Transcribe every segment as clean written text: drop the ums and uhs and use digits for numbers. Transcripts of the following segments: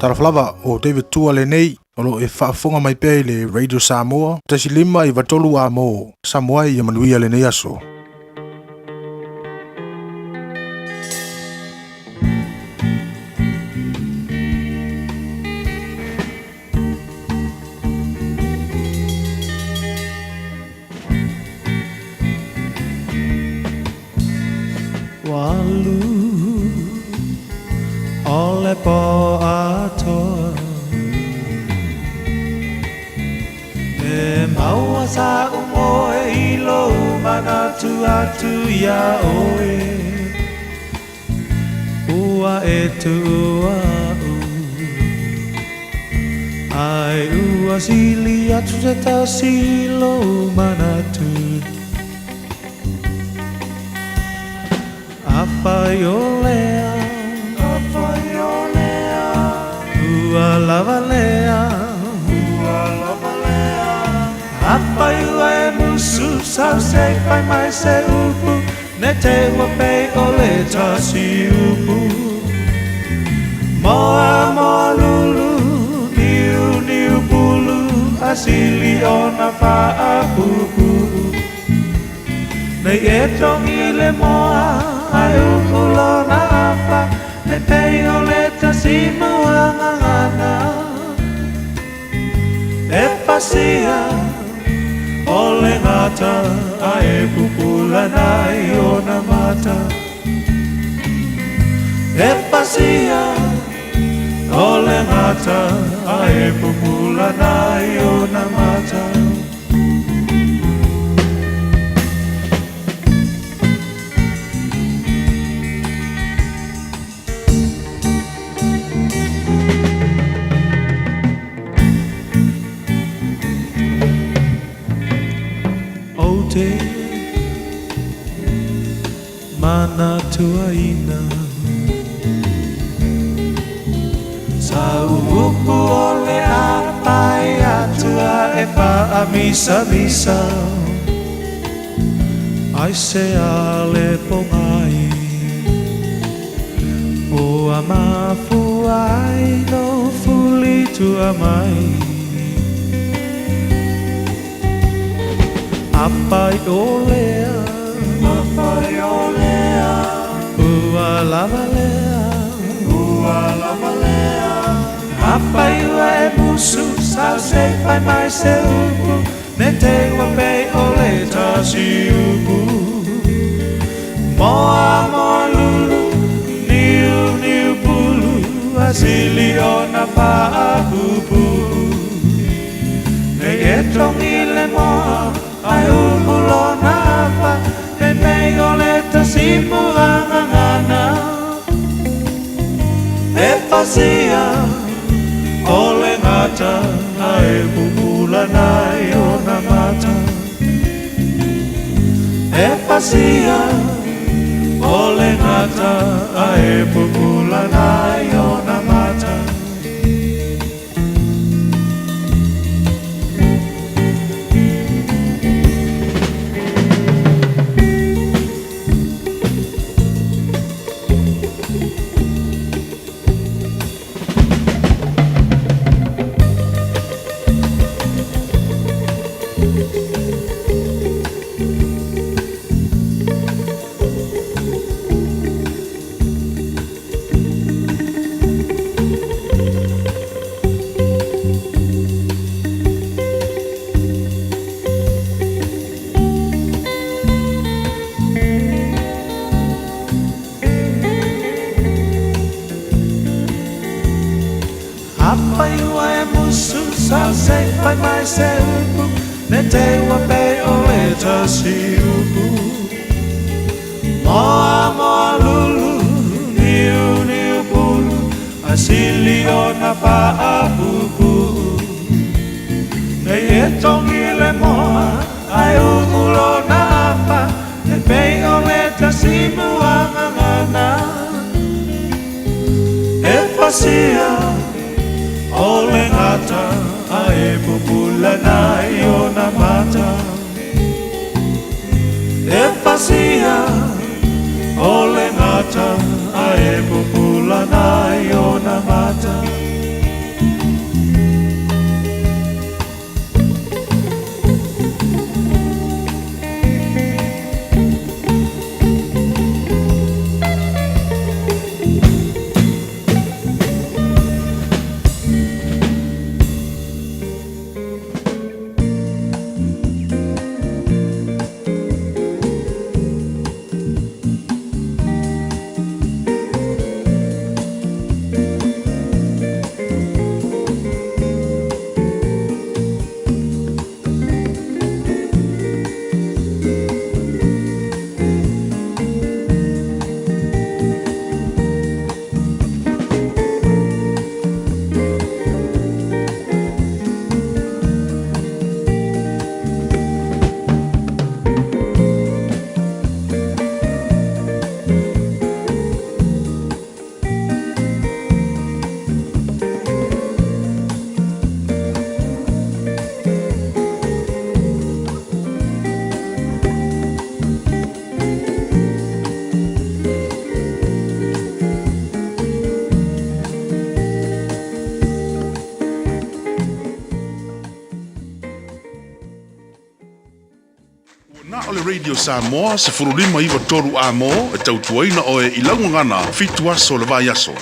Talofa lava, o David Tua lenei, o lo o e faafofoga mai pea i le Radio Samoa, 1.5 93 a mo Samoa ia manuia lenei aso. Ua alu o le pō atoa E maua sa'u moe i lou manatu atu iā ʻoe Ua e tuʻu aʻu Ae ua sili atu se tasi i lou manatu Afai o lea Afai o lea Ua lava lea Ua lava lea Afai ua e musu sau se i fai mai se upu Ne te i ua pei o le tasi upu Moa moa lulu Niu niu pulu A sili ona faapuupuu Nei e togi le moa Ae uu lona afa Ne pei o le tasi muagagana E pasia o le gata Ae pupula nai ona mata E pasia o le gata Ae pupula nai ona mata. Ou te manatuaina Sa upu o le a pae atu a e faamisamisa Aisea le pogai Ua mafua ai lou fuli tua mai Afai o lea Afai o lea Ua lava lea Ua lava lea Afai ua e musu sau se i fai mai se upu Ne te i ua pei o le tasi upu Moa moa lulu Niu niu pulu A sili ona faapuupuu Nei e togi le moa Ae uu lona afa Ne pei o le tasi muagagana E pasia o le gata Ae pupula nai ona mata E pasia o le gata Ae pupula nai ona mata. Afai ua e musu sau se i fai mai se upu Ne te i ua pei o le tasi upu Moa moa lulu niu niu pulu A sili ona faapuupuu Nei e togi le moa Ae uu lona afa E pei o le tasi muagagana E pasia o le gata Ae pupula nai ona mata E pasia o le gata Ae pupula nai ona mata. Ua na o le Radio Samoa 15 93 A mo e tautuaina oe i lau gagana fitu aso o le vaiaso.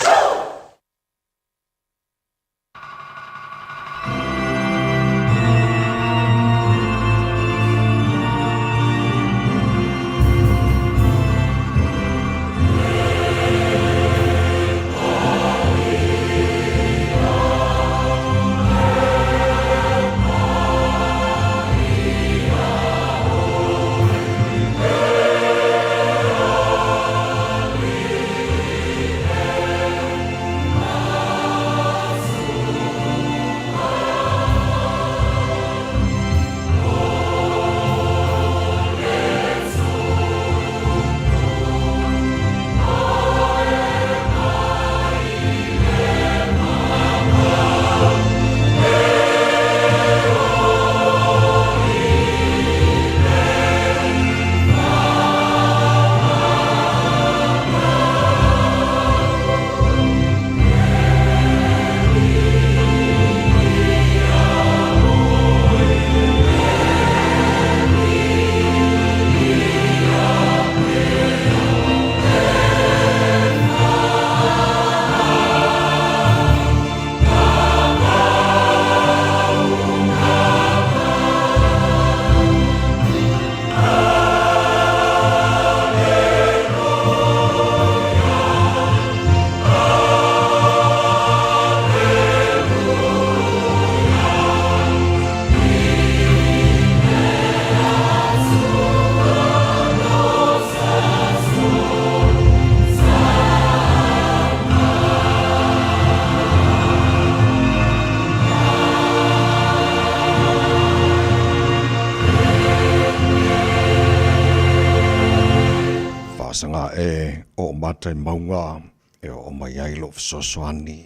Faasaga e oo mata i mauga e oo mai ai lou fesoasoani,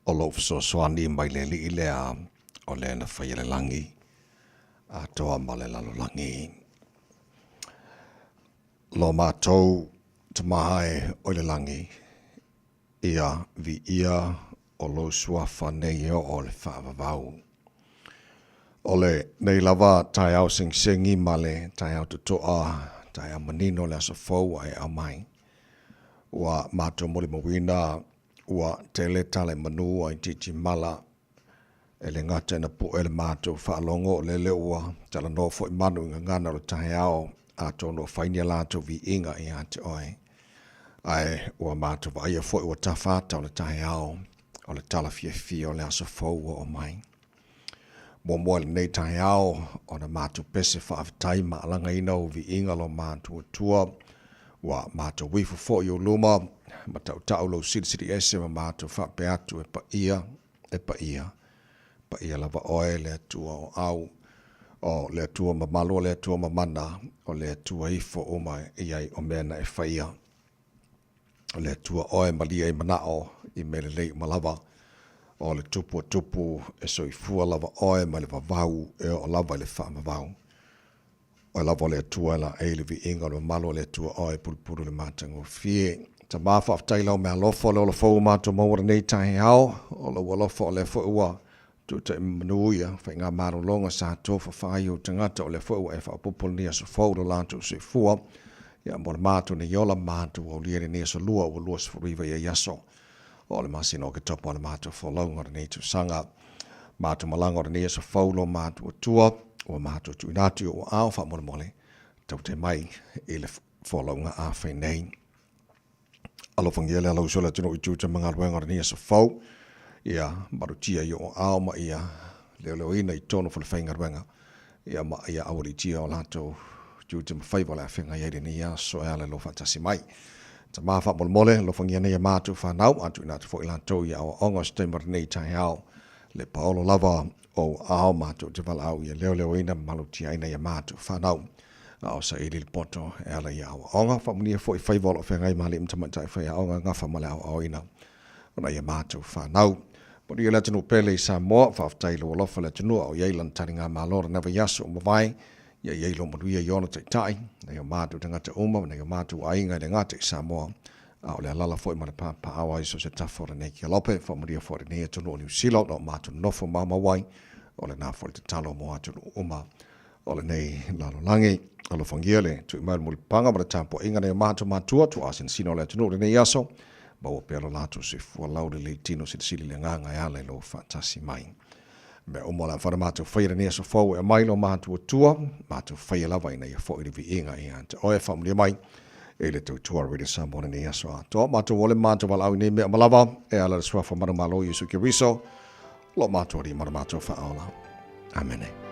o lou fesoasoani mai le alii lea o lea na faia le lagi atoa ma le lalolagi. Lo matou Tama e o i le lagi, ia viia o lou suafa nei e oo i le faavavau. O le nei lava taeao segisegi ma le taeao totoa, taeao manino o le aso fou ua e aumai. Ua matou molimauina ua tele tala i manu a itiiti mala e le gata ina pu'e le matou faalogo o lele ua talanoa foi manu i gagana o le taeao atonu o fai ni a latou viiga ia te oe. Ae ua matou vaaia foi ua tafa ata o le taeao o le tala fiafia o le aso fou ua oo mai. Muamua i lenei taeao ona matou pese faafetai ma alagaina ou viiga lo matou Atua ua matou ifo foi i ou luma ma tautau lou silisili ese ma matou faapea atu e paia, e paia, paia lava oe le Atua o au, o le Atua mamalu o le Atua mamana, o le Atua ifo uma i ai o mea na e faia. O le Atua oe malie ai manao i mea lelei uma lava. O le Tupu o tupu e soifua lava oe mai le vavau e oo lava i le faavavau. Oe lava o le Atua e laei le viiga o le mamalu o le Atua oe e pulupulu i le matagofie. Tama, faafetai i lau meaalofa o le ola fou ua matou maua lenei taeao. O lou alofa o lea foi ua tuutai manu ia faigamalologa sa tofafa ai ou tagata, o lea foi ua e faaopoopo lenei aso fou i lo latou soifua. Ia mo le matou nei ola, matou aulia i lenei aso lua ua 29 ai aso o le masina o Oketopa o le matou folauga o lenei tausaga. Matou malaga o lenei aso fou lo matou Atua, ua matou tuuina atu i ou aao faamolemole, taute mai i le folauga a fai nei. Alofagia le alausu o le atunuu i tiute ma galuega o lenei aso fou, ia malutia i ou aao ma ia leoleoina i tonu o falefaigaluega, ia ma ia aualiitia o latou tiute ma faiva o le a feagai ai lenei aso e ala i lou faatasi mai. Tama faamolemole, alofagia nei a matou fanau, a tuuina atu foi latou i aoaoga o se taimi o lenei taeao, le paolo lava o ou aao matou te valaau ia leoleoina ma malutiaina i a matou fanau. A o saili le poto e ala i aoaoga, faamanuia foi faiva o lo o feagai ma alii ma tamaitai faiaoga gafa ma le aoaoina o nai a matou fanau. Manuia le atunuu pele i Samoa, faafetai i lou alofa i le atunuu a o i ai lana taligamalo lena vaiaso ua mavae, ia i ai lou manuia i ona taitai, nai o matou tagata uma ma nai o matou aiga e le gata i Samoa, a o le alala foi ma le papaaao ai so o se tafa o lenei kelope. Faamanuia foi lenei atunuu o Niu Sila o lo o matou nonofo maumau ai, o lena foi le tatalo mo atunuu uma. o lenei lalolagi. Alofagia le tui mai o le mulipapaga ma le tapuaiga a nai o matou matua, tuaa sinasina o le atunuu i lenei aso, maua pea lo latou soifua laulelei tino silisili le agaga e ala i lou faatasi mai. Mea uma o le a mafai ona matou faia i lenei aso fou e aumai lo matou Atua, matou faia lava ina ia foi le viiga ia te Oe. Faamanuia mai i le tautua a Radio Samoa i lenei aso atoa. Matou ole ma matou valaau i nei mea uma lava e ala i le Suafa manumalo o Iesu Keriso, lo matou Alii ma lo matou Faaola. Amene.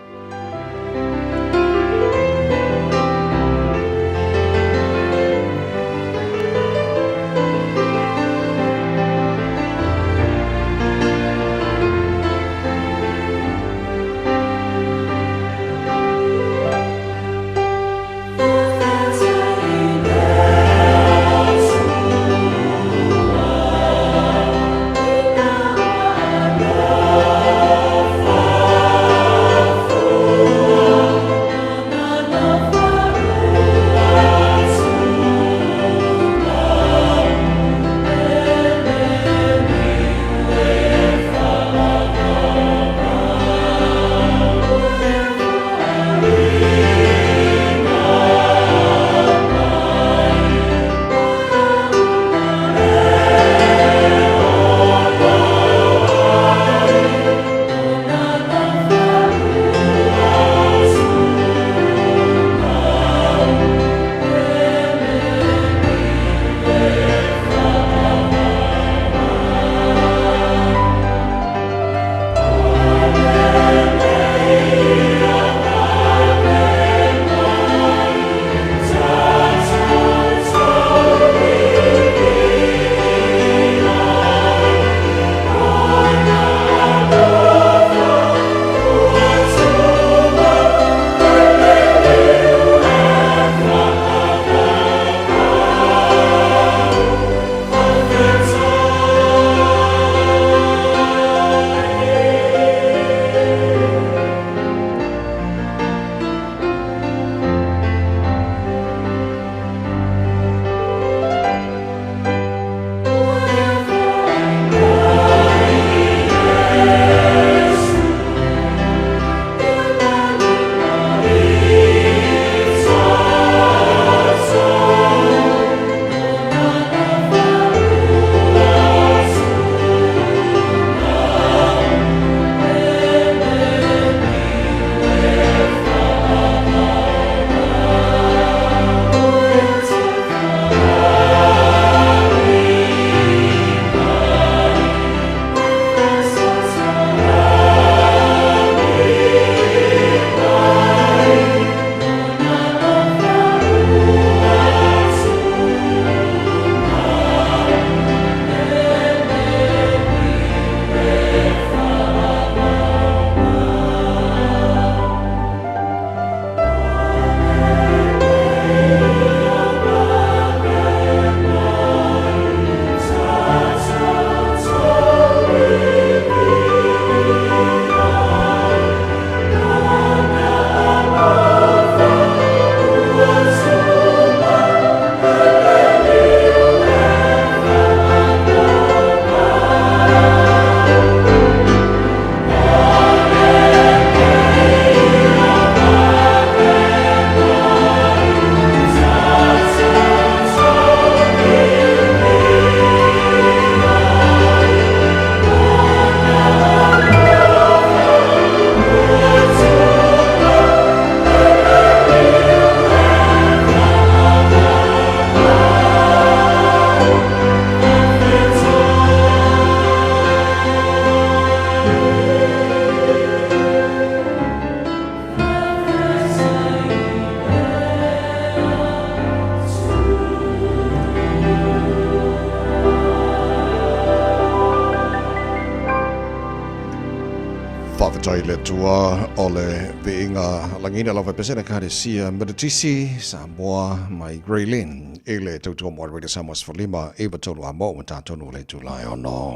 Faafetai i le Atua o le viiga lagina lava e pesena Ekalesia Metotisi Samoa mai Grey Lynn i le tautua mo Radio Samoa 15 93 a mo ua tatonu le itula e ono.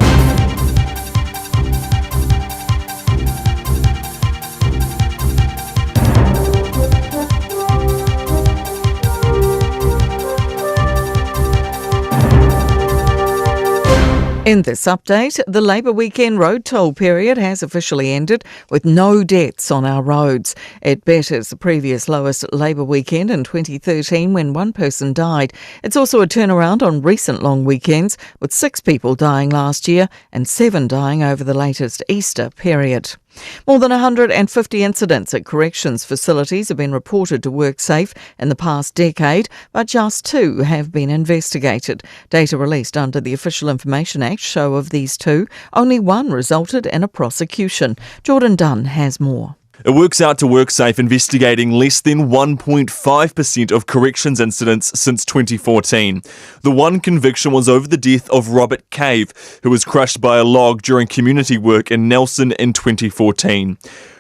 In this update, the Labour weekend road toll period has officially ended with no deaths on our roads. It betters the previous lowest Labour weekend in 2013 when one person died. It's also a turnaround on recent long weekends, with six people dying last year and seven dying over the latest Easter period. More than 150 incidents at corrections facilities have been reported to WorkSafe in the past decade, but just two have been investigated. Data released under the Official Information Act show of these two, only one resulted in a prosecution. Jordan Dunn has more. It works out to WorkSafe investigating less than 1.5% of corrections incidents since 2014. The one conviction was over the death of Robert Cave, who was crushed by a log during community work in Nelson in 2014.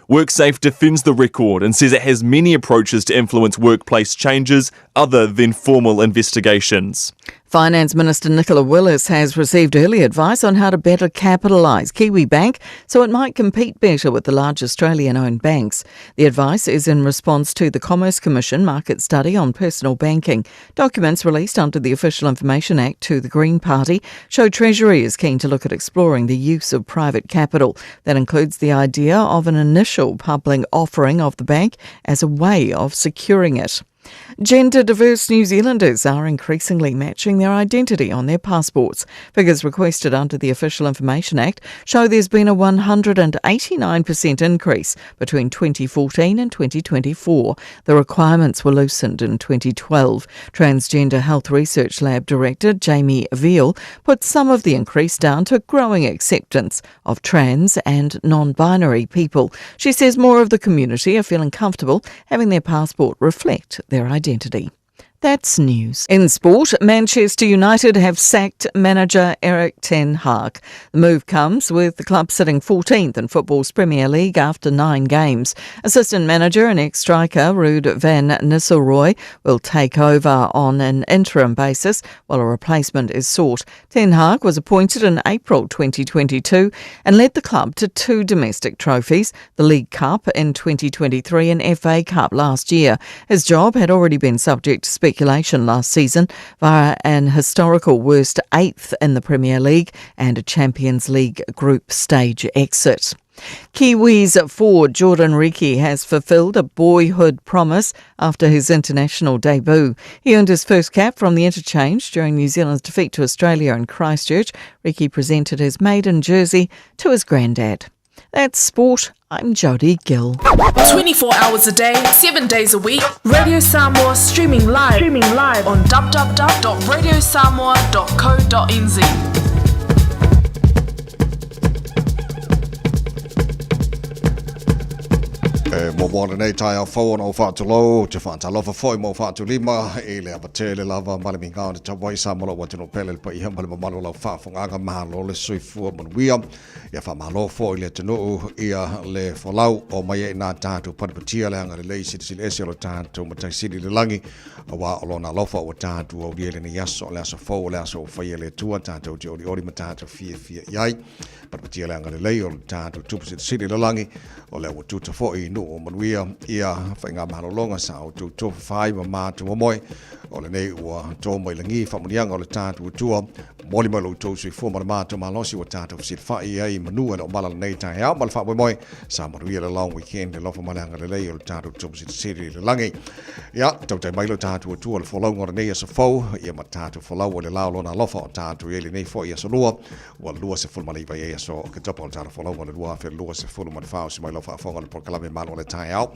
WorkSafe defends the record and says it has many approaches to influence workplace changes other than formal investigations. Finance Minister Nicola Willis has received early advice on how to better capitalise Kiwibank so it might compete better with the large Australian owned banks. The advice is in response to the Commerce Commission market study on personal banking. Documents released under the Official Information Act to the Green Party show Treasury is keen to look at exploring the use of private capital. That includes the idea of an initial public offering of the bank as a way of securing it. Gender diverse New Zealanders are increasingly matching their identity on their passports. Figures requested under the Official Information Act show there's been a 189% increase between 2014 and 2024. The requirements were loosened in 2012. Transgender Health Research Lab Director Jamie Veal put some of the increase down to growing acceptance of trans and non binary people. She says more of the community are feeling comfortable having their passport reflect their identity. That's news. In sport, Manchester United have sacked manager Erik Ten Hag. The move comes with the club sitting 14th in football's Premier League after nine games. Assistant manager and ex-striker Ruud van Nistelrooy will take over on an interim basis while a replacement is sought. Ten Hag was appointed in April 2022 and led the club to two domestic trophies, the League Cup in 2023 and FA Cup last year. His job had already been subject to speculation last season via an historical worst eighth in the Premier League and a Champions League group stage exit. Kiwis forward Jordan Riki has fulfilled a boyhood promise after his international debut. He earned his first cap from the interchange during New Zealand's defeat to Australia in Christchurch. Riki presented his maiden jersey to his granddad. That's sport. I'm Jodie Gill. 24 hours a day, 7 days a week. Radio Samoa streaming live, streaming live on www.radiosamoa.co.nz. E muamua lenei taeao fou ona ou faatulou, ou te faatalofa foi ma ou faatulima i le ava tele lava ma le migao o le tauai Samoa lou atunuu pele le paia ma le mamalu o lau faafofogaaga malo le soifua manuia. Ia faamalo foi i le atunuu ia le folau o mai ai nā tatou patipatia le agalelei silisili ese o lo tatou Matai Sili i le lagi aua o lona alofa ua tatou aulia i lenei aso, o le aso fou o le aso ua faia e le Atua tatou te olioli ma tatou fiafia i ai. Patipatia le agalelei o le tatou Tupu Silisili i le lagi o lea ua tuta foi i nuu o manuia ia faigamalologa sa outou tofafa ai ma matou momoe o lenei ua to mai lagi faamanuiaga o le tatou Atua Momoli mai lo outou soifua ma le matou malosi ua tatou fesilafai ai i manu e le o mala lenei taeao ma le faamoemoe sa manuia le long weekend le alofa ma le agalelei o le tatou Tupu Silisili i le lagi. Ia, tautai mai lo tatou Atua le folauga o lenei aso fou, ia ma tatou folau o le la o lona alofa o tatou i ai lenei foi aso lua, ua 29 ai aso Oketopa o le tatou folauga o le 2024 o si mai lau faafofoga o le polokalame Malu o le Taeao.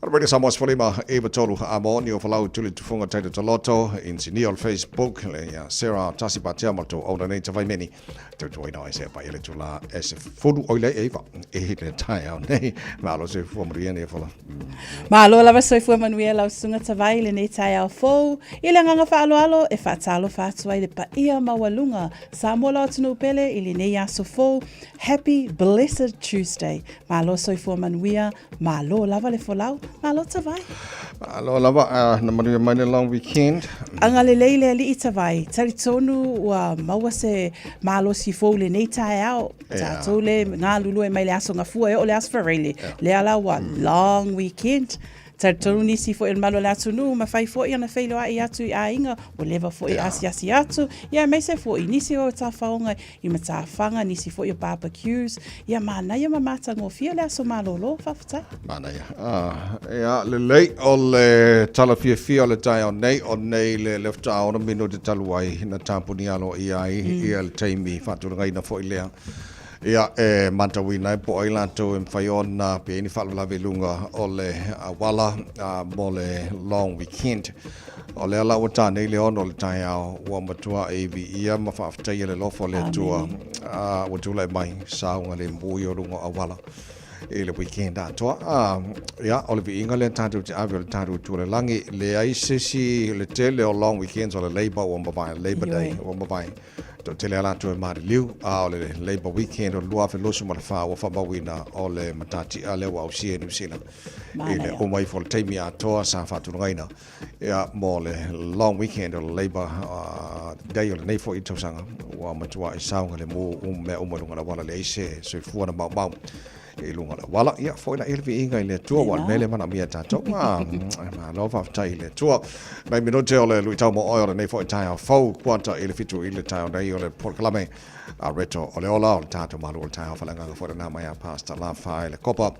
Radio Samoa 15 93 a mo ni o falau tuli tufunga taito taloto insinia o le Facebook le ia Sarah Tasi Patea ma tau auna nei tawai meni tau tuai na ese pa ele tula ese fulu oi le eiva e le tai au nei malo se fua manuia nei fala Malo lava soifua manuia lau susuga tavai i lenei taeao fou i le agaga faaaloalo e faatalofa atu ai le paia maualuga Samoa lau atunuu pele i lenei aso fou Happy Blessed Tuesday Malo soifua manuia Malo lava le folau, malo tavai. Malo lava, uh, na manuia mai le long weekend. Agalelei le alii tavai, talitonu ua maua se malosi fou lenei taeao. Yeah. Tātou le galulue mai le aso gafua e oo le aso Faraile. Yeah. Lea la ua long weekend. Talitonu nisi foi o le mamalu o le atunuu, mafai foi ona feiloai atu i aiga ua leva foi e asiasi atu, ia aemaise foi nisi o tafaoga i matafaga, nisi foi o barbecues, ia manaia ma matagofie le aso malolo. Faafetai. Manaia. Ah, ia, lelei o le tala fiafia o le taeao nei, o nei le le faatoa 6 minute talu ai na tapuni aloaia ai ia le taimi faatulagaina foi lea. Ia, e matauina ai po o ai latou e mafai ona pe i ai ni faalavelave i luga o le auala mo le long weekend. O lea la ua ta nei le 6 o le taeao, ua matuai viia ma faafetaia le alofa o le Atua, ua tulai mai saogalemu i o luga o auala i le weekend atoa. Ia, o le viiga lea tatou te ave o le tatou Atua i le lagi. Leai se isi, le tele o long weekends o le Labour ua mavae, Labour Day ua mavae. Toatele lava latou e maliliu, a o le Labour Weekend o le 2024 ua faamauina o le matatia lea ua ausia e Niu Sila i le uma ifo o le taimi atoa sa faatulagaina ia, mo le long weekend o le Labour Day o lenei foi tausaga ua matuai saogalemu mea uma i luga o le auala, leai se soifua na maumau i luga o le auala. Ia, foi laia le viiga i le Atua, aua o le mea lea e manaomia e tatou. Malo faafetai i le Atua. Nai minute o le luitau mo oe o lenei foi taeao fou, kuata i le 7 i le taeao nei o le polokalame a Reto o le Ola o le tatou malu o le taeao faaleagaga foi lena mai a Pastor Lafa i le Kopa.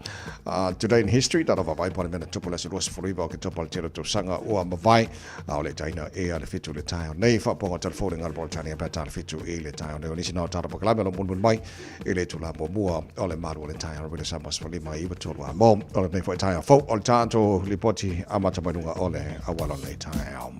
Today in History, talo vaavaai po o le mea na tupu i le aso 29 o Oketopa o le tele o tausaga ua mavae. A o le taina e a le 7 i le taeao nei, faapoga telefoni ngalo Moritania pe a ta le 7 i le taeao nei. O nisi na o tatou polokalame o lo o mulimuli mai i le itula muamua o le malu o le taeao Radio Samoa 15 9 3 a mo o lenei foi taeao fou o le tatou lipoti amata mai luga o le auala o lenei taeao.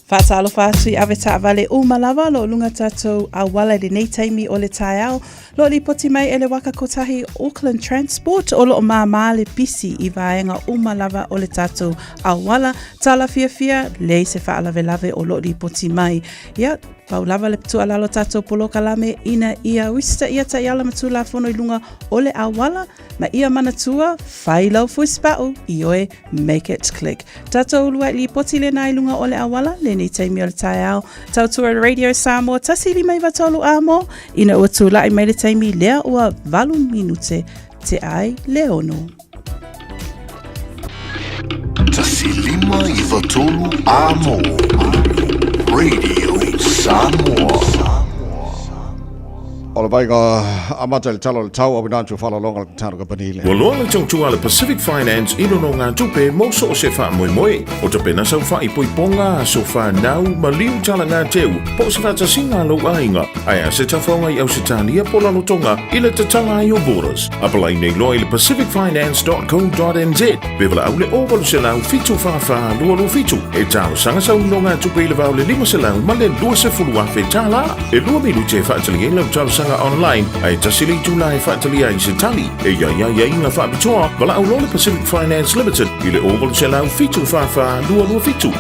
Faatalofa atu i ave taavale uma lava o lo o luga tatou auala i lenei taimi o le taeao. Lo o lipoti mai e le waka kotahi Auckland Transport o lo o māmā le pisi i vaega uma lava o le tatou auala. Tala fiafia, leai se faalavelave o lo o lipoti mai. Ia, pau lava le tuualalo tatou polokalame ina ia usitaia taiala ma tulafono i luga o le auala ma ia manatua, fai lau fusipau, ioe, make it click. Tatou uluai lipoti lena i luga o le auala, lenei taimi o le taeao. Tautua Radio Samoa, 153 amo, ina ua tula'i mai le taimi lea ua 8 minute te ai le 6. 153 amo. Radio Samoa. O le vaega amata i le tala o le tau, auina atu faaaloaloga le tatalo kamupani le. Ua loa le tautua a le Pacific Finance i nonogatupe mo so o se faamoemoe. O tapena sau faaipoipoga, aso fanau, maliu talaga teu, po o se faatasiga a lou aiga, ae a se tafaoga i Ausetalia po o Lalotoga i le tatala ai o borders. Apalai nei loa i le pacificfinance.co.nz pe valaau le 0800 744 227 e talosaga sau nonogatupe i le va o le 500 ma le 20,000 tālā. E 2 minute e faatalia ai lau talosaga online, ae tasi le itula e faatalia ai se tali. E i ai aiaiga faapitoa, valaau loa le Pacific Finance Limited i le 0800 744 227.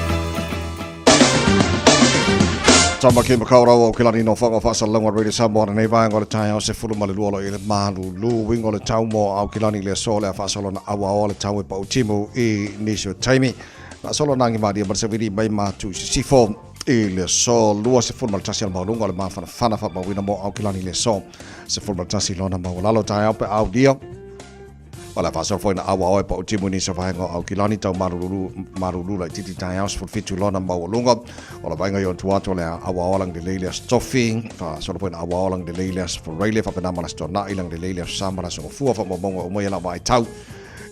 Tama ki makau rawa o Kelani no whanga whaasalauga Radio Samoa nei vaega o le taeao 12 lo i le malulu wingo le tau mo au Kelani le aso le whaasalona aua o le tau e pau timu i nisi o taimi. Na solo nangi maria ma se vili mai matu sisifo i le aso 21 o le maualuga o le mafanafana faamauina mo Aukilani i le aso 11 lona maualalo taeao pe aulia. O le faasolo foi na auaoa e pautimu i nisi o vaega o Aukilani tau malulu, malulu laitiiti taeao 17 lona maualuga. O le vaega i ona tua atu o le auaoa lagilelei le Aso Tofi, faasolo foi na auaoa lagilelei le Aso Faraile, faapena ma le Aso Toonai lagilelei le Aso Sa ma le Aso Gafua, faamaumauga uma ia lau vaitau.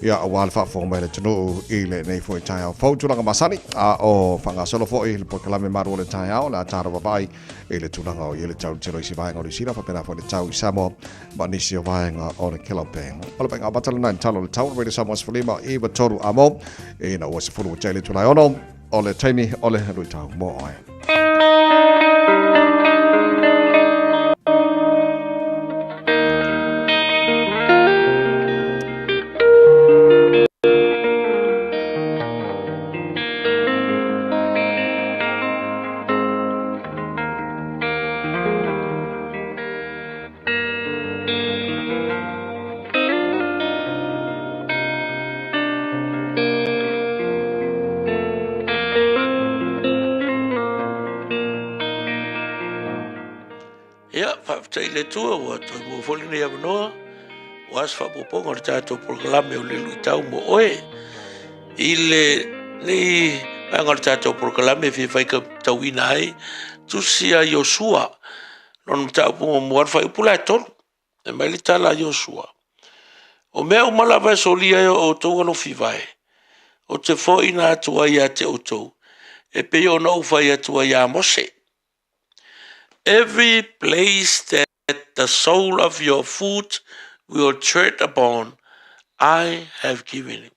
Ia, aua le faafofoga mai a le atunuu i lenei foi taeao fou tulaga masani, a o faagasolo foi le polokalame malu o le taeao, o le a tatou vaavaai i le tulaga o i ai le tau i le tele o isi vaega o Niu Sila, faapena foi le tau i Samoa ma nisi o vaega o le Kelope. O le vaega amata lena i le tala o le tau, Radio Samoa 15 9 3 amo, ina ua 10 ua tea i le itula e 6, o le taimi o le luitau mo oe. Ia, faafetai i le Atua ua toe maua foi lenei avanoa. Ua se faaopoopoga o le tatou polokalame o le luitau mo oe. I lenei vaega o le tatou polokalame e fia faitauina ai tusi a Iosua, lona mataupu muamua, le fuaiupu la e 3. Fai mai le tala a Iosua, “O mea uma lava e solia e outou alofivae, ou te foaiina atu ai ia te outou, e pei ona ou fai atu ai ia Mose. Every place that the sole of your foot will tread upon, I have given you.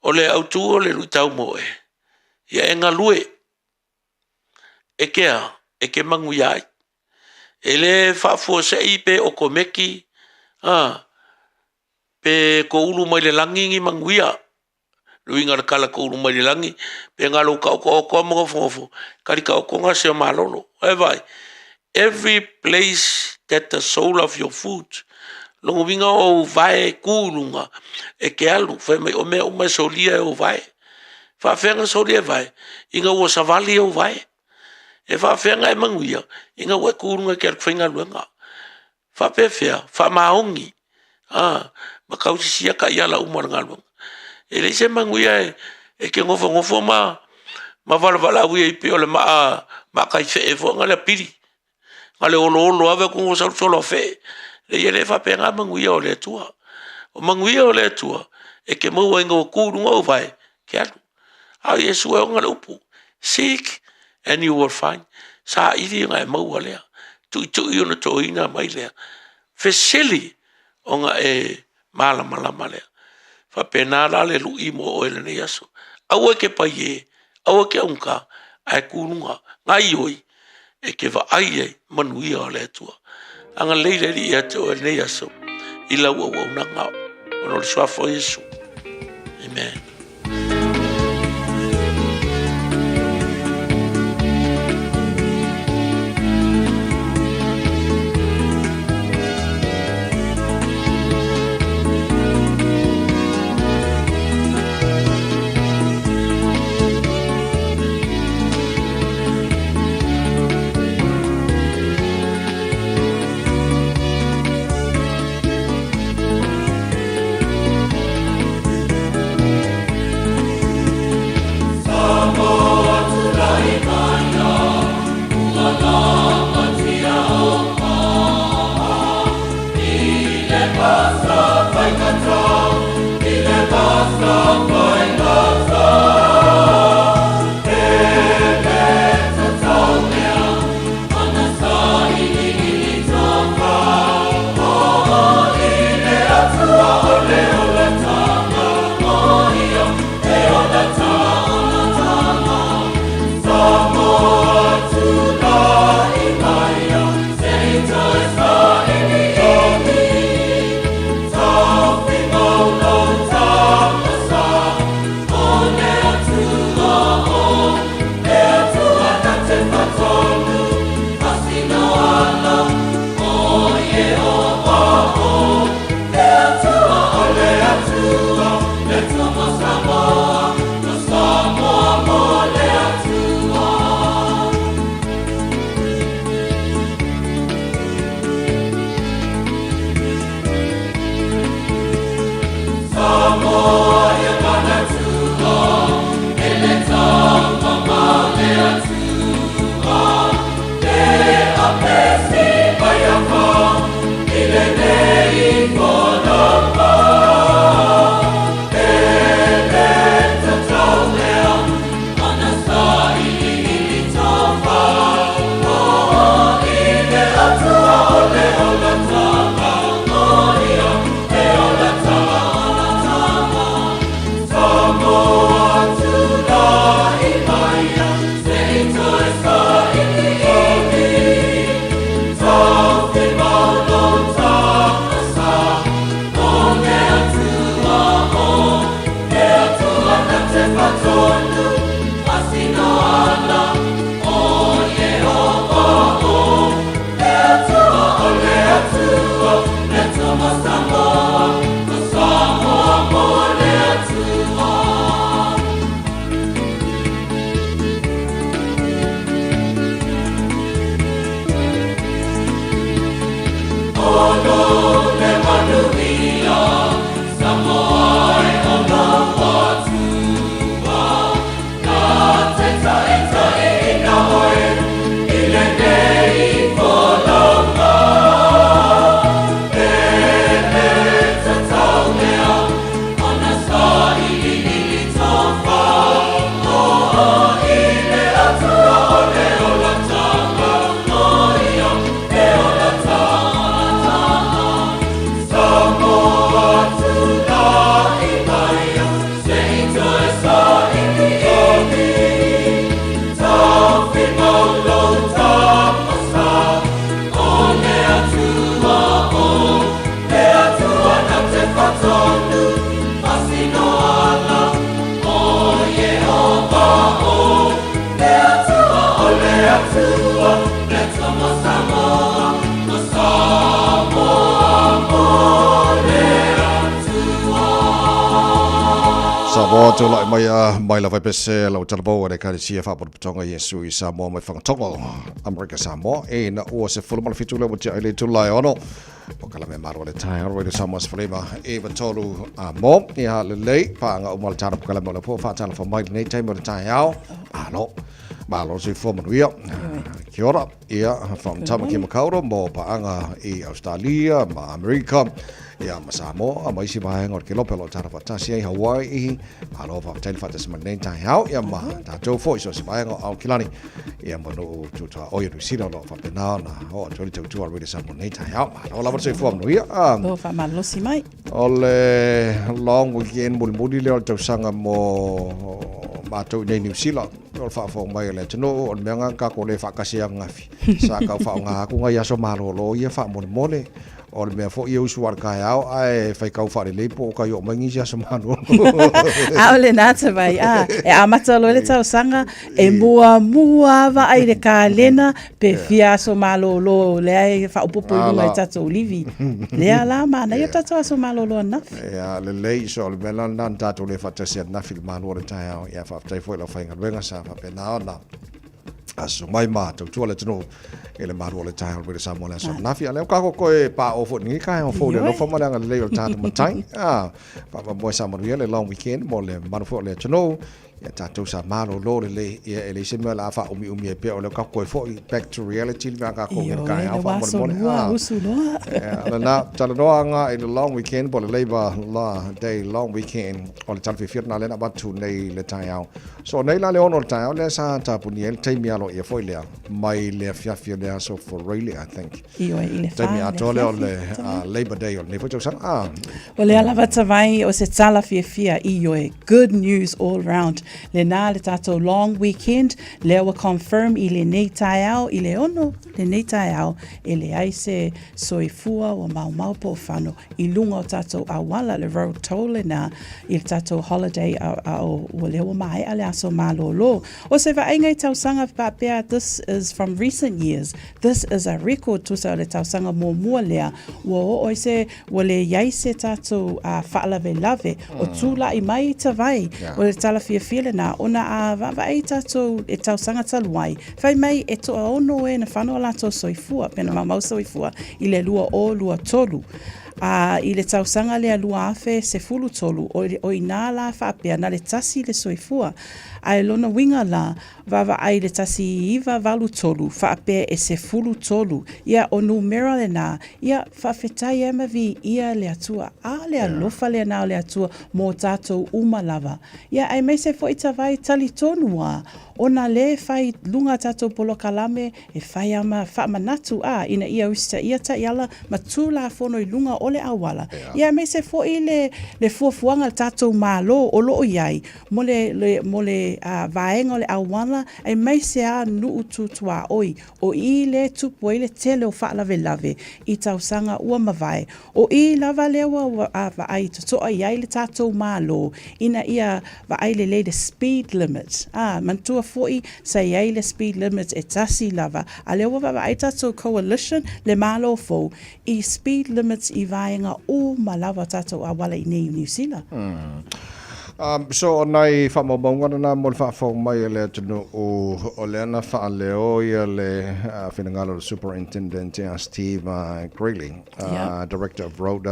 O le autu o le luitau mo oe, ia e galue, e ke a, e ke manuia ai. E le faafuasei pe okomeki, a, pe koulu mai le lagi ni manuia. Le uiga o le kala koulu mai le lagi, pe galo uka oko oko ma nofonofo, kali ka oko gase o malolo. Ae vaai, every place that the sole of your foot, lona uiga o ou vae ku i luga, e te alu, fai mai o mea uma e solia e ou vae. Faafefea ona solia e vae? Ina ua savali ou vae. E faafefea ona e manuia? Ina ua e tu i luga e te alu e fai galuega. Faapefea? Faamaoni ma tausisia taiala uma o le galuega. E leai se manuia e te nofonofo ma valavalauia e pei o le maa taifee foi lea pili, na o le oloolo lava vaai atu ua sau le solo a fee. Leai e le faapena manuia o le Atua. O manuia o le Atua, e te maua ina ua tu i luga ou vae, e te alu. A o Iesu e ona le upu, seek and you will find. Saili ona e maua lea. Tuitui ona toina mai lea. Fesili ona e malamalama lea. Faapena la le lui mo oe i lenei aso. Aua e te paiē, aua e te augata, ae tu i luga, gaioi e te vaai ai manuia o le Atua. Agalelei le Alii ia te oe i lenei aso i lau auaunaga ona o le suafa o Iesu. Amen. Samoa tulai mai a mai lava pese lau talavou a le Ekalesia Faapotopotoga Iesu i Samoa mai Fagatogo Amerika Samoa e na ua se fulu ma le fitu lea ua tia ai le itula e ono o kalame malo le taeao Radio Samoa se falima e vatolu a mo ia lelei paanga uma le tala kalame o le po faatalofa mai lenei taimi o le taeao alo malo soifua manuia kia ora Ia, from Tamaki Makaurau mo paaga i Australia ma Amerika, ia ma Samoa ma isi vaega o le kelope o lo o tala faatasi ai Hawaii, malo faafetai le faatasi mai lenei taeao, ia ma tatou foi so o se vaega o Aokilani, ia ma nuu tutuaoi o Niu Sila o lo o faapena ona oo atu ai le tautua a Radio Samoa lenei taeao. Malo lava le soifua manuia. Lo faamalosi mai. O le long weekend mulimuli lea o le tausaga mo matou i nei Niu Sila. O le faafofoga mai a le atunuu, o le mea lena na tatou le faatasi ai ananafi. Sa tau faaaoga atu nai aso malolo ia faamolemole. O le mea foi e usu lava i le taeao ae faitau faalelei po o tai oo mai nisi aso malolo. A o lena Tavai, a, e amata loa le tausaga, e muamua vaai i le kalena pe fia aso malolo lea e faaopoopo i luga i tatou livi. Lea la manaia tatou aso malolo ananafi. Ia, lelei, so o le mea la lena na tatou le faatasi ananafi i le malu o le taeao. Ia, faafetai foi i le aufaigaluega sa faapena ona asusu mai ma tautua le atunuu i le malu o le taeao o le Samoa le aso ananafi. A o lea ua tatou toe paoo foi i lenei taeao fou i le alofa ma le agalelei o le tatou Matai. Faamoemoe sa manuia le long weekend mo le mamalu foi o le atunuu. Ia tatou sa malolo lelei, ia e leai se mea o le a faaumiumi ai pea, o lea ua tatou toe foi back to reality le mea a tatou i le taeao faamolemole. Ioe, usu loa. Ia, lena, talanoa agai i le long weekend po o le Labour Day long weekend, o le tala fiafia lena lea na avatu nei i le taeao. So nei la le 6 o le taeao lea sa tapunia ai le taimi aloaia foi lea mai le afiafi o le aso Faraile, I think. Ioe, i le Taimi atoa lea o le Labour Day o lenei foi tausaga. Ah. O lea lava Tavai o se tala fiafia, ioe, good news all round. Lena le tatou long weekend, lea ua confirm i lenei taeao, i le 6 lenei taeao, e leai se soifua ua maomao po o fano i luga o tatou auala, le road toll lena i le tatou holiday a, a o, ua lea ua maea le aso malolo. O se vaaiga i tausaga faapea, this is from recent years, This is a record tusa o le tausaga muamua lea ua oo ai se, ua leai se tatou faalavelave o tulai mai i Tavai. O le tala fiafia lena ona a vaavaai tatou i tausaga talu ai, fai mai e toaono e na fano o latou soifua, pe na maumau soifua i le 2023. A i le tausaga lea 2013, o inā la faapea na le tasi le soifua. Ae lona uiga la, Vaavaai i le 1983, faapea e 13, ia o numera lena, ia faafetai ai ma viia le Atua, a le alofa lena o le Atua mō tātou uma lava. Ia aemaise foi Tavai talitonu a, ona lea e fai luga tātou polokalame e fai a ma faamanatu a ina ia usitaia taiala ma tulafono i luga o le auala, ia aemaise foi le le fuafuaga a le tātou Malo o lo o i ai Mo le, le, mo le vaega o le auala, aemaise a nuu tu tuaoi, o i le tupu ai le tele o faalavelave i tausaga ua mavae. O i lava lea ua, ua vaai totoa i ai le tatou Malo ina ia vaai lelei le speed limit. A, manatua foi sa i ai le speed limit e tasi lava, a lea ua vaavaai tatou coalition, le Malo fou, i speed limits i vaega uma lava o tatou auala i nei i Niu Sila. So o nai faamaumauga lena mo le faafofoga mai a le atunuu, o lea na faaleo ia le finagalo o le Superintendent ia Steve Greeley, Director of Road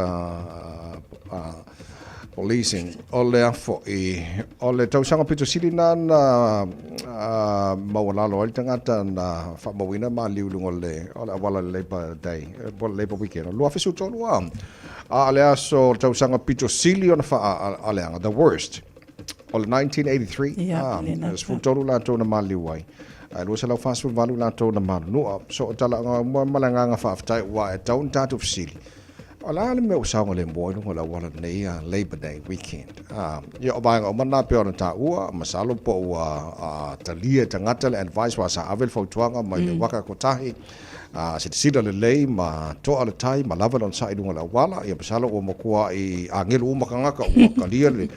Policing. O lea foi, o le tausaga pito sili lena na maualalo ai le tagata na faamauina maliu i luga o le auala o le Labour Day, po o le Labour Weekend, o le 2013. A o le aso o le tausaga pito sili ona faaleaga, the worst, o le 1983, Ia, lena. 13 latou na maliu ai, ae 248 latou na malunua. So o talaaga ma le agaga faafetai aua e tatau ona tatou fesili, o le a le mea ua saogalemu ai luga o le auala lenei a Labour Day weekend? Ia o vaega uma na pei ona taua, masalo po ua talia e tagata le advice aua sa ave le fautuaga mai le waka kotahi, Silasila lelei ma toa le tai ma lava le onosai i luga o le auala, ia masalo ua matuai agelu uma tagata ua talia le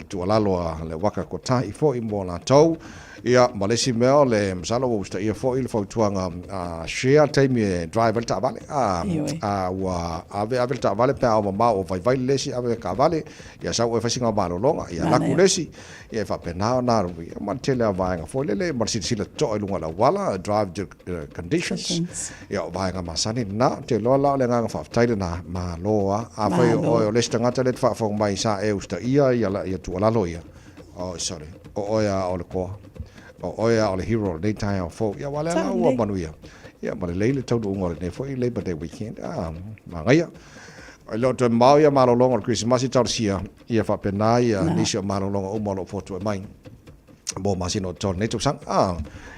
tuualalo a le waka kotahi foi mo latou. Ia, ma le isi mea o le masalo ua usitaia foi le fautuaga a share le taimi e drive ai le taavale. A, a ua ave ave le taavale pe a o mamao o vaivai le isi ave le taavale, ia sau oe e fai sina malologa, ia alu atu le isi, ia e faapena ona alu, ia ma le tele o vaega foi lele ma le silasila totoa i luga o le auala, drive the conditions. Ia o vaega masani lena. Ou te iloa la o le agaga faafetai lena, malo lava. Afai o oe o le isi tagata lea e te faafofoga mai sa e usitaia ia tuualalo ia, Oh sorry, o oe a o le koa. O oe a o le hero o lenei taeao fou. Ia aua o lea la ua manuia. Ia ma lelei le taunuuga o lenei foi Labour Day weekend. Ah, manaia. E le o toe mamao ia malologa o le Kerisimasi talosia, ia faapena ia nisi o malologa uma o lo o fotuai mai mo masina o totonu o lenei tausaga. Ah,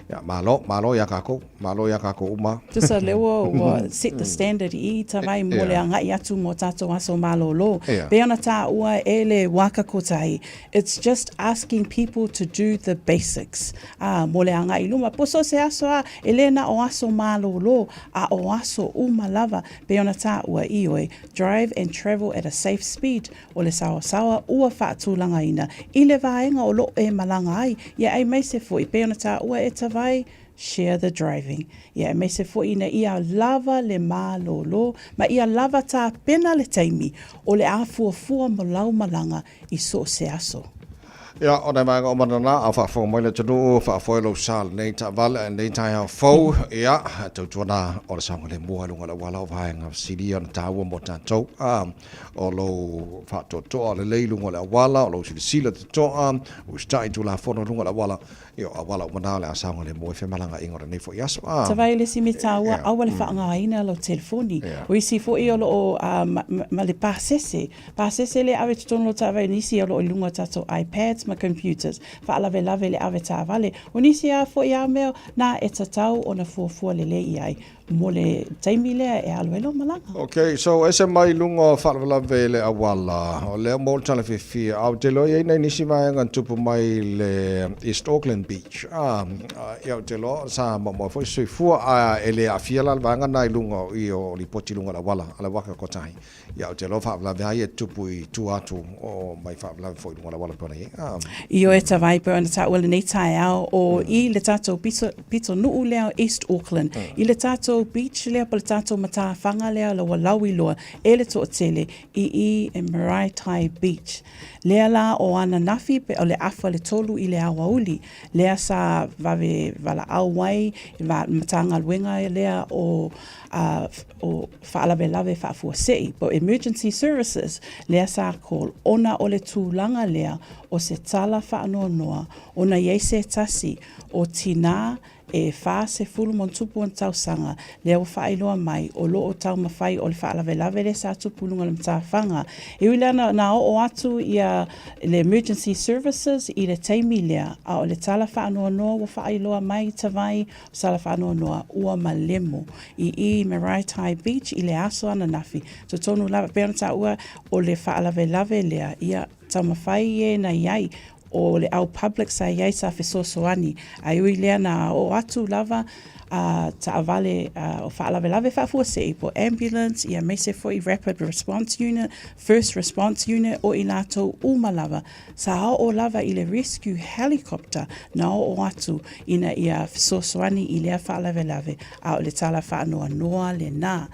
ia malo, malo iā kākou, malo iā kākou uma. Tusa lea ua, ua set the standard i Tavai mo le agai atu mo tātou aso malolo. Pei ona tāua e le Waka Kotahi, It's just asking people to do the basics. Ā, mo le agai i luma, po so se aso a, e le na o aso malolo, a o aso uma lava, pei ona tāua ioe, drive and travel at a safe speed, o le saoasaoa ua faatulagaina i le vaega o lo o e malaga ai, ia aemaise foi, pei ona tāua e Tavai, share the driving. Ia aemaise foi ina ia lava le malolo, ma ia lava tapena le taimi o le a fuafua mo lau malaga i so o se aso. Ia, o nai vaega uma nana, a faafofoga mai le atunuu, faafoe lou sa lenei taavale a lenei taeao fou, ia, tautuana o le saogalemu i luga o le auala o vaega sili ona taua mo tatou, a, o lou faatoatoa lelei i luga o le auala, o lou silasila totoa, usitai i Tulafono i luga o le auala, ia, o auala uma na o le a saogalemu ai femalagaaiga o lenei foi aso, a. Tavai le isi mea taua, aua le faaaogaina lau telefoni. O isi foi o lo o ma le pasese, Pasese le ave totonu o taavale nisi o lo o i luga o tatou iPads ma computers, faalavelave le ave taavale. O nisi a foi a mea na e tatau ona fuafua lelei i ai mo le taimi lea e alu ai lou malaga. Ok, so ese mai luga o faalavelave i le auala, o lea mo le tala fiafia, a ou te iloa e i ai nai nisi vaega na tupu mai le East Auckland Beach, a, ia ou te iloa sa maumau foi se soifua, a e le aafia la le vaega lena i luga o i o lipoti i luga o le auala a le Waka Kotahi. Ia, ou te iloa faalavelave lava ia e tupu i tua atu o mai faalavelave foi i luga o le auala pei ona i ai. Ah. Ioe Tavai pei ona taua lenei taeao o i le tatou pito, pitonuu lea o East Auckland, i le tatou beach lea po le tatou matafaga lea la ua lauiloa e le toatele i i e Maraetai Beach. Lea la o ananafi pe o le afa le tolu i le aoauli, lea sa vave valaau ai le Matagaluega lea o a o faalavelave faafuasei po emergency services lea sa call ona o le tulaga lea o se tala faanoanoa ona i ai se tasi o tinā e 40 ma ona tupu ona tausaga lea ua faailoa mai o lo o taumafai o le faalavelave lea sa tupu i luga o le matafaga. E ui lea na, na oo atu ia le emergency services i le taimi lea, a o le tala faanoanoa ua faailoa mai Tavai Sala faanoanoa ua malemo i i Maraetai Beach i le aso ananafi. Totonu lava, pei ona taua, o le faalavelave lea, ia, taumafai e na i ai, o le au public sa i ai sa fesoasoani, ae ui lea na oo atu lava a taavale o faalavelave faafuasei po ambulance, ia aemaise foi rapid response unit, first response unit, o i latou uma lava Sa oo lava i le rescue helicopter na oo atu ina ia fesoasoani i lea faalavelave, a o le tala faanoanoa lena.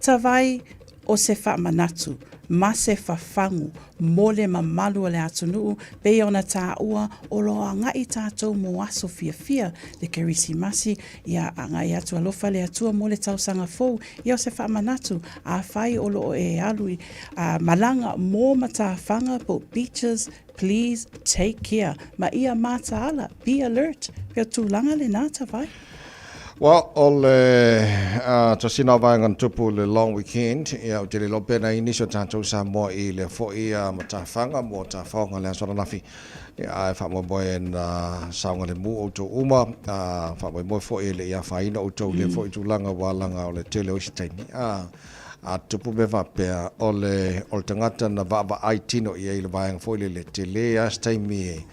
Tavai o se faamanatu ma se fafagu mo le mamalu o le atunuu pei ona taua o lo o agai tatou mo aso fiafia le Kerisimasi, ia agai atu alofa le Atua mo le tausaga fou, ia o se faamanatu, afai o lo o e alu i a malaga mo matafaga po beaches please take care ma ia mataala be alert pea tulaga lena Tavai. Well, o le uh, tosina o vaega na tupu le long weekend, ia ou te le iloa pe na i nisi o tatou Samoa i lea foi uh, matafaga mo tafaoga le aso ananafi. Ia, ae faamoemoe na saogalemu outou uma, uh, faamoemoe foi e le i afaina outou lea foi tulaga ua alaga o le tele o isi taimi. Uh, A tupu mea faapea, o le, o le tagata na vaavaai tino i ai i le vaega foi lele, tele lava se taimi e,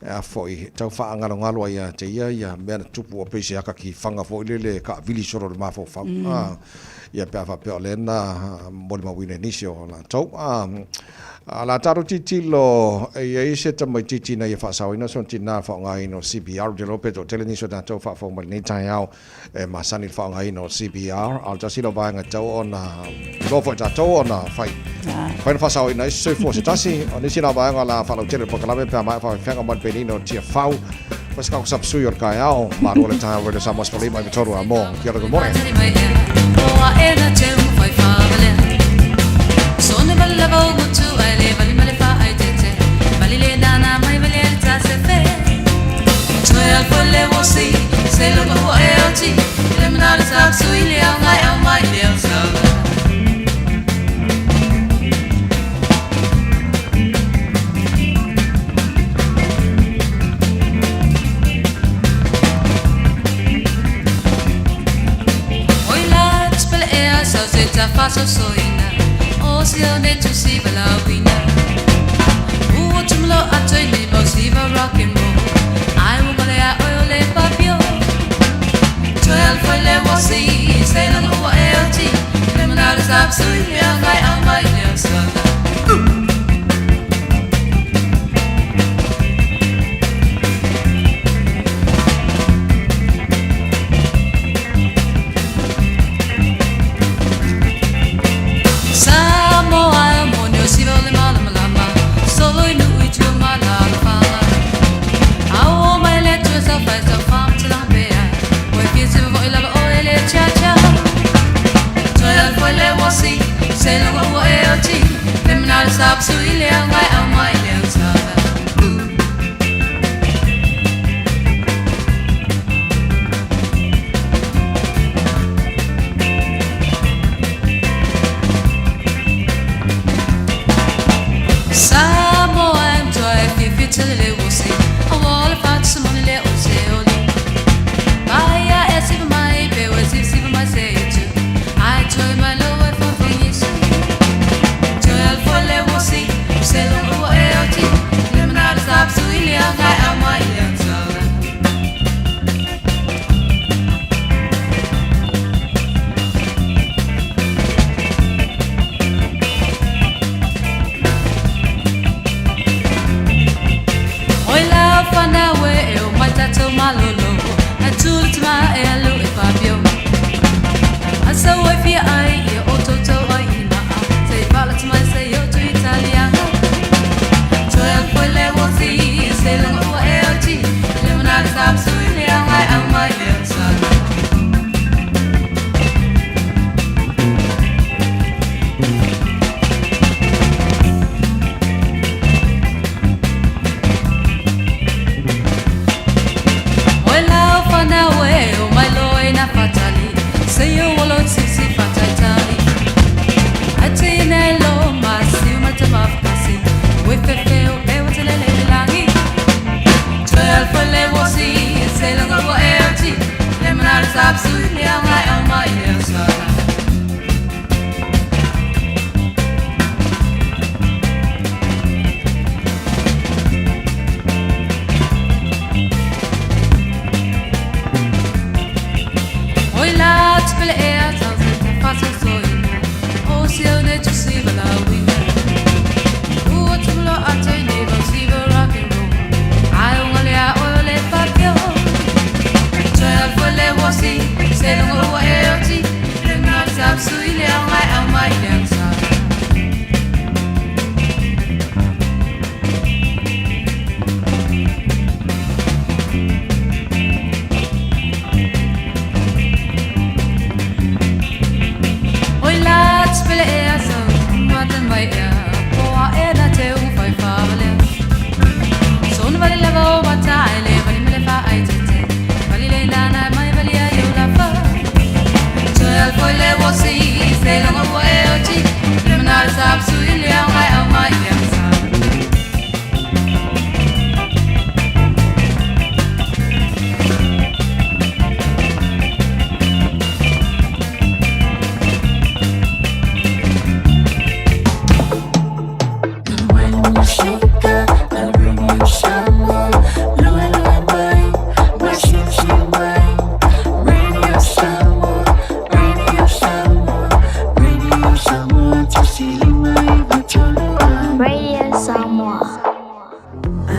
a foi, tau faagalogalo ai ia te ia ia mea na tupu ua pei se aka kifaga foi lele e kaavili solo i le mafaufau. A, ia pe a faapea o lea na molimauina e nisi o latou. A, A la tatou tilotilo e i ai se tamaitiiti ina ia faasaoina sona tinā i le faaaogaina o CPR. Ou te iloa pe toatele nisi o tatou faafofoga mai i lenei taeao e masani i le faaaogaina o CPR, a o le tasi lea o vaega e tatau ona iloa foi e tatou ona fai fai ona faasaoina ai se soifua o se tasi. O nisi na vaega o le a faalautele i le polokalame pe a maea faafeafeaga mai le penina o Tiafau. Fai se kako sapsui o le taeao, malo le taeao Radio Samoa 15 i 3 a mo. Kia ora, good morning.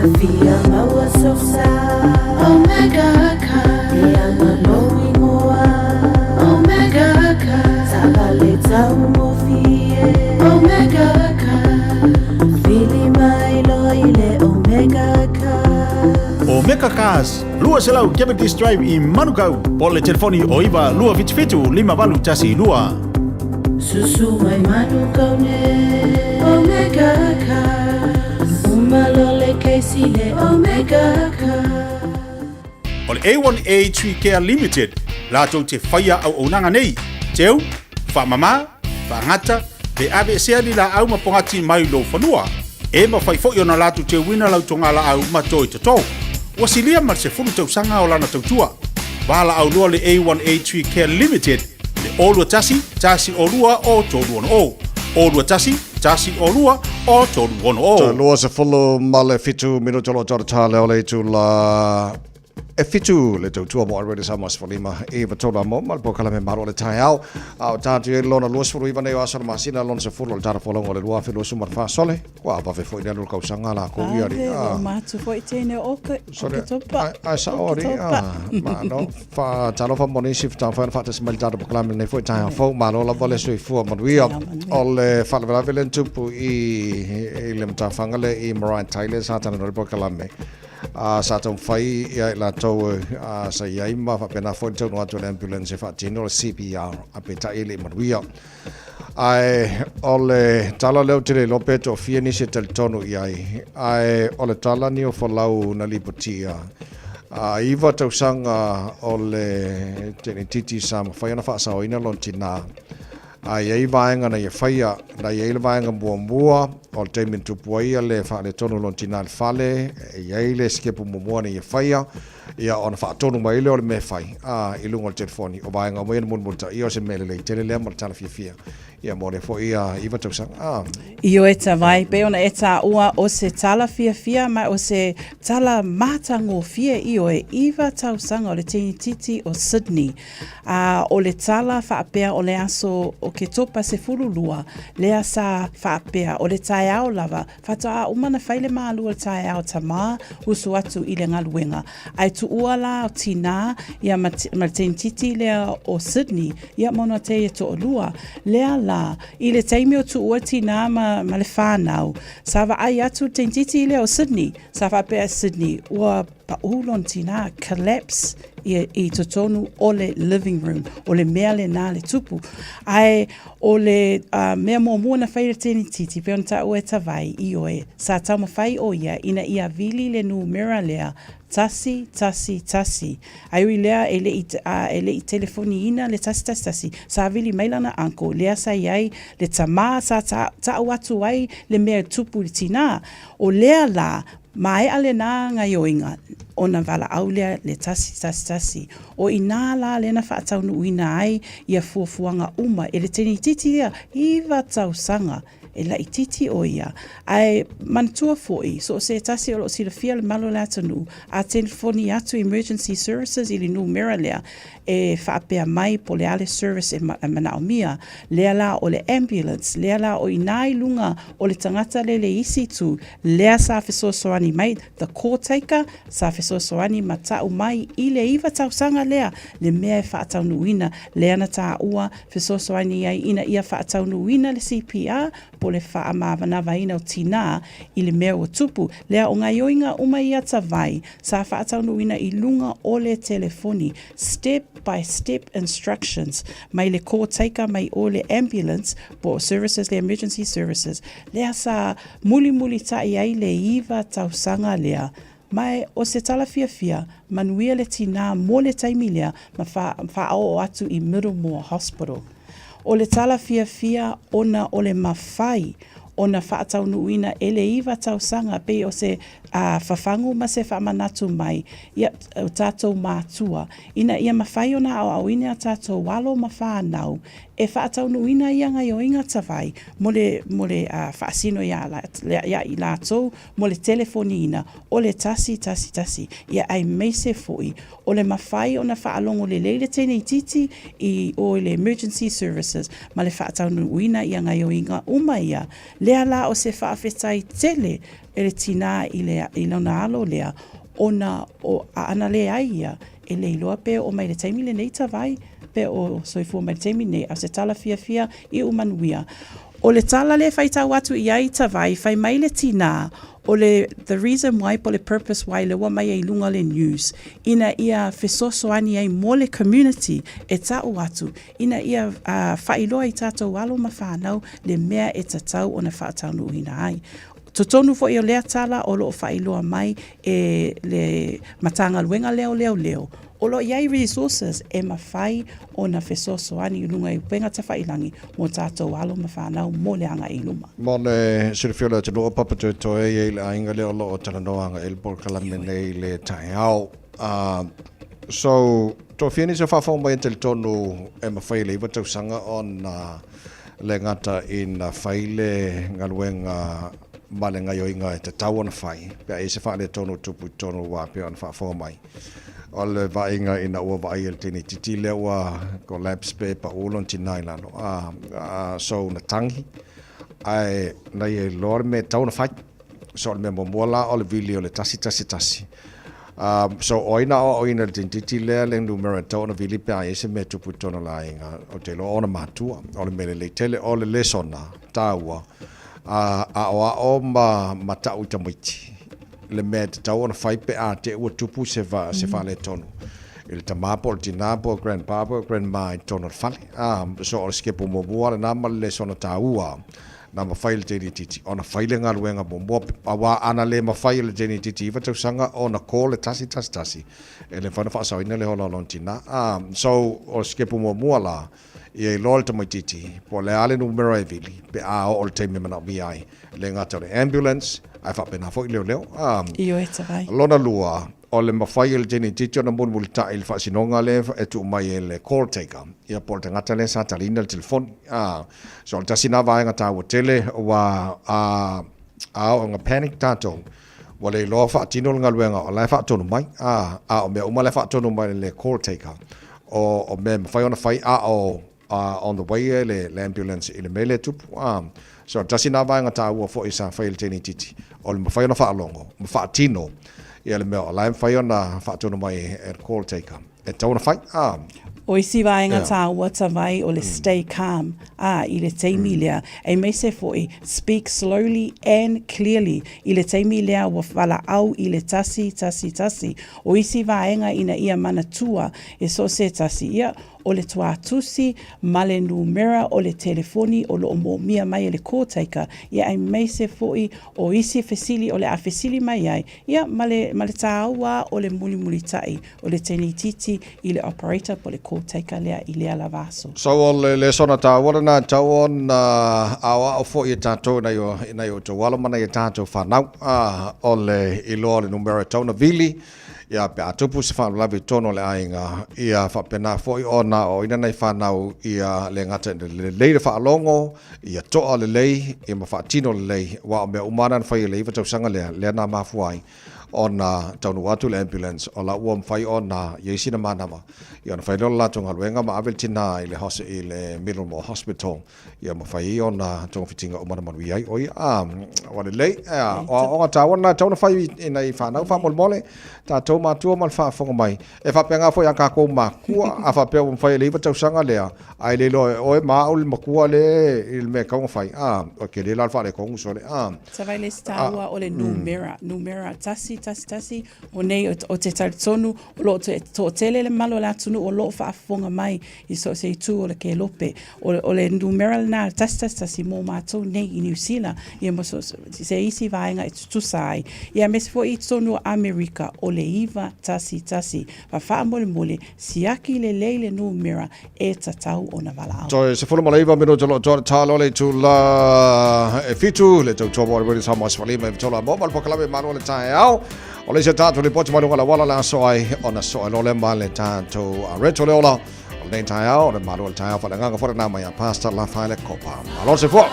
Fia maua sou sa Omega Car E anga lou ingoa Omega Car Taavale taugofie Omega Car Vili mai loa i le Omega Car. Omega Cars, 200 Cavendish Drive i Manukau, po o le telefoni o 927 5812. Susu mai Manukau nei Omega Cars Uma loa le kesi le Omega Cars. O le A1A Tree Care Limited latou te faia auaunaga nei, teu, faamama, faagata, pe aveesea ni laau ma pogati mai lou fanua. E mafai foi ona latou teuina lau togalaau ma toe toto. Ua silia ma le 10 tausaga o lana tautua. Valaau loa le A1A Tree Care Limited i le 021 102 o 360. 021 102 o 360. 27 minuto o lo o tala o le itula E fitu le tautua mo Radio Samoa 15 i Vatola mo ma le polokalame malo o le taeao. A o tātou i lona 29 nei o aso o le masina lona 10 o le tala folauga o le 2024 sole. Ua avave foi le alu o le kausaga la kou ia ri. Ave, ua matu foi tēnei o Oketopa. Ai sao ri. Ma no, fa talofa mo nisi whai na whaatasi mai le tātou polokalame nei foi taeao fou. Malo lava le soifua manuia. O le faalavelave le tupu i le matafanga le i Mariah Taylor sa tana no le polokalame. A sa taumafai ia i latou a sa i ai ma faapena foi le taunuu atu a le ambulance e faatino le CPR a peitai e le i manuia. Ae o le tala lea ou te le iloa pe toafia nisi e talitonu i ai, ae o le tala ni o Folau na lipotia a iwa tausaga o le teinititi sa mafai ona faasaoina lona tinā. A i ai vaega na ia faia, na i ai le vaega muamua o le taimi na tupu ai le faaletonu o lona tinā i le fale, e i ai le sikepu muamua na ia faia, ia ona faatonu mai lea o le mea e fai, ā, i luga o le telefoni. O vaega uma ia na mulimulitaia o se mea lelei tele lea ma le tala fiafia. Ia mo lea foi iwa tausaga, ā. Ioe Tavai, pei ona e tāua o se tala fiafia ma o se tala matagofie ioe iwa tausaga o le tenititi o Sydney. Ā, o le tala faapea o le aso Oketopa 12, lea sa faapea, o le taeao lava, faatoa uma na fai le malu o le taeao tamā, usu atu i le galuega. Ae tuua la o tinā, ia ma, ma le tenititi lea o Sydney, ia ma ona teie toalua. Lea la, i le taimi o tuua tinā ma, ma le whānau, sa vaai atu le tenititi lea o Sydney, sa faapea Sydney, ua Paʻu lona tinā, collapse ia i totonu o le living room, o le mea lenā le tupu. Ae o le uh, mea muamua na fai le tenititi, pei ona taua e Tavai, ioe, sa taumafai o ia ina ia vili le numera lea, tasi, tasi, tasi. Ae ui lea e le i, uh, e le i telefoniina le tasi, tasi, tasi, sa vili mai lana uncle, lea sa i ai le tamā sa ta, ta'u atu ai le mea e tupu i le tinā. O lea la, Maea lenā gaioiga ona valaau lea le tasi tasi tasi. O inā la lena faataunuuina ai ia fuafuaga uma e le tenititi ia iwa tausaga e laititi o ia. Ae manatua foi, so o se tasi o loo silafia le malu o le atunuu, a telefoni atu emergency services i le numera lea e faapea mai po o le a le service e manaomia, lea la o le ambulance, lea la o inā i luga o le tagata le le isi itu, lea sa fesoasoani mai, the call taker, sa fesoasoani ma ta'u mai i le iwa tausaga lea, le mea e faataunuuina, lea na tāua fesoasoani ai ina ia faataunuuina le CPR po o le faamavanavaina o tinā i le mea ua tupu, lea o gaioiga uma ia Tavai, sa faataunuuina i luga o le telefoni, step by step instructions, mai le call taker mai o le ambulance po o services le emergency services, lea sa mulimulitaʻi ai le iwa tausaga lea. Ma o se tala fiafia, manuia le tinā mo le taimi lea ma faaoo atu i Middlemore Hospital. O le tala fiafia ona o le mafai ona faataunuuina e le iwa tausaga pei o se fafagu ma se faamanatu mai ia o tatou mātua ina ia mafai ona aoaoina a tatou alo ma whanau e faataunuuina ia gaioiga tavai mo le mo le faasino iā ia i latou mo le telefoniina o le tasi tasi tasi ia aemaise foi o le mafai ona faalogo lelei le teneititi i o i le emergency services ma le faataunuuina ia gaioiga uma ia. Lea la o se faafetai tele e le tinā i le i lona alo lea ona o a ana leai ia e le iloa pe oo mai le taimi lenei Tavai pe o soifua mai le taimi lenei a o se tala fiafia iu manuia. O le tala lea e faitau atu i ai Tavai fai mai le tinā o le the reason why po o le purpose why lea ua aumai ai i luga le news ina ia fesoasoani ai mo le community e tau atu ina ia faailoa i tatou alo ma fanau le mea e tatau ona faataunuuina ai. Totonu foi o lea tala o lo o faailoa mai e le Matagaluega lea o Leoleo, o lo o i ai resources e mafai ona fesoasoani i luga i upega tafailangi mo tatou alo ma fanau mo le agai i luma. Mo le silafia o le atunuu o Papatoetoe e i ai le aiga lea o lo o talanoa agai i le polokalame nei i le taeao. So, toafia nisi o faafofoga mai e talitonu e mafai e le 9 tausaga ona le gata ina fai le galuega ma le gaioiga e tatau ona fai, pe a i ai se faaletonu o tupu i totonu aua pei ona faafofoga mai. O le vaaiga ina ua vaai e le teine itiiti lea ua collapse pe pau lona tina i lalo. So na tagi, ae na ia iloa le mea e tatau ona fai. So o le mea muamua la o le vili o le 111. So o ai na aoaoina i le teineitiiti lea le numera e tatau ona vili pe a i ai se mea e tupu i totonu o le aiga, ou te iloa o ona matua. O le mea lelei tele o le lesona taua, aoao ma ma tau i tamaiti le mea e tatau ona fai pe a te i ua tupu se se faaletonu i le tama po o le tina po o grandpa po o grandma i totonu o le fale. So o le sikepu muamua lena ma le lesona taua Na mafai e le teine-itiiti ona fai le galuega muamua, aua ana le mafai e le teine-itiiti 9 tausaga ona call le 111, e le mafai ona faasaoina le ola o lona tina. So, o le sitepu muamua la, ia iloa le tamaitiiti po o le a le numera e vili pe a oo le taimi e manaomia ai, e le gata o le ambulance, ae faapena foi leoleo. Ioe Tavai. Lona lua, O le mafai e le teine-itiiti ona mulimulitai i le faasinoga lea e tuu mai e le call taker, ia po o le tagata lea sa taliina le telefoni. So o le tasi lena vaega taua tele aua a oo ina panic tatou, ua le iloa faatino le galuega o la e faatonu mai, a o mea uma la e faatonu mai e le call taker, o mea e mafai ona fai a o on the way e le ambulance i le mea lea e tupu. So tasi lena vaega taua foi sa fai e le teine itiiti, o le mafai ona faalogo ma faatino ia le mea o la e mafai ona faatonu mai e le call taker e tatau ona fai. O isi vaega taua tavai o le stay calm, ā, i le taimi lea, aemaise foi speak slowly and clearly i le taimi lea ua valaau i le 111. O isi vaega ina ia manatua e so o se tasi, ia, o le tuatusi ma le numera o le telefoni o lo o moomia mai e le call taker, ia aemaise foi o isi fesili o le a fesili mai ai, ia ma le, ma le tāua o le mulimulitai o le teine itiiti i le operator po o le call taker lea i lea lava aso. So o le lesona tāua lena e tatau ona aoao foi e tatou i nai o, i nai o outou alo ma nai a tatou fanau, ā, o le iloa o le numera e tatau ona vili, Ia, pe a tupu se faalavelave i totonu o le aiga, ia faapena foi ona aoaoina nai fanau ia le gata ina lelei le faalogo, ia toa lelei, ia ma faatino lelei, aua o mea uma lava na na fai e le 9 tausaga lea, lea na mafua ai ona taunuu atu le ambulance, o la ua mafai ona i ai sina manava, ia ona fai lea o le latou galuega ma ave le tina i le i le Middlemore Hospital. Ia mafai ai ona togafitiga uma na manuia ai o ia. A, ua lelei. Ea, o aoaoga taua lena e tatau ona fai i nai fanau faamolemole, tatou matua ma le faafofoga mai. E faapena foi ia tatou makua, a faapea ua mafai e le 9 tausaga lea, ae le iloa e oe ma au le matua lea i le mea e tatau ona fai, a, ua tele la le faaletonu sole, a. Sa vai le isi taua o le numera, numera 111, o nei o te talitonu o lo o toatele le mamalu o le atunuu o lo o faafofoga mai i so o se itu o le kelope. O le numera lena 111 mō mātou nei i Niu Sila, ia ma so se isi vaega e tutusa ai. Ia aemaise foi i totonu o Amerika o le 911. Fa faamolemole, siaki lelei le numera e tatau ona valaau. Toe 19 minute o lo o toa le talo le itula e fitu le tautua mo le Radio Samoa 15 e fitola mo ma le polokalame Malo o le Taeao. O le isi o tatou lipoti mai luga o le auala le aso ai ona soa loa lea ma le tatou Reto le ola o lenei taeao o le Malo o le Taeao faaleagaga foi lena mai a Pastor Lafaele Kopa. Malo le soifua.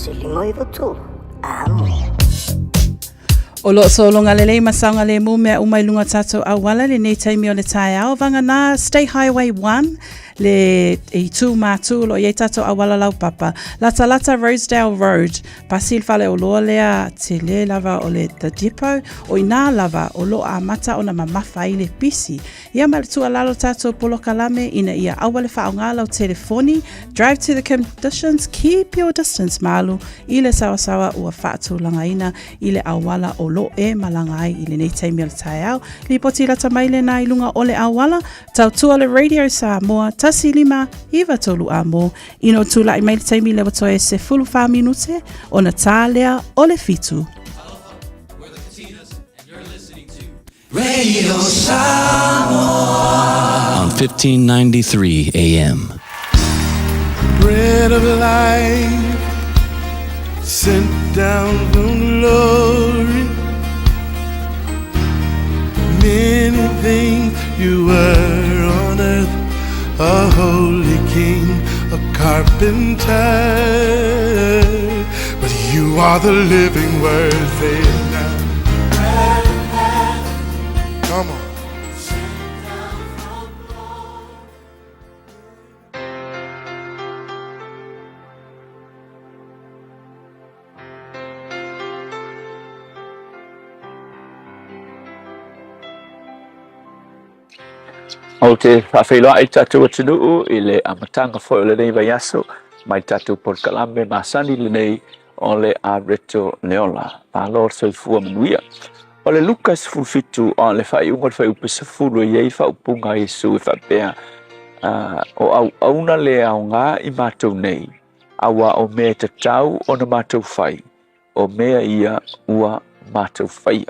1 5 9 3 Amo. O lo o sologa lelei ma saogalemu mea uma i luga o tatou auala i lenei taimi o le taeao. Vagana State Highway 1 le itu mātū o lo o i ai tatou auala laupapa. Latalata Rosedale Road, pasi le faleoloa lea tele lava o le The Depot, o inā lava o lo o amata ona mamafa ai le pisi. Ia ma le tuualalo tatou polokalame ina ia aua le faaaoga lau telefoni, drive to the conditions, keep your distance ma alu i le sawasawa ua faatulagaina i le auala o lo e malaga ai i lenei taimi o le taeao. Lipoti lata mai lena i luga o le auala, tautua le Radio Samoa, 1 5 9 3 amo, ina o tula'i mai le taimi lea ua toe 14 minute ona tā lea o le 7. Radio Samoa on 1593 AM. Bread of life sent down from glory. Many things you were on earth, a holy king, a carpenter. But you are the living word, say it now. Come on. Ou te faafeiloai i tatou atunuu i le amataga foi o lenei vaiaso mai tatou polokalame masani lenei o le Areto le Ola. Malo le soifua manuia. O le Luka 17 o le faaiuga o le fuaiupu 10 e i ai faaupuga a Iesu e faapea, o auauna le aoga i matou nei, auā o mea e tatau ona matou fai, o mea ia ua matou faia.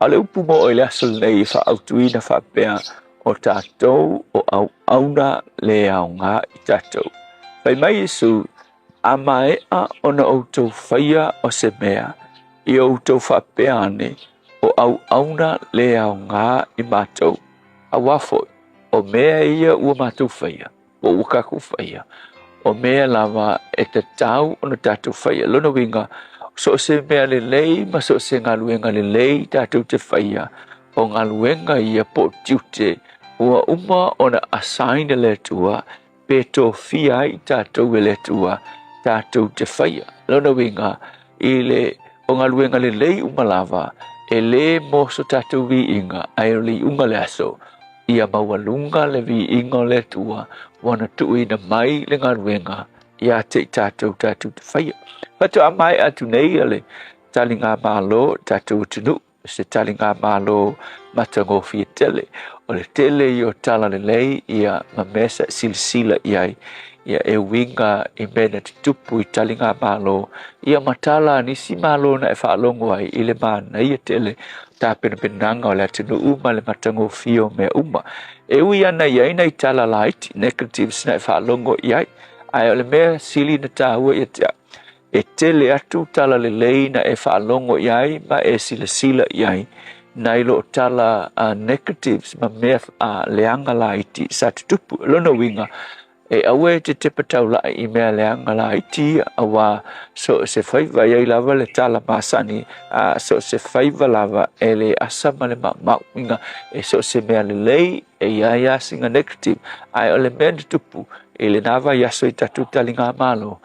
A o le upu mo'o i le aso lenei e faaautuina faapea, o tatou o auauna le aoga i tatou. Fai mai Iesu, A maea ona outou faia o se mea, ia outou faapea ane, o auauna le aoga i matou. Auā foi, o mea ia ua matou faia, po ua tatou faia, o mea lava e tatau ona tatou faia. Lona uiga, so o se mea lelei ma so o se galuega lelei tatou te faia, o galuega ia po o tiute ua uma ona assign e le Atua pe tofia ai tatou e le Atua tatou te faia. Lona uiga, i le o galuega lelei uma lava, e lē mo so tatou viiga, ae o le iuga le aso, ia maualuga le viiga o le Atua ua na tuuina mai le galuega ia te i tatou tatou te faia. Faatoa maea atu nei le taligamalo tatou atunuu, se taligamalo matagofie tele. O le tele ia o tala lelei ia ma mea sa silasila i ai ia e uiga i mea na tutupu i taligamalo ia ma tala a nisi malo na e faalogo ai i le manaia tele tapenapenaga o le atunuu ma le matagofie o mea uma. E ui ana i ai nai tala laiti, negatives na e faalogo i ai, ae o le mea sili na tāua ia te au, e tele atu tala lelei na e faalogo i ai ma e silasila i ai, nai lo tala negatives ma mea leaga laiti sa tutupu. Lona uiga, e aua e te tepa taula'i i mea leaga laiti ia, auā so o se faiva, e i ai lava le tala masani, so o se faiva lava e le asa ma le maumau. Uiga, e so o se mea lelei e i ai lava sina negative, ae o le mea na tupu i lena vaiaso i tatou taligamalo,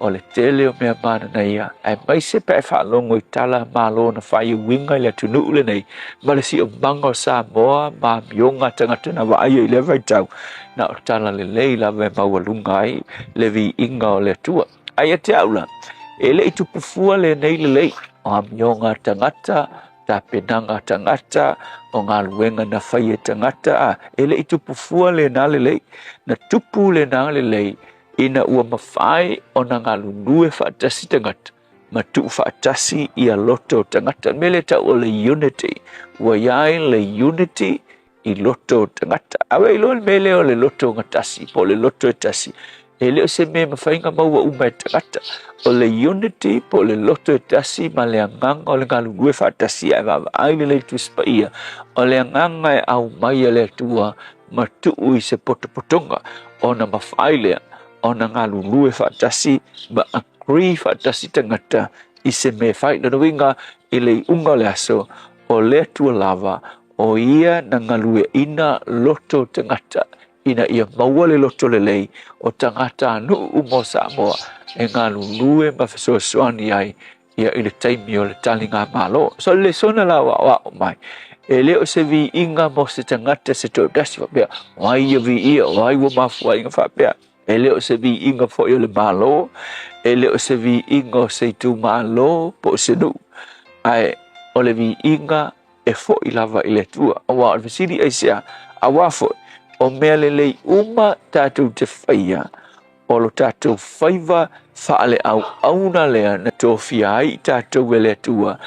o le tele o mea mananaia, aemaise pe a e faalogo i tala malo na fai e uiga i le atunuu lenei ma le siomaga o Samoa ma amioga a tagata na vaaia i lea vaitau, na o tala lelei lava e maualuga ai le viiga o le Atua. Ae ia te au la, e le i tupu fua lenei lelei o amioga a tagata, tapenaga a tagata, o galuega na fai e tagata, a e le i tupu fua lena lelei. Na tupu lena lelei ina ua mafai ona galulue faatasi tagata ma tuufaatasi ia loto o tagata. O le mea lea e tau o le unity. Ua i ai le unity i loto o tagata. A ua iloa le mea lea o le loto gatasi po o le loto e tasi, e le o se mea e mafai ona maua uma e tagata. O le unity po o le loto e tasi ma le agaga o le galulue faatasi ae vaavaai lelei le Tusi Paia, o le agaga e aumai e le Atua ma tuu i se potopotoga ona mafai lea ona galulue faatasi ma. agree faatasi tagata i se mea e fai. Lona uiga i le iuga o le aso, o le Atua lava o ia na galueaina loto o tagata ina ia maua le loto lelei o tagatanuu uma o Samoa e galulue ma fesoasoani ai ia i le taimi o le taligamalo. So le lesona la ua aoao mai, e le o se viiga mo se tagata se toatasi faapea, o ai ia viia, o ai ua mafuaiga faapea. E le o se viiga foi o le Malo, e le o se viiga o se itumalo po o se nuu, ae o le viiga e foi lava i le Atua. Aua o le fesili aisea, aua foi o mea lelei uma tatou te faia, o lo tatou faiva faaleauauna lea na tofia ai i tatou e le Atua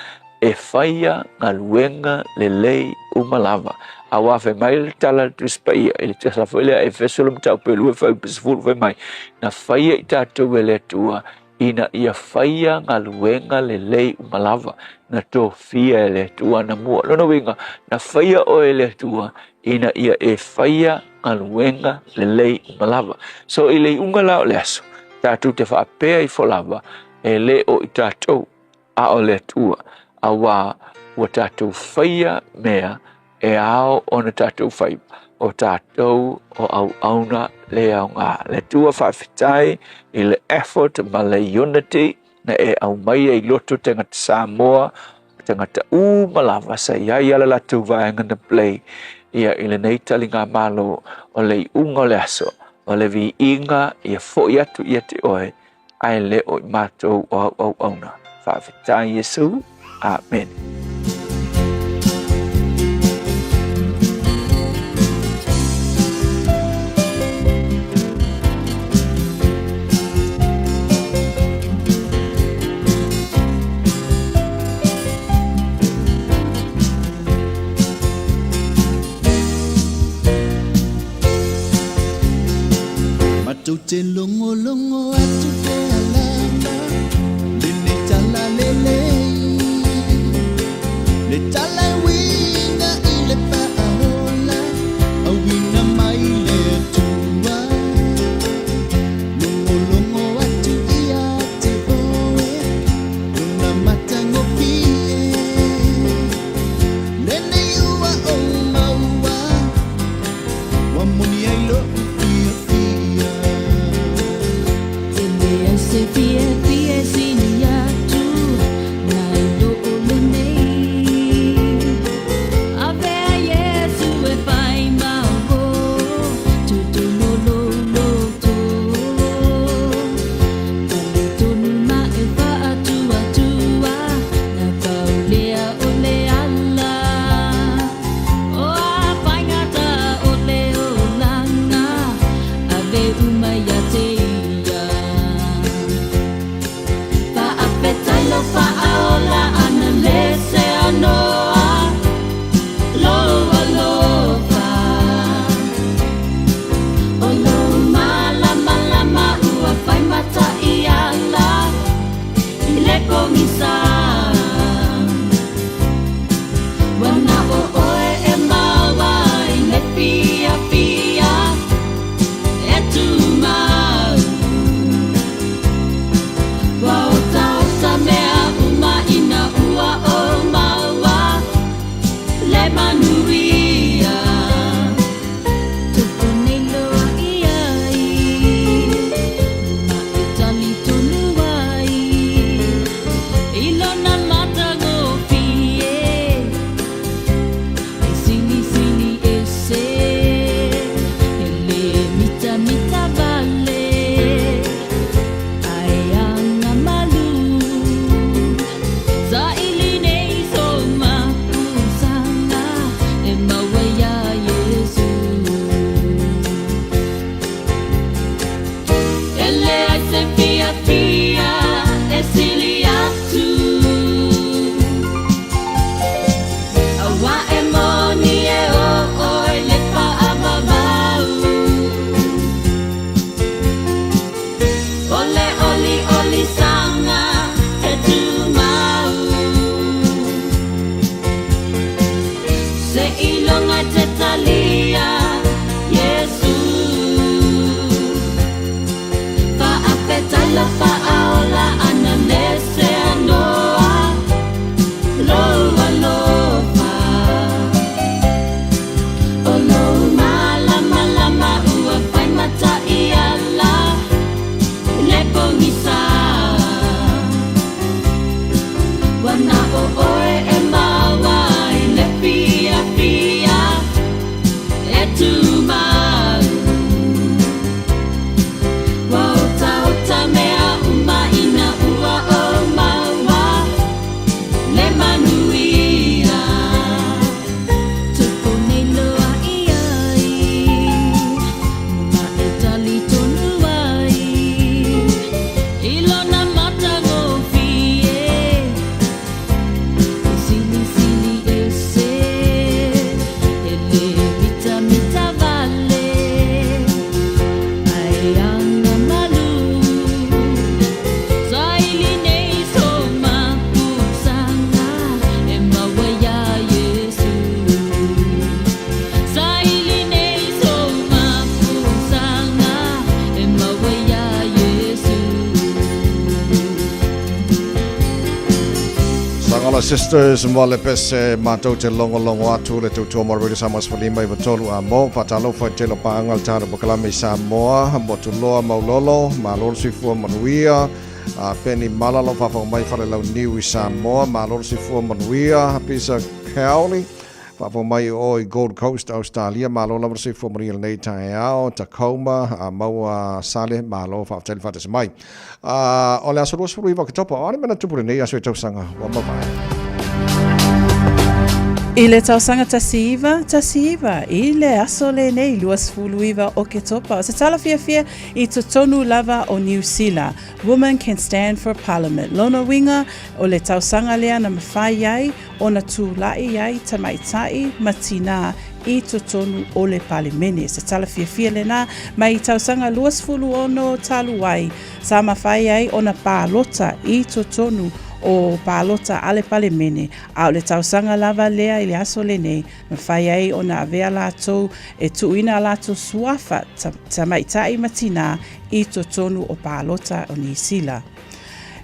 e faia galuega lelei uma lava. Aua fai mai le tala a le Tusi Paia i le tala foi lea a Efeso le mataupu e 2 fuaiupu 10 fai mai, na faia i tatou e le Atua ina ia faia galuega lelei uma lava na tofia e le Atua anamua. Lona uiga, na faia oe e le Atua ina ia e faia galuega lelei uma lava. So i le iuga la o le aso, tatou te faapea ifo lava, e le o i tatou, a o le Atua, auā ua tatou faia mea e ao ona tatou faiva, o tatou o auauna le aoga. Le Atua faafetai i le effort ma le unity na e aumaia i loto tagata Samoa, tagata uma lava sa i ai ala latou vaega na play ia i lenei taligamalo o le iuga o le aso, o le viiga ia foi atu ia te oe, ae le o i matou o au auauna. Faafetai Iesu. Amen. Matou te logologo atu pea lava lenei tala lelei, le tala e uiga i le faaola, auina mai le Atua. Logologo atu ia te oe, lona matagofie, lenei ua ou maua. Ua moni ai lo'u fiafia. E leai se fiafia e sili atu nai lo o lenei. Avea Iesu e fai maopo, totonu o lou loto. Talitonu ma e faatuatua, na pau lea o le ala. O a faigata o le olaga, ave uma ia te ia. Faafetai lou faaola ana le seanoa lou alofa. O lou malamalama ua fai mata i ala i le pogisa. Ua na o oe e maua i le fiafia e tumau. Ua otaota mea uma ina ua ou maua le manuia. Toto nei loa i ai, ma e talitonu ai i lona matagofie. E silisili ese, e le mitamita vale, ae agamalu. Saili nei so mapusaga e maua iā Iesu. E leai se fiafia e sili atu, auā e moni e o oe le faavavau. O le olioli saga e tumau. Seiloga e te talia Iesu. Faafetai lou faaola. pōgisa. Ua na o oe e maua i le fiafia e tumau. Ua otaota mea uma ina ua ou maua le manuia. Tupu nei loa i ai, ma e talitonu ai i lona matagofie. E silisili ese, e le mitamita vale, ae agamalu. Saili nei so mapusaga e maua iā Iesu. Saili nei so mapusaga e maua iā Iesu. Sagola Sisters ma le pese matou te logologo atu le tautua mo Radio Samoa 15 93 a mo faatalofa i tele o paaga le tatou polokalame i Samoa Motuloa Maulolo malo le soifua manuia a Penny Malalo faafofoga mai Falelauniu i Samoa malo le soifua manuia Pisa Cowley faafofoga mai o i Gold Coast Australia malo lava le soifua manuia i lenei taeao Tacoma a maua Sale malo faafetai le faatasi mai. A o le aso 29 o Oketopa, o a le mea na tupu lenei aso i tausaga ua mavae? I le tausaga 1919, i le aso lenei 29 o Oketopa, o se tala fiafia i totonu lava o Niu Sila, Women can stand for Parliament. Lona uiga, o le tausaga lea na mafai ai ona tulai ai tamaitai ma tinā i totonu o le Palemene. Se tala fiafia lenā mai i tausaga 26 talu ai, sa mafai ai ona palota i totonu o palota a le Palemene, a o le tausaga lava lea i le aso lenei, mafai ai ona avea latou e tuuina a latou suafa tamaitai ma tinā i totonu o palota o Niu Sila.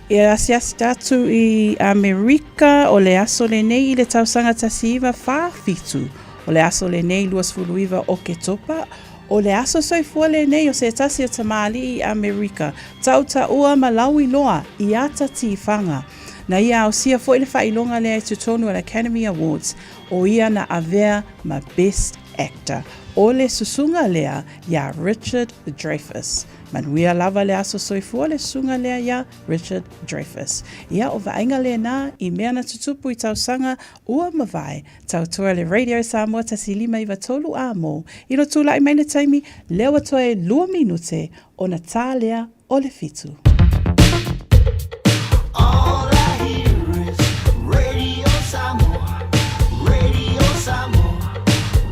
E asiasi atu i Amerika o le aso lenei i le tausaga 1947. O le aso lenei 29 Oketopa, o le aso soifua lenei o se tasi o tamalii i Amerika, tautaua ma lauiloa i ata tifaga. Na ia aosia foi le faailoga lea i totonu o le Academy Awards, o ia na avea ma Best Actor. O le susuga lea iā Richard Dreyfuss. Manuia lava le aso soifua le susuga lea iā Richard Dreyfuss. Ia, o vaaiga lena i mea na tutupu i tausaga ua mavae, tautua le Radio Samoa 1593 a mō i lo tulai mai le taimi lea ua toe lua minute ona tā lea o le fitu. All I hear is Radio Samoa, Radio Samoa,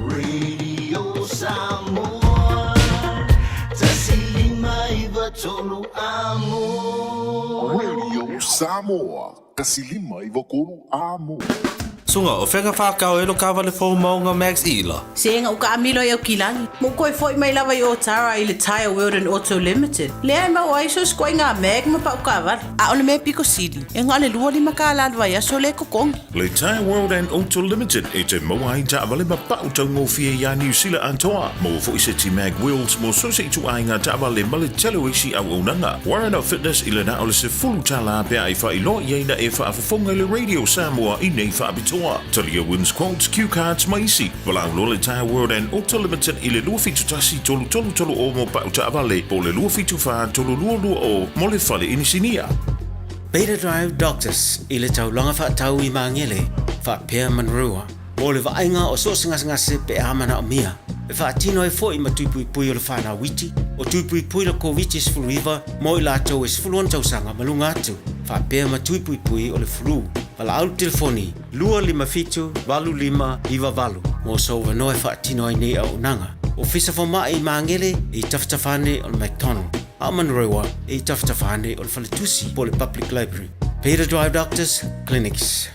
Radio Samoa. 1593 amo. Radio Samoa, 1593 amo. Suga, o fea ka whakao e lo kawale fou maunga Max Ila? Sega uka amilo i Aukilani. Mo koe foi mai lava i Otara i le Tyre World and Auto Limited. Lea e maua ai so sikoa i ngā mag ma pau kawale. A o le mea piko sili, e ngā le 25 kālā le vaiaso le kokongi. Le Tyre World and Auto Limited e te maua ai taavale ma pau taugofie iā Niu Sila atoa. Maua foi se ti mag wheels mo so se ituaiga taavale ma le tele o isi auaunaga. Warren Fitness i le na o le 10 tālā pea e faailoa i ai na e faafofoga i le Radio Samoa i nei faapitoa. Talia wins quotes, cue cards ma isi. Valaau loa le Tyre World and Auto Limited i le 271 333 o mo pau taavale po o le 274 322 mo le fale inisinia. Beta Drive Doctors i le taulaga faatau i Magele, faapea Manurewa, mo le vaaiga o so o se gasegase pe a manaomia. E faatino ai foi ma tuipuipui o le whanau iti, o tuipuipui le Koviti-19 mo i latou e 16 tausaga ma luga atu, faapea ma tuipuipui o le flu. Valaau le telefoni 257 8598 mo sou avanoa e faatino ai nei auaunaga. Ofisa Fomai i Magele e i tafatafa ane o le McDonald, a o Manurewa e i tafatafa ane o le Faletusi po o le Public Library. Beta Drive Doctors Clinics.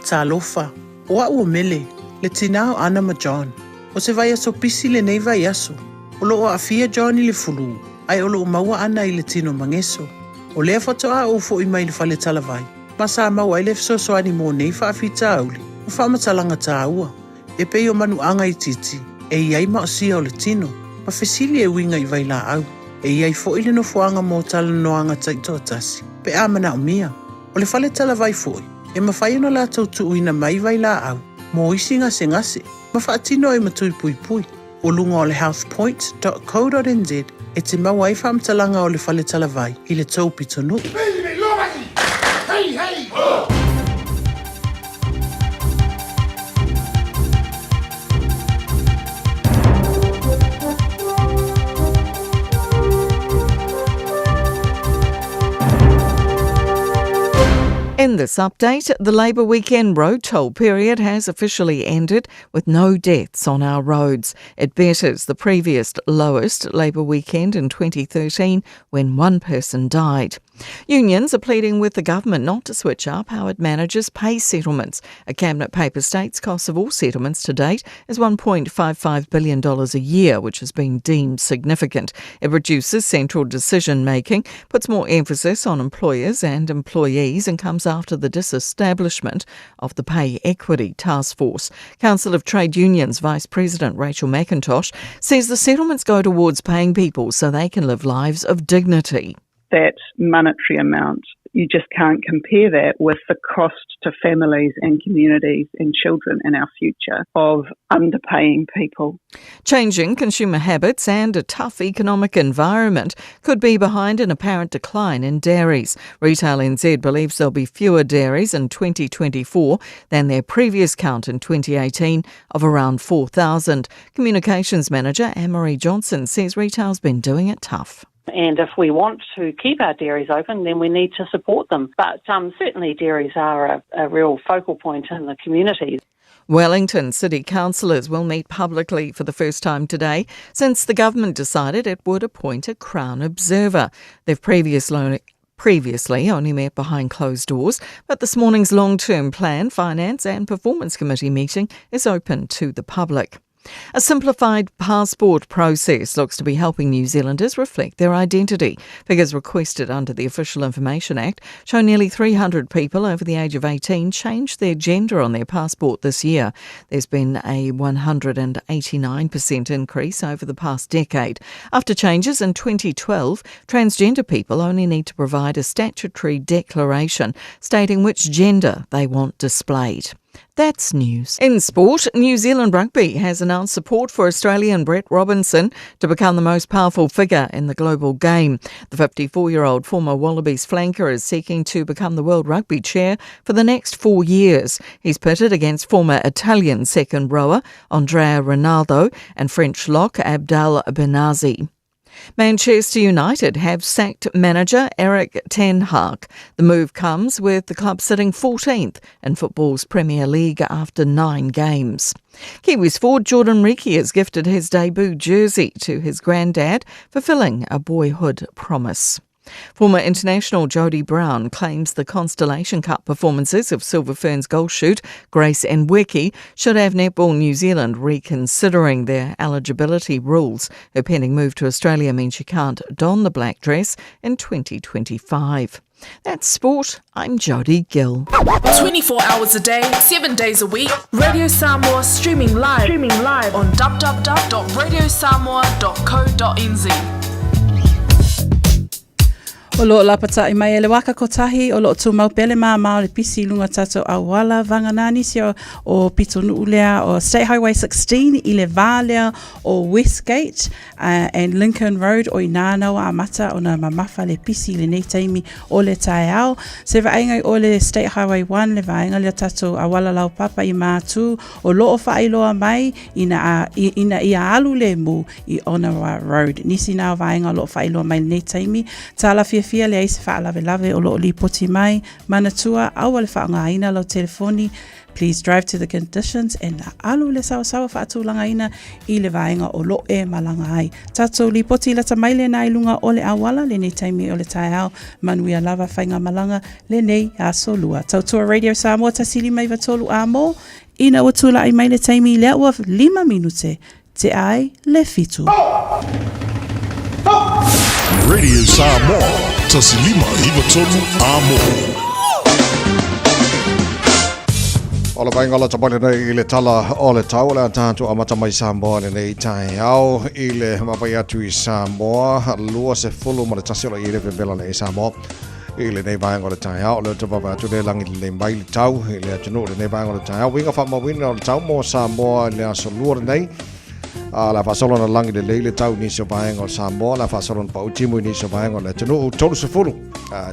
Talofa, o a'u o Mele, le tinā o Ana ma John. O se vaiaso pisi lenei vaiaso. O lo'o aafia John i le fulū, ae o lo'o maua ana i le tino mageso. O lea faatoa ou fo'i mai le fale talavai, ma sa maua ai le fesoasoani mo nei faafitauli ma faamatalaga tāua, e pei o manuaga itiiti e i ai maosia o le tino, ma fesili e uiga i vailaau. E i ai foi le nofoaga mo talanoaga taitoatasi, pe a manaomia. O le fale talavai foi, e mafai ona latou tuuina mai vailaau mo isi gasegase ma faatino ai ma tui puipui. O luga o le healthpoint.co.nz e te maua ai faamatalaga o le fale talavai i le tou pitonuu. Hey, hey, ho! In this update, the Labour weekend road toll period has officially ended with no deaths on our roads. It betters the previous lowest Labour weekend in 2013 when one person died. Unions are pleading with the government not to switch up how it manages pay settlements. A cabinet paper states costs of all settlements to date is $1.55 billion a year, which has been deemed significant. It reduces central decision making, puts more emphasis on employers and employees, and comes after the disestablishment of the Pay Equity Task Force. Council of Trade Unions Vice President Rachel McIntosh says the settlements go towards paying people so they can live lives of dignity that monetary amount. You just can't compare that with the cost to families and communities and children in our future of underpaying people. Changing consumer habits and a tough economic environment could be behind an apparent decline in dairies. Retail NZ believes there'll be fewer dairies in 2024 than their previous count in 2018 of around 4,000. Communications manager Anne-Marie Johnson says retail's been doing it tough. And if we want to keep our dairies open, then we need to support them. But um, certainly, dairies are a, a real focal point in the community. Wellington City Councillors will meet publicly for the first time today since the government decided it would appoint a Crown Observer. They've previously previously only met behind closed doors, but this morning's long term plan, finance and performance committee meeting is open to the public. A simplified passport process looks to be helping New Zealanders reflect their identity. Figures requested under the Official Information Act show nearly 300 people over the age of 18 changed their gender on their passport this year. There's been a 189% increase over the past decade. After changes in 2012, transgender people only need to provide a statutory declaration stating which gender they want displayed. That's news. In sport, New Zealand Rugby has announced support for Australian Brett Robinson to become the most powerful figure in the global game. The 54 year old former Wallabies flanker is seeking to become the World Rugby chair for the next four years. He's pitted against former Italian second rower Andrea Rinaldo and French lock Abdel Benazzi. Manchester United have sacked manager Eric Ten Hag. The move comes with the club sitting 14th in football's Premier League after nine games. Kiwis forward Jordan Riki has gifted his debut jersey to his granddad, fulfilling a boyhood promise. Former international Jodie Brown claims the Constellation Cup performances of Silver Ferns goal shoot Grace Nweke should have Netball New Zealand reconsidering their eligibility rules. Her pending move to Australia means she can't don the black dress in 2025. That's sport. I'm Jodie Gill. 24 hours a day, 7 days a week. Radio Samoa streaming live, streaming live on www.radiosamoa.co.nz. O loo lapataʻi mai e le waka kotahi, o loo tumau pea le māmā o le pisi i luga tatou auala, vagana nisi o, o pitonuu lea o State Highway 16 i le vā lea o Westgate uh, and Lincoln Road o inā na ua amata ona mamafa le pisi i lenei taimi o le taeao. Se vaaiga i o le State Highway 1 le vaega lea tatou auala laupapa i Mātū o loo faailoa mai ina, ina ia alu lemu i Onewa Road. Nisi nā o vaega o loo faailoa mai lenei taimi, tala fiafia leai se faalavelave o loo lipoti mai, manatua, aua le faaaogaina lau telefoni, please drive to the conditions and alu le sawasawa faatulagaina i le vaega o loo e malaga ai. Tatou lipoti lata mai lena i luga o le auala lenei taimi o le taeao, manuia lava faigamalaga lenei aso lua. Tautua Radio Samoa 153 amo, ina ua tulaʻi mai le taimi lea ua 5 minute Te ai le fitu. Radio Samoa, 153 Amo. O le vaega lata mai lenei i le tala o le tau o le a tatou amata mai Samoa lenei taeao i le vaavaai atu i Samoa 21 o lo i le vevela le Samoa i lenei vaega o le taeao o le te vaavaai atu le lagi lelei mai le tau i le atunuu lenei vaega o le taeao uiga faamauina o le tau mo Samoa i le aso lua lenei A la faasolo na lagi lelei le tau i nisi o vaega o Samoa, la faasolo na pau timu i nisi o vaega o le atunuu, 30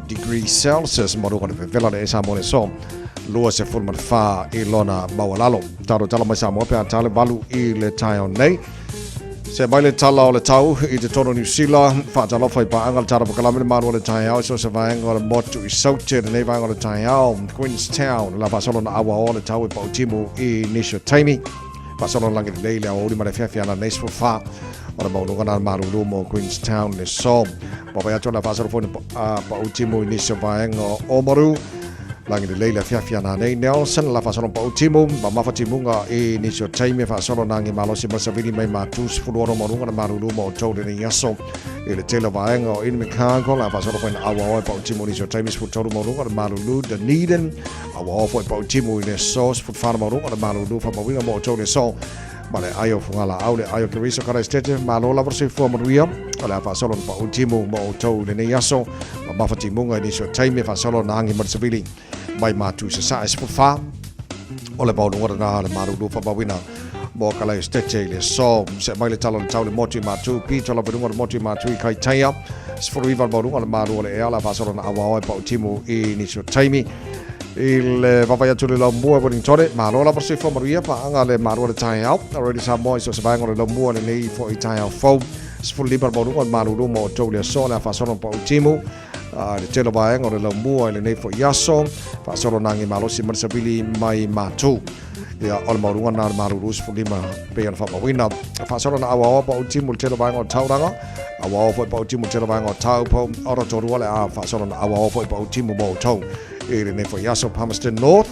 degree Celsius ma luga o le vevela le Samoa le so, 24 i lona maualalo. Talo tala mai Samoa pe a tale valu i le taeao nei. Se mai le tala o le tau i te tono Niu Sila, whaatalofa i paanga le tara pakalame le malu o le taeao i so se vaega o le motu i Saute, lenei vaega o le taeao, Queenstown, la faasolo na aua o le tau e pau timu i nisi o taimi. Faasolo lagi lelei le aoauli ma le afiafi ana nei 14 o le maualuga na malulu mo Queenstown le so. Vaavaai atu le faasolo foi na pau timu i nisi o vaega o Oamaru. Lagi lelei le afiafi ana nei Nelson la faasolo pau timu mamafa timuga i nisi o taimi faasolo na malosi ma savili mai matu 16 maualuga na malulu mo outou lenei aso. I le tele o vaega o Invercargill la faasolo foi na auaoa e pau timu i nisi o taimi 13 maualuga na malulu Dunedin. Aua foi pau timu i le so, 14 maualuga le malulu faamauina mo outou le so. Ma le ai o Fugalaau, le ai o Keriso Karaistete, malo lava le soifua manuia. O le a faasolo na pau timu mo outou i lenei aso. Ma mafa timuga i nisi o taimi e faasolo na agi ma le savili mai matu i sasae 14. O le maualuga lena le malulu faamauina mo Karaistete i le so. Se mai le tala o le tau le motu i matu, pito lava i luga o le motu i matu i Kaitaia. 19 le maualuga le malu o le ea la faasolo na auaoa e pau timu i nisi o taimi. I le vaavaai atu i le laumua Wellingtone, malo lava le soifua manuia, paaga le malo o le taeao. Radio Samoa i so o se vaega o le laumua lenei foi taeao fou. 15 le maualuga o le malulu mo outou le aso, le a faasolo na pau timu. Le tele o vaega o le laumua i lenei foi aso, faasolo na agi malosi ma le savili mai matu. Ia, o le maualuga na le malulu 15 pei ona faamauina. Faasolo na auaoa pau timu le tele o vaega o Tauranga, auaoa foi pau timu le tele o vaega o Taupo, o Rotorua le a faasolo na auaoa foi pau timu mo outou. I lenei foi aso Palmerston North,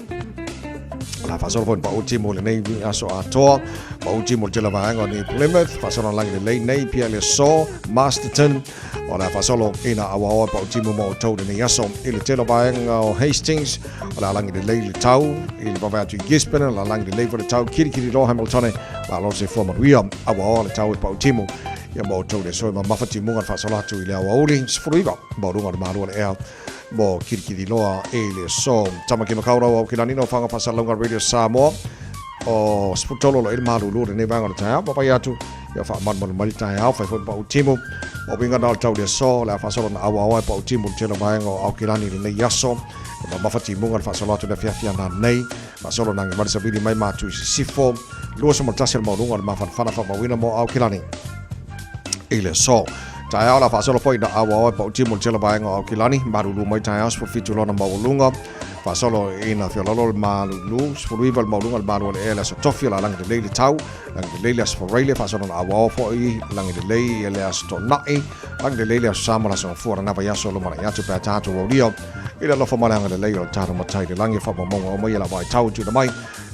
la faasolo foi pau timu lenei aso atoa, pau timu le tele o vaega o New Plymouth, faasolo na lagi lelei nei pia le so, Masterton, O le a faasolo ina auaoa pau timu mo outou lenei aso i le tele o vaega o Hastings, o le a lagi lelei le tau i le vaavaai atu i Gisborne, o le a lagi lelei foi le tau kirikiri loa Hamiltone, malo le soifua manuia, auaoa le tau e pau timu ia mo outou le aso e mamafa timuga le faasolo atu i le aoauli 19 maualuga o le malu o le ea mo kirikiri loa i le aso. Tamaki Makaurau au ki lani no whanga whasalauga Radio Samoa o 13 lo i le malulu lenei vaega o le taeao, vaavaai atu Ia faamalumalu mai le taeao, fai foi pau timu. O uiga na o le tau le aso, le a faasolo na auaoa e pau timu le tele o vaega o Aokelani i lenei aso. E mamafa timuga le faasolo atu le afiafi ana nei. Faasolo na agi mai le savili mai matu i sisifo. 21 le maualuga o le mafanafana faamauina mo Aokelani i le aso. Taeao la faasolo foi na auaoa e pau timu le tele o vaega o Aokelani. Malulu mai taeao 17 lona maualuga. Faasolo ina feololo le malulu 19 le maualuga le malu o le ea le aso tofi o la lagi lelei le tau. Lagi lelei le aso Faraile, faasolo na auao foi, lagi lelei le aso Tona'i, lagi lelei le aso Sa ma le aso Gafua, lena vaiaso lumanai atu pe a tatou aulia i le alofa ma le agalelei o le tatou Matai i le lagi e faamaumauga uma ia la vaitau e tuuina mai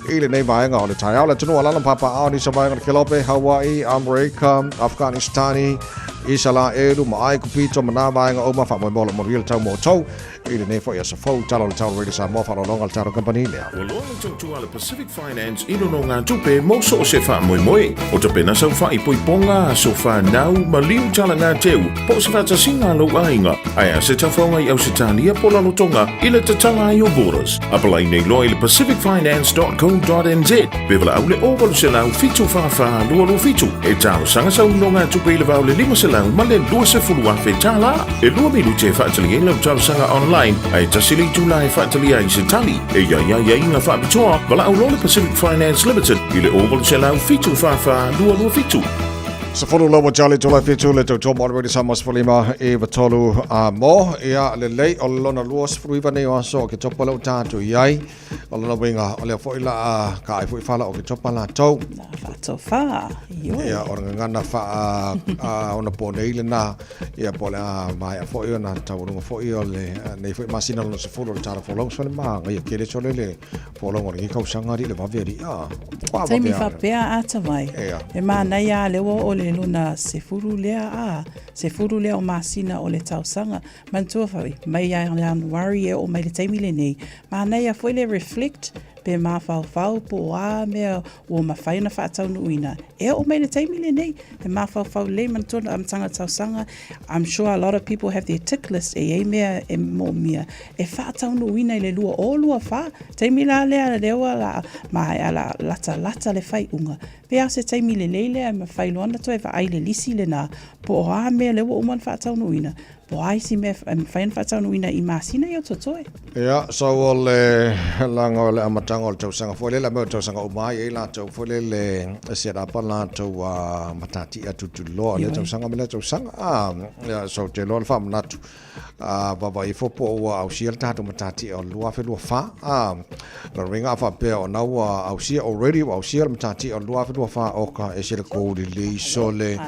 i lenei vaega o le taeao. Le atunuu alala ma papaaao nisi o vaega o le Kelope, Hawaii, Amerika, Afghanistani, Isalaelu ma Aikupito ma nā vaega uma, faamoemoe o lo o manuia le tau mo outou. I lenei foi aso fou, tala o le tau Radio Samoa, faaaloaloga le tatou kamupani lea. Ua loa le tautua a le Pacific Finance i nonogatupe mo so o se faamoemoe. O tapena sau faaipoipoga, aso fanau, maliu talagateu, po o se faatasiga a lou aiga, ae a se tafaoga i Ausetalia po o Lalotoga i le tatala ai o borders. Apalai nei loa i le pacificfinance.co.nz pe valaau le 0800 744 227 e talosaga sau nonogatupe i le va o le 500 ma le 20,000 tala. E lua minute e faatali ai lau talosaga online, ae tasi le itula e faatali ai se tali. E i ai aiaiga faapitoa, valaau loa le Pacific Finance Limited i le 0800 744 227. Sefulu lau tali tula fitu le tautua mo le sama sefulima i vatolu a mo ia lelei o le lona lua sefulu iva nei o aso o ke topa lau tātou i ai O lona uiga, o lea foi la a ka ai foi fala o ke topa latou. Na whaatofā, ioe. Ia, o le gagana wha a ona po nei le nā, ia po le a maea foi ona taualuga foi o le nei foi masina lona sefulu o le tala folauga sole ma ngaia kele sole le folauga o lenei kausaga ali le vave ali a. Kwa Taimi vave a. faapea ata mai. Ia. E mānaia a lewa o le lona sefulu lea a, sefulu lea o masina o le tausaga. Manatua foi, mai ia January e oo mai le taimi lenei, mānaia foi le reflect. Pe mafaufau po o a mea ua mafai ona faataunuuina e oo mai le taimi lenei. E mafaufau lelei manatua le amataga o le tausaga. I'm sure a lot of people have their tick list e i ai mea e moomia e faataunuuina i le 2024. Taimi la lea lea ua la maea la latalata le faaiuga. Pe a o se taimi lelei lea e mafai loa ona toe vaai le lisi lena po o a mea lea ua uma ona faataunuuina Po o a isi mea e mafai ona faataunuuina i masina ia o totoe. Ia, so o le laga o le amataga o le tausaga foi lele, a mea o le tausaga uma ai e i ai latou foi lele e set up a latou matatia tulituliloa o lea tausaga ma lea tausaga. Ia, so ou te iloa le faamanatu, vaavaai ifo po o ua ausia le tatou matatia o le 2024. Lona uiga a faapea o na ua ausia already, ua ausia le matatia o le 2024, oka, ese le kou lelei sole,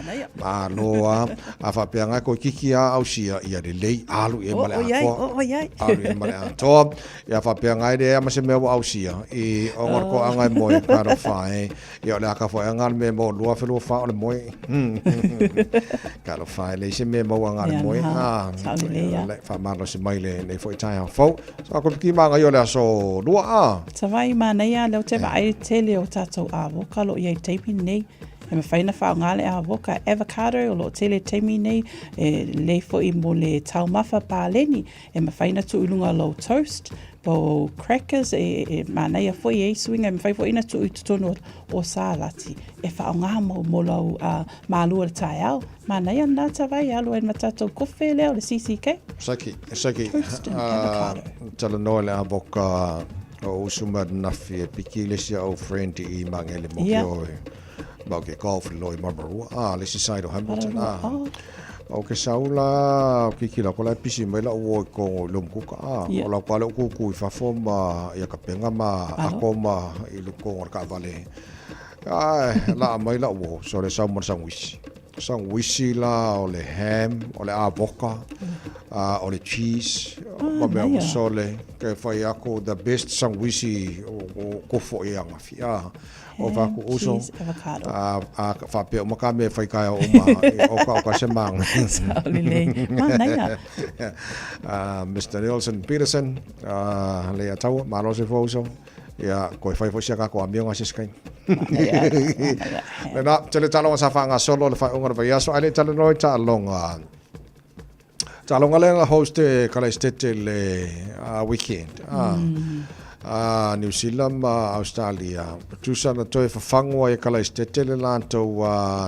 malo a. A faapea ngai koe kiki a ausia ia lelei alu i ai ma le atoa. Alu i ai ma le atoa. Ia faapea ngai le ama se mea ua ausia i o ngor ko anga e moe ka ro whae. Ia o le aka fo anga le mea mo lua whelua wha o le moe. Ka ro whae le se mea mo anga le moe. Ah, le wha malo se mai le nei fo i tai hao fau. So ako piki manga i o le aso lua a. Tawai manaia leo te vaai tele o tātou avoka lo i ai taimi nei. E mafai ona faaaoga le avoka, avocado, o lo o tele taimi nei, e lelei foi mo le taumafa paleni. E mafai ona tuu i luga o lou toast, po o crackers, e, e manaia foi e isi uiga, e mafai foi ona tuu i totonu o salati. E faaaoga mo, mo lau uh, malua o le taeao. Manaia lena tavai, alu ai ma tatou kofe lea o le CCK. Saki, saki. Toast and avocado. Talanoa le avoka O usu ma nafi e piki le isi au friend i Mangele mo ke oe. Ma ke golf le loi Marmarua. Ah, le isi side o Hamilton. Ah. O ke saula o kiki la kola pisi mai la o i kongo i lomukuka. Ah, o la kwa le ukuku i fafo ma ia kapenga ma ako ma i le kongo le kaavale. Ah, la mai la o so le sau mo sangwisi. Sangwisi la o le ham, o le avoka, o le cheese, ma mea ua sole. Ke whai ako the best sangwisi o kofo i anga fi. Ah, o whaku uso. Cheese, avocado. A, whapea uma ka mea whai kai o uma, o ka o ka se manga. Sao lelei. Manaia. Mr. Nelson Peterson, le ataua, malo se fo uso. Ia, koe whai fo sia kako amio ngā siskai. Lena, tele talonga sa whaanga solo le whai unga le aso, ai le tale noi talonga. Talonga le nga host e kala istete le weekend. New Zealand ma Australia. Tusa na toe whawhangua e kala istete le lantou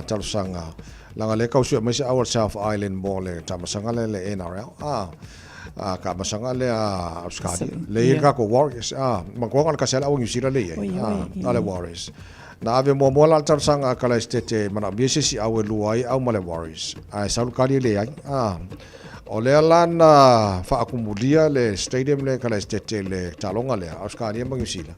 talosanga. Langa le kausu e maise awal South Island mo le tamasanga le le NRL. A ka masanga le a Australia. Le ia ka ko Warriors. A ma ko ngala ka sela o New Zealand le ia. A le Warriors. Na ave mo mo la talosaga a Kalaisitete manaomia se isi au e lua ai au ma le Warriors. Ae sau le kali e leai. A o lea la na faakumulia le stadium le Kalaisitete le taloga lea Australia ma New Zealand.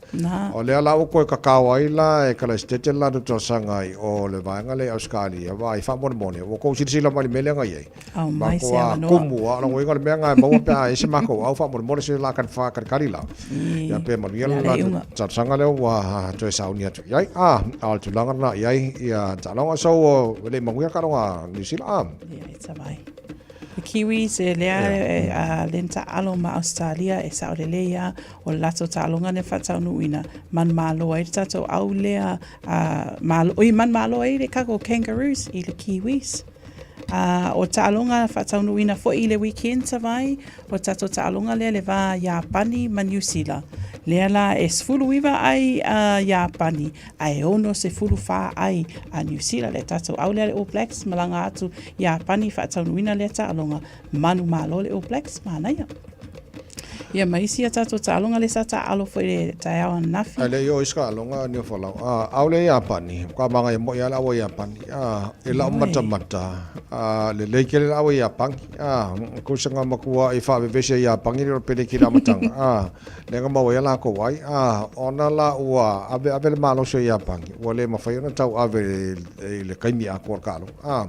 O lea la ua koe kakao ai la e Kalaisitete le latou talosaga ai o le vaega lea i Australia vaai faamolemole ua kou silasila mai le mea lea na i ai. Ao mai se avanoa. Kumu, a o inga le mea ngai maua pe a ese mako au fa mo se la kan fa kan kari la. Ya pe manuia la talosaga lea ua toe sauni atu i ai. A, a o le tulaga lena i ai ia taaloga. So, e le i manuia ka aloga New Zealand. A. Ia, e tavai. The Kiwis e lea e a le taalo ma Australia e sao lelei a o le latou taaloga lea faataunuuina manumalo ai le tatou au lea a malo oi manumalo ai le kako Kangaroos i le Kiwis. Ā, o taaloga faataunuuina foi i le weekend Savai, o tatou taaloga lea le va Iapani ma Niu Sila. Lea la e 19 ai a Iapani, ae 64 ai a Niu Sila. Le tatou au lea le All Blacks malaga atu Iapani faataunuuina lea taaloga. Manumalo le All Blacks, manaia. Ia ma isi a tatou taaloga lea sa taaalo foi le taeao ananafi. Ae le i oo i se taaloga Niufolau, a, aole Iapani, ka maga ia moi a le aua Iapani, a, i lau matamata, a, lelei tele le aua Iapani, a, kusaga matua i faavevesi ai Iapani le pele ki le amataga, a, lea na maua ai a lakou ai, a, ona la ua ave ave le malosi o Iapani, ua le mafai ona tau ave i le taimi atoa o le taaloga, a.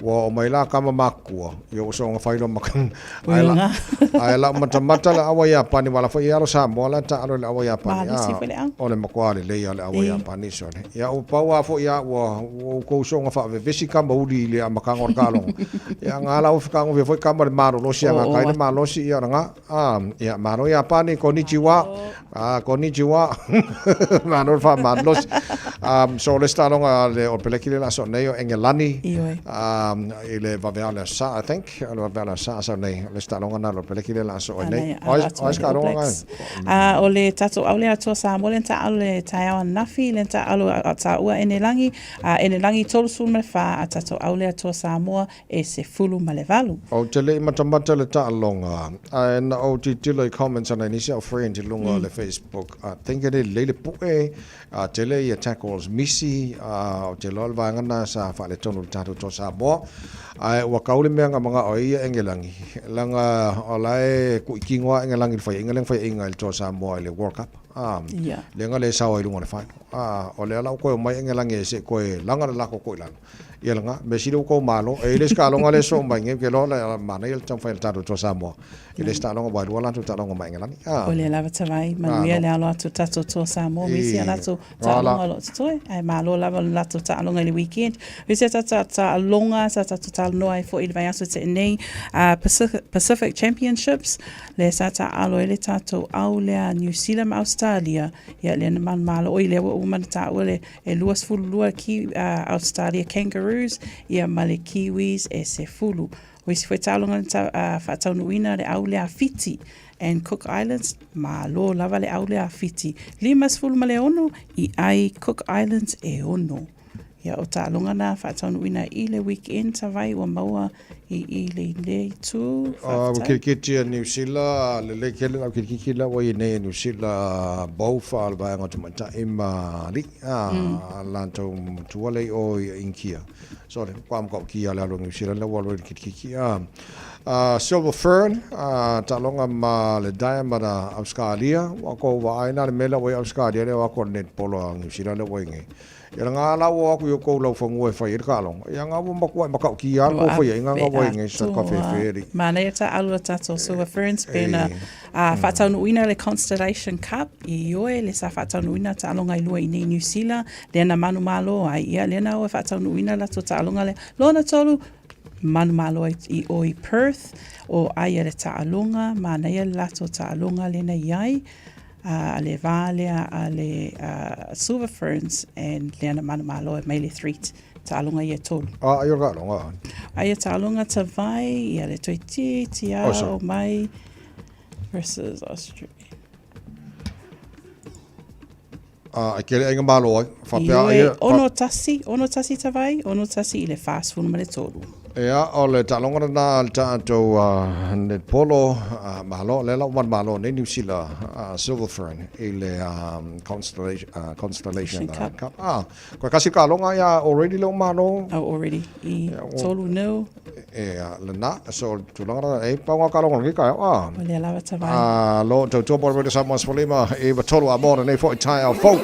Ua oo mai la kama makua, ia ua soonga fai loa ma ae la ae lau matamata le awa Iapani wala foi alo Samoa la ta alo le awa Iapani. Malosi foi le au. O le matua lelei a le awa Iapani sole. Ia ua pau a foi a ua ua outou soonga faavevesi kama uli i le amataga o le taaloga. Ia nga la ua fetagofie foi kama le malolosi a gatai le malosi ia o le ga. A ia malo Iapani konnichiwa. Ah, konnichiwa. Malo le faamalolosi. So le isi taaloga a le All Peleki le la so nei o Engelani. Ioe. I le vaveao le aso Sa, I think. O le vaveao le aso Sa sau nei. O le isi taaloga na le All Peleki le la so nei. O ai se taaloga ngai? A o le tatou au le Atua Samoa le taalo le taeao ananafi le taalo a taua Enelangi a Enelangi 34 a tatou au le Atua Samoa e 18. Ou te le i matamata i le taaloga, ae na ou tilotilo i comments a nai nisi au friends i luga o le Facebook, I think e le lelei le pue, a tele ia tackles misi, a ou te iloa o le vaega lena sa faaletonu i le tatou Toa Samoa. Ae ua kau le mea na manao ai ia Engelangi, leaga o la e kuitino lava Engelangi i le faiaiga lea na faiaina i le Toa Samoa i le World Cup, a, lea na le sao ai i luga o le final. A, o lea la ua toe omai Engelangi e se i toe laga le latou toa i lalo. Ia lena, mea sili ua tou malo, e i le isi taaloga lea e soo mai nei, ou te iloa o le manaia le taumafai a le tatou Toa Samoa i le isi taaloga aua e lua latou taaloga ma Engelani. O lea lava tavai, manuia le alo atu o tatou Toa Samoa ma isi a latou taaloga o lo o totoe, ae malo lava le latou taaloga i le weekend. O isi a tatou taaloga sa tatou talanoa ai foi i le vaiaso tea nei, Pacific Championships, lea sa taaalo ai le tatou au lea New Zealand ma Ausetalia, ia lea na manumalo, oi lea ua uma ona taua le E 22 ki, Australia Kangaroos ia ma le Kiwis e 10. O isi foi taaloga na ta, faataunuuina le au lea a Fiti and Cook Islands, malo lava le au lea a Fiti. 56 i ai Cook Islands e 6. Ia o taaloga na faataunuuina i le weekend tavai ua maua i i le le itu, Ua faafetai. kirikiti a Niu Sila, lelei tele lau kirikiti la ua i nei e Niu Sila both a le vaega o tamaitai ma alii a latou matua lea i o i Inkia. Sorry, ua matautia le alu a Niu Sila lea ua alu ai i le kirikiti. Silver Fern, taaloga ma le Diamond a Ausekalia, ua tou vaai la le mea lea ua i Ausekalia lea o atu a le netball a Niu Sila lea ua i nei. Ia nga la ua o atu i outou laufanua e fai ai le taaloga, ia nga ua matuai matautia lava le tou faiaiga nga ua i nei sa kafefe alii. Manaia taalu a tatou Silver Ferns pena faataunuuina le Constellation Cup i Ioe le sa faataunuuina taaloga i lua i nei New Zealand lea na manumalo ai ia lea na o e faataunuuina latou taaloga lea lona tolu manumalo ai i o i Perth o aia le taaloga manaia le latou taaloga lena i ai a le vā lea a le Silver Ferns and lea na manumalo ai mai le threat taaloga ia e tolu. A, ai o le taaloga a? Aia taaloga tavai, ia le toeitiiti a o mai versus Australia. A, e kele aiga malo ai. Faapea ai. Ioe, ono tasi, ono tasi tavai, ono tasi i le 43. Ea, o le taaloga lena a le tatou netbolo malo, lea la ua manumalo nei Niu Sila Silver Fern i le Constellation, Constellation Cup. Cup. Ah, koe kasi taaloga ia already le ua malo. Oh, already. I tolu nil. Ea, lena, so tulaga lena, e pau ngā taaloga o lenei taeao. Ah. O lea lava tavai. Ah, lo tautua mo le Radio Samoa 15 i 3 a mō lenei foi taeao fou.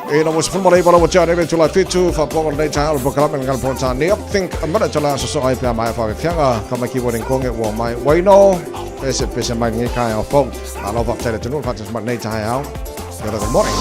E na mo se fulma leiva lawa tia nele tulai fitu, whaponga lenei taeao le pokalame le ngala pōntania. Think a minute to la soso ai pea mai whawe fianga, ka mai ki warin konge ua mai waino, pese pese mai nge taeao fou. A lo whaptele tunu, whatas mai lenei taeao. Kia ora, good morning.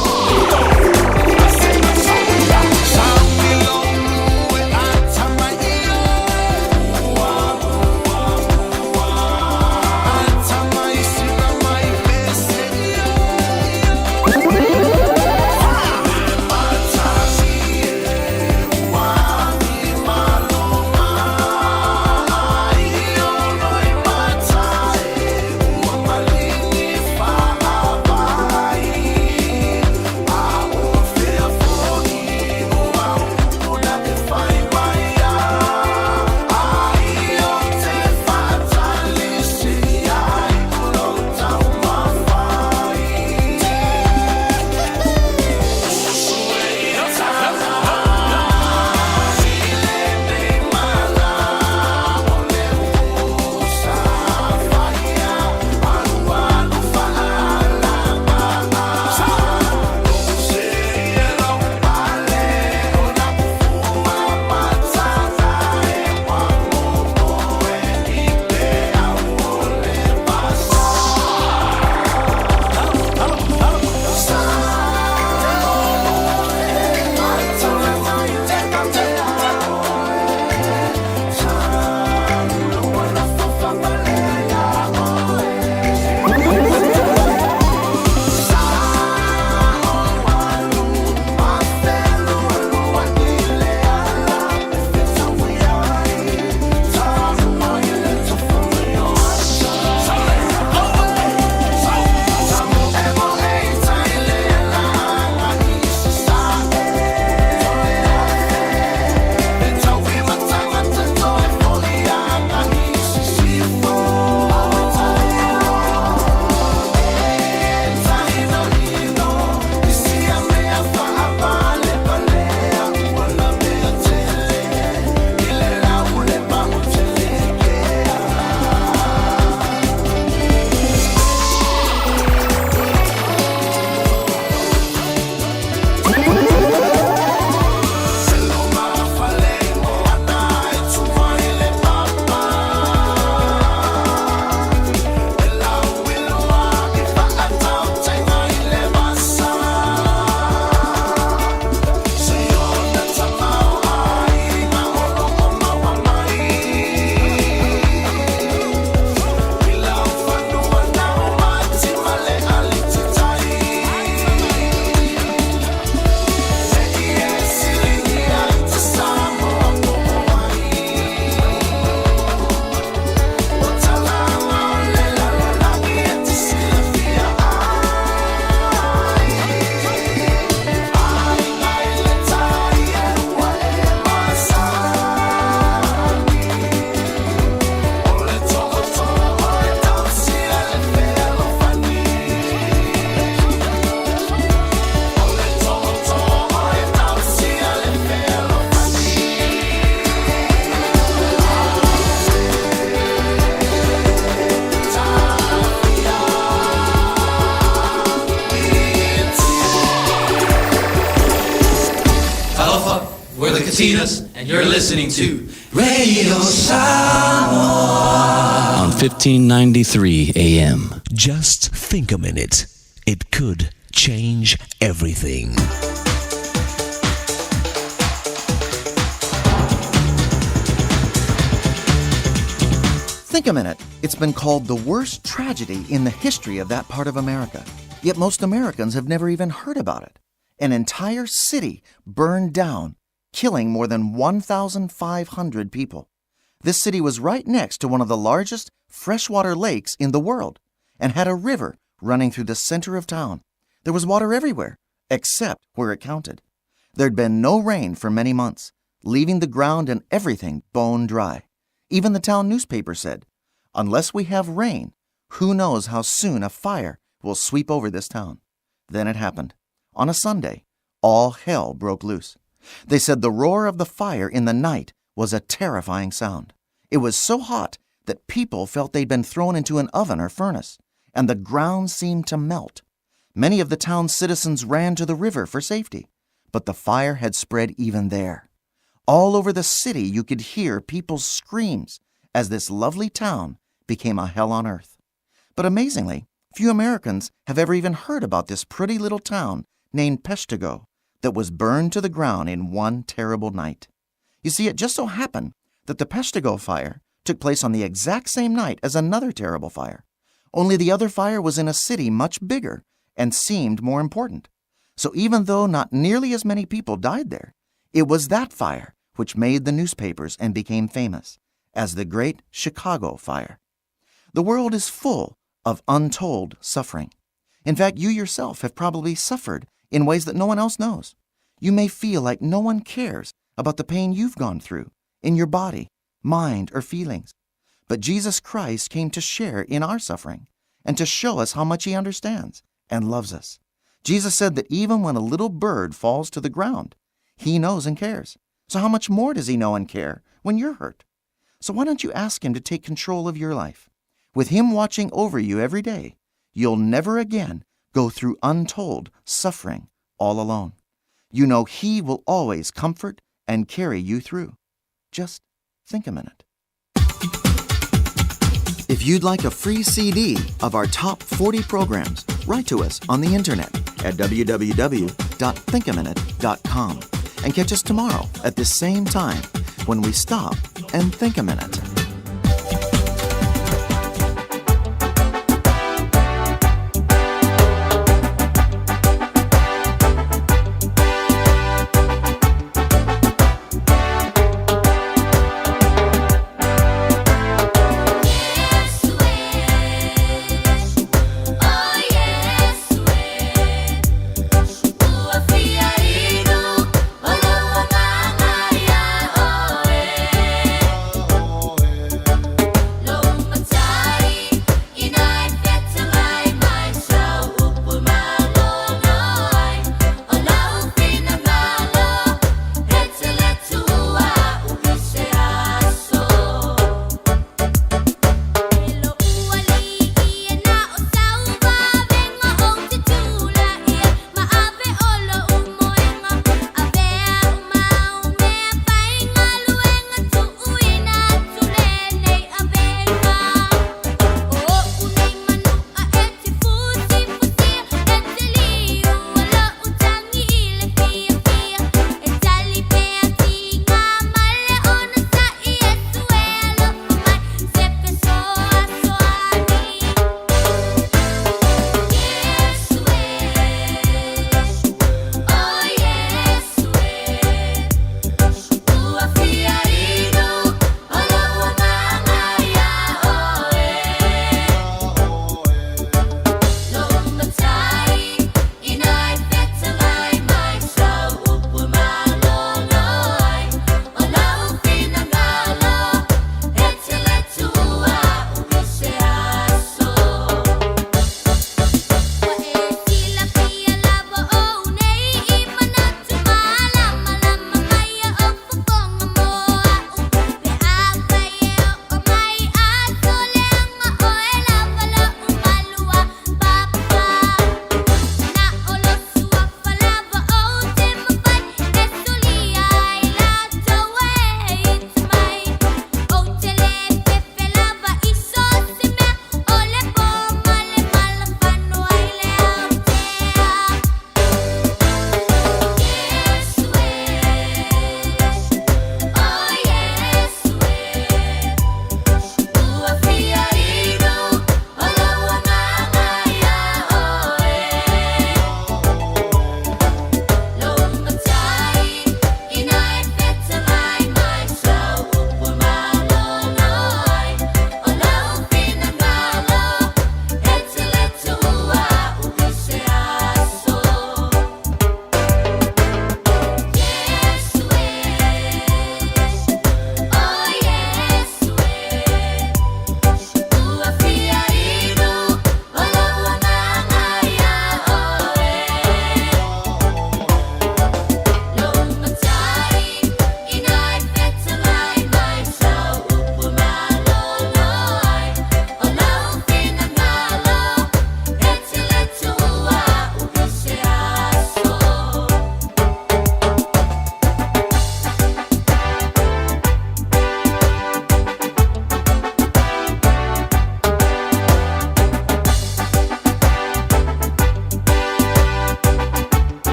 Titas, and you're listening to Radio Samoa on 1593 AM. Just think a minute. It could change everything. Think a minute. It's been called the worst tragedy in the history of that part of America. Yet most Americans have never even heard about it. An entire city burned down, killing more than 1,500 people. This city was right next to one of the largest freshwater lakes in the world and had a river running through the center of town. There was water everywhere, except where it counted. There'd been no rain for many months, leaving the ground and everything bone dry. Even the town newspaper said, Unless we have rain, who knows how soon a fire will sweep over this town. Then it happened. On a Sunday, all hell broke loose. They said the roar of the fire in the night was a terrifying sound. It was so hot that people felt they'd been thrown into an oven or furnace, and the ground seemed to melt. Many of the town's citizens ran to the river for safety, but the fire had spread even there. All over the city, you could hear people's screams as this lovely town became a hell on earth. But amazingly, few Americans have ever even heard about this pretty little town named Peshtigo that was burned to the ground in one terrible night. You see, it just so happened that the Peshtigo fire took place on the exact same night as another terrible fire. Only the other fire was in a city much bigger and seemed more important. So even though not nearly as many people died there, it was that fire which made the newspapers and became famous as the Great Chicago Fire. The world is full of untold suffering. In fact, you yourself have probably suffered in ways that no one else knows. You may feel like no one cares about the pain you've gone through in your body, mind, or feelings. But Jesus Christ came to share in our suffering and to show us how much He understands and loves us. Jesus said that even when a little bird falls to the ground, He knows and cares. So, how much more does He know and care when you're hurt? So, why don't you ask Him to take control of your life? With Him watching over you every day, you'll never again go through untold suffering all alone. You know He will always comfort and carry you through. Just think a minute. If you'd like a free CD of our top 40 programs, write to us on the internet at www.thinkaminute.com and catch us tomorrow at this same time when we stop and think a minute. Oh,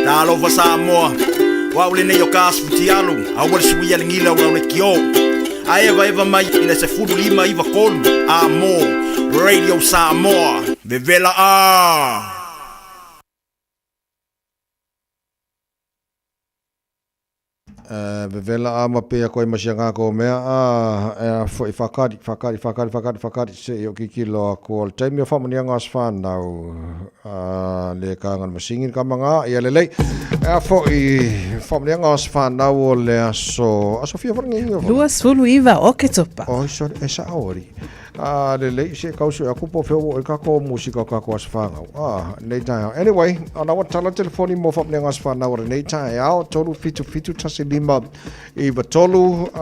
Talofa Samoa, o au lenei o ka asu futialu, aua le suia le gila o lau lekiō. A evaeva mai i le 15 93 a mo Radio Samoa. Vevela a! Vevela a ma pea koe ma sia ngā mea a e a foi whakari, whakari, whakari, whakari, whakari, se i o kikilo a ko le taimi o whamania ngā whānau a le ka ngā masingi ka manga ia lelei. E a foi whamania ngā whānau o le aso, aso fia wharangi inga whana. 29 o Oketopa. Oi, sorry, e sa aori. A lelei se kausu e aku po feo o e kako musika o kako aso whāngau. Ah, nei taeao. Anyway, ana wa tala telefoni mo whamania ngā aso whānau o nei taeao, 3 7 7 1 5 9 3,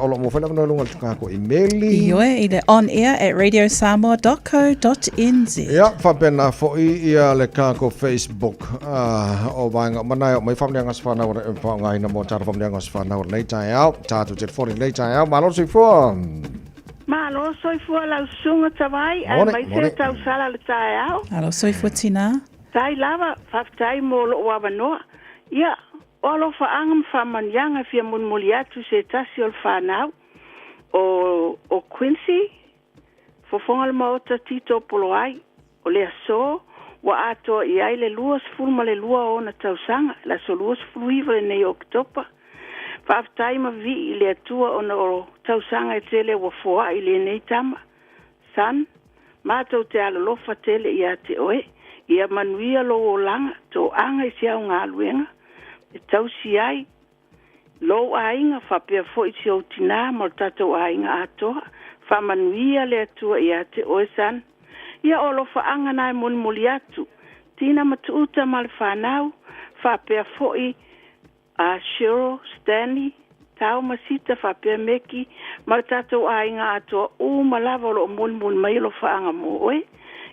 o lo mo whaila whanau lunga le kako imeli. Ioe, i le on air at radiosamoa.co.nz. Ia, whapena foi ia le kako Facebook. O vaenga manai o mai whamania ngā aso whānau o e whaongaina mo tara whamania ngā aso whānau o nei taeao. Tātou telefoni nei taeao. Malo soifua. Malo soifua lau susuga Tavai ae More, maise more. tausala le taeao. Alo soifua tina. Tai lava, faafetai mo lo'u avanoa. Ia, o alofaaga ma faamanuiaga e fia molimoli atu i se tasi o le fanau, o, o Quincy, fofoga le maota Tito Poloai, o le aso, ua atoa i ai le 22 ona tausaga, le aso 29 lenei o Oketopa. Faafetai ma vi'i i le Atua ona o tausaga e tele ua foa'i i lenei tama. Son, matou te alolofa tele iā te oe, ia manuia lou olaga, toaga i si au galuega, e tausi ai lou aiga faapea foi si ou tinā ma le tatou aiga atoa. Faamanuia le Atua iā te oe, son. Ia o alofaaga na e molimoli atu, Tina ma Tuuta ma le fanau, faapea foi a Cheryl, Stanley, Tao ma Sita faapea Meki ma le tatou aiga atoa uma lava o loo molimoli mai alofaaga mo oe.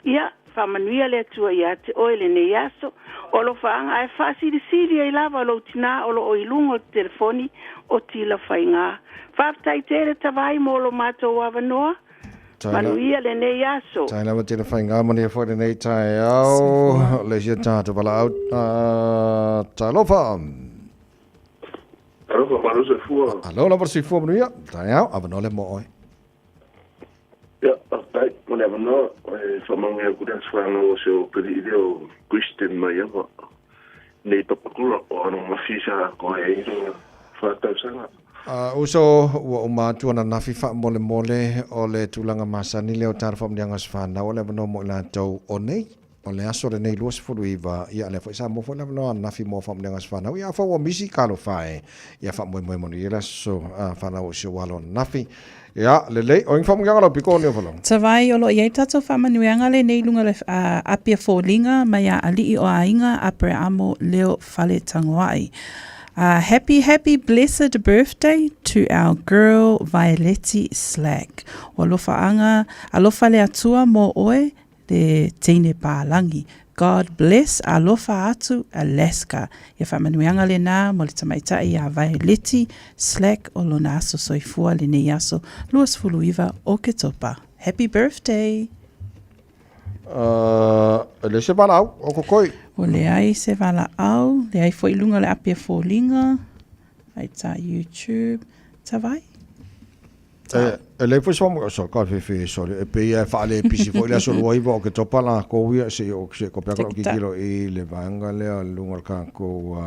Ia, faamanuia le Atua iā te oe lenei aso. O alofaaga ae faasilisili ai lava lou tinā o loo i luga o le telefoni o Tila Faigā. Faafetai tele Tavai mo lo matou avanoa. Manuia lenei aso. Tai lava tele whainga mani foi lenei taeao. Le sia tātou walaau. Talofa. Alofa, malo soifua. Alo lava soifua manuia. Taeao, avanoa le mo oe. Ia, faafetai mo le avanoa. E faamanuia atu le aso fanau o si ou atalii lea o Christian Maiava nei Papakura o ana mafi sa atoa ai lona fa tausaga. Uso, ua uma atu ananafi faamolemole o le tulaga masani lea o tala faamanuiaga o se fanau o le avanoa mo i latou o nei, o le aso lenei 29, ia lea foi sa maua foi le avanoa ananafi mo faamanuiaga o se fanau, ia afai ua misi talofa e, ia faamoemoe manuia le aso fanau o si ou alo ananafi. Ia, lelei, o ing faamanuiaga lau piko o Niufalau? Tavai, o lo o i ai tatou faamanuiaga lenei i luga o le Apia Foliga mai a Alii o Aiga Aperamo Leo Faletagoai. Happy happy blessed birthday to our girl Violeti Slack. O alofaaga, alofa le Atua mo oe le teine pālagi. God bless, alofa atu Alaska. Ia faamanuiaga lenā mo le tamaitai iā Violeti Slack o lona aso soifua lenei aso 29 Oketopa. Happy birthday! E leai se valaau o kokoi. Ua leai se valaau, leai foi i luga o le api a foliga, ai tā YouTube, Tavai. E lei foi se whamu, sorry, ka whiwhi, sorry, e pei e whaale pisi foi le aso 29 o Oketopa la kou ia, se i o se ko pea ko kikilo i le vaenga lea lunga o le kākou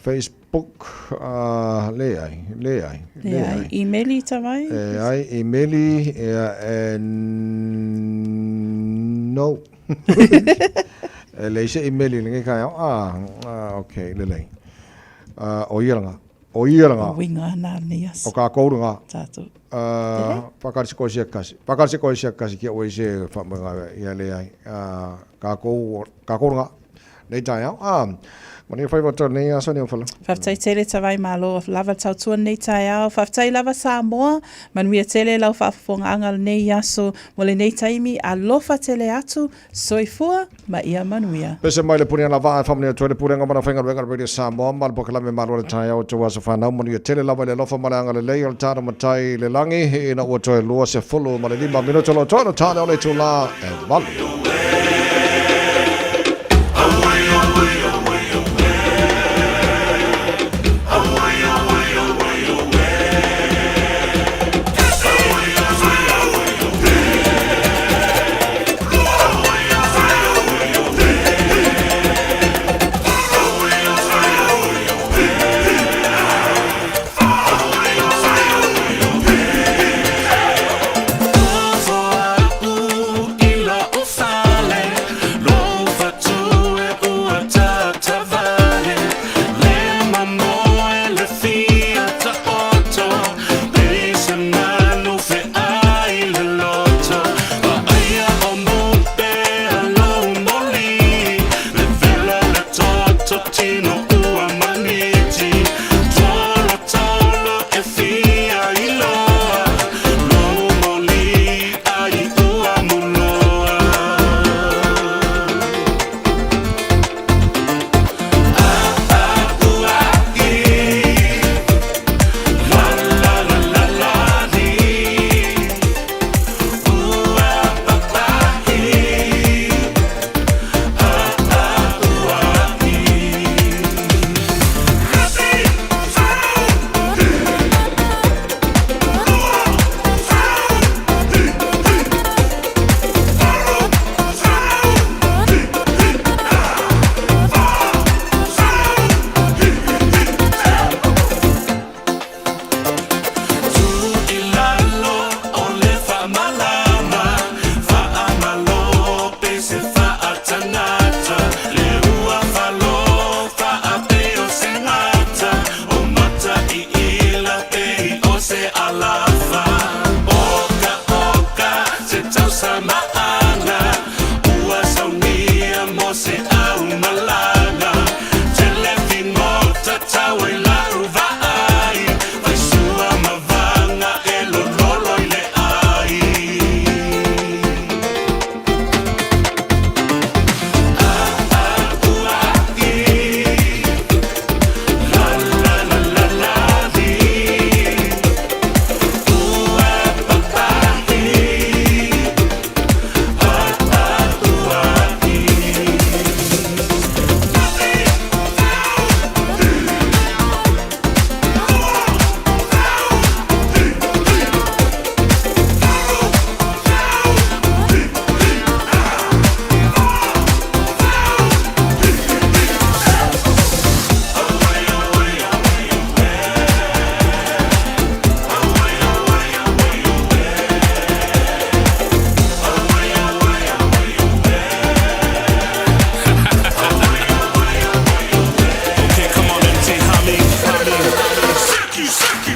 Facebook, leai, leai, leai. Imeli Tavai? Leai, imeli, ea, e, no. E lei se imeli lenei taeao, ah, okay, lelei. O ia langa. O ia langa. O uiga ana lenei aso. O kākou langa. Tātou. Whakari se koe sia kasi. Whakari se koe sia kasi kia oe se whamoenga ia leai. Kākou, kākou langa. Nei taeao. Mania whai wata nei aso nei o whala. Faafetai tele Tavai Malo lava tautua lenei taeao. Faafetai lava Samoa. Manuia tele lau faafofogaaga lenei aso mo lenei taimi. Alofa tele atu. Soifua ma ia manuia. Pese mai le puni ana vaa e whaamania atu ai le pulega ma na faigaluega a le Radio Samoa ma le polokalame malo le taeao o tou aso fanau manuia tele lava i le alofa ma le agalelei o le tano matai i le lagi ina ua toe 25 minute o lo toe ona tane o le itulā e 8. tino ua maniti Tolo tolo e fia iloa Lou moli ai ua muloa Tuilalo o le faamalama Faamalo pe se faatagata Le ua falo faapei o se gata O mata i ila pei o se alafa Oka oka se tausamaaga Ua saunia mo se aumalaga Tele figota tau ai lau vaai Faisua ma vaga e lololo i le ai Okay, come on, MJ Hami. Saki, saki,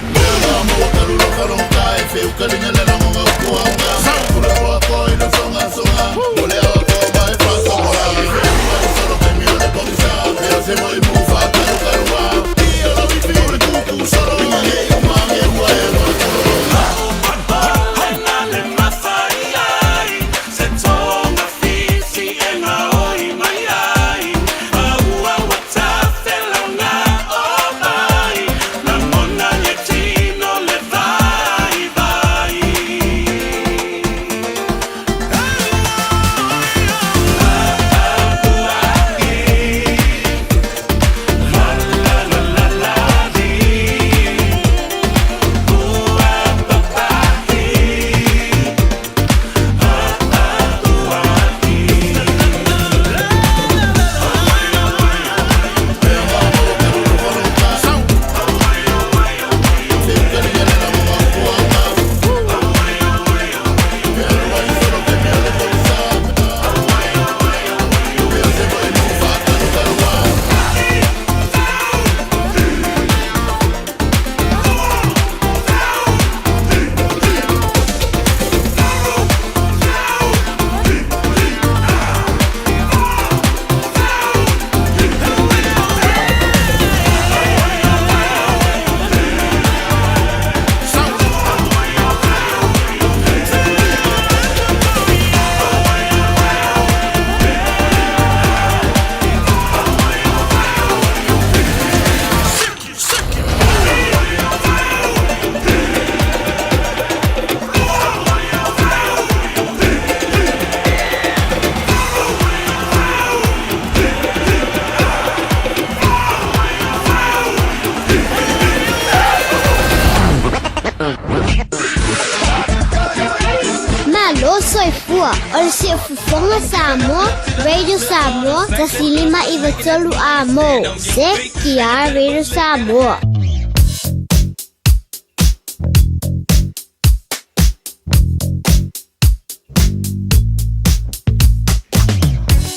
Malo soifua o le siufofoga Samoa, Radio Samoa, 1993 a mo. Se ki Radio Samoa.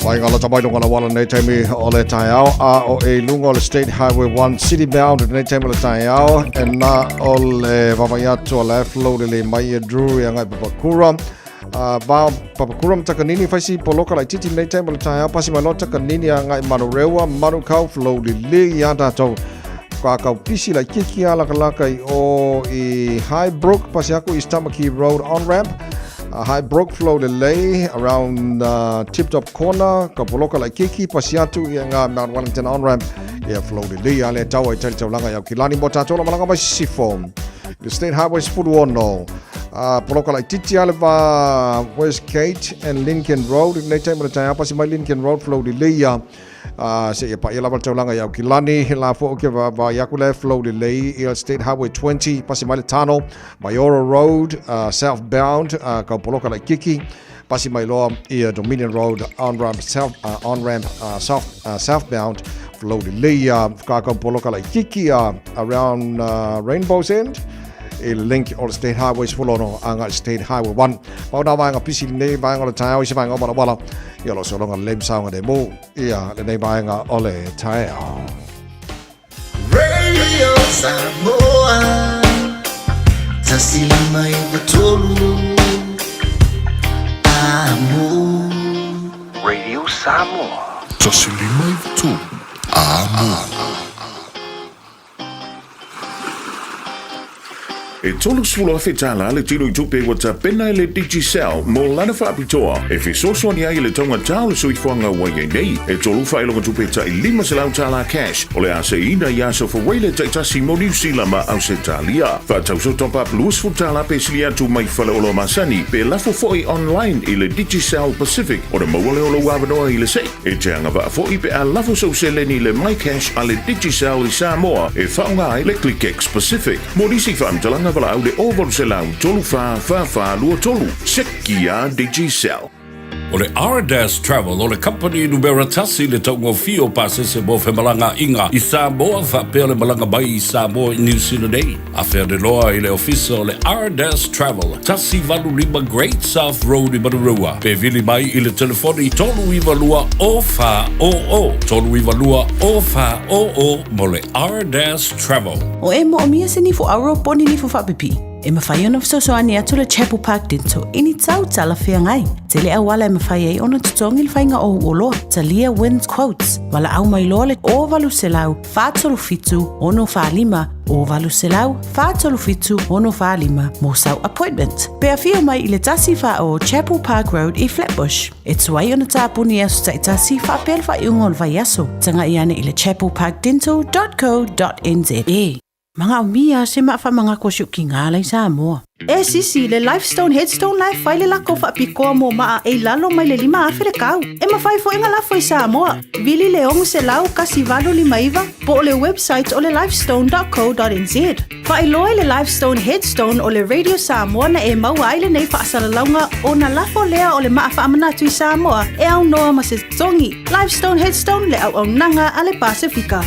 Mai ngā lata mai lunga la wala nei taimi o le taeao a o e lunga o le State Highway 1 City Bound nei taimi o le taeao e nā o le vavai atu a le flow le le mai e Drew e ngai papakura. Va o Papakura ma Takanini faisi poloka laitiiti i lenei taimi o le taeao pasi mai loa Takanini agai Manurewa, Manukau, flow lelei lava tatou. Kakau pisi laitiiti lava lakalaka i o i Highbrook pasi aku i Tamaki Road on ramp. Highbrook flow lelei around Tip Top Corner ka poloka laitiiti pasi atu i nga Mount Wellington on ramp. Ia flow lelei lava lea tau ai tali taulaga i Aukilani mo tatou la malaga mai sisifo. I le State Highway 16, poloka laitiiti lava le va Westgate and Lincoln Road i lenei taimi o le taeao pasi mai Lincoln Road flow lelei lava seia paia lava le taulaga i Aukilani. He la foi ou te vaavaai atu la e flow lelei i le State Highway 20 pasi mai le Tano, Maioro Road, southbound, kau poloka laitiiti pasi mai loa i Dominion Road on ramp south, on ramp south, southbound flow lelei lava kakau poloka laitiiti around Rainbow's End i le link o le State Highway 16 agai i le State Highway 1. Pau nā vaega pisi lenei vaega o le taeao i se vaega o Malawala ia lo sologa lelei ma saogalemu ia lenei vaega o le taeao. Radio Samoa 159 Amo. Radio Samoa. 159 Amo. E 30,000 tala le tino i tupe ua tapena e le Digicel mo lana faapitoa e fesoasoani ai i le taugatā o le soifuaga ua i ai nei. E tolu faailoga tupe tai 500 tala cash o le a seiina i aso Fawele taitasi mo Niu Sila ma Ausetalia. Faatau sau top up 20 tala pe sili atu mai faleoloa masani pe lafo foi online i le Digicel Pacific ona maua lea o lou avanoa i le sei. E te agavaa foi pe a lafo sou seleni i le MyCash a le Digicel i Samoa e faaaoga ai le ClickX Pacific. Mo nisi faamatalaga valaau le 0800 34 44 23. Seki a Digicel. O le Ardas Travel o le kamupani numera tasi i le taugofie o pasese mo femalagaaiga i Samoa faapea le malaga mai i Samoa i Niu Sila nei. Afe ane loa i le ofisa o le Ardas Travel, 185 Great South Road i Manurewa, pe vili mai i le telefoni 392 0400, 392 0400 mo le Ardas Travel. O e moomia se nifu auro po o ni nifu faapipii, e mafai ona fesoasoani atu le Chapel Park Dental i ni tau talafeagai. Tele auala e mafai ai ona totogi le faiga o ou oloa. Talia Wins Quotes, valaau mai loa le 0800 437 645, 0800 437 645 mo sau appointment. Pe afio mai i le 14 Chapel Park Road i Flatbush. E tuai ona tāpuni i aso taitasi faapea le faaiuga o le vaiaso. Tagai ane i le chapelparkdental.co.nz. E Manaomia se maa faamagako si ou kigā la i Samoa. E sisi, le Lifestone Headstone la e fai le lako faapitoa mo maa e i lalo mai le 5,000 le kau. E mafai foi ona lafo i Samoa. Vili le 600 1859 po o le website o le lifestone.co.nz. Faailoa i le Lifestone Headstone o le Radio Samoa na e maua ai lenei faasalalauga ona lafo lea o le maa faamanatu i Samoa e aunoa ma se totogi. Lifestone Headstone le auaunaga a le Pasefika.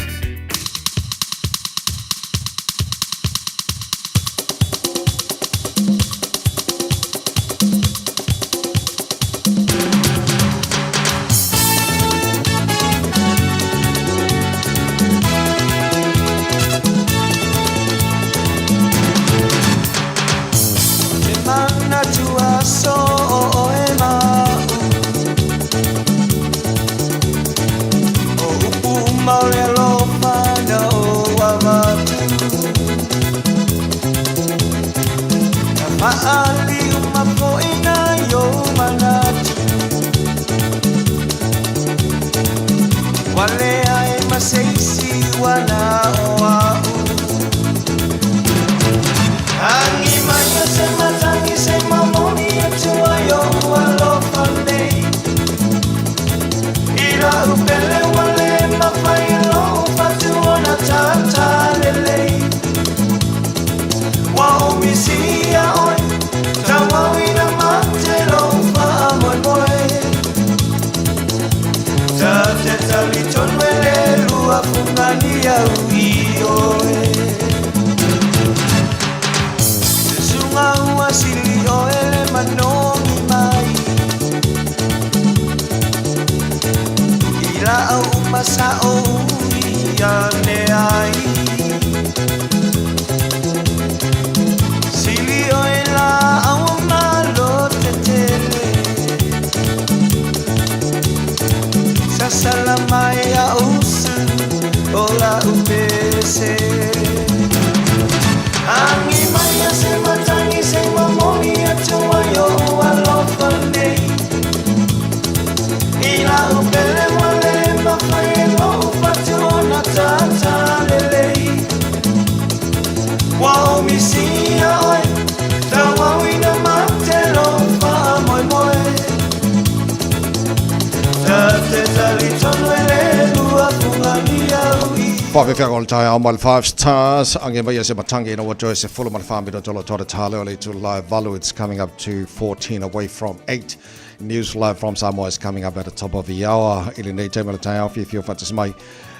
Faafeafeaga o le taeao mai le Five Stars, age mai ia se matangi ina ua toe 14 minute o le tora tale o le itula e valu. It's coming up to 14 away from 8. News live from Samoa is coming up at the top of the hour. I lenei taimi o le taeao fiafia o faatasi mai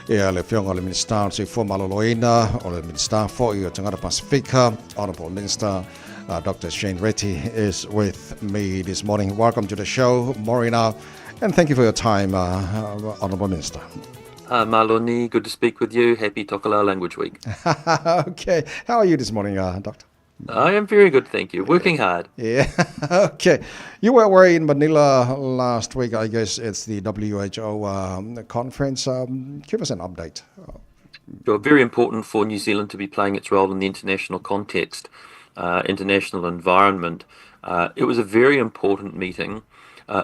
ia le Afioga o le Minisita o le Soifua Maloloina, o le Minisita foi o Tagata Pasifika, Honourable Minister Dr. Shane Reti is with me this morning. Welcome to the show, Morena, and thank you for your time, Honourable Minister. Maloni, good to speak with you. Happy Tokelau Language Week. Okay. How are you this morning, Doctor? I am very good, thank you. Working hard. Yeah. Okay. You were away in Manila last week. I guess it's the WHO conference. Give us an update. Sure. Very important for New Zealand to be playing its role in the international context, international environment. It was a very important meeting.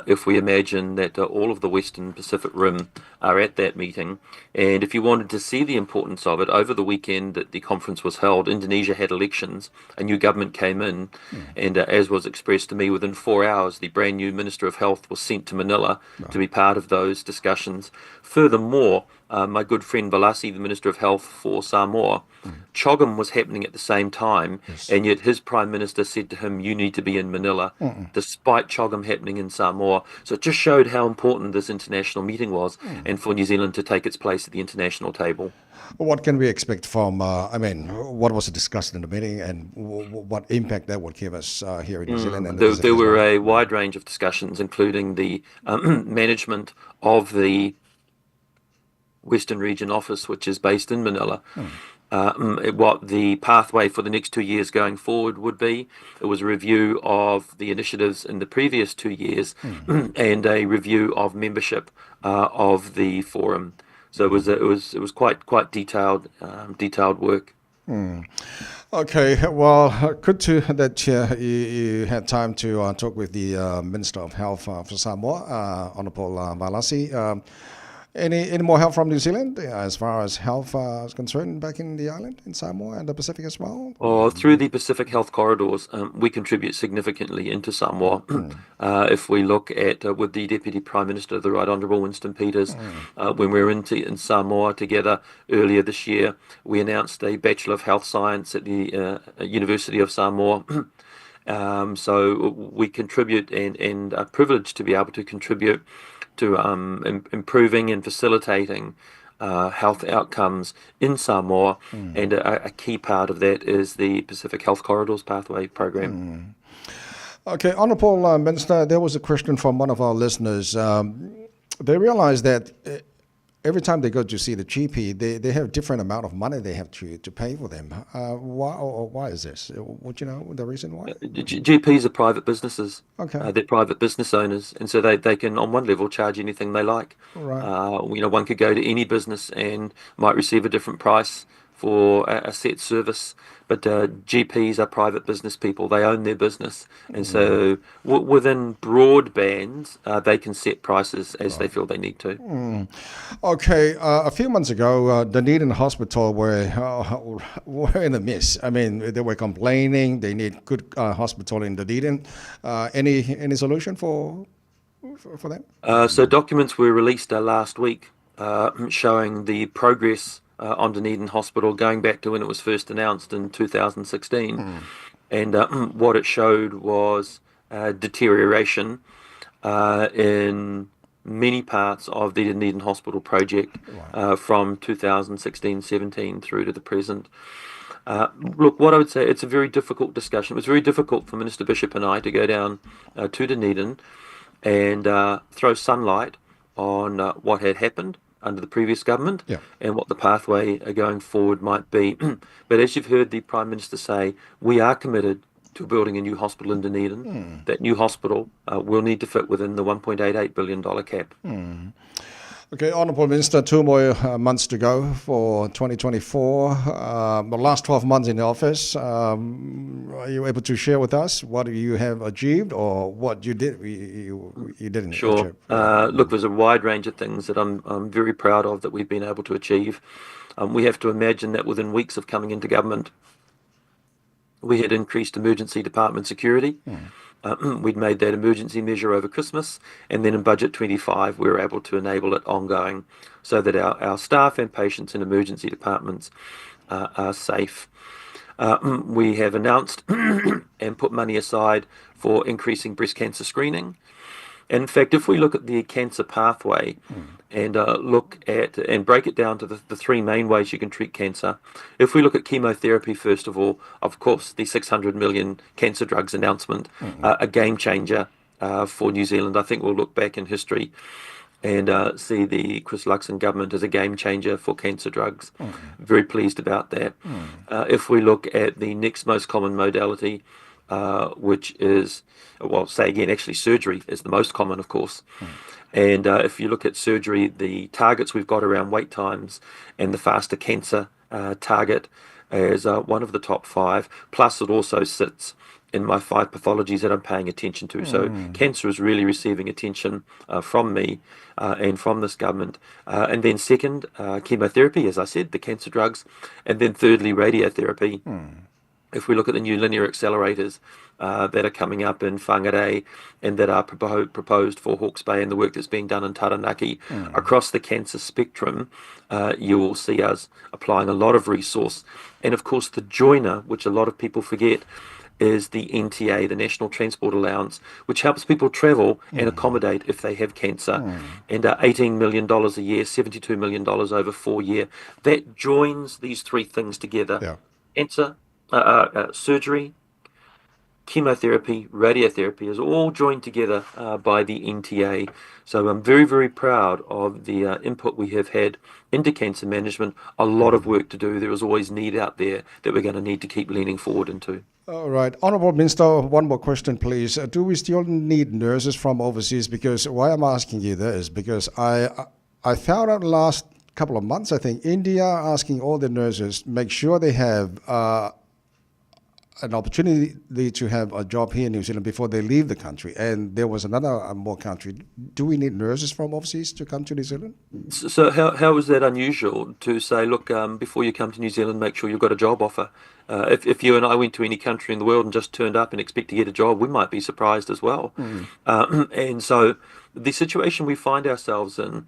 If we imagine that all of the Western Pacific Rim are at that meeting, and if you wanted to see the importance of it, over the weekend that the conference was held, Indonesia had elections, a new government came in, and as was expressed to me, within 4 hours, the brand new Minister of Health was sent to Manila to be part of those discussions. Furthermore, my good friend Valasi, the Minister of Health for Samoa, CHOGM was happening at the same time, and yet his Prime Minister said to him, you need to be in Manila, despite CHOGM happening in Samoa. So it just showed how important this international meeting was, and for New Zealand to take its place at the international table. What can we expect from, what was discussed in the meeting, and what impact that would give us here in New Zealand? And the There Pacific as were well? a wide range of discussions, including the management of the Western Region Office, which is based in Manila, what the pathway for the next 2 years going forward would be. It was a review of the initiatives in the previous 2 years and a review of membership of the forum. So it was quite detailed work. Okay, well, good to that you had time to talk with the Minister of Health for Samoa, Honourable Valasi. Any more help from New Zealand as far as health is concerned back in the island, in Samoa and the Pacific as well? Oh, through the Pacific Health Corridors, we contribute significantly into Samoa. If we look at, with the Deputy Prime Minister, the Right Honourable Winston Peters, when we were in Samoa together earlier this year, we announced a Bachelor of Health Science at the University of Samoa. So we contribute and are privileged to be able to contribute to improving and facilitating health outcomes in Samoa, and a key part of that is the Pacific Health Corridors Pathway Program. Okay, Honourable Minister, there was a question from one of our listeners. They realise that every time they go to see the GP, they have different amount of money they have to pay for them. Why is this? Would you know the reason why? GPs are private businesses. They're private business owners, and so they can, on one level, charge anything they like. One could go to any business and might receive a different price for a set service, but GPs are private business people. They own their business, and so within broad bands, they can set prices as they feel they need to. Okay, a few months ago, Dunedin Hospital were in the mess. They were complaining they need good hospital in Dunedin. Any solution for them? So documents were released last week showing the progress on Dunedin Hospital going back to when it was first announced in 2016. And what it showed was deterioration in many parts of the Dunedin Hospital project from 2016-17 through to the present. Look, what I would say, it's a very difficult discussion. It was very difficult for Minister Bishop and I to go down to Dunedin and throw sunlight on what had happened under the previous government and what the pathway going forward might be. But as you've heard the Prime Minister say, we are committed to building a new hospital in Dunedin. That new hospital will need to fit within the $1.88 billion cap. Okay, Honourable Minister, 2 more months to go for 2024. The last 12 months in the office, are you able to share with us what you have achieved or what you did you didn't Sure. achieve? Look, there's a wide range of things that I'm very proud of that we've been able to achieve. We have to imagine that within weeks of coming into government, we had increased emergency department security. We'd made that emergency measure over Christmas, and then in Budget 25, we were able to enable it ongoing so that our, our staff and patients in emergency departments are safe. We have announced and put money aside for increasing breast cancer screening. In fact, if we look at the cancer pathway and look at and break it down to the, the three main ways you can treat cancer, if we look at chemotherapy, first of all, of course, the 600 million cancer drugs announcement, a game changer for New Zealand. I think we'll look back in history and see the Chris Luxon government as a game changer for cancer drugs. Very pleased about that. If we look at the next most common modality, which is, well, say again, actually, surgery is the most common, of course. And if you look at surgery, the targets we've got around wait times and the faster cancer target is one of the top five. Plus, it also sits in my five pathologies that I'm paying attention to. So, cancer is really receiving attention from me and from this government. And then, second, chemotherapy, as I said, the cancer drugs. And then, thirdly, radiotherapy. If we look at the new linear accelerators that are coming up in Whangarei and that are proposed for Hawke's Bay and the work that's being done in Taranaki across the cancer spectrum, you will see us applying a lot of resource. And of course, the joiner, which a lot of people forget, is the NTA, the National Transport Allowance, which helps people travel and accommodate if they have cancer. And $18 million a year, $72 million over 4 years. That joins these three things together. Cancer, surgery, chemotherapy, radiotherapy is all joined together by the NTA. So I'm very, very proud of the input we have had into cancer management. A lot of work to do. There is always need out there that we're going to need to keep leaning forward into. All right. Honorable Minister, one more question, please. Do we still need nurses from overseas? Because why I'm asking you this, because I found out last couple of months, I think, India asking all the nurses make sure they have an opportunity to have a job here in New Zealand before they leave the country. And there was another more country. Do we need nurses from overseas to come to New Zealand? So how is that unusual to say, look, before you come to New Zealand, make sure you've got a job offer? If you and I went to any country in the world and just turned up and expect to get a job, we might be surprised as well. And so the situation we find ourselves in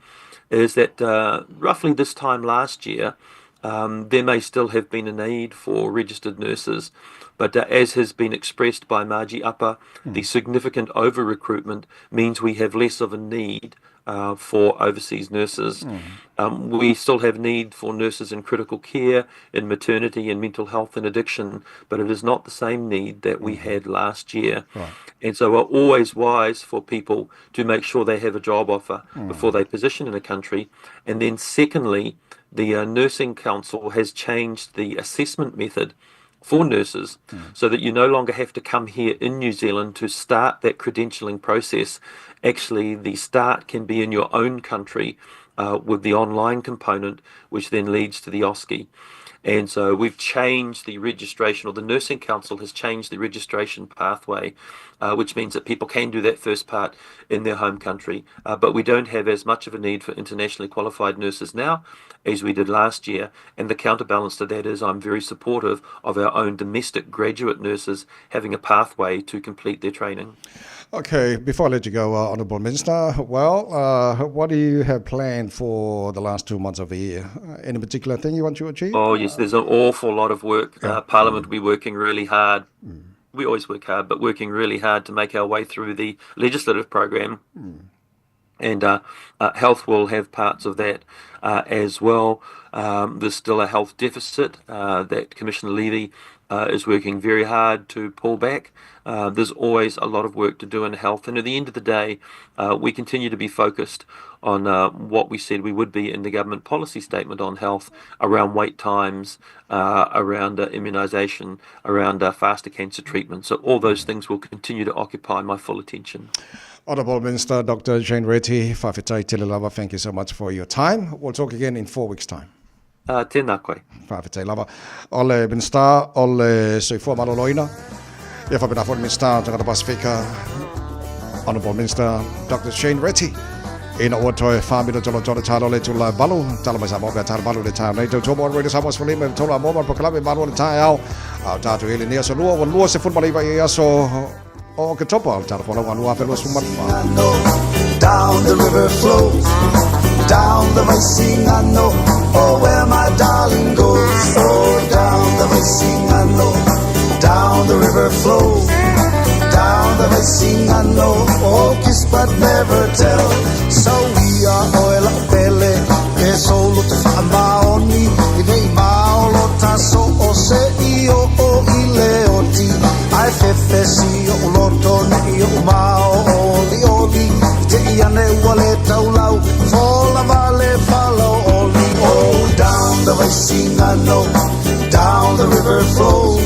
is that roughly this time last year, there may still have been a need for registered nurses, but as has been expressed by Margie Upper, the significant over recruitment means we have less of a need for overseas nurses. We still have need for nurses in critical care, in maternity, in mental health and addiction, but it is not the same need that we had last year. And so we're always wise for people to make sure they have a job offer before they position in a country. And then secondly, the Nursing Council has changed the assessment method for nurses so that you no longer have to come here in New Zealand to start that credentialing process. Actually, the start can be in your own country with the online component, which then leads to the OSCE. And so we've changed the registration, or the Nursing Council has changed the registration pathway, which means that people can do that first part in their home country. But we don't have as much of a need for internationally qualified nurses now as we did last year. And the counterbalance to that is I'm very supportive of our own domestic graduate nurses having a pathway to complete their training. Okay, before I let you go, Honourable Minister, well, what do you have planned for the last 2 months of the year? Any particular thing you want to achieve? Oh, yes, there's an awful lot of work. Parliament will be working really hard. We always work hard, but working really hard to make our way through the legislative program. And health will have parts of that as well. There's still a health deficit that Commissioner Levy is working very hard to pull back. There's always a lot of work to do in health. And at the end of the day, we continue to be focused on what we said we would be in the government policy statement on health around wait times, around immunisation, around faster cancer treatment. So all those things will continue to occupy my full attention. Honourable Minister Dr. Shane Reti, Faafetai tele lava, thank you so much for your time. We'll talk again in 4 weeks' time. Tēnā koe. Faafetai lava. O le Minister o le Soifua Maloloina. Ia faapena foi le Minister Tagata Pasifika. Honourable Minister Dr. Shane Reti. Ina ua toe whamino tolo tolo talo le tula balu. Talo mai sa mo pea talo balu le tau nei. Tau tōmo radio sa mo me tolo a mo ma pokalame malu le tai au. Au tātou ele ni aso lua, ua lua se fun maliva i aso. o Oketopa o le Tala Folauga 2024. Down the river flows, down the Vaisigano, oh where my darling goes. Oh, down the Vaisigano, down the river flows, down the Vaisigano, oh kiss but never tell. So we are oil pele, e solo te whaamaoni, i nei maolo taso o se i o o i le oti. Ai fefe si o loto ne i o mao o li oli, i te i ane ua le taulau, fola vale falo oli. Oh, down the Vaisigano, down the river flows,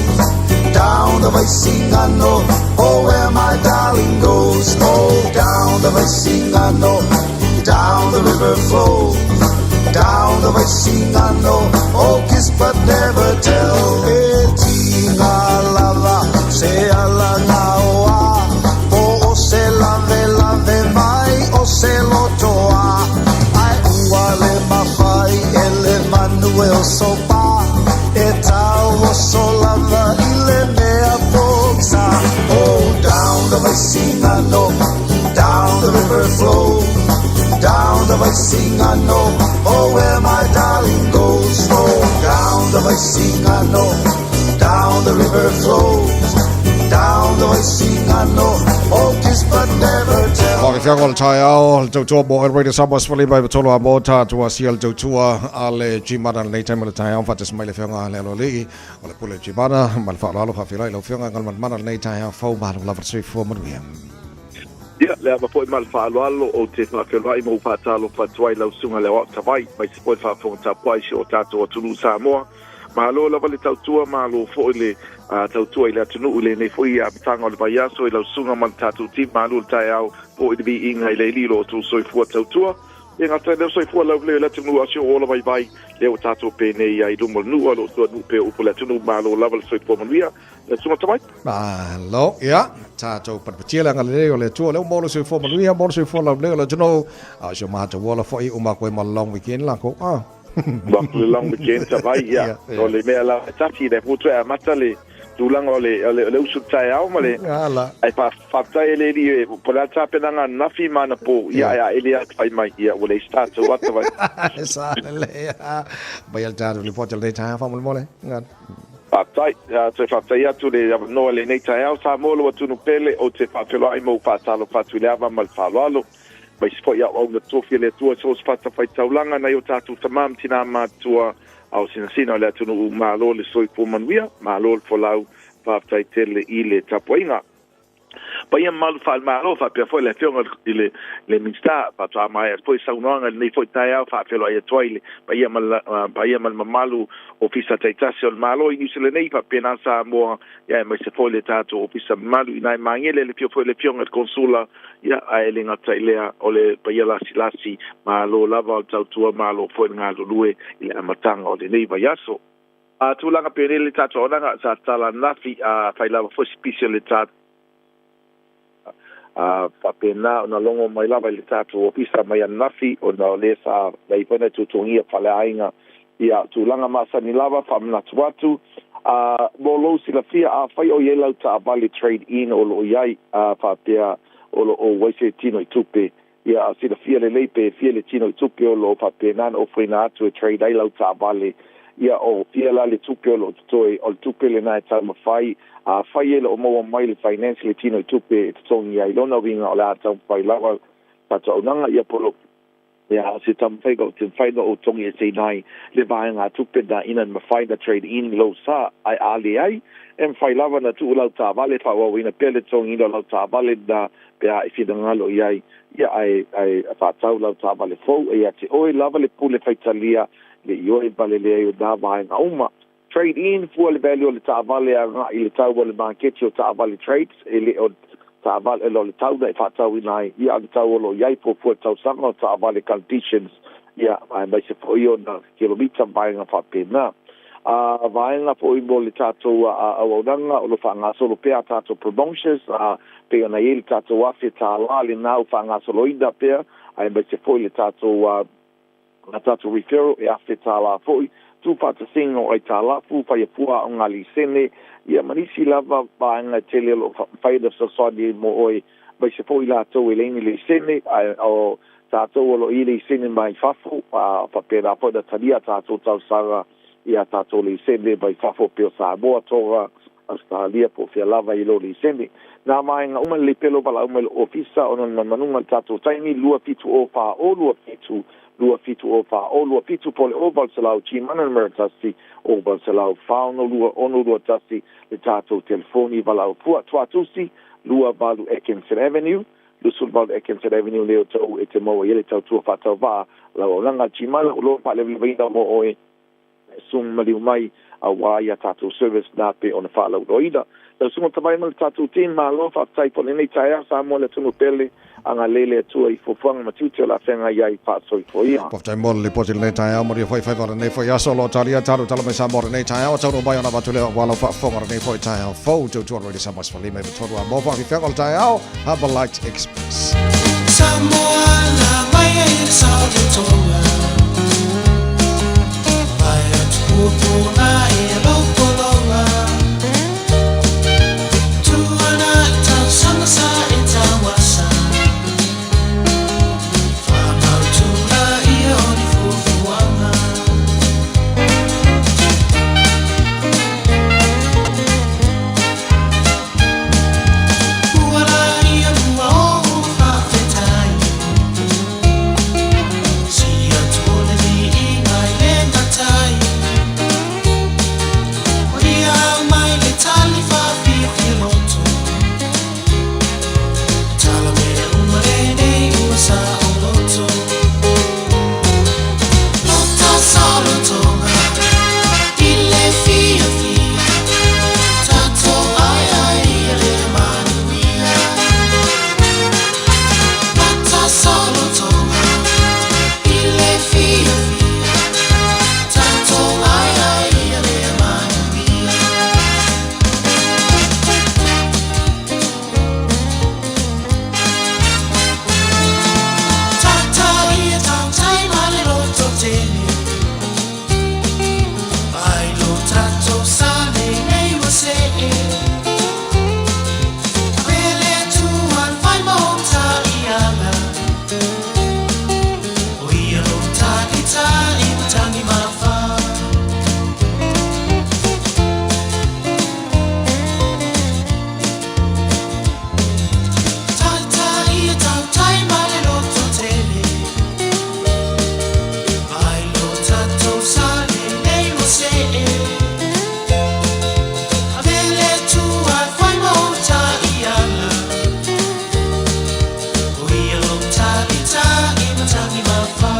down the Vaisigano, oh where my darling goes. Oh, down the Vaisigano, down the river flows, down the Vaisigano, oh kiss but never tell. E tinga lava, se ala ngā oa, po o se lave lave mai o se lotoa. Ai ua le mawhai e le manu e o sopa, e tau o so lava i le mea poksa. Oh, down the Vaisigano, down the river flows, down the Vaisigano, oh where my darling goes. Oh, down the Vaisigano, down the river flows, down the Vaisigano, oh kiss but never tell. O ke fiago o le taeao, le tautua mo El Radio Samoa sefulima iva tolu a mo tatou asia le tautua a le Gmana lenei taimi o le taeao faatasi mai le afioga le Aloalii o le pule Gmana ma le faaaloalo faafeiloai lau afioga Galumalemana lenei taeao fou malo lava le soifua manuia. Ia, le ava foi ma le faaaloalo ou te faafeiloai ma ou faatalofa atu ai lau susuga le Aoao Tavai, aemaise foi le faafofoga tapuai i si o tatou atunuu Samoa. Malo lava le tautua, malo foi le tautua i le atunuu i lenei foi amataga o le vaiaso i lau susuga ma le tatou team. Malo le taeao foi i le viiga i le alii lo outou soifua tautua. E gata i lea soifua laulelei o le atunuu a si ou ola vaivai lea ua tatou penei ai i luma o le nuu a lo outou nuu pea upu o le atunuu. Malo lava le soifua manuia. Le susuga Tavai. Malo, ia, tatou patipatia le agalelei o le Atua, lea ua maua le soifua manuia, maua le soifua laulelei o le atunuu, a o si o matou ola foi uma koe ma le long weekend lako. Ah. Ua aku le long weekend Tavai, ia. O le mea la e tasi, le futu e amata le tulaga o le, o le, o le usu taeao ma le, Ala. ai faafetai e le alii e, po o le a tapenaga ananafi ma anapo, ia, ai a ele atu fai mai, ia, ua leai se tatou ata vai. Sa lelei. Mai le tatou lipoti o lenei taeao faamolemole. Ngana. Faafetai, toe faafetai atu le avanoa i lenei taeao. Samoa lou atunuu pele, ou te faafeiloai ma ou faatalofa atu i le ava ma le faaaloalo. Aemaise foi auauna tofi a le Atua i so o se fatafaitaulaga nai o tatou tama ma tinā matutua ao sinasina o le atunuu. Malo le soifua manuia, malo le folau, faafetai tele i le tapuaiga. Paia mamalu faale-Malo faapea foi le Afioga i le le Minisita faatoa maea foi saunoaga i lenei foi taeao faafeiloai atu ai le paia ma le paia ma le mamalu Ofisa taitasi o le Malo i Niu Sila nei faapena Samoa ia aemaise foi le tatou Ofisa mamalu i nai Magele le afio foi le Afioga i le Konsula ia ae le gata i lea o le paia lasilasi malo lava o le tautua malo foi le galulue i le amataga o lenei vaiaso. A tulaga penei le tatou auaunaga sa tatala ananafi a fai lava foi se pisi o le ta a faapena ona logo mai lava i le tatou ofisa mai ananafi ona o lea sa leai foi nai tuatuagia faleaiga ia tulaga masani lava faamanatu atu a mo lou silafia afai o i ai lau taavale trade in o lo o i ai a faapea o lo o ua i se tino i tupe Ia silafia lelei pe fia le tino i tupe o lo o faapena ona ofoina atu e trade ai lau taavale. Ia o fia la le tupe o lo o totoe, o le tupe lena e taumafai, afai e le o maua mai le finance le tino i tupe e totogi ai. Lona uiga o le a taumafai lava tatou auaunaga, ia po o le a se taumafaiga o te mafai ona ou togi eseina ai le vaegatupe na ina mafai ona trade in lou sa, ae a leai, e mafai lava ona tuu lau taavale e faaauauina pea le totogiina o lau taavale na pe a e finagalo i ai, ia, ae, ae faatau lau taavale fou, e ia te oe lava le pule faitalia, le ioe ma le leai o nā vaega uma. Trade in, fua le value o le taavale agai i le tau o le maketi o taavale trades, e le o taavale, e le o le tau na e faatauina ai, ia, a o le tau o lo o i ai fuafua tausaga o taavale conditions, ia, aemaise foi ona kilomita ma vaega faapena. A vaega foi mo le tatou auaunaga o lo o faagasolo pea a tatou promotions, a pei ona i ai le tatou $1,000 lena ua faagasoloina pea, aemaise foi le tatou a tatou referral e $1,000 foi. atu faatasiga o aitalafu faiafua aoga lisene ia ma nisi lava vaega e tele o loo mafai ona fesoasoani ai mo oe aemaise foi latou e leai ni lisene ae o tatou o loo i ai lisene mai fafo a faapena foi ona talia a tatou talosaga i a tatou lisene mai fafo pei o Samoa, Toga, Ausetalia po o fea lava i lou lisene. Nā vaega uma lelei pea lou valaau mai i lou ofisa ona o le manumanuga i le tatou taimi, 2 7 0 4 0 2 7 2 7 0 4 0 2 7 po o le 0 800 Gmana numera 1 0 800 4 6 2 6 2 1 le tatou telefoni valaau fua. Tuatusi, 28 Atkinson Avenue, 28 Atkinson Avenue lea o tou e te maua i ai le tautua faatauvaa lau auaunaga Gmana o lo o faalevalevaina mo oe e sumu maliu mai auā ia tatou service na pei ona faalauiloaina. Lau Susuga Tavai ma le tatou team, malo faafetai po lenei taeao Samoa le atunuu pele, agalelei le Atua i fuafuaga ma tiute o le a feagai ai faasoifua ia. Faafetai mo le lipoti i lenei taeao, manuia foi faiva o lenei foi aso. O lo o talia talu tala mai Samoa i lenei taeao, taunuu mai ona avatu lea aua lau faafofoga i lenei foi taeao fou. Tautua Radio Samoa 15 i 3 a mo faafifeaga o le taeao, Harbour Light Express. Samoa na mai ai le sao le tonga Vai atu puapua e lou pologa Tuana i tausaga sa e tauasa Whamautu ia o ni fuafuaga Ua la ia mua o faafetai Si atu o le viiga i le matai O ia au mai le tali whawhiawhia loto Tala mea uma lenei ua sa o loto Lota salotoga I le fiafia Tatou ai ai ia le manuia Lota salotoga I le fiafia Tatou ai ai ia le manuia. Tata ia tautai ma le loto tele Ai lo tatou sa lenei ua see Pele atu al fai ma o taiala O ia lo talita i matangi mafa. Tata ia tautai ma le loto tele Ai lo tatou sa lenei ua see Avele atu al fai ma o taiala O ia lo talita i matangi mafa.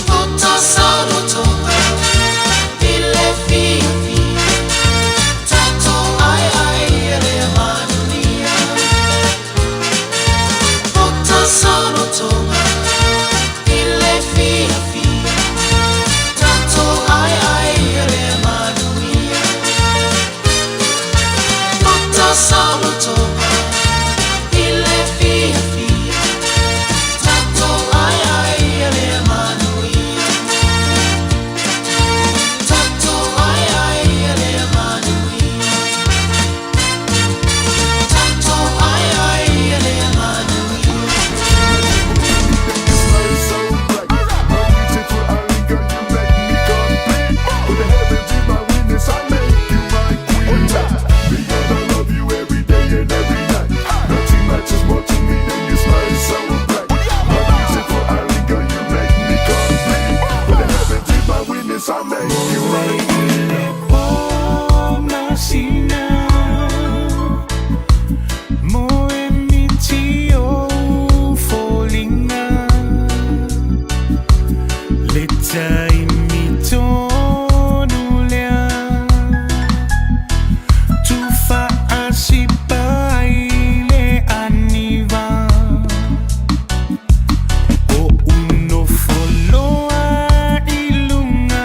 Lota salotoga I le fiafia Tatou ai ai ia le manuia Lota salotoga I le fiafia Tatou ai ai ia le manuia. Lota salotoga I le fiafia Tatou ai ai ia le manuia. Tatou ai ai ia le manuia. Tatou ai ai ia le manuia. I make you my O masina Mo e miti o foliga Le taimi tonu lea Tufaasipa ai le aniva O unofoloa i luga.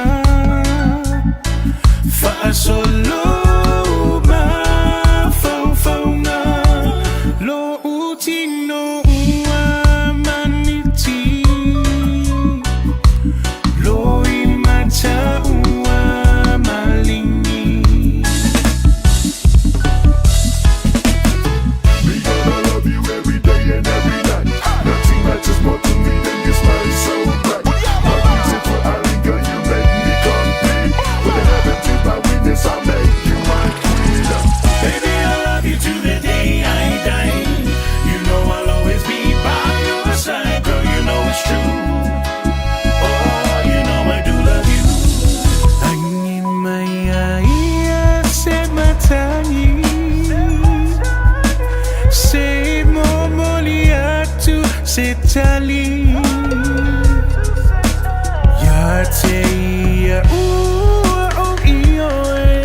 te ia ua o ioe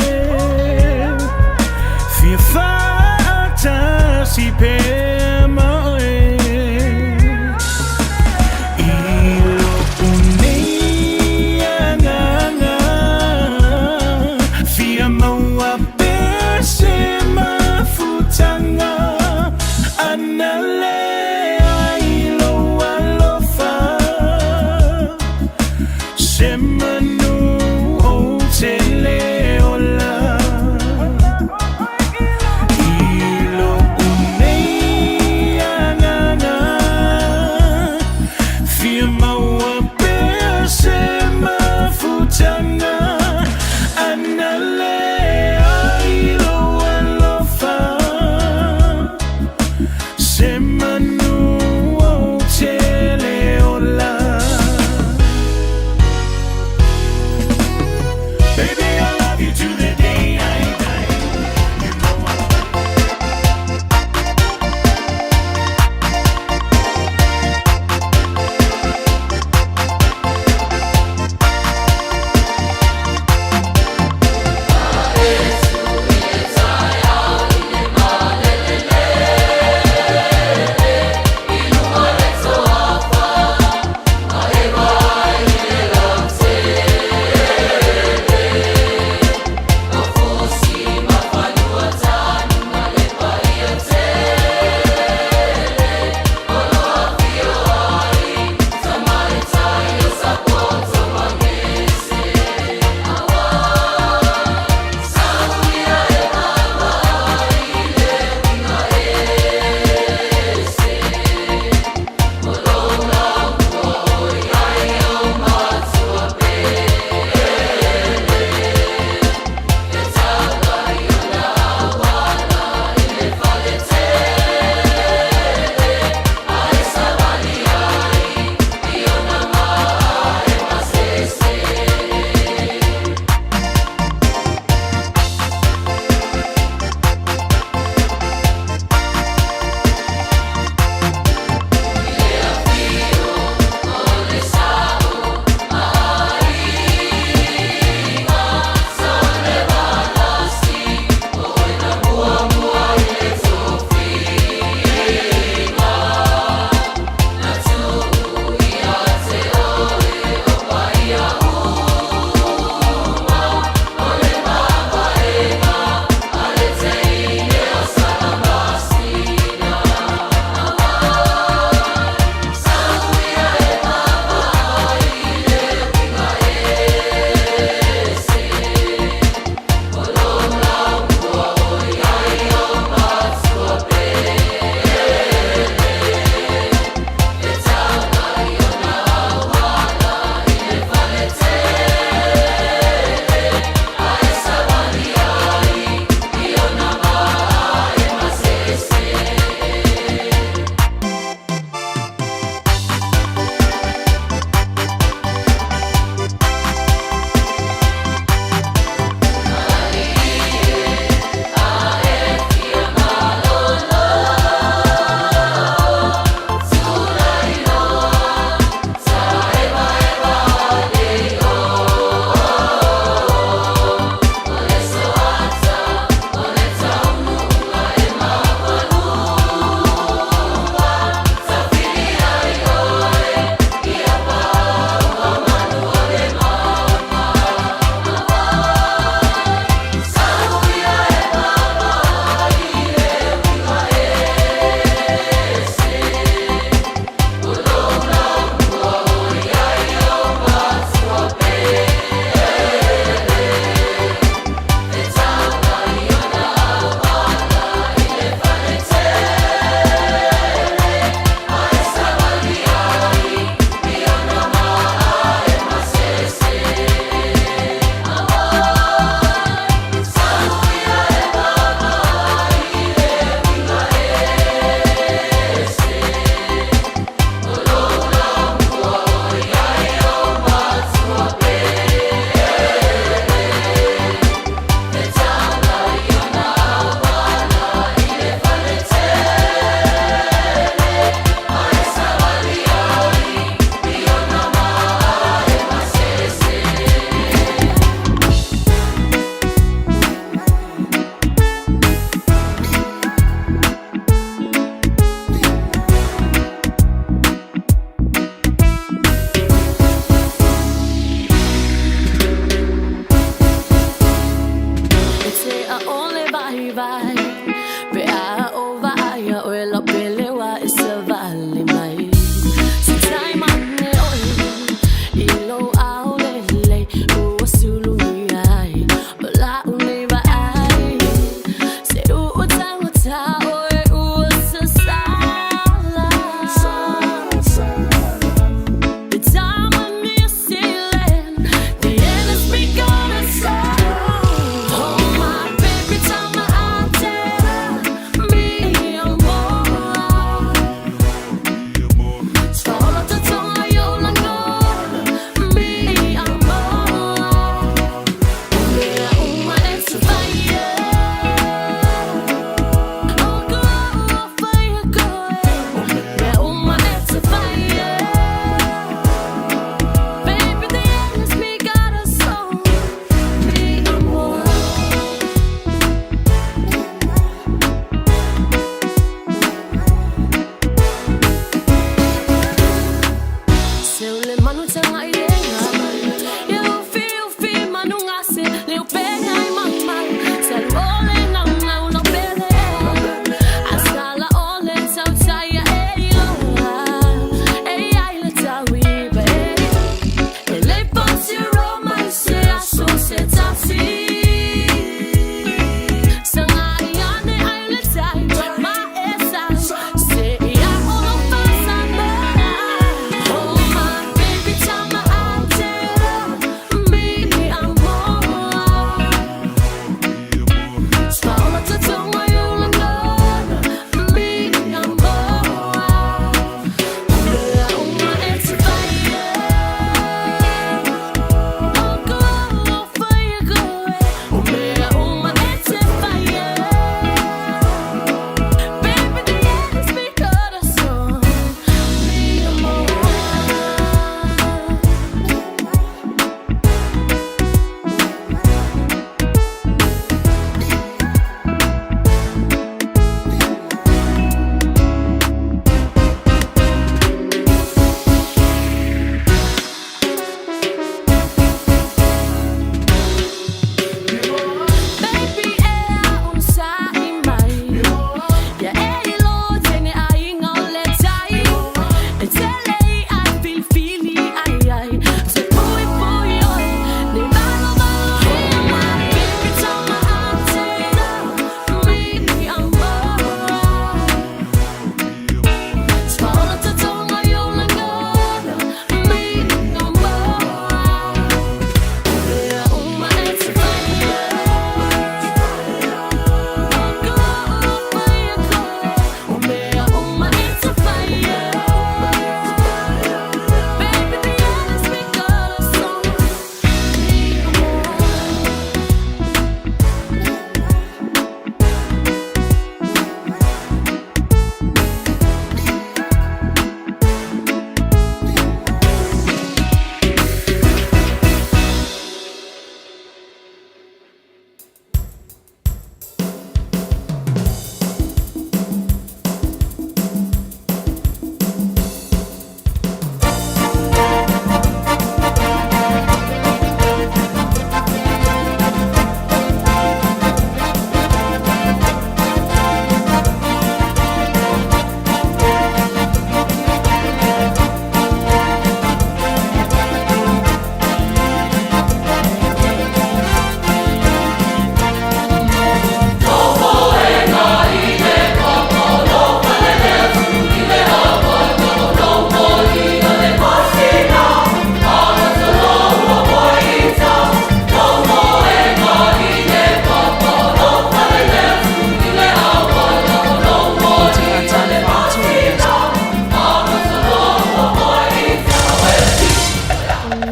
Fia whaatasi pea ma oe I lou nei agaga Fia maua pea se mafutaga Ana leai lou alofa Se manu ou te lē ola I lou nei agaga Fia maua pea se mafutaga Ana leai lou alofa Se manu ou te lē ola.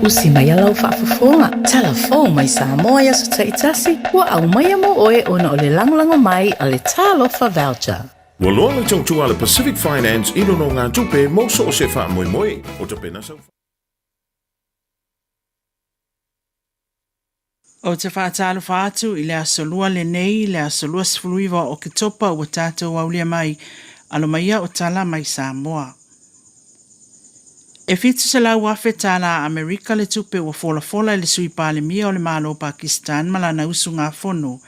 Usi mai lau faafofoga, tala fou mai Samoa i aso taitasi, ua aumaia mo oe ona o le lagolago mai a le Talofa Voucher. Ua loa le tautua a le Pacific Finance i nonogatupe mo so o se faamoemoe o tapena sau. Ou te faatalofa atu i le Aso Lua lenei, le aso 29 o Oketopa ua tatou aulia mai, alo maia o tala mai Samoa. E $700,000 tālā Amerika le tupe ua folafola e le Sui Palemia o le Malo o Pakistan ma lana usugafono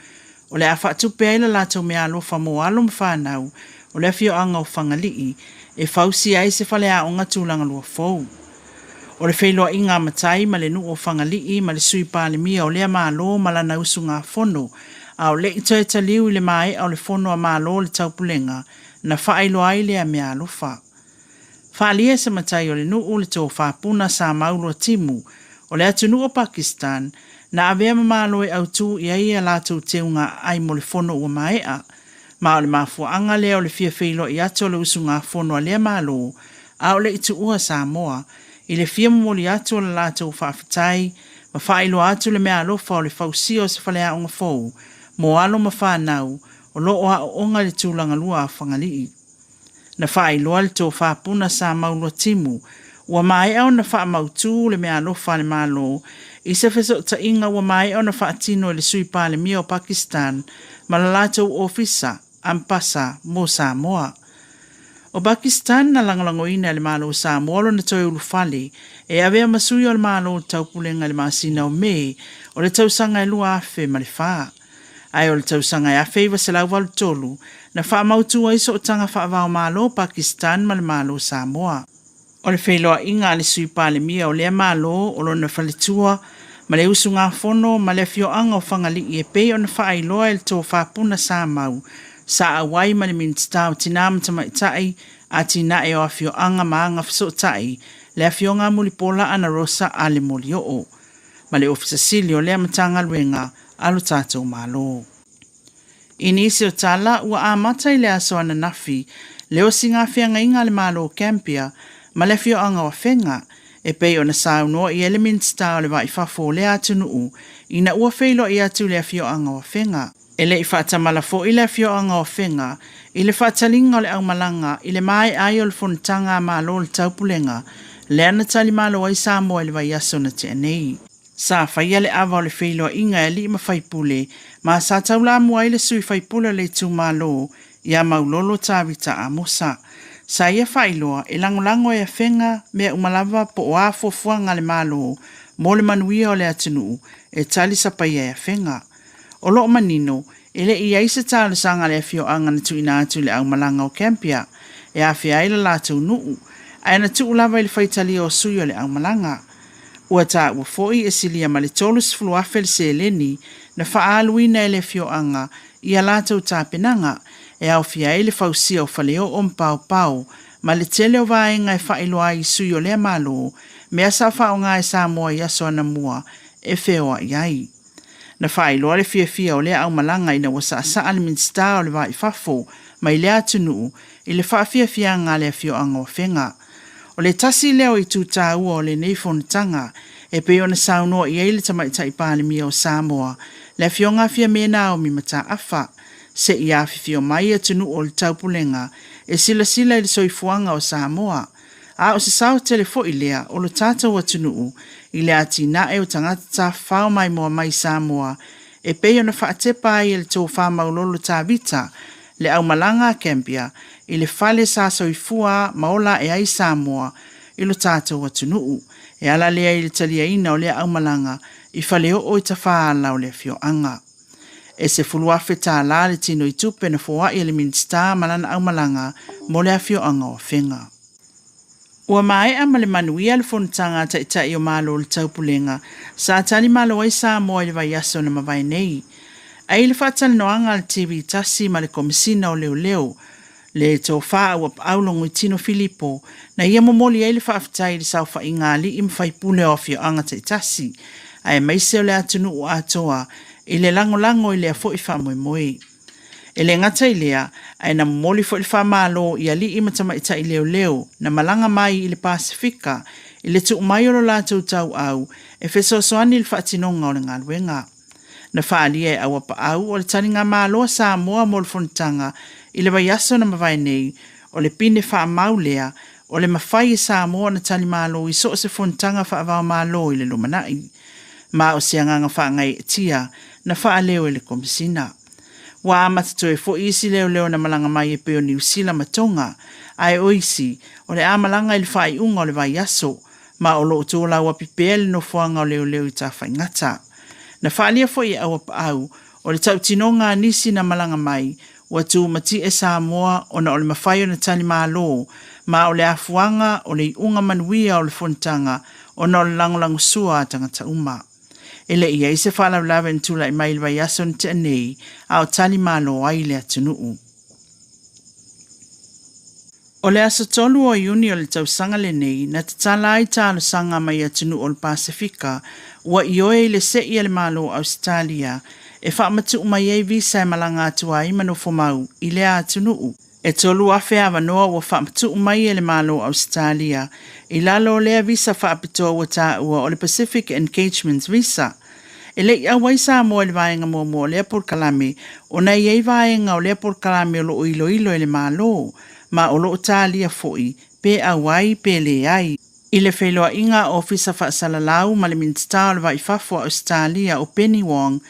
o le a faatupe ai le latou meaalofa mo alo ma fanau o le afioaga o Fagalii e fausia ai se faleaoga tulaga lua fou. O le feiloaiga a matai ma le nuu o Fagalii ma le Sui Palemia o lea Malo ma lana usugafono, a o le i toe taliu i le maea o le Fono a Malo o le Taupulega, na faailoa ai lea meaalofa. Faaalia e se matai o le nuu le tofa puna sa Maulua Timu o le atunuu o Pakistan, na avea ma Malo e autu i ai a latou teuga aai mo le fono ua maea, ma o le mafuaaga lea o le fia feiloai atu o le usugafono a lea Malo a o le i tuua Samoa i le fia momoli atu o le latou faafetai ma faailoa atu le meaalofa o le fausia o se faleaoga fou mo alo ma fanau o lo o aooga i le tulaga lua a Fagalii. Na faailoa le tofa puna sa Maulua Timu ua maea ona faamautu le meaalofa a le Malo i se fesootaiga ua maea ona faatino e le Sui Palemia o Pakistan ma le latou Ofisa Ampasa mo Samoa. O Pakistan na lagolagoina e le Malo o Samoa lona toe ulufale e avea ma sui o le Malo o le Taupulega i le masina o Me o le tausaga e 2004. Ae o le tausaga e 1983 na faamautu ai sootaga faava-o-Malo o Pakistan ma le Malo o Samoa. O le feiloaiga a le Sui Palemia o lea Malo, o lona faletua, ma le usugafono ma le afioaga o Fagalii e pei ona faailoa e le Tofa Puna Samau, sa auai ma le Minisita o Tina ma Tamaitai, Atinae o Afioaga ma Agafesootai, le Afioga a Mulipola Anarosa Ale Molioo, ma le Ofisa Sili o lea Matagaluega a lo tatou Malo. I nisi o tala, ua amata i le aso ananafi le osiga feagaiga a le Malo o Gambia ma le afioaga o Afega, e pei ona saunoa i ai le Minisita o le Va i Fafo o lea atunuu ina ua feiloai atu i le afioaga o Afega. E le i faatamala foi le afioaga o Afega i le faataliga o le aumalaga i le maea ai o le fonotaga a Malo o le Taupulega lea na talimalo ai Samoa i le vaiaso na tea nei. Sa faia le ava o le feiloaiga e alii ma faipule, ma sa taulamua ai le sui faipule o le itumalo ia Maulolo Tavita Amosa. Sa ia faailoa e lagolago e Afega mea uma lava po o a fuafuaga a le Malo mo le manuia o le atunuu e talisapaia e Afega. O lo o manino, e le i i ai se talosaga a le afioaga na tuuina atu i le aumalaga o Gambia e afea ai le latou nuu, ae na tuu lava i le faitalia o sui o le aumalaga. Ua taua foi e silia ma le 30,000 le seleni na faaaluina e le afioaga i a latou tapenaga, e aofia ai le fausia o faleoo ma paopao ma le tele o vaega e faailoa ai i sui o lea Malo mea sa faaaoga e Samoa i aso anamua e feoai ai. Na faailoa le fiafia o lea aumalaga ina ua saasaa le Minisita o le Va i Fafo mai lea atunuu i le faafiafiaga a le afioaga o Afega. O le tasi lea o itu taua o lenei fonotaga e pei ona saunoa i ai le Tamaitai Palemia o Samoa, le Afioga a Fiame Naomi Mataafa, se i afifio mai atunuu o le Taupulega e silasila i le soifuaga o Samoa, A o se sao tele foi lea o lo tatou atunuu i le atinae o tagata tafafao maimoa mai i Samoa e pei ona faatepa ai e le Tofa Maulolo Tavita le aumalaga a Gambia i le fale sa soifua ma ola ae ai Samoa i lo tatou atunuu e ala lea i le taliaina o lea aumalaga i faleoo i tafaala o le afioaga. E $10,000 le tinoitupe na foai e le Minisita ma lana aumalaga mo le afioaga o Afega. Ua maea ma le manuia le fonotaga a Taitai o Malo o le Taupulega sa talimalo ai Samoa i le vaiaso na mavae nei. Ae i le faatalanoaga a le TV 1 ma le Komesina o Leoleo, le Tofa Auapaau Logoitino Filipo, na ia momoli ai le faafetai i le saofaiga a alii ma faipule o afioaga taitasi, aemaise o le atunuu atoa i le lagolago i lea foi faamoemoe. E le gata i lea, ae na momoli foi le faamalo i alii ma tamaitai leoleo na malaga mai i le Pasefika i le tuu mai o lo latou tauau e fesoasoani i le faatinoga o le galuega. Na faaalia e Auapaau o le taligamalo a Samoa mo le fonotaga i le vaiaso na mavae nei, o le pine faamau lea o le mafai e Samoa ona talimalo i so o se fonotaga faava-o-Malo i le lumanai. Ma o se agaga faagaeetia na faaleo e le Komesina. Ua amata toe foi isi leoleo na malaga mai e pei o Niu Sila ma Toga, ae o isi, o le a malaga i le faaiuga o le vaiaso, ma o lo o tolauapi pea i le nofoaga o leoleo i Tafaigata. Na faaalia foi e Auapaau, o le tautinoga a nisi na malaga mai, ua tumatie Samoa ona o le mafai ona talimalo, ma o le afuaga o le iuga manuia o le fonotaga ona o le lagolagosua a tagata uma. E le i i ai se faalavelave na tulai mai i le vaiaso na tea nei, a o talimalo ai le atunuu. O le aso 3 o Iuni o le tausaga lenei, na tatala ai talosaga mai atunuu o le Pasefika ua ioe i le se'i a le Malo o Ausetalia e faamatuu mai ai visa e malaga atu ai ma nofomau i lea atunuu. E 3,000 avanoa ua faamatuu mai e le Malo o Ausetalia i lalo o lea visa faapitoa ua taua o le Pacific Engagement Visa. E le i auai Samoa i le vaega muamua o lea polokalame ona e i ai vaega o lea polokalame o lo o iloilo e le Malo ma o lo o talia foi pe auai pe leai. I le feiloaiga a Ofisa Faasalalau ma le Minisita o le Va i Fafo a Ausetalia o Penny Wong,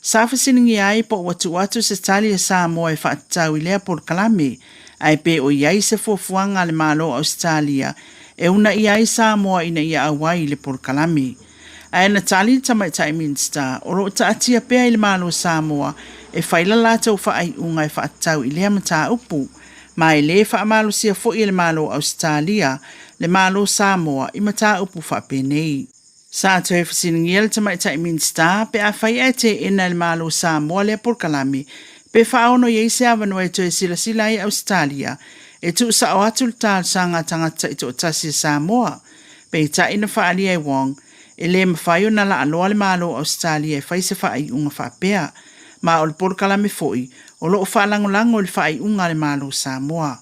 sa fesiligia ai po ua tuu atu se tali a Samoa e faatatau i lea polokalame, ae pe o i ai se fuafuaga a le Malo o Ausetalia e uunaia ai Samoa ina ia auai i le polokalame. Ae na tali le Tamaitai Minisita, o lo o taatia pea i le Malo o Samoa e fai la latou faaiuga e faatatau i lea mataupu, ma e le faamalosia foi e le Malo o Ausetalia le Malo o Samoa i mataupu faapenei. Sa toe fesiligia le Tamaitai Minisita pe afai ae teena e le Malo o Samoa lea polokalame, pe faaono i ai se avanoa e toe silasila ai Ausetalia e tuusao atu le talosaga a tagata taitoatasi a Samoa. Peitai na faaalia e Wong, e le mafai ona laaloa le Malo o Ausetalia e fai se faaiuga faapea, ma o le polokalame foi o lo o faalagolago i le faaiuga a le Malo o Samoa.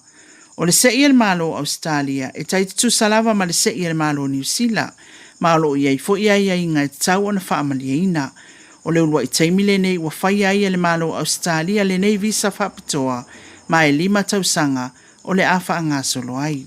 O le se'i a le Malo o Ausetalia e tai tutusa lava ma le se'i a le Malo o Niu Sila, ma o lo o i ai foi aiaiga e tatau ona faamalieina. O le uluai taimi lenei ua faia ai e le Malo o Ausetalia lenei visa faapitoa, ma e 5 tausaga o le a faagasolo ai.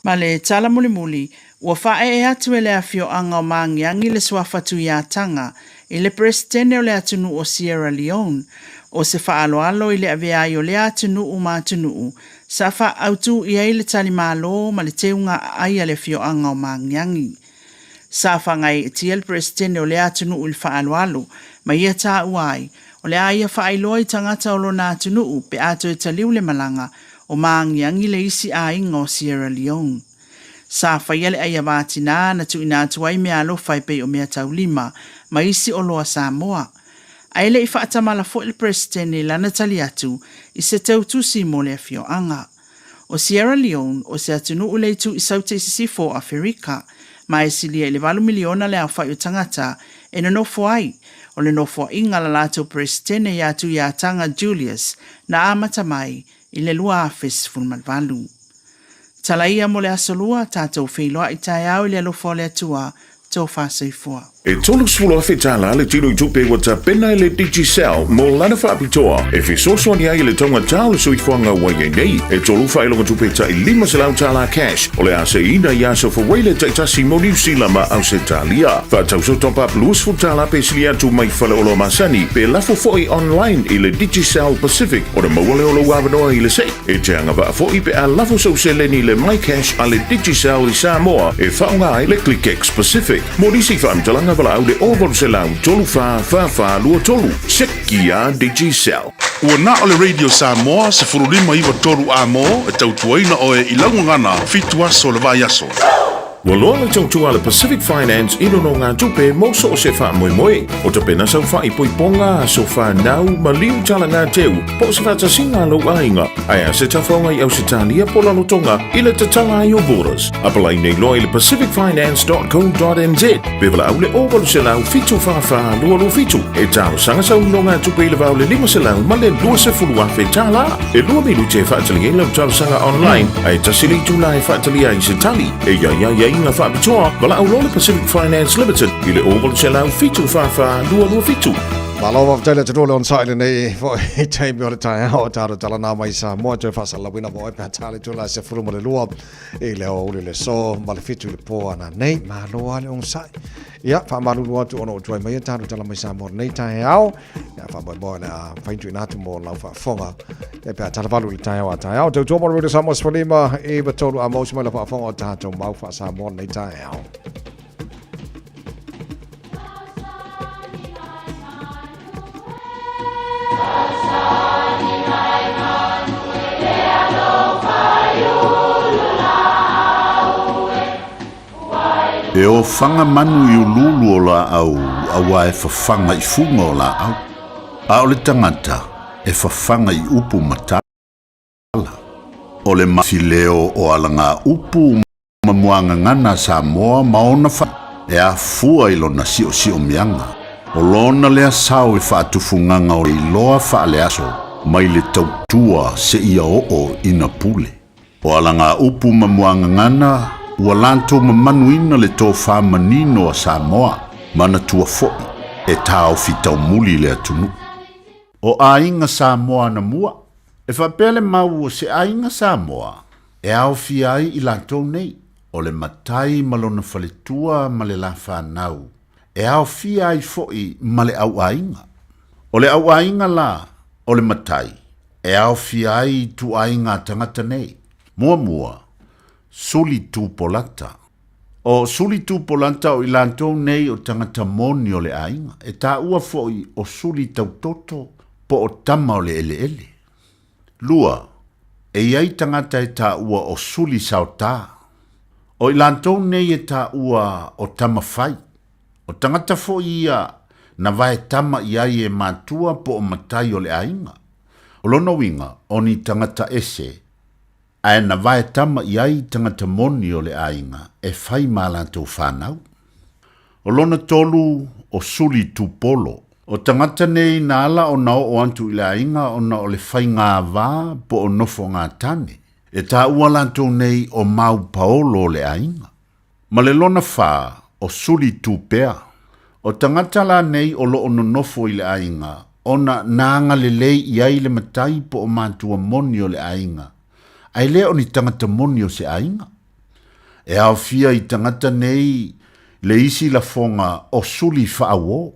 Ma le tala mulimuli, ua faaee atu e le afioaga o Magiagi le suafa Tuiataga i le Peresetene o le atunuu o Sierra Leone, o se faaaloalo i le avea ai o lea atunuu ma atunuu sa faaautu i ai le talimalo ma le teuga aai a le afioaga o Magiagi. Sa fagaeetia le Peresetene o lea atunuu i le faaaloalo, ma ia taua ai, o le a ia faailoa i tagata o lona atunuu pe a toe taliu le malaga o Maagiagi le isi aiga o Sierra Leone. Sa faia le aiava tina na tuuina atu ai meaalofa e pei o meataulima ma isi oloa Samoa. Ae le i faatamala foi le Peresetene i lana tali atu i se teutusi mo le afioaga. O Sierra Leone, o se atunuu le itu i Saute i Sisifo o Aferika, ma e silia i le 8 miliona le aofai o tagata e nonofo ai. O le nofoaiga a la latou Peresetene ia Tuiataga Julius na amata mai i le 2018. Tala ia mo le Aso Lua, tatou feiloai taeao i le alofa o le Atua, Tofa soifua. E $30,000 le tino i tupe ua tapena e le Digicel mo lana faapitoa e fesoasoani ai i le taugata o le soifuaga ua i ai nei. E tolu faailoga tupe tai $500 cash o le a seiina i aso fawele taitasi mo Niu Sila ma Ausetalia. Faatauso top up $20 pe sili atu mai faleoloa masani pe lafo foi online i le Digicel Pacific ona maua lea o lou avanoa i le sei. E te agavaa foi pe a lafo sou seleni i le MyCash a le Digicel i Samoa e faaaoga ai le ClickX Pacific. Mo nisi faamatalaga valaau le 0800 34 44 23. Seki a Digicel. Ua na o le Radio Samoa 15 9 3 A mo e tautuaina oe i lau gagana fitu aso o le vaiaso. Ua loa le tautua a le Pacific Finance i nonogatupe mo so o se faamoemoe. O tapena sau faaipoipoga, aso fanau, maliu talagateu, po o se faatasiga a lou aiga, ae a se tafaoga i Ausetalia po o Lalotoga i le tatala ai o borders. Apalai nei loa i le pacificfinance.co.nz pe valaau le 0800 744 227 e talosaga sau nonogatupe i le va o le 500 ma le 20,000 tala. E 2 minute e faatali ai lau talosaga online, ae tasi le itula e faatalia ai se tali. E i ai aiaiga faapitoa, valaau loa le Pacific Finance Limited i le 0800 744 227. Malo faafetai le atunuu le onosai lenei foi taimi o le taeao o tatou talana mai Samoa toe faasalalauina mo oe pe a ta le itula e 12 i le aoauli o le aso ma le 7 i le po ananei. Malo lava le onosai. Ia, faamalulu atu ona ua tuai mai e tatou tala mai Samoa lenei taeao. Ia, faamoemoe o le a mafai ona tuuina atu mo lau faafofoga e pe a talavalu i le taeao a taeao. Tautua mo le Radio Samoa 15 93 a mausi mai lau faafofoga o tatou mau faa-Samoa lenei taeao. E ofaga manu i uluulu o laau auā e fafaga i fuga o laau, a o le tagata e fafaga i upu ma tala. O le mafileo o alagaupu ma muagagana a Samoa ma ona fa e afua i lona siosiomiaga. O lona lea sao e faatufugaga o le iloa faaleaso mai le tautua seia oo ina pule. O alagaupu ma muagagana ua latou mamanuina le tofa manino a Samoa, manatua foi e taofi taumuli le atunuu. O aiga Samoa anamua, e faapea le mau o se aiga Samoa e aofia ai i latou nei, o le matai ma lona faletua ma le la fanau, e aofia ai foi ma le auaiga. O le auaiga la o le matai, e aofia ai ituaiga a tagata nei. Muamua, suli tupolata. O suli tupolata o i latou nei o tagata moni o le aiga, e taua foi o suli tautoto po o tama o le eleele. Lua, e i ai tagata e taua o suli saotā. O i latou nei e taua o tama fai. O tagata foi ia na vae tama i ai e matua po o matai o le aiga. O lona uiga, o ni tagata ese, ae na vae tama i ai tagata moni o le aiga e fai ma a latou fanau. O lona tolu, o suli tupolo. O tagata nei na ala ona oo atu i le aiga ona o le faigāvā po o nofogatane. E taua latou nei o mau paolo o le aiga. Ma le lona whā, o suli tupea. O tagata la nei o loo nonofo i le aiga, ona na agalelei i ai le matai po o matua moni o le aiga, ae le o ni tagata moni o se aiga. E aofia i tagata nei le isi lafoga o suli faauō.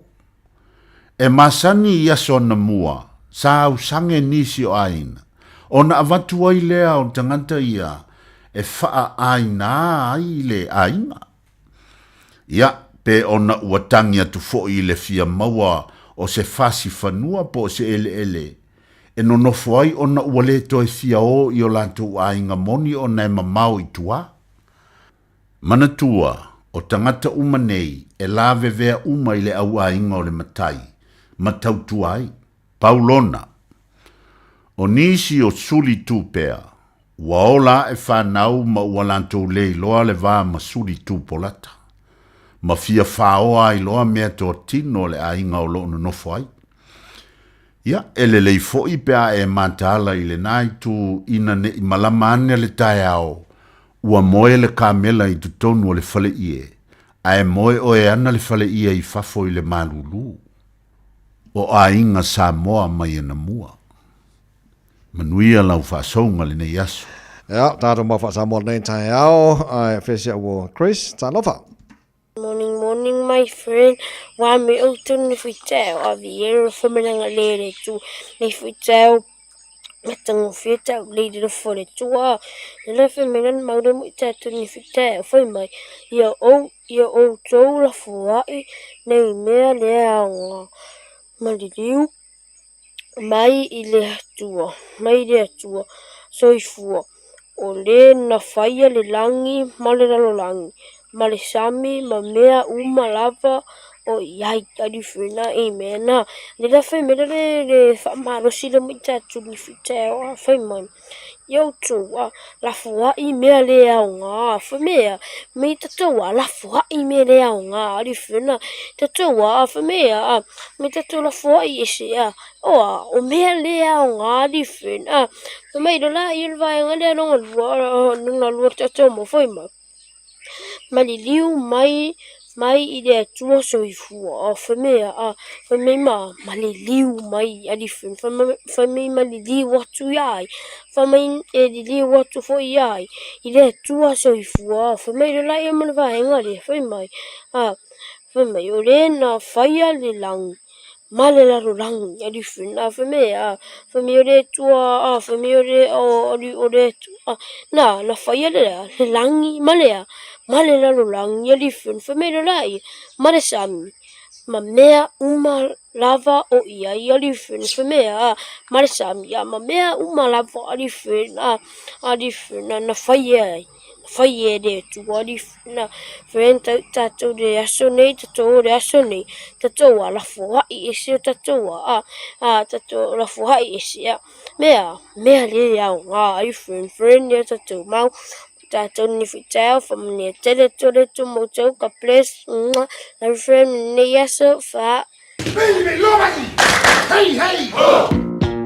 E masani i aso anamua, sa ausage nisi o aiga, ona avatu ai lea o tagata ia e faaʻāinā ai le aiga. Ia, pe ona ua tagi atu foi i le fia maua o se fasi fanua po o se eleele e nonofo ai ona ua le toe fia o i o latou aiga moni ona e mamao i tua. Manatua, o tagata uma nei e lavevea uma i le auaiga o le matai ma tautua ai. Pau lona. O nisi o suli tupea, ua ola aʻe fanau ma ua latou le iloa le va ma suli tupolata, ma fia faoa ai loa mea toatino o le aiga o loo nonofo ai. Ia, e lelei foi pe a e mataala i lena itu ina ne i malama ane le taeao, ua moe le kamela i totonu o le faleie, ae moe oe ana le faleie i fafo i le malulu. O aiga Samoa mai anamua. Manuia lau faasouga lenei aso. Ia, tatou mau faa-Samoa lenei taeao, ae fesia ua Chris, talofa. Morning, morning, my friend. Wa me o tonu fui teo a vi e fo me nanga le le tu. Nei fui teo matagofie tau lei le lofo le tua. Le le fe me nan mau le mui teo tonu fui teo fai mai. Ia ou ia outou lafoai nei mea le aoga maliliu mai i le Atua, mai le Atua soifua, o le na faia le lagi ma le lalolagi. ma le sami ma mea uma lava o i ai alifina. Amen. Le la fai mai le faamalosi le mai tatou ni fitaeo a fai mai ia outou a lafoai mea le aoga fai mai a mai tatou a lafoai mea le aoga alifina tatou a fai mai a mai tatou lafoai ese a o a o mea le aoga alifina fai mai lola ia le vaega lea lona lua lona lua tatou mo fai mai maliliu mai mai i le Atua soifua fai mai a fai mai ma maliliu mai alifina fai mai maliliu atu ia ai fai mai e liliu atu foi ia ai i le Atua soifua fai mai lola ia ma le vaega lea fai mai a fai mai o le na faia le lagi ma le lalolagi alifina fai mai a fai mai o le Atua a fai mai o le o le Atua na na faia le le lagi ma le ma le lalolagi alifina fai mai lola ia ma le sami ma mea uma lava o i ai alifina fai mai a ma le sami a ma mea uma lava alifina alifina na faia ai fai e le Atua alifina friend tatou le aso nei tatou le aso nei tatou a lafoai ese o tatou a a tatou lafoai ese a mea mea le aoga ai friend friend ia tatou mau tatou ni fitaeo faamanuia tele tole tu moutou. God bless. Love friend nei aso fa.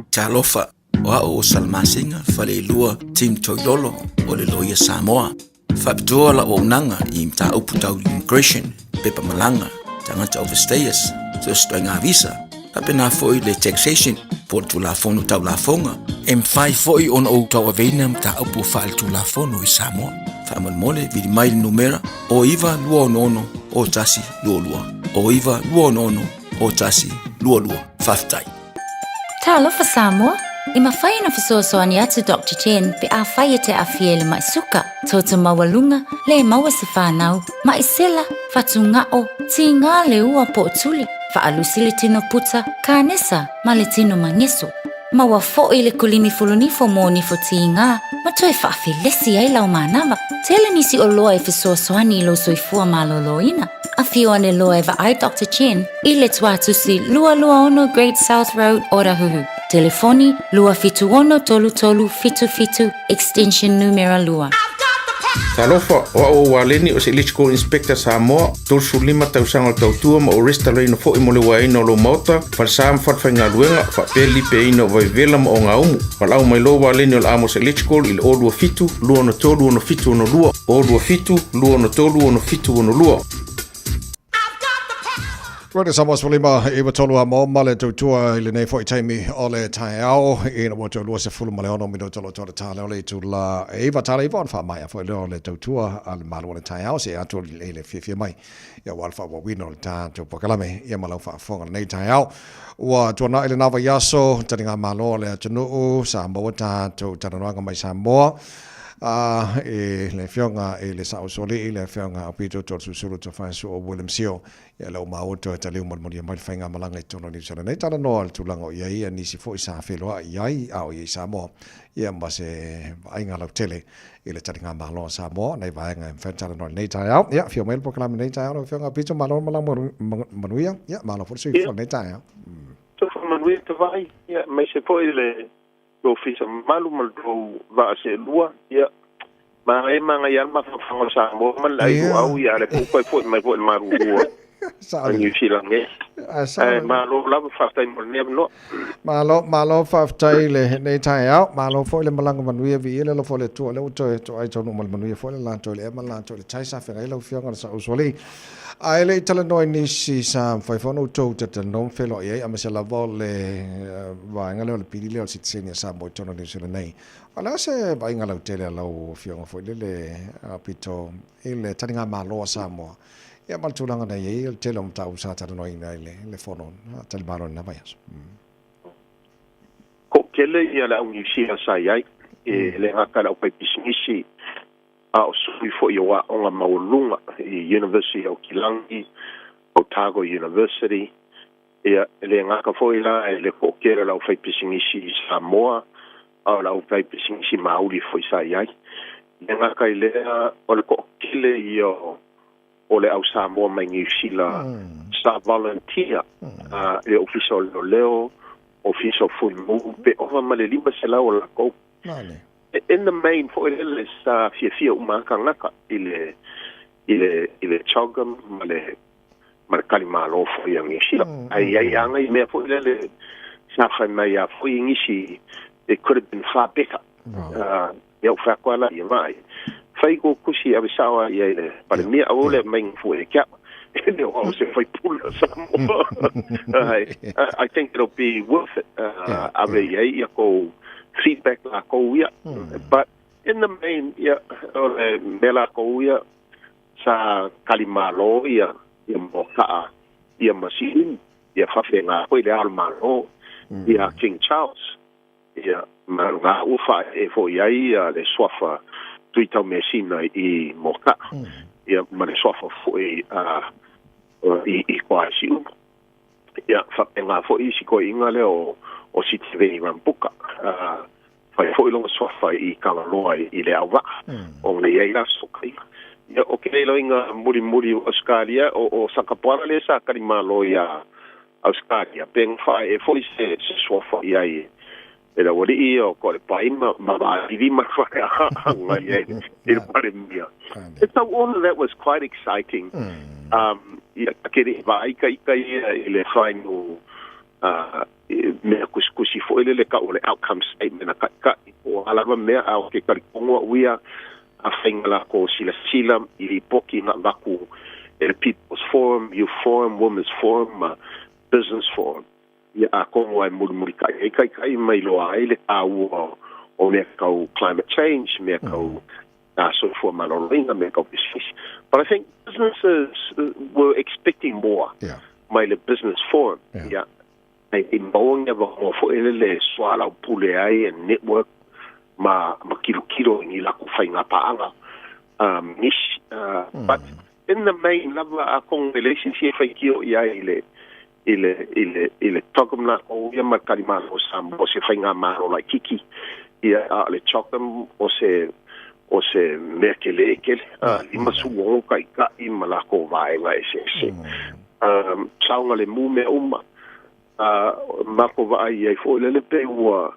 Talofa, o au o Salamasina, Faleilua, Tim Toilolo, o le Loia Samoa. Faapitoa lau auaunaga i mataupu tau immigration, pepa malaga, tagata overstayers, so se ituaiga visa, faapena foi le taxation po o le Tulafono Tau Lafoga. E mafai foi ona ou tauaveina mataupu faaletulafono i Samoa. Faamolemole, vili mai le numera o 9 2 6 o 1 2 2 o 9 2 6 o 1 2 2. Faafetai. Talofa Samoa! E mafai ona fesoasoani atu Dr Jen pe afai e te aafia i le mai suka, toto maualuga, le maua se fanau, mai sela, fatugao, tiga le ua po o tuli, faalusi le tino puta, kanesa ma le tino mageso. Maua foi le kulimi fulunifo mo nifo tiga ma toe faafelesi ai lau manava. Tele nisi oloa e fesoasoani i lou soifua malōlōina. Afio ane loa e vaai Dr Chen i le tuatusi 226 Great South Road, Otahuhu. Telefoni 276 33 77 extension numera 2. Talofa, o au o Waleni o se Electrical Inspector Samoa, 35 tausaga o le tautua ma o resitalaina foi mo le uaeina o lou maota, falesa ma falefaigaluega, faapea le lipeaina o vaivela ma ogaumu. Valaau mai loa Waleni o le Amos Electrical i le 027 263 6762, 027 263 6762. Radio Samoa 15 93 a mo ma le tautua i lenei foi taimi o le taeao ina ua toe 26 minuta lo toe tala o le itula e 9 tala 9 ona faamaea foi lea o le tautua a le Malo o le taeao se atu i le fiafia mai ia ua le faaauauina o le tatou polokalame ia ma lau faafofoga lenei taeao. Ua tuanai lena vaiaso taliga malo a le atunuu sa maua tatou talanoaga mai Samoa a i le afioga i le Sa'o Usoalii, le afioga Aupito Tolesusulu Tofaesu o William Sio. Ia lea ua maua toe taliu molimoli mai le faigamalaga i totonu o Niu Sila nei talanoa le tulaga o i ai ia nisi foi sa feloai i ai a o i ai Samoa ia ma se vaaiga lautele i le taligamalo a Samoa nei vaega e mafai ona talanoa i lenei taeao. Ia afio mai le polokalame i lenei taeao lau afioga Aupito, malo le malaga manuia, ia malo foi le soifua i lenei taeao. Tofa manuia Tavai, ia aemaise foi le ofisa mamalu ma le tou vaa seelua, ia manaia manaia lava le mafaufauga o Samoa ma le ai luau, ia a o lea foi ua toe foi mai foi i le malulu o Niu Sila nei. Ae malo lava, faafetai mo lenei avanoa. Malo, malo faafetai i lenei taeao. Malo foi le malaga manuia viia le alofa o le Atua o lea ua toe toai taunuu ma le manuia foi le latou i le ea ma le latou i le tai sa feagai lau Afioga i le Sa'o Usoalii. Ae le i talanoa i nisi sa mafai foi ona outou talatalanoa ma feiloai ai, aemaise lava o le vaega lea o le pili lea o le sitiseni a Samoa i totonu o Niu Sila nei. O le a se vaaiga lautele a lau Afioga foi lele Pito i le taligamalo a Samoa ia ma le tulaga na i ai o le tele o mataupu sa talanoaina i le fono talimalo i lena vaiaso? Toatele ia le au Niu Sila sa i ai, e le gata i le aufaipisinisi a o sui foi o aoga maualuga i University o Aukilagi, Otago University, ia e le gata foi la i le toatele o le aufaipisinisi i Samoa, a o le aufaipisinisi maoli foi sa i ai. E le gata i lea, o le toatele ia o o le au Samoa mai Niu Sila sa volunteer i le Ofisa o Leoleo, Ofisa o Fuimu, pe ova ma le 500 o lakou. In the main foi lele sa fiafia uma lava tagata i le i le i le CHOGM ma le ma le talimalo foi a Niu Sila. Ae i ai lava nai mea foi lele sa fai mai lava foi nisi it could have been far better. Ia ou fai atu lava la ia vaai. Fai kou kusi ave sao lava i ai i le Palemia, aua le aumai fua e ke au. E le o au se faipule o Samoa. I think it'll be worth it ave i ai ia kou feedback lakou ia. But in the main, ia, o le mea lakou ia, sa talimalo ia ia Moka'a ia ma Siumu, ia faafeaga foi le Ao o le Malo ia King Charles. Ia, ma o lena ua faaee foi ai ia le suafa Tui Taumeasina i Moka'a, ia ma le suafa foi i Koa Siumu. Ia, faapena foi isi toeaiina lea o o Sitiveni Rabuka, fai foi lona suafa i Talaloa i le auvaa, ona i ai la fesootaiga. Ia, ou te le iloaina mulimuli o Ausetalia, o Sakapoala lea sa talimalo iā Ausetalia, pe na faaee foi se suafa i ai e le aualii ia o Toalepai ma Vailima ma Faleaga i ai i le Palemia. So all of that was quite exciting. Ia, ta te le i vaai ta ita ia i le final mea kusikusi foi lele tau o le outcome statement a Taitai po o a lava mea, a o ke talitonu au ia a faiga lakou silasila i lipoti na avatu e le People's Forum, Youth Forum, Women's Forum ma Business Forum. Ia atonu e mulimulitai ai Taitai ma iloa ai le taua o mea tau climate change, mea tau soifua maloloina, mea tau pisinisi. But I think businesses were expecting more mai le Business Forum. Ia, e maua ni avanoa foi lele e soalaupule ai e network ma ma kilokilo i ni lakou faiga paaga nisi. But in the main lava atonu e leai se isi e faitio i ai i le i le i le i le CHOGM lakou ia ma le talimalo o Samoa o se faigamalo laitiiti ia, a o le CHOGM o se o se mea tele tele, 56 taitai ma lakou vaega eseese, saogalemu mea uma. Matou vaai ai foi lele pei ua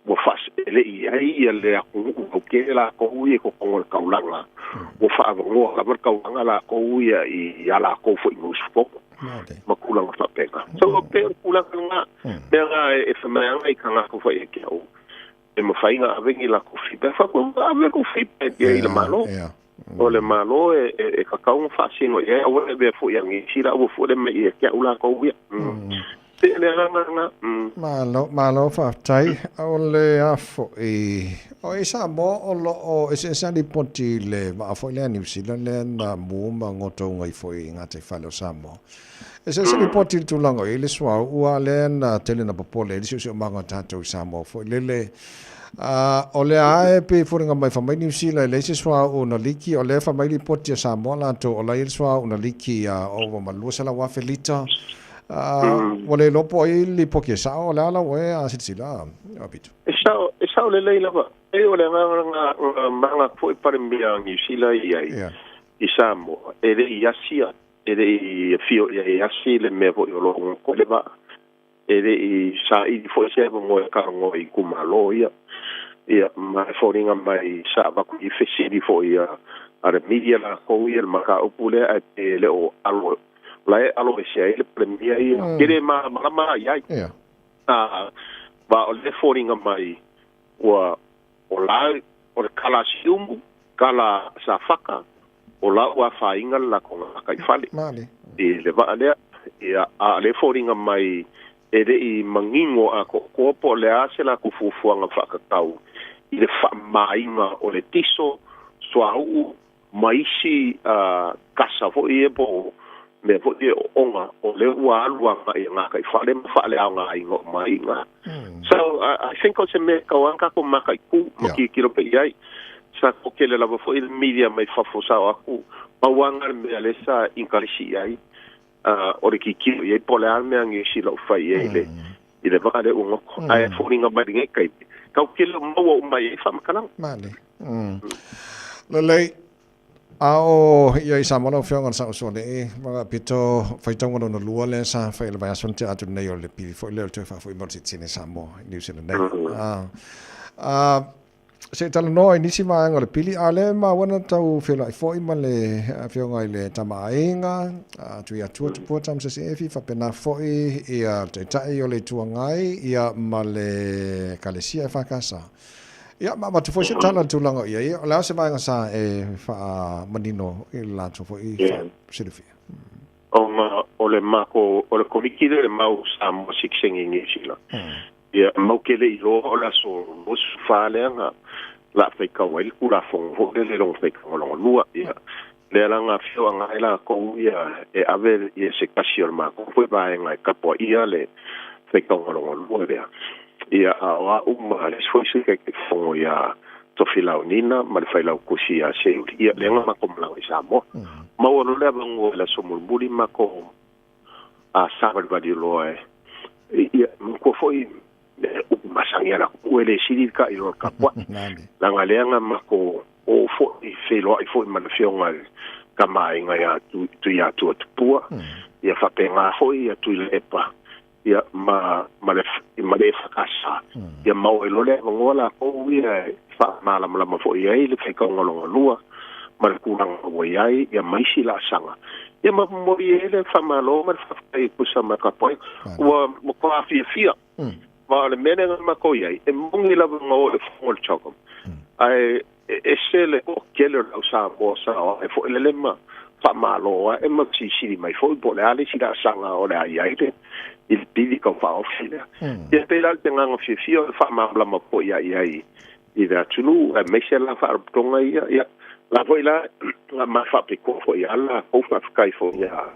ua faaseelei i ai ia le atunuu lautele lakou ia i totonu o le taulaga, ua faaavanoa lava le taulaga lakou ia i a lakou foi usufono ma tulaga faapena. So e pei o le tulaga lena, mea na e fai mai ana i tagata foi ia te au, e mafai ona ave ni latou feedback. Fai atu, ave lou feedback i le Malo. O le Malo e tatau ona faasino i ai, aua le avea foi ia Niu Sila, aua foi le mea ia te au latou ia. Pei o le agaga lena. Malo, malo faafetai. O le a foi, o i Samoa o lo o eseese lava lipoti i le vaa foi lea a Niu Sila lea na mu ma gotouga ifo i gataifale o Samoa. Eseese lipoti i le tulaga o i ai le suauu aua lea na tele na popole ai le siosiomaga o tatou i Samoa foi lele. A, o lea lava e pei e foliga mai fai mai Niu Sila e leai se suauu na liki, o lea e fai mai lipoti a Samoa latou o la e i ai le suauu na liki a ova ma le 200,000 lita. A, ua le iloa po o ai le lipoti e sao, o le a lau oe a silasila a Pita? E sao, e sao lelei lava. E o le agaga na, na maga foi Palemia a Niu Sila i ai i Samoa, e le i asia, e le i afio i ai e asi le mea foi o lo o goto i le vaa. E le i saili foi se avanoa e talanoa i itumalo ia. Ia, ma e foliga mai sa avatu i fesili foi a a le media latou ia le mataupu lea ae pe le o alo la e alo ese ai le Palemia ia. Ke le malamalama i ai. A, ma o le foliga mai ua o la o le kala a Siumu, kala a Safata, o la ua afaina le latou gataifale i le vaa lea. Ia, a o lea e foliga mai e le i manino atoatoa po o le a se latou fuafuaga faatatau i le faamamaina o le tiso, suauu ma isi kasa foi ia po o mea foi ia o oga o lea ua alu agai i gataifale ma faaleaogaina uma ai i ina. So, I think o se mea e tatau lava ona tatou mataitu ma tilotilo pea i ai. Sa toatele lava foi le media mai fafo sa o atu, pau lava lena le mea lea sa inkarisi i ai, o le tilotilo i ai po o le a le mea a Niu Sila o fai i ai i le vaa lea ua goto. Ae foliga mai lenei taimi, tatou te le o maua uma i ai faamatalaga. Male. Lelei. A o ia i Samoa lau Afioga o le Saosualii, ma pito faitauga lona lua lea sa fai i le vaiaso na tea atu nei o le pili foi lea o le toe faafoi mai o le sitiseni a Samoa i Niu Sila nei. A, se i talanoa i nisi vaega o le pili, a o lea e maua na tau feiloai foi ma le Afioga i le Tama a Aiga, a Tuiatua Tupua Tamasese Efi, faapena foi ia le Taitai o le Itu Agai, ia ma le Ekalesia EFKS. Ia, ma avatu foi se tala i le tulaga o i ai, o le a se vaega sa e faamanino i le latou foi silafia? Ona o le mako, o le Komiti lea o le Mau Samoa Sitiseni i Niu Sila, ia, mau te le iloa o le aso 24 lea na la faitau ai le Tulafono foi lele i lona faitauga lona lua. Ia, lea la na afio agai latou ia e ave ia se tasi o le matou foi vaega e tapuaia le faitauga lona lua lea. Ia, a o a'u ma le isi foi Sui Taitaifono ia Tofilau Nina ma le Failautusi ia Seuli, ia, lea na matou malaga i Samoa. Maua loa le avanoa i le aso mulimuli matou a savalivali loa e, ia, manatua foi upu masani a le atunuu e le sili le ta'i loa le tapua'i. Leaga lea na matou o foi feiloai foi ma le Afioga i le Tama a Aiga ia Tuiatua Tupua, ia faapena foi ia Tuilaepa ia ma ma le ma le EFKS ia maua ai loa le avanoa latou ia e faamalamalama foi ai le faitauga lona lua ma le tulaga ua i ai ia ma isi laasaga ia ma momoli ai le faamalo ma le faafetai e tusa ma le tapuaiga ua matua fiafia ma o le mea lea na matou i ai e moni lava na o i le fono o le CHOGM ae e ese le toatele o le au Samoa sa o ae foi lele ma faamalo ae ma silisili mai foi po o le a le isi laasaga o le a i ai le i le pili tau faaofi lea. Ia pei la o le agaga fiafia o le faamalamalama foi ia i ai i le atunuu aemaise la faalapotopotoga ia, ia la foi la ma faapitoa foi ia latou faafetai foi ia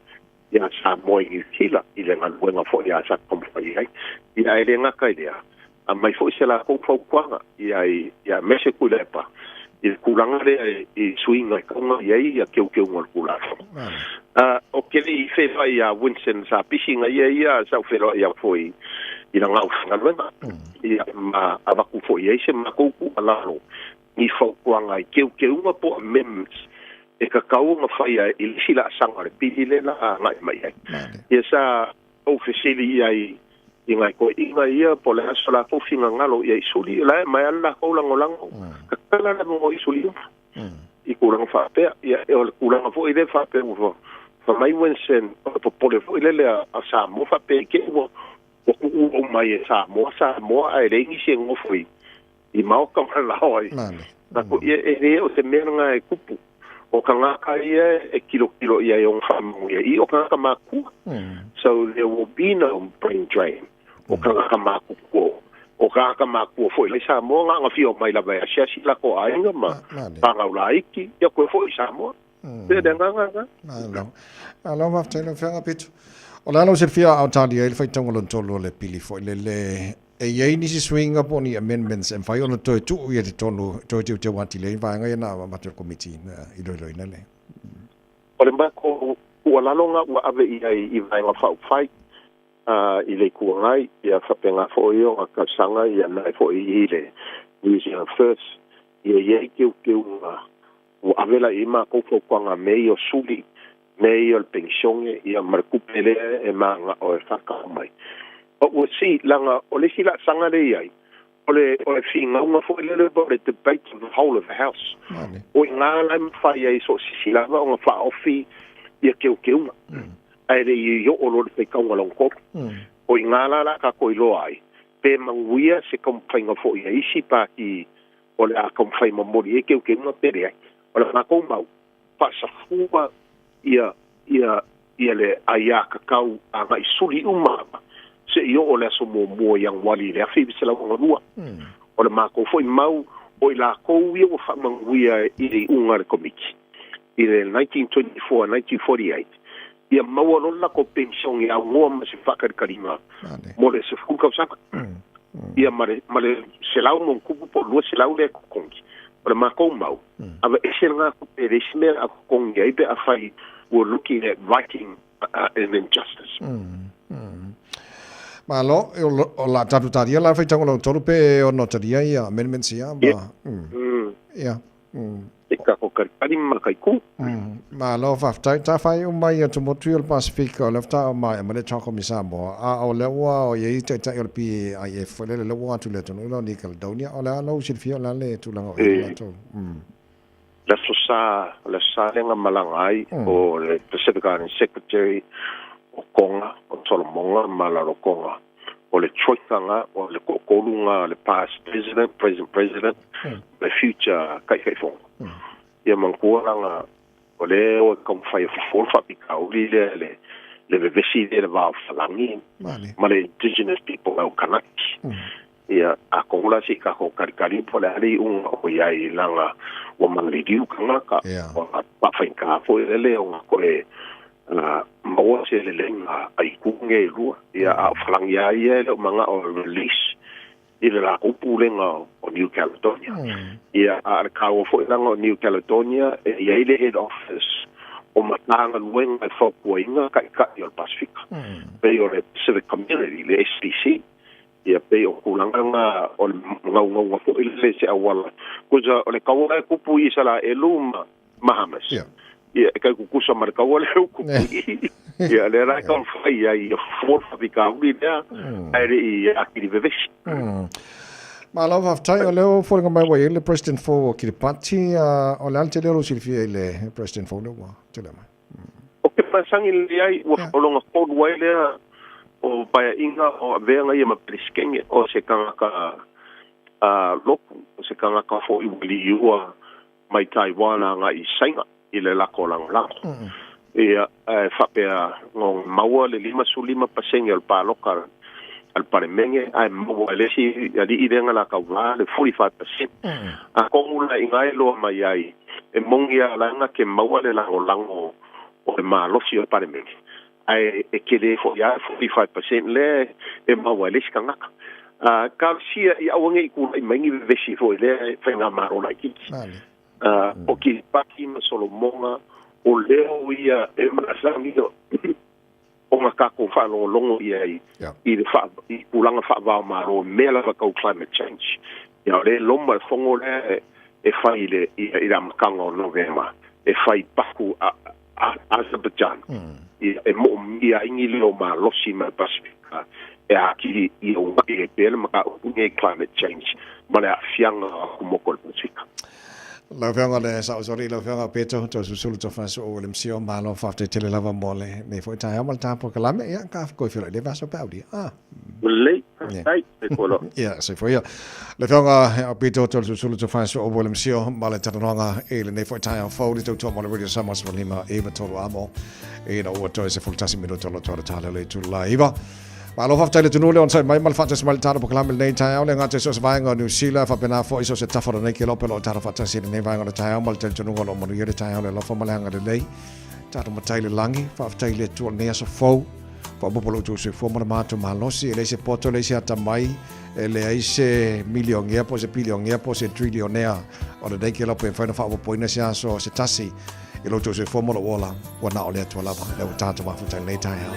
ia Samoa i Niu Sila i le galuega foi a sa taumafai i ai. Ia ae le gata i lea, aumai foi se latou fautuaga ia ia aemaise Tuilaepa i le tulaga lea i suiga e tatau ona i ai ia teuteuga o le Tulafono. Ou te le i feiloai ia Winston sa pisi na ia ia sa ou feiloai atu foi i lana aufaigaluega. Ia ma avatu foi i ai se matou tuualalo ni fautuaga i teuteuga po o amendments e tatau ona faia i le isi laasaga o le pili lea la agai mai ai. Ia sa ou fesili i ai i nai toeaiina ia po o le a so latou finagalo i ai suli, o la e aumai lava le latou lagolago, tatala le avanoa i suli uma i tulaga faapea. Ia o le tulaga foi lea faapea ua fai mai Winston, o le popole foi lele a Samoa faapea i te i ua tuua uma ai e Samoa Samoa ae leai nisi e nofo i i maota ma lao ai. Nako ia e le o se mea lena e tupu. O tagata ia e tilotilo i ai ona faamanuia i o tagata matua. So there will be no brain drain. O tagata matutua. O tagata matua foi la i Samoa na ona fia omai lava e asiasi i latou aiga ma fanau laiti, ia koe foi i Samoa. Pei o le agaga lena. Malo. Malo faafetai lau Afioga Pito. O le a lau silafia a o talia ai le faitauga lona tolu o le pili foi lele E i ai nisi suiga po o ni amendments e mafai ona toe tuu ia totonu, toe teuteu atili ai vaega ia na avatu e le Komiti na iloiloina le. O le matou tuualalo na ua ave i ai i Vaega Faaupufai i le Itu Agai, ia faapena foi ona talosaga ia nae foi i le New Zealand First, ia i ai teuteuga ua ave la i ai matou fautuaga mea ia o suli, mea ia o le penisione, ia ma le tupe lea e mananao e faatau mai. But we'll see, leaga o le isi laasaga lea e i ai, o le, o le finauga foi lele po o le debate of the whole of the House. O i ina la e mafai ai so o se isi lava ona faaofi ia teuteuga, ae le i oo loa i le faitauga lona tolu. O i ina la o le a tatou iloa ai, pe manuia se taumafaiga foi a isi pati o le a taumafai momoli ai teuteuga pe leai. O le matou mau, faasafua ia, ia, ia le aiatatau agai suli uma lava seia oo le aso muamua o Ianuari i le 1962. O le matou foi mau, o i latou ia ua faamanuia i le iuga a le Komiti i le 1924, 1948, ia maua loa le latou penisione aunoa ma se faatalikaliga mo le 10 tausaga. Ia ma le, ma le 100+ po o 200 lea e totogi. O le matou mau, aveese lena tupe e leai se mea a totogi ai pe afai we're looking at righting an injustice. Malo, o la tatou talia la faitauga lona tolu pe ono talia ia amendments ia ma. Ia. E tatou talia. kalikali ma mataitu. Malo faafetai tafai uma i atumotu ia o le Pasefika o lea faatoa maea mai le CHOGM i Samoa, a o lea ua o i ai taitai o le PAIF foi lele lea ua o atu i le atunuu ila o New Caledonia. O le a lou silafia o le a le tulaga o i ai latou? Le Aso Sa, o le Aso Sa lea na malaga ai o le Pacific Island Secretary o Tonga, o Solomoga ma Lalotonga. O le troika na, o le toatolu na, le past president, present president, ma le future Taitaifono. Ia manatua la o lea e o e taumafai e fofo le faafitauli lea le le vevesi lea i le va o Falani ma le indigenous people au Kanaki. Ia, atonu la se i tatou talitali po o le a le iuga o i ai leaga ua maliliu tagata, ua faafaigata foi lele ona toe maua se leleiga a itu nei e lua. Ia, a o Falani lava ia e le o manao e release i le latou pulega o New Caledonia. Ia, a o le taua foi leaga o New Caledonia e i ai le head office o Matagaluega e fautuaina Taitai o le Pasefika, pei o le Pacific Community, le SPC. Ia, pei o tulaga na o le naunauga foi lele i se auala. Kusa, o le kaua e tupu i Isaraelu ma ma Hamas. Ia, e tau tutusa ma le kaua lea ua tupu i i. Ia, lea la e taumafai ai ia fofo le faafitauli lea, ae le i atili vevesi. Malo faafetai, o lea ua foliga mai ua i ai le President fou o Kiripati, o le a le tele o lou silafia i le President fou lea ua tulai mai? O ke masani lelei ai, ua o lona tolu ai lea o paeaiga o avea ia ma Peresetene, o se tagata lotu, o se tagata foi ua liua mai Taiwan agai i Saina i le lako lagolago. Ia, ae faapea na maua le 55% o le palota a le Palemene, ae maua e le isi alii lea na la tauva le 45%. Atonu la i ina e iloa mai ai, e moni lava la na te maua le lagolago o le malosi o le Palemene, ae e tele foi lava le 45% lea e maua e le isi tagata. Talosia ia aua ne i tulai mai ni vevesi foi lea e faigamalo laitiiti. O Kiripati ma Solomoga, o leo ia e masani ona tatou faalogologo i ai i le i tulaga faava-o-Malo i mea lava tau climate change. Ia, o lea e loma le fono lea e fai i le i le amataga o Novema, e fai i Baku, Azerbaijan, ia, e moomia ai ni leo malosi mai le Pasefika e atili ia uunai ai pea le mataupu lenei climate change ma le aafiaga o atumotu o le Pasefika. Lau Afioga le Sao Soli, lau Afioga Peto, Toeolesulusulu Tofaso o William Sio, malo faafetai tele lava mo lenei foi taeao ma le ta polokalame. Ia, ka toe feiloai i le vaiaso pe a aulia. Ah. Lelei, faafetai, soifua loa. Ia, soifua ia. Le Afioga o Peter Toeolesulusulu Tofaso o William Sio ma le talanoaga i lenei foi taeao fou le tautua mo le Radio Samoa 15 9 3 amo ina ua toe 11 minuta o lo toa le tala le itula 9. Malo faafetai le atunuu le onosai mai ma le faatasi mai le tala polokalame lenei taeao le gata i so o se vaega o Niu Sila faapena foi so o se tafa o lenei kelope o lo o tala faatasi i lenei vaega o le taeao ma le talitonuga o lo o manuia le taeao le alofa ma le agalelei tatou matai i le lagi faafetai i le Atua i lenei aso fou faaopoopo lo outou soifua ma le matou malosi e leai se poto e leai se atamai e leai se milionea po o se bilionea po o se trilionea o lenei kelope e mafai ona faaopoopoina se aso se tasi I lo outou soifua ma lou ola, ua na o le Atua lava, lea ua tatou mafuta i lenei taeao.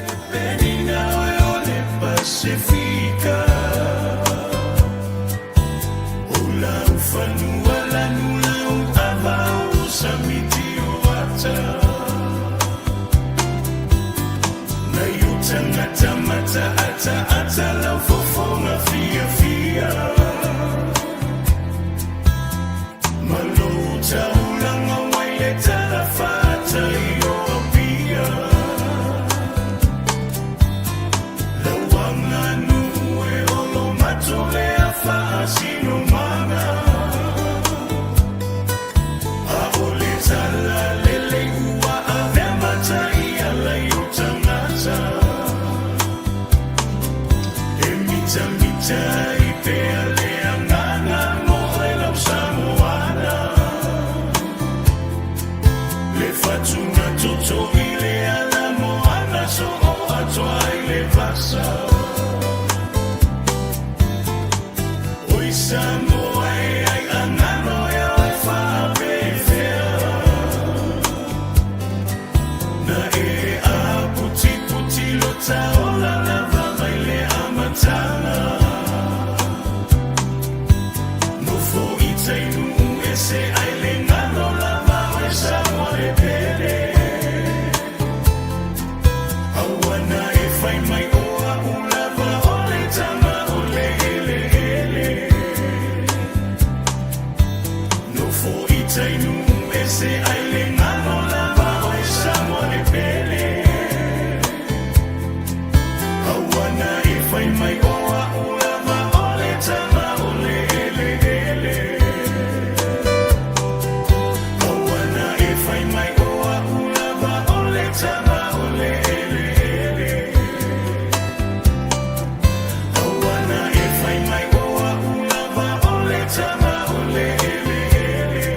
fai mai o a'u lava o le tama o le eleele. Aua na e fai mai o a'u lava o le tama o le eleele. Aua na e fai mai o a'u lava o le tama o le eleele.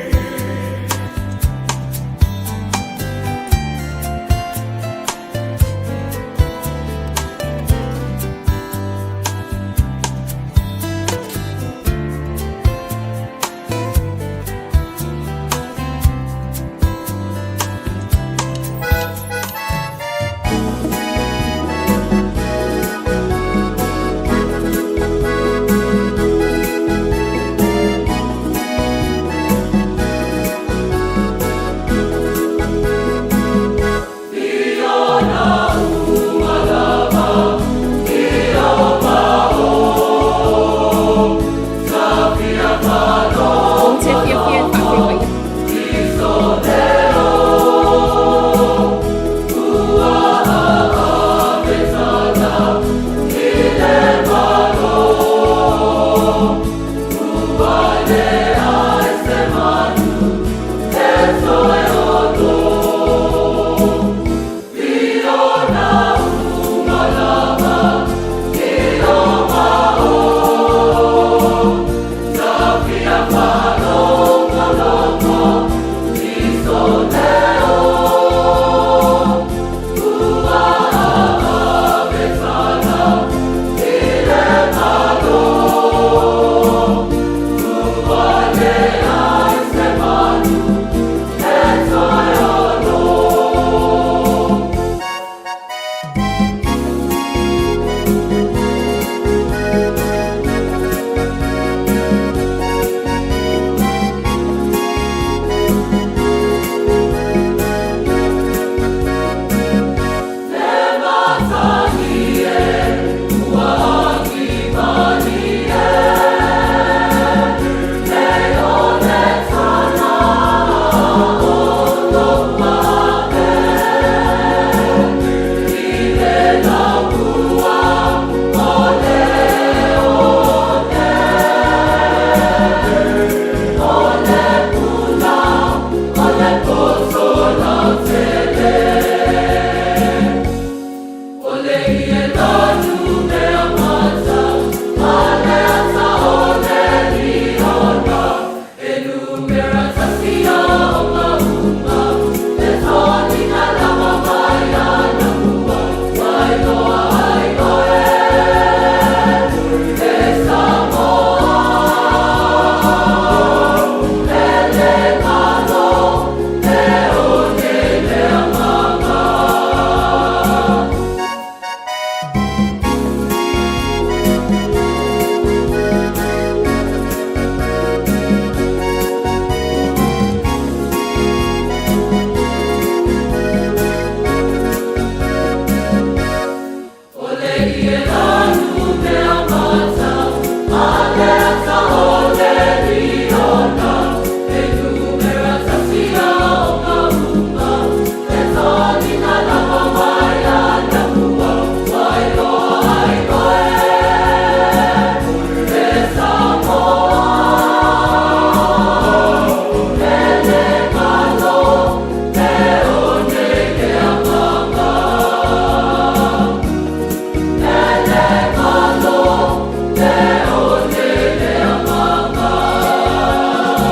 Ou te fiafia e faafeiloai.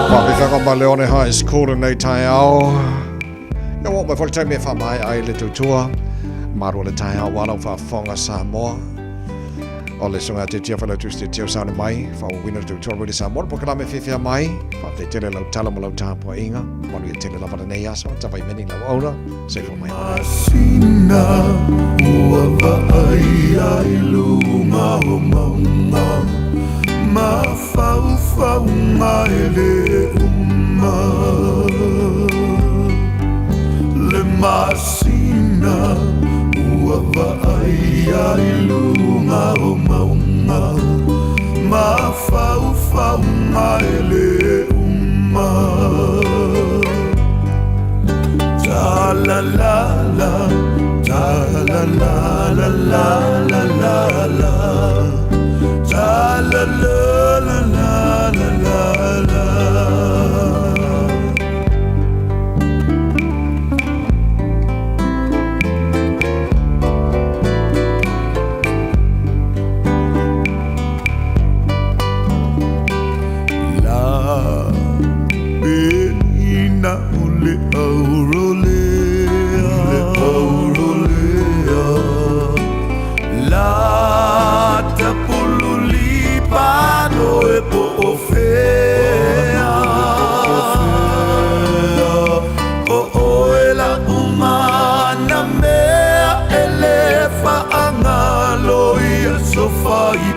Faafefaga ma Leone High School lenei taeao. Ia ua oo mai foi le taimi e faamaea ai le tautua. Malu o le taeao ua lau faafofoga Samoa. O le susuga ia Tetia Failautusi Tetia ua sauni mai, faaauauina le tautua Radio Samoa le polokalame fiafia mai. Faafetai tele lau tala ma lau tapuaiga. Manuia tele lava lenei aso. Tavaimeni lau aura. Soifua mai ona. Masina ua vaaia i luga o mauga Mafaufauga e lē uma Le masina ua vaaia i luga o mauga Mafaufauga e lē uma Ta la la la, ta la la la la la la la.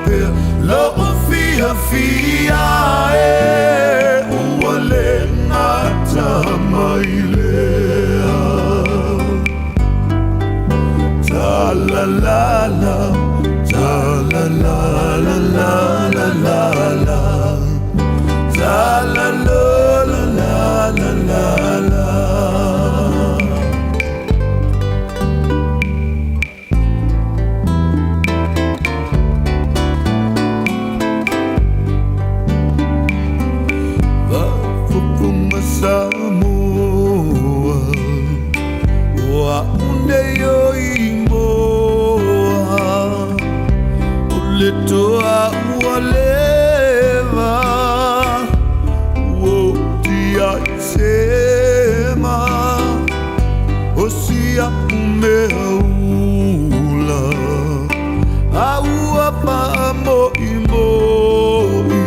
pea Lo'u fiafia e Ua le gata mai lea Ta la la la Ta la la la la la la la Ta la la la la la la la Faafofoga Samoa O a'u nei o imoa O le toa ua leva Ua tia i sema O si a'u mea ula A ua faamo'imo'i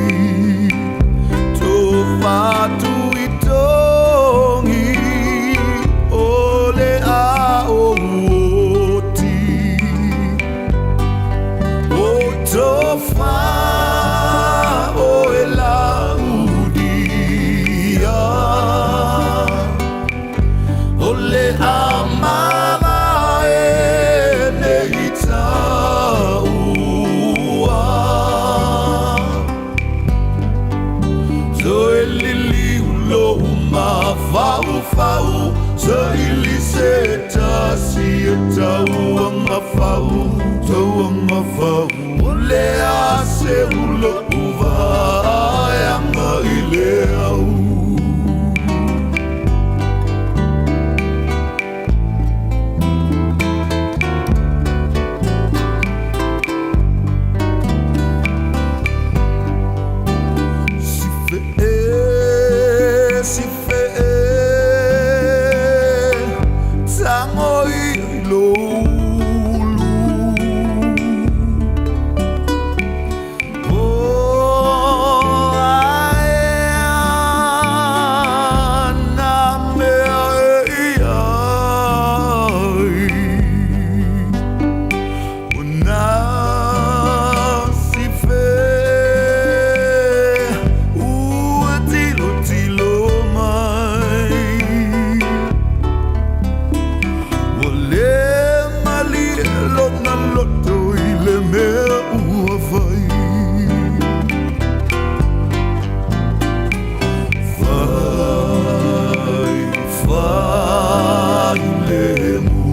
Tofa Tuitogi O le ao oti O tofa o e laudia O le a mavae nei taua Toe liliu lou mafaufau Saili se tasi e tauagafau Tauagafau O le a seu lo'u vaeaga i le au. Sife e, sife e, tago ia i lou ulu. O ae ana mea e i ai. O nā sife ua tilotilo mai. Ua le malie lona loto i le mea ua fai. Fai, fai le mu.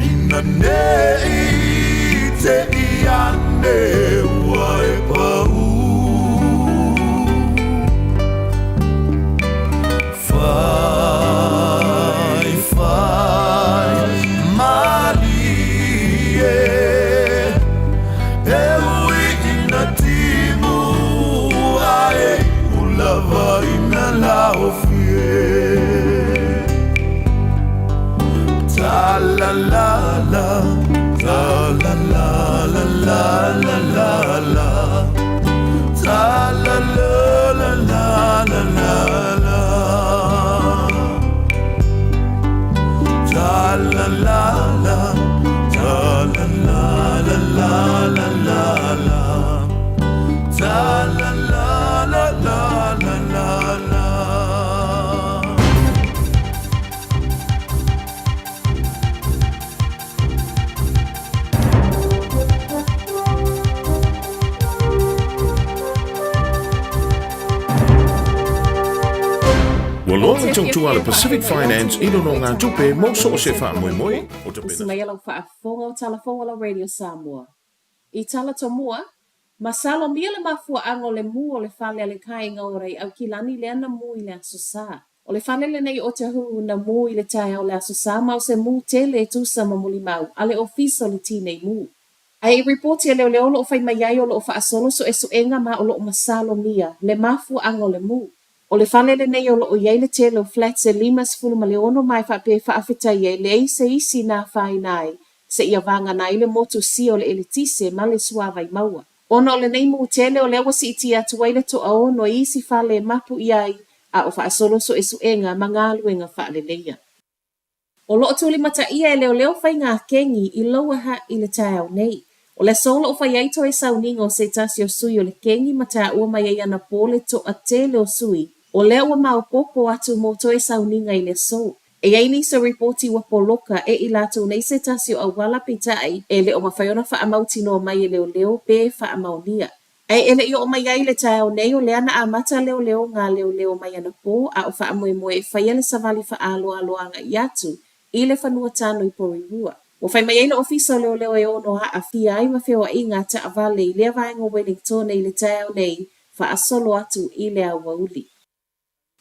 Ina nei te i ane ua e pau. Fai, fai, malie. E ui ina timu ae iu lava ina laofie. Ta la la la, ta la la la la la la la. Ta la la la la la la la. Ta la la la, ta la la la la la la la. Ta la la la la la la la. Ua loa le tautua a le Pacific Finance i nonogatupe mo so o se faamoemoe o Usi tapena. mai lau faafofoga o tala fou a lau Radio Samoa. I tala tomua, masalomia le mafuaaga o le mu o le fale a le kāiga o Ray Aukilani lea na mu i le Aso Sa. O le fale lenei o Tahu na mu i le taeao o le Aso Sa ma o se mu tele e tusa ma molimau a le Ofisa o le Tinei Mu. Ae i ripoti a leoleo o lo o fai mai ai o lo o faasolo suesuega ma o lo o masalomia le mafuaaga o le mu. O le fale lenei o lo o i ai le tele o flats e 56 ma e faapea e faafetai ai leai se isi na afaina ai seia vagana ai le motu sia o le eletise ma le suavai maua. Ona o lenei mu tele o lea ua siitia atu ai le toaono i isi fale e mapu i ai a o faasolo suesuega ma galuega faaleleia. O lo o tulimataia e leoleo faiga a kegi i Lower Hutt i le taeao nei. O le aso o lo o fai ai toe sauniga o se tasi o sui o le kegi ma taua mai ai anapo le toatele o sui o lea ua maopoopo atu mo toe sauniga i le aso. E i ai nisi o ripoti ua poloka e i latou nei se tasi o auala peitai e le o mafai ona faamautinoa mai e leoleo pe faamaonia. Ae e le i oo mai ai le taeao nei o lea na amata leoleoga a leoleo mai anapo a o faamoemoe e faia le savali faaaloalo agai atu i le fanua tano i Porirua. Ua fai mai ai le Ofisa o Leoleo e ono aafia ai ma feoaiga a taavale i lea vaega o Wellingtone i le taeao nei faasolo atu i le aoauli.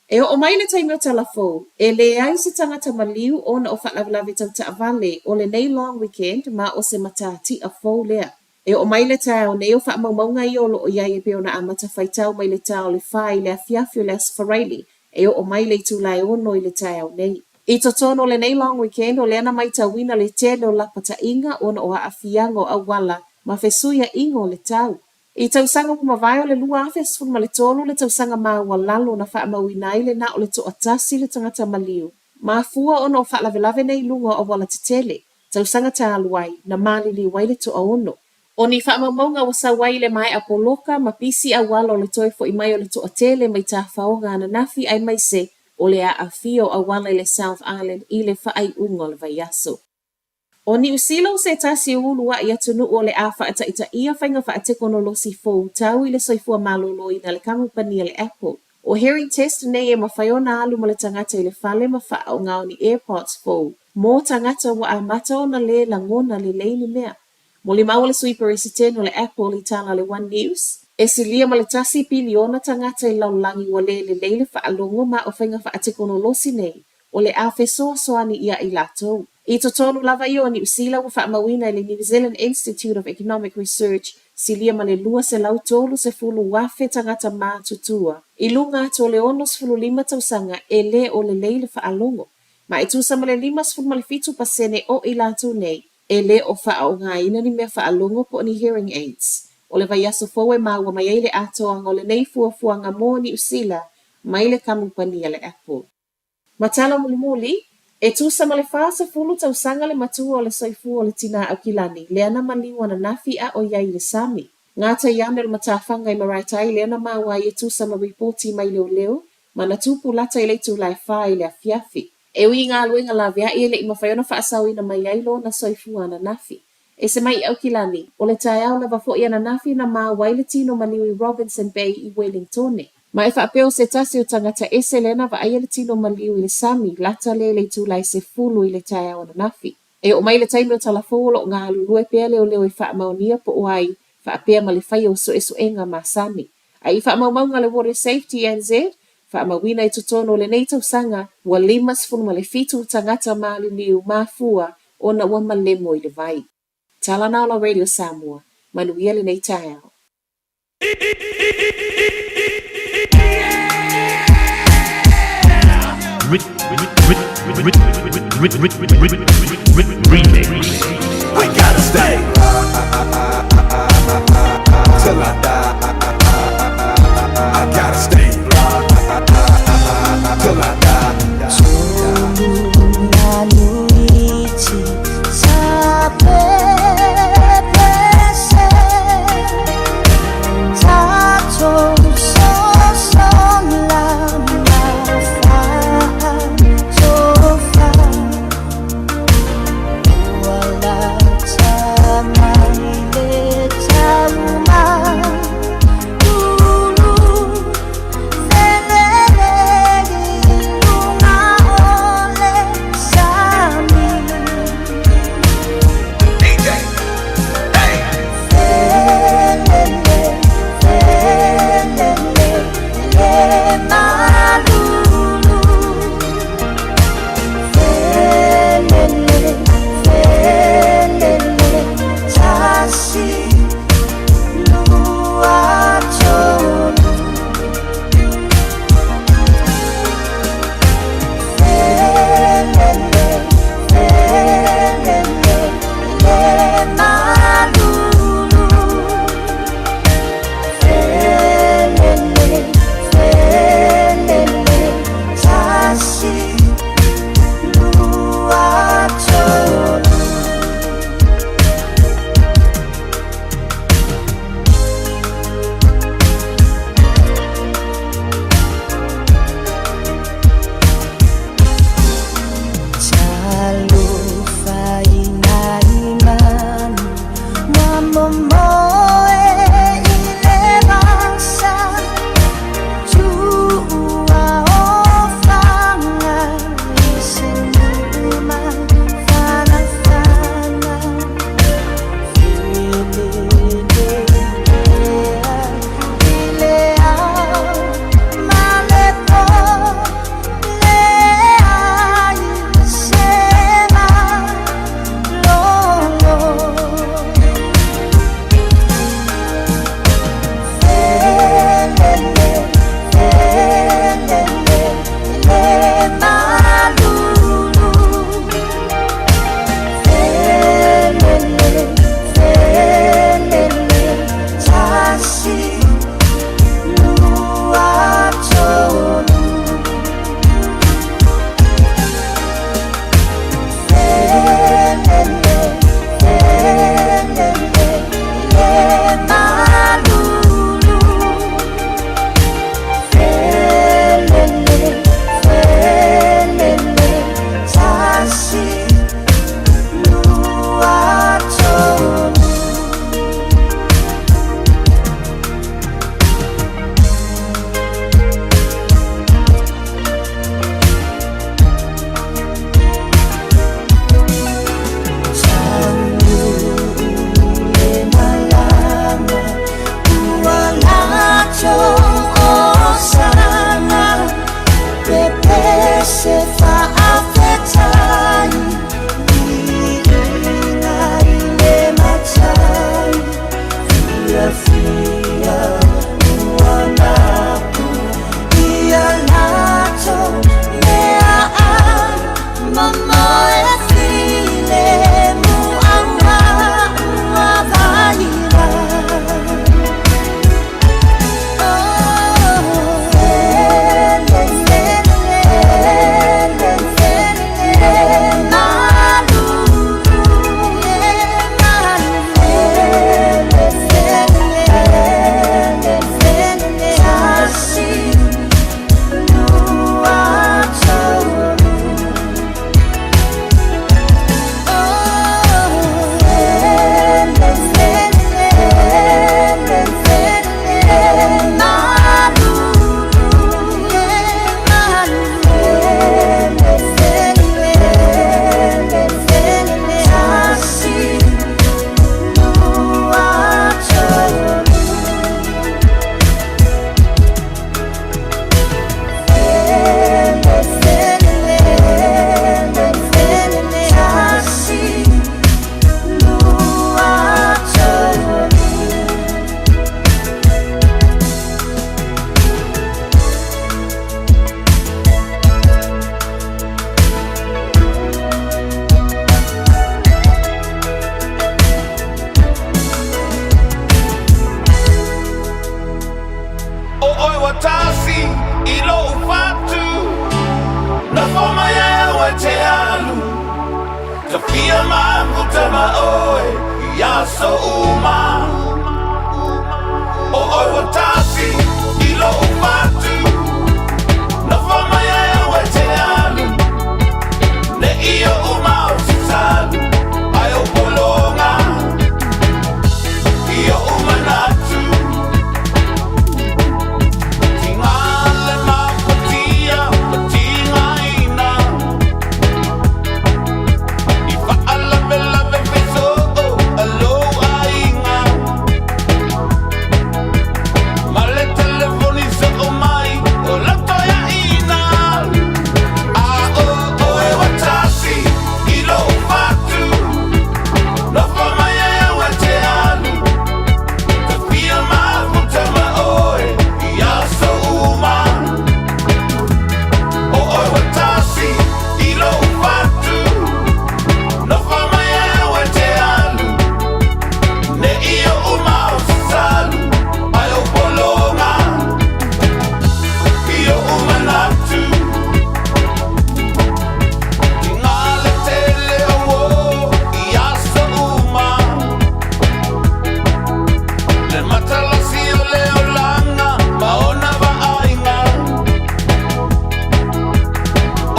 E oo mai le taimi o tala fou, e leai se tagata maliu ona o faalavelave tau taavale o lenei long weekend ma o se matatia fou lea. E oo mai le taeao nei o faamaumauga ia o lo o i ai e pei ona amata faitau mai le ta o le fa i le afiafi o le Aso Faraile e oo mai le itula e ono i le taeao nei. I totonu o lenei long weekend o lea na maitauina le tele o lapataiga ona o aafiaga o auala ma fesuiaiga o le tau. I tausaga ua mavae o le 2013 le tausaga maualalo na faamauina ai le na o le toatasi le tagata maliu, mafua ona o faalavelave nei i luga o auala tetele, tausaga talu ai, na maliliu ai le toaono. O ni faamaumauga ua sau ai i le maea poloka ma pisi auala o le toe foi mai o le toatele mai tafaoga ananafi aemaise o le aafia o auala i le South Island i le faaiuga o le vaiaso. ʻO Niu Sila o se tasi o uluaʻi atunuu o le a faataitaia faiga faatekonolosi fou tau i le soifua maloloina a le kamupani a le Apple. ʻO Hearing Test nei e mafai ona alu ma le tagata i le fale ma faaaoga o ni AirPods fou mo tagata ua amata ona lē lagona lelei ni mea. Molimau a le Sui Peresetene o le Apple i tala a le One News, e silia ma le tasi piliona tagata i le lalolagi ua lē lelei le faalogo ma o faiga faatekonolosi nei o le a fesoasoani ia i latou. I totonu lava ia o Niu Sila ua faamauina e le New Zealand Institute of Economic Research silia ma le 230,000 tagata matutua i luga atu o le 65 tausaga e lē o lelei le faalogo, ma e tusa ma le 57 pasene o i latou nei e lē o faaaogaina ni mea faalogo po o ni hearing aids. O le vaiaso fou e maua mai ai le atoaga o lenei fuafuaga mo Niu Sila mai le kamupani a le Apple. Ma tala mulimuli, e tusa ma le 40 tausaga le matua o le soifua o le tinā Aukilani, lea na maliu ananafi a o i ai i le sami. Gatai ane o le matafaga i Maraetai lea na maua ai e tusa ma ripoti mai leoleo ma na tupulata i le itula e fa i le afiafi. E ui i galuega laveai e le i mafai ona faasaoina mai ai lona soifua ananafi. Ese mai i Aukilani, o le taeao lava foi ananafi na maua ai le tino maliu i Robinson Bay i Wellingtone. Ma e faapea o se tasi o tagata ese lea na vaaia le tino maliu i le sami lata lea i le itula e 10 i le taeao ananafi. E oo mai le taimi o tala fou o lo o galulue pea leoleo e faamaonia po o ai faapea ma le faia o suesuega masani. A i faamaumauga a le Water Safety NZ, faamauina i totonu o lenei tausaga ua 57 tagata maliliu mafua ona ua malemo i le vai. Tala na o la Radio Samoa, manuia lenei taeao. Remix. We gotta stay till I die. I gotta stay till I die. Tafia mafuta ma oe i aso uma. O oe ua tasi i lo'u fatu, Nofo mai ai au e te alu, Ne i oʻu mau salu, Ai o pologa i oʻu manatu. Tiga le mafatia ma tigaina, I faalavelave fesoo a lou aiga, Ma le telefoni soo mai o lau toeaina. A o oe ua tasi i lou fatu, Nofo mai ai au e te alu, Tafia mafuta ma oe i aso uma. O oe ua tasi i lou fatu, Nofo mai ai au e te alu, Ne i oʻu mau salu, Ai o pologa i oʻu manatu. Tiga le tele o uō i aso uma, Le matalasi o le olaga ma ona vaaiga,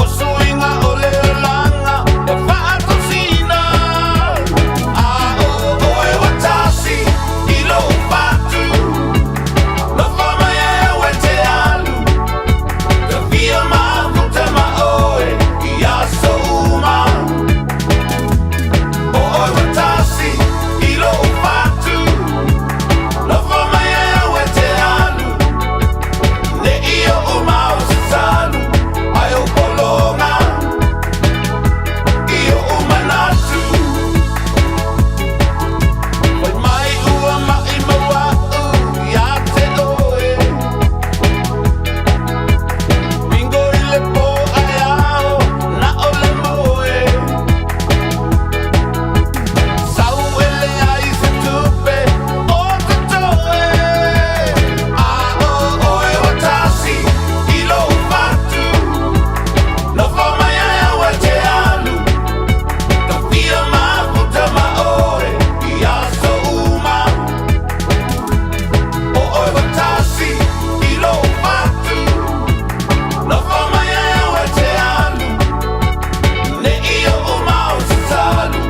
O suiga o le olaga e faatosina. A o oe ua tasi i lou fatu, Nofo mai ai au e te alu, Tafia mafuta ma oe i aso uma. O oe ua tasi i lou fatu, Nofo mai ai au e te alu, Ne i oʻu mau salu, Ai o pologa i oʻu manatu. Fai mai ua maʻimau aʻu iā te oe, Bingo i le pō ae ao na o le moe, Sau e leai se tupe o totoe. A o oe ua tasi i lou fatu, Nofo mai ai au e te alu, Tafia mafuta ma oe i aso uma. O oe ua tasi i lou fatu, Nofo mai ai au e te alu, Ne i oʻu mau salu,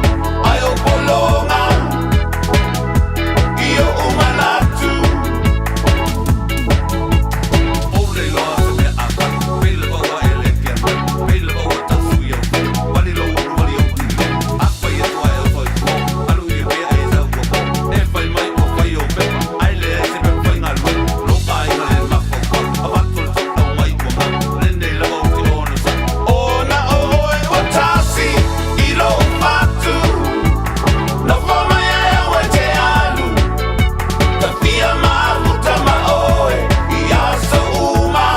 Ai o pologa i oʻu manatu. Ona o oe ua tasi i lou fatu, Nofo mai ai au e te alu, Tafia mafuta ma oe i aso uma.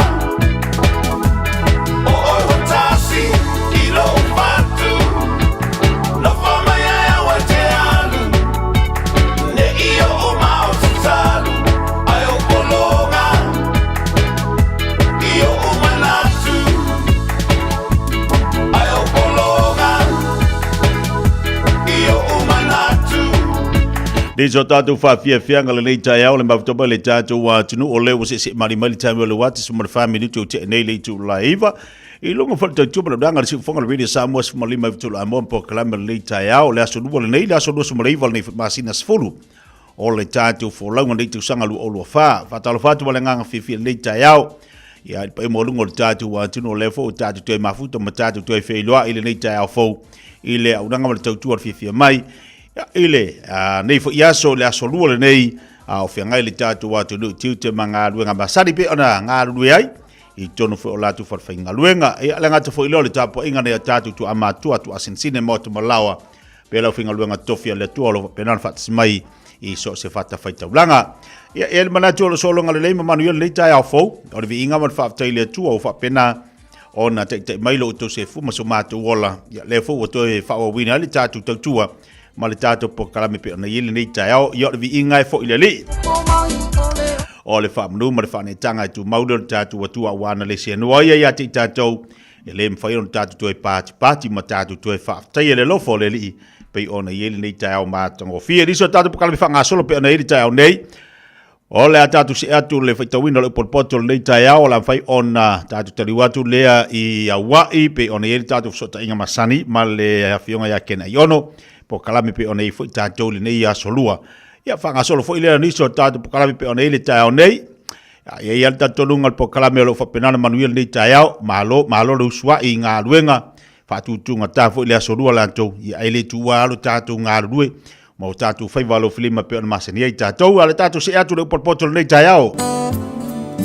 O oe ua tasi i lou fatu, Nofo mai ai au e te alu, Ne i oʻu mau salu, Ai o pologa i oʻu manatu. Ai o pologa i oʻu manatu. Nei so tātou whaafiafianga lenei taeao le mafuta mai le tātou atunuu o lea ua seese'e malie mai le taimi o le ua 14 minute o te'e nei le itula e 9 i luga foi le tautua ma le ulaga le siufofoga o le Radio Samoa 15 i tolu amoa ma polokalame o lenei taeao le aso lua lenei le aso 29 lenei foi masina 10 o le tātou folauga nei tausaga 2024. Faatalofa atu ma le agaga fiafia i lenei taeao. Ia, i le paia maualuga o le tātou atunuu o lea foi ua tātou toe mafuta ma tātou toe feiloai i lenei taeao fou i le auaunaga ma le tautua o le fiafia mai. Ia, i le nei foi aso, le aso lua lenei, a o feagai le tātou atunuu i tiute ma galuega masani pei ona galulue ai i totonu foi o latou falefaigaluega. Ia, le gata foi lea o le tapuaiga nei a tātou tuaamatua, tuaasinesine ma otumalaoa Pea lau faigaluega tofi a le Atua o lo o faapena ona faatasi mai i so o se fatafaitaulaga. Ia, e i ai le manatu o lo o sologa lelei ma manuia lenei taeao fou, o le viiga ma le faafetai i le Atua ua faapena ona taitai mai lo outou sefu ma so matou ola. Ia, lea foi ua toe faaauauina ai le tatou tautua ma le tatou polokalame pei ona i ai lenei taeao. Ia, o le viiga e foi i le Alii. O le faamanu ma le faaneetaga e tumau lea o le tatou Atua aua ana le seanoa ia ia te i tatou. E le mafai ona tatou toe patipati ma tatou toe faafetaia le alofa o le Alii pei ona i ai lenei taeao matagofie. Nisi o tatou polokalame faagasolo pei ona i ai le taeao nei, o le a tatou see atu le faitauina o le upu o le poto lenei taeao, o le a mafai ona tatou taliu atu lea i Aua'i pei ona i ai le tatou fesootaiga masani ma le afioga ia Ken Aiono, polokalame pei ona i ai foi tatou i lenei aso lua. Ia faagasolo foi lea nisi o tatou polokalame pei ona i ai le taeao nei. E i ai lava le talitonuga o le polokalame o lo o faapena ona manuia lenei taeao. Malo, malo le usuai i galuega, faatutugata foi le aso lua latou, ia ae le tuua lava lo tatou galulue ma o tatou faiva alofilima e pei ona masani ai tatou. A o le tatou see atu i le upu a le poto i lenei taeao.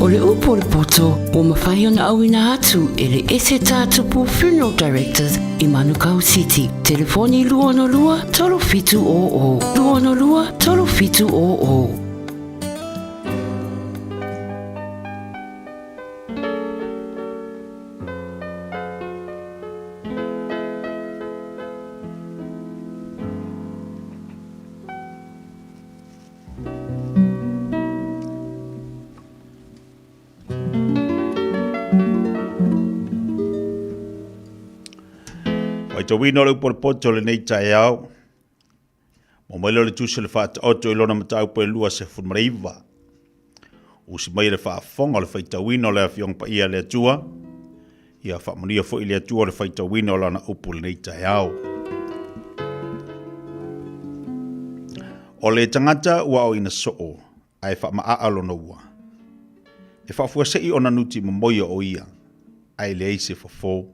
O le upu o le poto, ua mafai ona auina atu e le Eseta Tupu Funeral Directors i Manukau City. Telefoni 262 3700 262 3700. Faitauina o le upu o le poto o lenei taeao. Mo mai lea o le tusi o le Faataoto i lona mataupu e 29. Usi mai le faafofoga o le faitauina o le Afioga Paia a le Atua, ia faamanuia foi le Atua o le faitauina o lana upu i lenei taeao. O le tagata ua aoina soo, ae faamaaa lona ua. E faafuasei ona nuti momoia o ia, ae leai se fofo.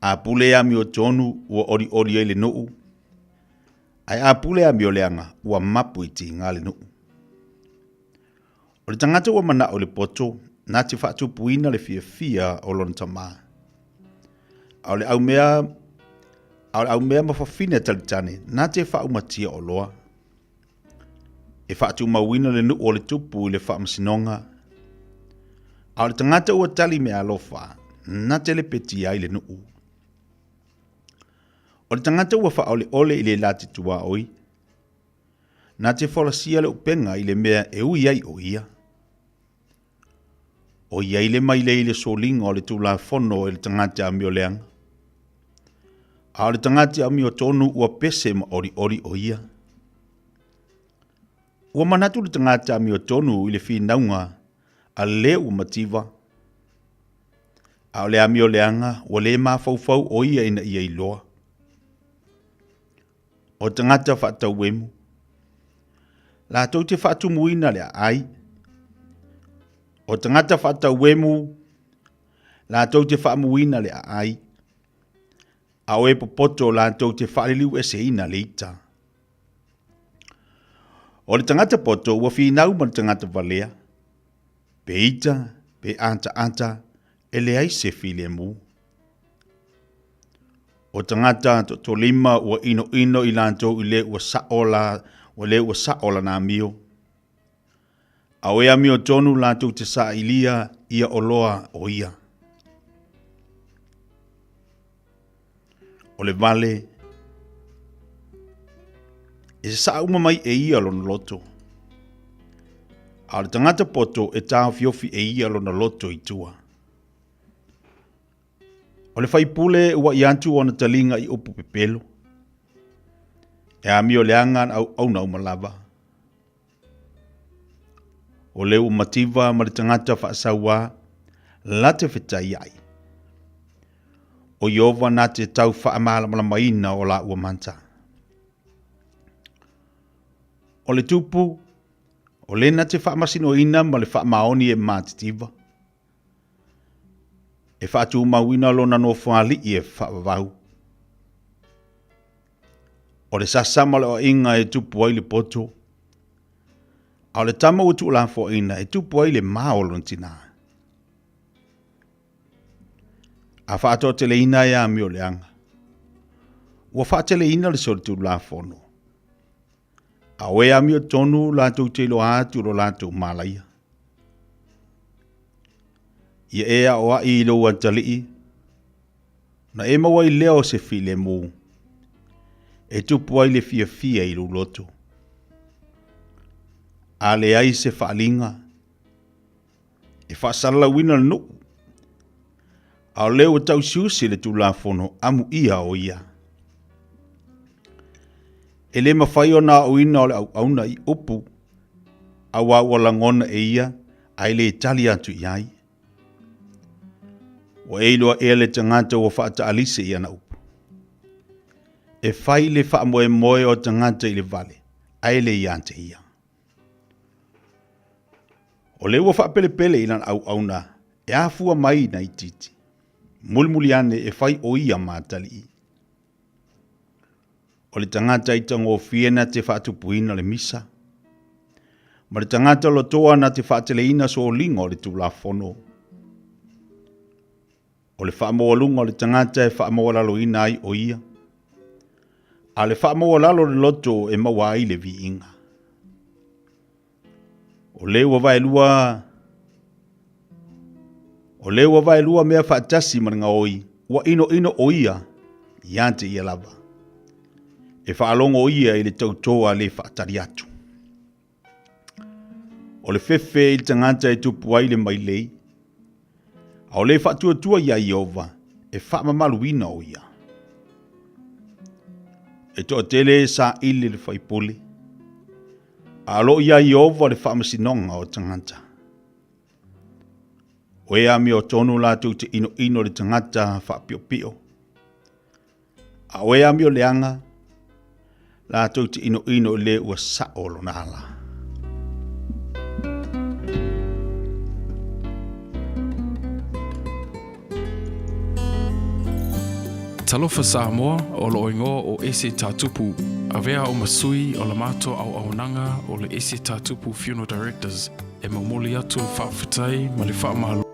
A pule amiotonu ua olioli ai le nuu, ae a pule amioleaga ua mapu i tiga le nuu. O le tagata ua manao i le poto, na te faatupuina le fiafia o lona tamā. A o le aumea, a o le aumea ma fafine a talitane, na te faaumatia oloa. E faatumauina le nuu o le tupu i le faamasinoga, a o le tagata ua tali meaalofa, na te lepetia ai le nuu. O le tagata ua faaoleole i le lati tuaoi, na te folasia le upega i le mea e ui ai o ia. O i ai le mailei i le soliga o le Tulafono e le tagata amioleaga, a o le tagata amiotonu ua pese ma olioli o ia. Ua manatu le tagata amiotonu i le finauga a le ua mativa, a o le amioleaga ua le mafaufau o ia ina ia iloa. O tagata faatauemu, latou te faatumuina le aai. O tagata faatauemu, latou te faamuina le aai. A o e popoto latou te faaliliueseina le ita. O le tagata poto ua finau ma le tagata valea, pe ita, pe ataata, e leai se filemu. O tagata toatolima ua inoino i latou i le ua sao la, ua le ua sao lana amio. A o e amiotonu latou te sailia ia oloa o ia. O le vale, e sasaa uma mai e ia lona loto. A o le tagata poto e taofiofi e ia lona loto i tua. O le faipule ua i atu ona taliga i upu pepelo. E amio leaga ana auauna uma lava. O le ua mativa ma le tagata faasauā la te fetaiai. O Ieova na te tau faamalamalamaina o la ua mata. O le tupu, o le na te faamasinoina ma le faamaoni e matitiva. E faatumauina lona nofoalii e faavavau. O le sasa ma le oaiga e tupu ai le poto, a o le tama ua tuulafoaina e tupu ai le ma o lona tinā. A faatoateleina e amioleaga, ua faateleina le solitulafono, a o e amiotonu latou te iloa atu lo latou malaia. Ia e aoai i lou atalii, na e maua ai lea o se filemu, e tupu ai le fiafia i lou loto. A leai se faaaliga, e faasalalauina le nuu, A o lea ua tausiusi le Tulafono, amuia o ia. E le mafai ona aoina o le auauna i upu, auā ua lagona e ia ae le tali atu i ai. Ua e iloa ea le tagata ua faataalise i ana upu. E fai le faamoemoe o tagata i le vale, ae le ia te ia. O lea ua faapelepele i lana auauna e afua mai ina itiiti. Mulimuli ane e fai o ia ma atalii. O le tagata itagofie na te faatupuina le misa, ma le tagata lotoa na te faateleina soliga o le Tulafono. O le faamaualuga o le tagata e faamaualaloina ai o ia, a o le faamaualalo o le loto e maua ai le viiga. O le ua vaelua O le ua vaelua mea faatasi ma le gaoi, ua inoino o ia ia te ia lava. E faalogo ia i le tauto a le faatali atu. O le fefe i le tagata e tupu ai le mailei, a o le faatuatua iā Ieova e faamamaluina o ia. E toatele e saili le faipule, a o lo o iā Ieova le faamasinoga o tagata. O e amiotonu latou te inoino le tagata faapiopio, a o e amio leaga latou te inoino i le ua sao lona ala. Talofa Samoa, o loo igoa o Ese Tatupu. Avea au ma sui o la matou auaunaga o le Ese Tatupu Funeral Directors e momoli atu le faafetai ma le faamalo.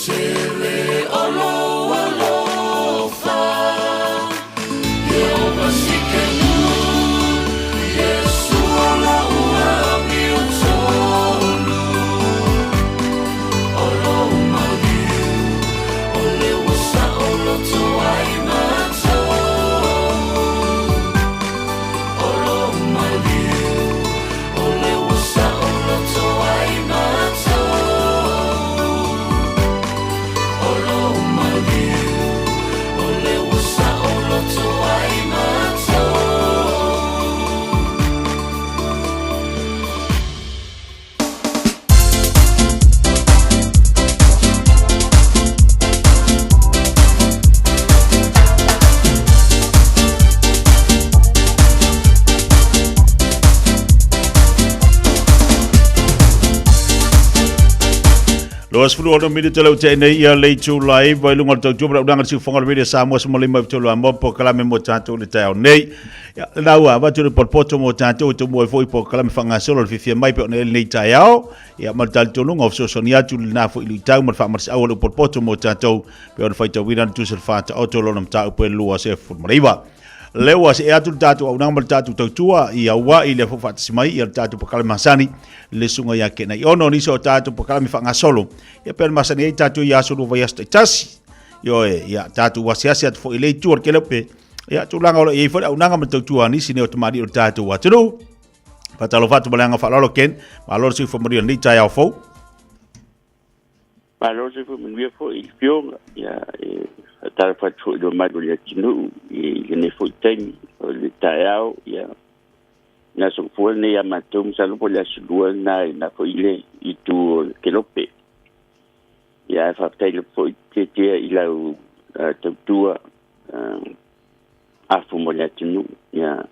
tele o lou alofa. Jehovah Tsidkenu, Iesu o la'u amiotonu. O lou maliu, o le ua saʻoloto ai matou. O lou maliu, o le ua saʻoloto ai matou. O lou maliu, o le ua saʻoloto ai matou. 26 minute lau te nei ia le itu live vai lunga o le tautua ma lau le siufoga o le Radio Samoa se malima i tolu a mo polokalame mo tatou le taeao nei. Ia, lena ua avatu le potopoto mo tatou e tomua ai foi polokalame faagasolo le fiafia mai pe ona i ai lenei taeao. Ia, ma le talitonuga o fesoasoani atu lena foi luitau ma le faamalosiau o le potopoto mo tatou pe ona faitauina le tusi o le Faataoto lona mataupu e 29. Lea ua see atu le tatou auaunaga ma le tatou tautua i Aua'i lea foi faatasi mai ia le tatou pakalame masani le susuga ia Kenai Ono nisi o tatou pakalame faagasolo ia pe ona masani ai tatou i aso lua vaiaso taitasi. Ioe, ia tatou asiasi atu foi i le itu o le kelepe ia tulaga o lo o i ai foi le auaunaga ma le tautua a nisi nei o tamalii o le tatou atunuu. Faatalofa atu ma le agaga faaaloalo Ken, malo le soifua manuia i lenei taeao fou. Malo le soifua manuia foi i le Afioga, ia, e faatalofa atu foi i le mamalu o le atunuu i lenei foi taimi o le taeao, ia, le aso gafua lenei ia matou, masalo po o le aso Lua lena i lena foi le itu o le Kelope. Ia, ae faafetai lava foi tietie i lau tautua afu mo le atunuu, ia,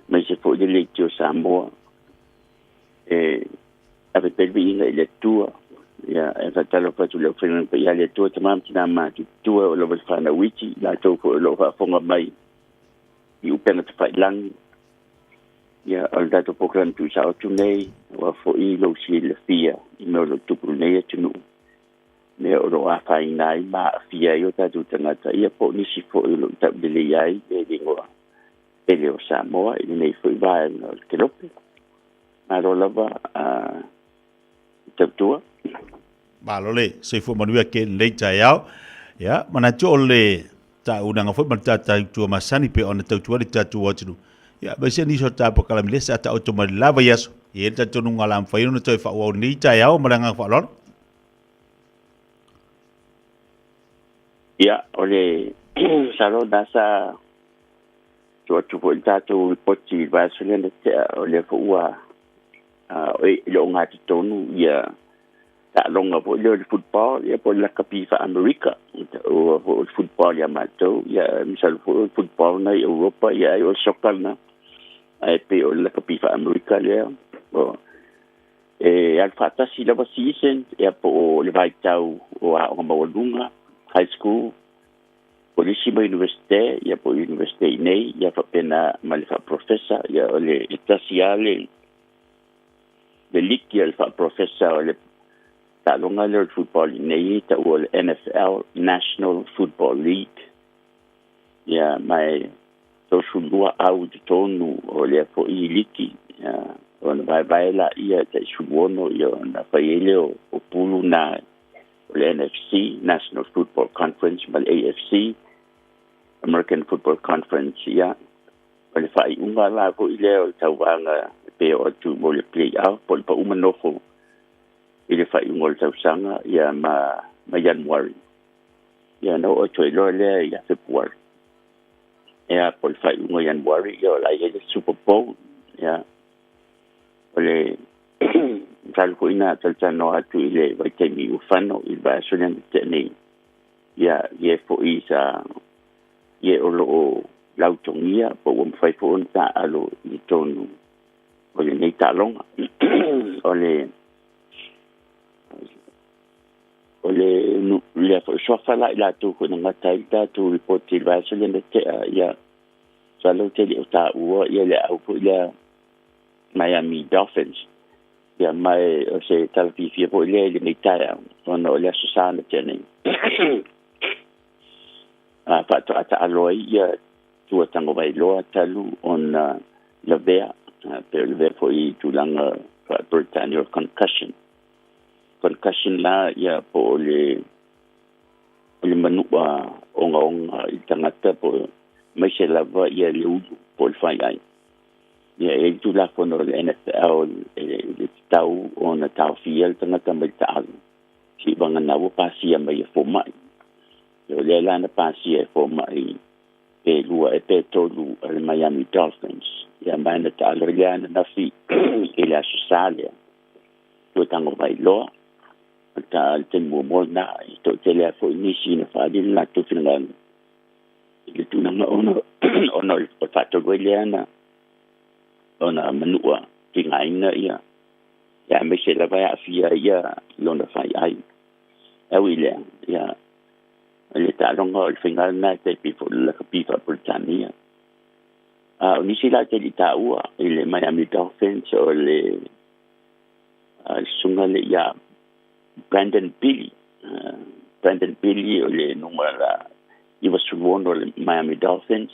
aemaise foi le Leitio Samoa. E ave pea le viiga i le Atua. Ia, e faatalofa atu i le aufaigaluega paia a le Atua, tama ma tina matutua o lava le fanau iti, latou foi o lo o faafofoga mai i upega tafailagi. Ia, o le tatou polokalame tuusao atu nei, aua foi lou silafia i mea o lo o tupu i lenei atunuu, mea o lo o afaina ai ma aafia ai o tatou tagata, ia po o nisi foi o lo o tauleleia ai le igoa pele o Samoa i lenei foi vaega o le kelope. Malo lava a tautua. Malo le soifua manuia ke lenei taeao. Ia, manatu o le taaunaga foi ma le tautua masani pe ona tautua le tatou atunuu. Ia, aemaise nisi o tatou polokalame lea sa taoto mai le la vaiaso. E i ai le talitonuga o le a mafai ona toe faaauau lenei taeao ma le agaga faaaloalo. Ia, o le masalo na sa tuu atu foi le tatou lipoti i le vaiaso lea na tea, o lea foi ua e le o gatotonu ia taaloga foi lea o le football, ia po o le lakapi faa-Amerika, o foi o le football ia matou, ia masalo foi o le football na i Europa, ia ai o le soccer na, ae pei o le lakapi faa-Amerika lea. O, e alu faatasi lava season, ia po o le vaitau o aoga maualuga, high school, Kolisi ma Iunivesite, ia po o Iunivesite i nei, ia faapena ma le faaprofesa, ia o le e tasi lava le le liki a le faaprofesa o le taaloga lea o le football i nei e taua o le NFL, National Football League. Ia ma e 32 au i totonu o lea foi liki, ia ona vaevae laia e tai 16 ia ona fai ai lea o pulu na o le NFC, National Football Conference, ma le AFC, American Football Conference, ia, o le faaiuga la foi lea o le tauvaga e pei oo atu mo le play-off po o le pau manofo i le faaiuga o le tausaga, ia, ma, ma Ianuari. Ia, ona oo atu ai loa lea ia Fepuari. Ia, po o le faaiuga o Ianuari, ia, o la e i ai le Super Bowl, ia, O le mataupu foi na talatalanoa atu i le vaitaimi ua fano i le vaiaso lea na tea nei, ia, ia foi sa ia o lo o lautogia po ua mafai foi ona taaalo i totonu o lenei taaloga. O le o le lea foi suafa la i latou foi na gata ai le tatou lipoti i le vaiaso lea na tea, ia, masalo ou te le o taua ia le au foi lea Miami Dolphins. Ia ma e o se tala fiafia foi lea i lenei taeao ona o le Aso Sa na tea nei a faatoa taalo ai ia Tua Tagovailoa talu ona lavea pe o lavea foi i tulaga faa-Peretania o le concussion. Concussion la ia po o le o le manu'a ogaoga i le tagata po aemaise lava ia le ulu po o le faiai. Ia e i ai le Tulafono o le NFL e le tatau ona taofia le tagata mai le taaalo seia vagana ua pasia mai e fomai. Ia o lea la na pasia e fomai pe lua ea pe tolu a le Miami Dolphins. Ia ma na taalo ai lea ananafi i le Aso Sa lea. Tua Tagovailoa, o le taimi muamua lena, e toatele lava foi nisi na faaali le latou finagalo i le tulaga ona ona o le faatolu ai lea na ona manua tigaina ia ia aemaise lava e aafia ai ia lona faiai. E ui i lea, ia le taaloga o le faiga lena e tai pei foi o le lakapi faa-Peretania. A o nisi la e te le i taua i le Miami Dolphins o le susuga lea ia Brandon Pili. Brandon Pili o le numera 96 o le Miami Dolphins,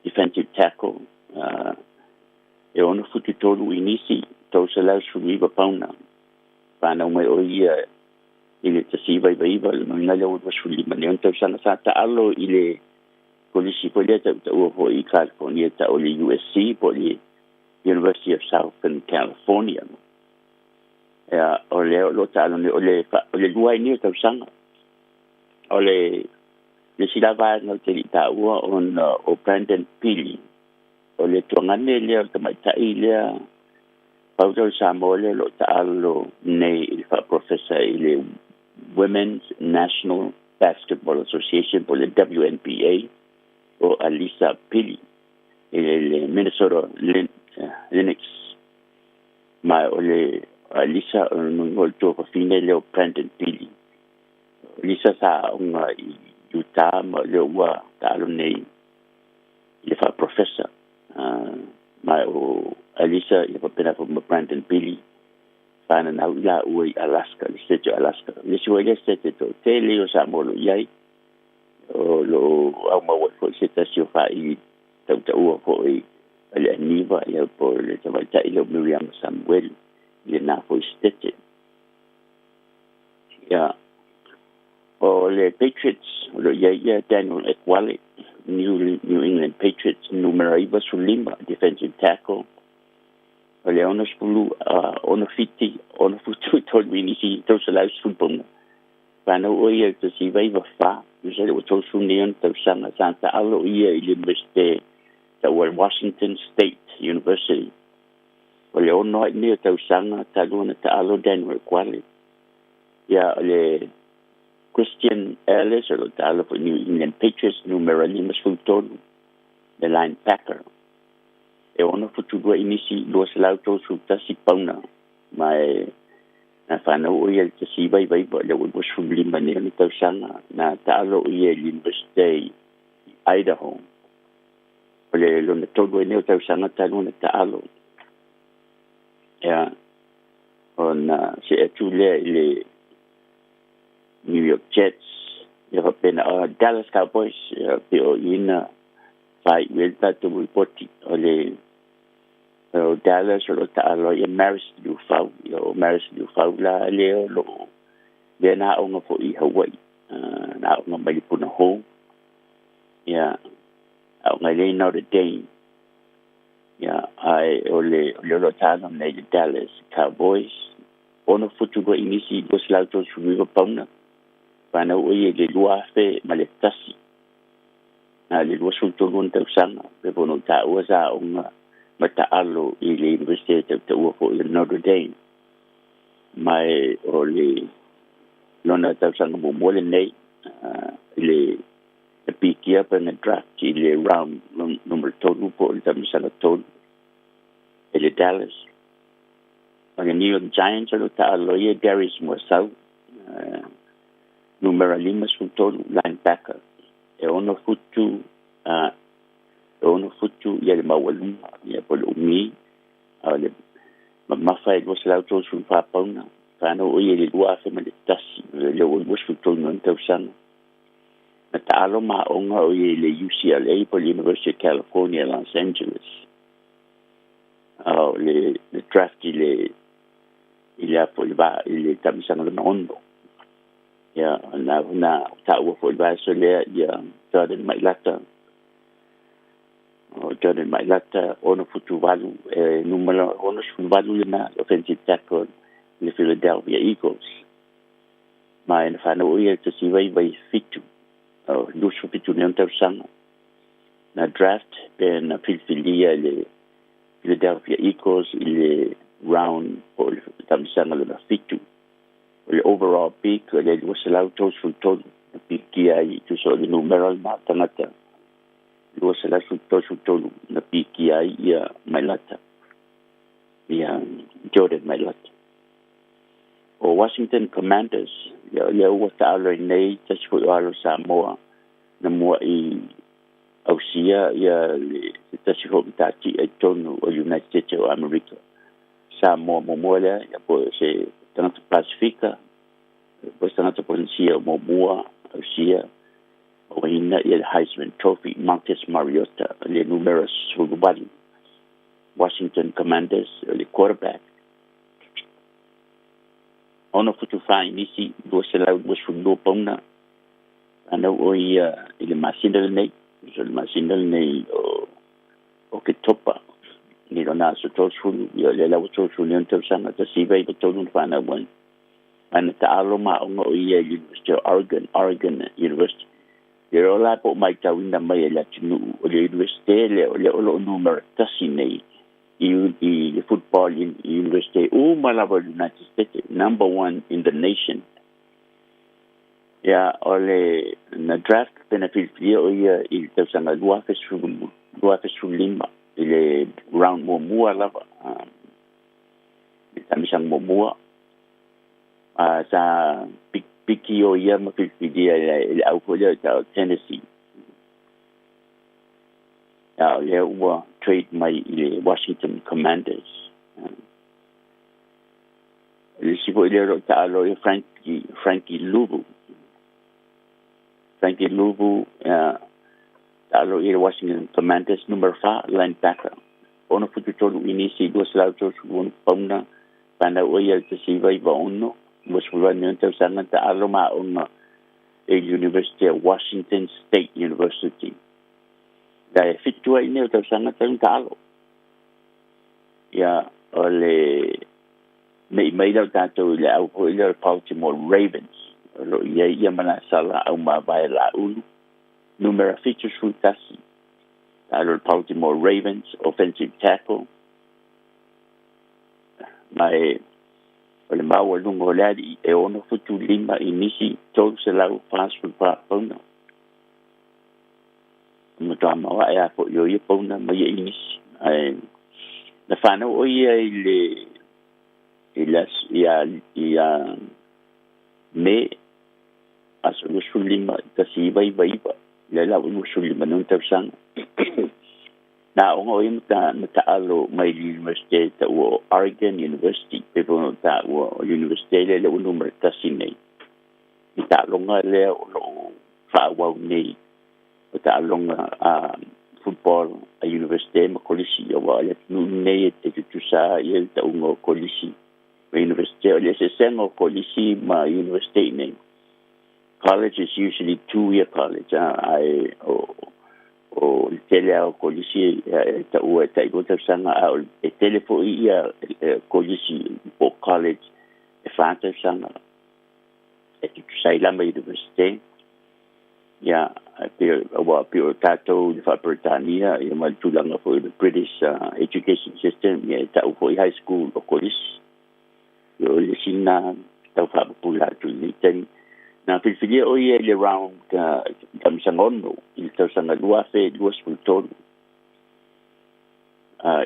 defensive tackle, e 6 futu 3 inisi, 319 pauna. Fanau mai ʻo ia i le 1999, le lona lea ua 25 nei ona tausaga. Sa taalo i le kolisi foi lea tautaua foi i California tau o le USC po o le University of Southern California. Ia, o lea o lo o taalo nei, o le, o le lua ai nei o tausaga. O le isi la vaega ou te le i taua ona o Brandon Pili, o le tuagane lea o le tamaitai lea pau lea o le Samoa lea o lo o taalo nei i le faaprofesa i le Women's National Basketball Association po o le WNBA, o Alisa Pili i le Minnesota Lynx. Ma o le Alisa o le tuafafine lea o Brandon Pili. O Lisa sa aoga i Utah ma o lea ua taalo nei i le faaprofesa. Ma o Alisa ia faapena foi ma Brandon Pili fananau i laua i Alaska, le state o Alaska. Le isi foi lea state e toatele o Samoa o lo o i ai, o lo o aumau ai foi se tasi o faili tautaua foi a le Aniva ia po o le tamaitai lea o Miriama Samuelu i lena foi state. Ia, o le Patriots, o lo o i ai ia Daniel Ekuale, New, New England Patriots, numera 95, defensive tackle. O le 60, 67, 6 futu 3 inisi, 310 pauna. Fanau ʻo ia i le 1994, tusa lea ua 30 nei ona tausaga, sa taalo ia i le Iunivesite taua o le Washington State University. O le ono ai nei o tausaga talu ona taalo Daniel Ekuale. Ia, o le Christian Ellis o lo o taalo foi New England Patriots, numera 53, le linebacker. E 6 futu 2 inisi, 231 pauna, ma e na fanau ʻo ia i le 1999, lea ua 25 nei ona tausaga, na taalo ʻo ia i le Universite i Idaho. O le lona tolu ai nei o tausaga talu ona taalo. Ia, ona see atu lea i le New York Jets, ia faapena o Dallas Cowboys, ia pei o i na faaiu ai le tatou lipoti. O le o Dallas o lo o taalo ai ia Maris Liufau, ia o Maris Liufau la lea o lo o lea na aoga foi i Hawaii, na aoga mai le Punahou, ia aoga i le Notre Dame. Ia, ae o le o le o lo o taalo nei le Dallas Cowboys, 6 futu 2 inisi, 239 pauna, fanau ʻo ia i le 2001, na le 23 ona tausaga, pei foi ona ou taua sa aoga ma taalo i le Universite e tautaua foi o Notre Dame. Ma e o le lona tausaga muamua lenei i le na pikia pe na draft i le round numera 3 po o le taumasaga 3 e le Dallas. O le New York Giants o lo o taalo ai e Darius Muasau, numera 53, linebacker, e 6 futu e 6 futu ia le maualuga ia po o le umi, a o le Mamafa e 234 pauna. Fanau o ia i le 2001, le ua 23 ni ona tausaga. Na taalo ma aoga o ia i le UCLA po o le University of California, Los Angeles. A o le draft i le i le apo i le va i le tamisaga lona ono. Ia na na taua foi le vaiaso lea ia Jordan Mailata. O Jordan Mailata 6 futu 8 e numera 68 lena offensive tackle le Philadelphia Eagles. Ma e na whanau ia 1997 o 27 nei tausaga. Na draft pe na filifilia le Philadelphia Eagles i le round po o le tamisaga lona fitu. O le overall pick o le 233 na pikia ai tusa o le numera ma tagata 233 na pikia ai ia Mailata ia Jordan Mailata. O Washington Commanders ia ia ua taalo ai nei tasi foi o alo Samoa na mua i ausia ia le tasi foi matati'a i totonu o United States o Amerika. Samoa muamua lea ia po o se tagata Pasifika po o se tagata Polenisia muamua ausia mauaina ia le Heisman Trophy Marcus Mariota le numera 18 Washington Commanders le quarterback. 6 futu 4 inisi 222 pauna anau o ia i le masina lenei so le masina lenei o Oketopa i lona aso 30 ia le lau 30 ni tausaga 1993 na fanau ai. Ana taalo ma aoga o ia i University of Oregon, Oregon University. Ia o la po mai tauina mai e le atunuu o le university le o le o lo numera tasi nei i le football university uma lava o le United States, number one in the nation. Ia o le na draft pe na filifilia o ia i le tausaga 2015 i le round muamua lava le tamisaga muamua sa piki o ia ma filifilia i le au foi lea o Tennessee. Ia o lea ua trade mai i le Washington Commanders. Le isi foi lea o lo o taalo ia Frankie Luvu. Frankie Luvu taalo i le Washington Commanders numera 4 linebacker. 6 futu 3 inisi 236 pauna fanau o ia i le 1996 28 ni tausaga taalo ma aoga i University of Washington State University. La e fitu ai nei o tausaga talu taalo. Ia o le mei mai lau tatou i le au foi lea o le Baltimore Ravens. O lo o i ai ia Manasala Aumavae Laulu numera 71. Taalo le Baltimore Ravens offensive tackle. Ma e o le maualuga o le alii e 6 futu 5 inisi 344 pauna. Matua maoae a foi o ia pauna ma ia inisi. Ae na fanau o ia i le i le ia ia Me aso 25 1999 le lau 25 ni tausaga. Na aoga o ia ma taalo mai le University taua o Oregon University pe po taua o University le ua numera tasi nei. I taaloga lea o loo faaauau nei o taaloga a football a university ma kolisi aua le atunuu nei e tutusa ia le tauga o kolisi ma university o le eseesega o kolisi ma university nei. College is usually 2-year college ae o le tele a o kolisi e taua e tailua tausaga a o e tele foi ia kolisi po college e 4 tausaga e tutusa ai lama university. Ia pe ua pe o tatou le faa-Peretania ia ma le tulaga foi le British education system ia e tau foi high school o kolisi. Ia o le sina tau faapupula atu i lenei taimi. Na filifilia o ia i le round tamisaga ono i le tausaga 2023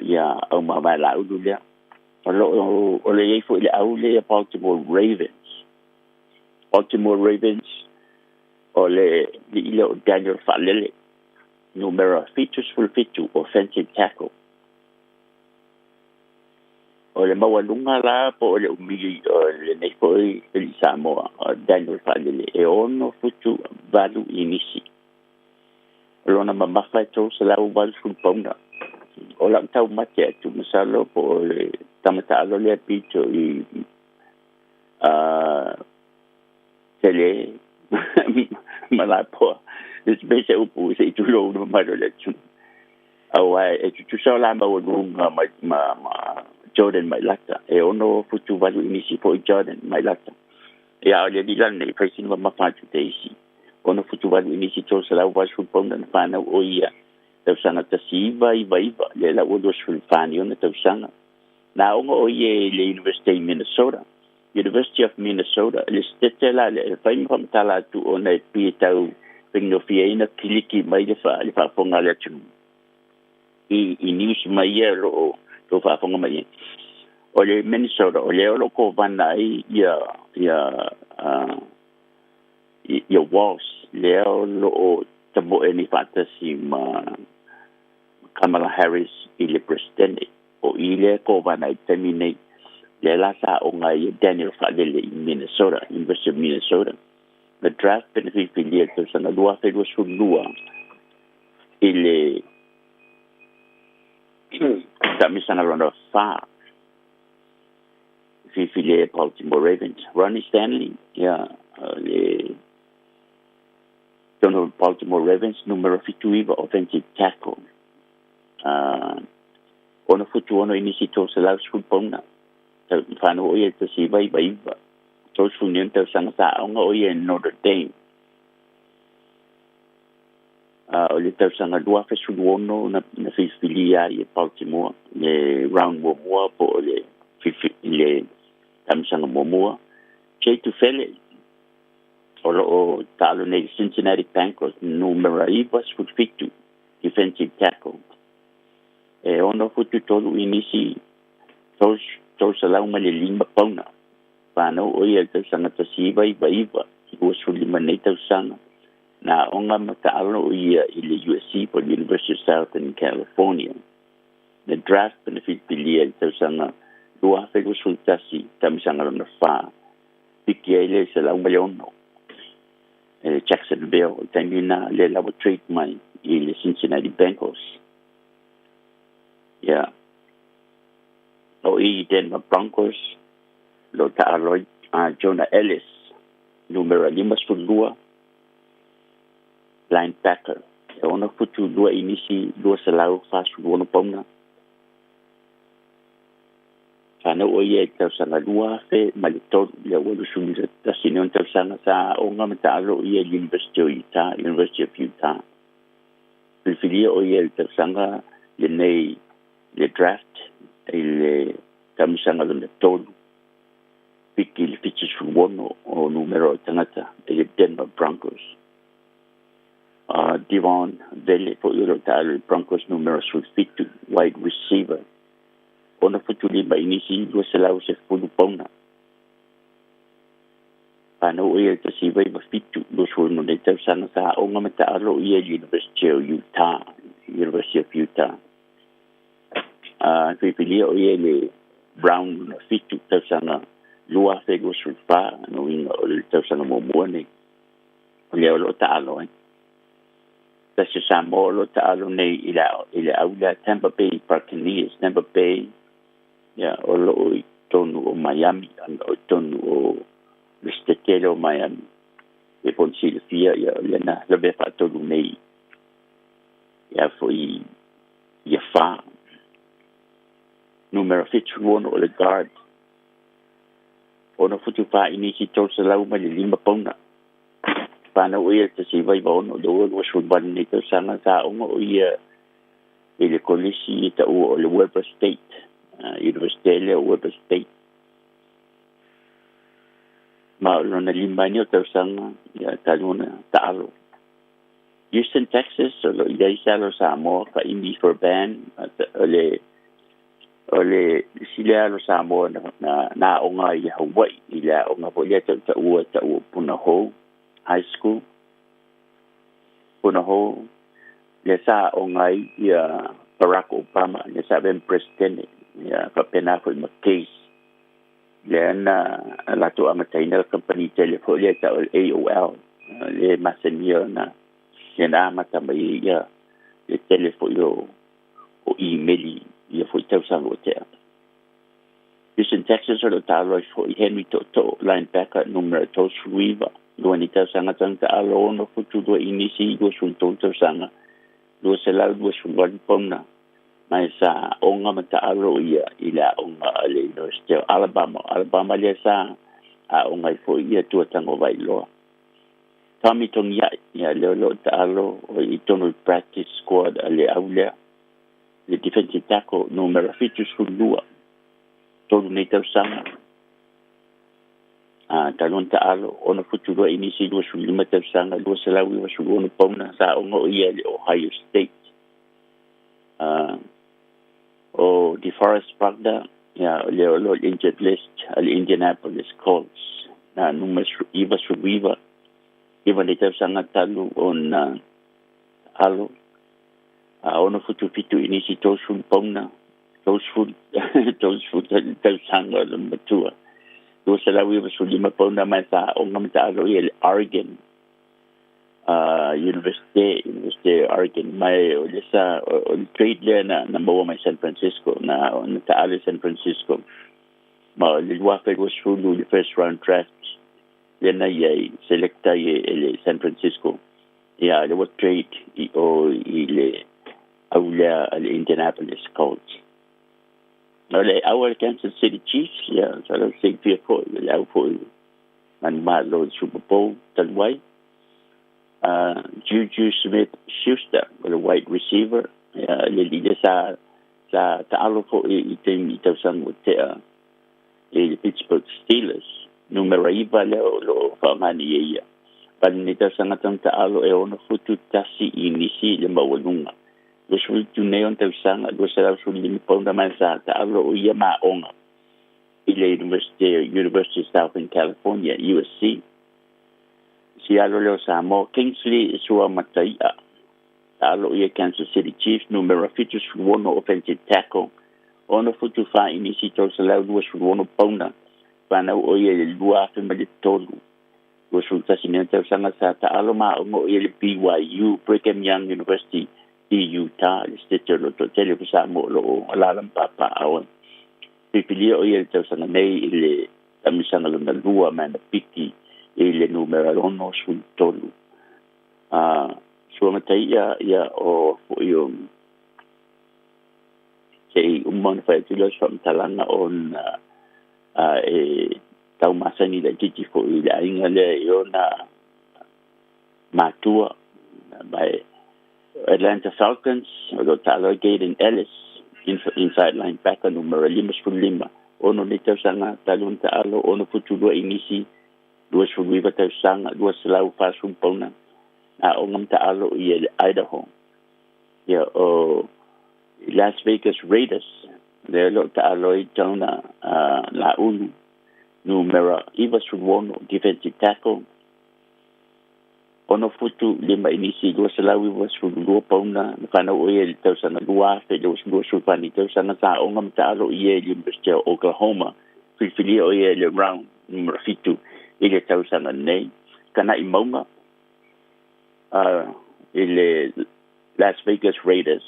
ia Aumavae Laulu lea. O lo o le iai foi le au lea Baltimore Ravens. Baltimore Ravens o le alii lea o Daniel Faalele numera 77 offensive tackle. O le maualuga la po o le umi o lenei foʻi alii Samoa o Daniel Faalele e 6 futu 8 inisi. O lona mamafa e 380 pauna. O lau taumate atu masalo po o le tamataalo lea pito i tele ma lapoa le se upu se i tulou le mamalu o le atunuu auā e tutusa o la maualuga ma, ma, ma Jordan Mailata e 6 futu 8 inisi foʻi Jordan Mailata. Ia o le alii la lenei faisina mamafa atu te isi 6 futu 8 inisi 380 pauna. Na fanau o ia tausaga 1999, le la ua 24 ni ona tausaga. Na aoga o ia i le University Minnesota, University of Minnesota, le setete la le fai ma faamatala atu ona e pei tau faigofieina kiliki mai le faafofoga a le atunuu i news mai ia o loo tou faafofoga mai ai. O le Minnesota o lea o loo kovana ai ia Walz, lea o loo tamoe nei faatasi ma Kamala Harris i le presidente. O i lea kovana ai taimi nei, lea la sa aoga ai Daniel Faalele i Minnesota, University of Minnesota. Na draft pe na filifilia le tausaga 2022 i le taamisaga lona fa, filifilia e Baltimore Ravens. Ronnie Stanley, ia le tonu Baltimore Ravens, numero 79, offensive tackle, 6 futu 6 inisi 310 pauna. Fanau o ia 1999, 30 tausaga. Sa aoga o ia Notre Dame. O le tausaga 2016 na filifilia ai e Baltimore le round muamua po o le tamisaga muamua. Jay Tufele o loo taalo nei Cincinnati Bengals, numera 97, defensive tackle, e 6 futu 3 inisi 305 pauna. Fanau o ia le tausaga 1999, 25 nei tausaga. Na aoga ma taalo o ia i le USC po University of Southern California. Na draft na filifilia i le tausaga 2021, tamisaga lona fa, piki ai le 106 e Jacksonville i taimi na le la ua trade mai i le Cincinnati Bengals. Ia o i Denver Broncos lo taalo ai Jonah Ellis, numera 52, linebacker, e 6 futu 2 inisi 246 pauna. Fanau o ia i tausaga 2003, le ua 21 ni ona tausaga. Sa aoga ma taalo ia i University of Utah, University of Utah. Filifilia o ia i le tausaga lenei le draft i le tamisaga lona tolu, piki le 76 o numero o tagata i le Denver Broncos. Devaughn Vele foʻi o loo taalo i Broncos, numero 17, wide receiver, 6 futu 5 inisi 210 pauna. Fanau ia i 1997, 20 nei tausaga. Sa aoga ma taalo ia University of Utah, University of Utah. Filifilia o ia le round 7 tausaga 2024, no uiga o le tausaga muamua nei. O lea o loo taalo ai tasi Samoa o loo taalo nei i le au lea Tampa Bay Buccaneers. Tampa Bay, ia o loo i tonu o Miami, o i tonu o le setetele o Miami e pona silafia. Ia o lena lavea faatolu nei ia foʻi ia fa numera 76 o le guard, 6 futu 4 inisi 305 pauna. Fanau ia 1996, le ua 28 nei tausaga. Sa aoga o ia i le kolisi i taua o le Weber State, University lea o Weber State. Ma o lona lima ni o tausaga ia talu ona taalo. Houston, Texas, o lo i ai se alo Samoa Kaimi Fairbairn, o le sile alo Samoa na aoga i Hawaii i le aoga foʻi lea tautaua taua Punahou High School. Punahou le sa aoga ai ia Barack Obama, le sa avea presidente. Ia faapena foi ma Case lea na latou amataina le kamupani tele foi lea e ta'u o le AOL lea e masania ona lea na amata mai ai ia le tele foi o imeli ia foi tausaga ua te'a. Houston Texas o lo ta'alo ai fo'i Henry To'oto'o, linebacker numera 39, lua nei tausaga taga ta'alo 6 futu 2 inisi 23 tausaga 228 pauna ma e sa aoga ma ta'alo ia i le aoga a le University o Alabama. Alabama lea sa aoga ai fo'i ia Tua Tagovailoa. Tommy Togiai, ia lea o lo'o ta'alo i tonu i practice squad a le au lea, le defensive tackle numera 72, tolu nei tausaga a talu ona ta'alo 6 futu 2 inisi 25 tausaga 296 pauna sa aoga o ia i le Ohio State. O DeForest Buckner, ia o lea o lo injured list a le Indianapolis Colts na numera 99, 9 nei tausaga talu ona alo a 6 futu 7 inisi 30 pauna 30 30 tausaga o le matua 295 pauna mai sa aoga ma ta'alo ia le Oregon University University Oregon mai o le sa o le trade lea na maua mai San Francisco na na ta'alo i San Francisco ma o le 2020 le first round draft lea na ia i selecta ai e le San Francisco ia le ua trade i o i le au lea a le Indianapolis Colts. O le au a le Kansas City Chiefs, ia sa lau silafia foi le au foi manumalo i le Super Bowl talu ai. Juju Smith-Schuster o le wide receiver, ia le alii lea sa sa taalo foi i taimi i tausaga ua tea i le Pittsburgh Steelers. Numera 9 lea o lo o faaaoga nei e ia. Vale nei tausaga tana taalo e 6 futu 1 inisi le maualuga. 27 nei ona tausaga, 215 pauna mai sa taalo o ia ma aoga i le University, University of Southern California, USC. Si alo lea o Samoa, Kingsley Suamatai'a, taalo ia Kansas City Chiefs, numera 76 offensive tackle, 6 futu 4 inisi 326 pauna, whanau o ia i le 2003. 21 nei tausaga sa taalo ma aoga o ia i le BYU, Brigham Young University i Utah, le state o lo toatele o Samoa o lo o alaala ma papaaao ai. Filifilia o ia i le tausaga nei i le taamisaga lona lua ma ana piki i le numera 63. Suamataia ia o foi o se i uma ona fai atu lea o se faamatalaga ona e tau masani laitiiti foi i le aiga lea i ona matua mai Atlanta Falcons o lo o taalo ai Gaten Ellis inside linebacker numera 55 6 nei tausaga talu ona taalo 6 futu 2 inisi 29 tausaga 240 pauna na aoga ma taalo i le Idaho. Ia o Las Vegas Raiders lea o lo o taalo ai Jonah Laulu numera 96 defensive tackle 6 futu 5 inisi 292 pauna na whanau o ia i le tausaga 2024 ni tausaga sa aoga ma taalo i ia i le University o Oklahoma. Filifilia o ia i le round numera 7 i le tausaga nei. Kana'i Mauga i le Las Vegas Raiders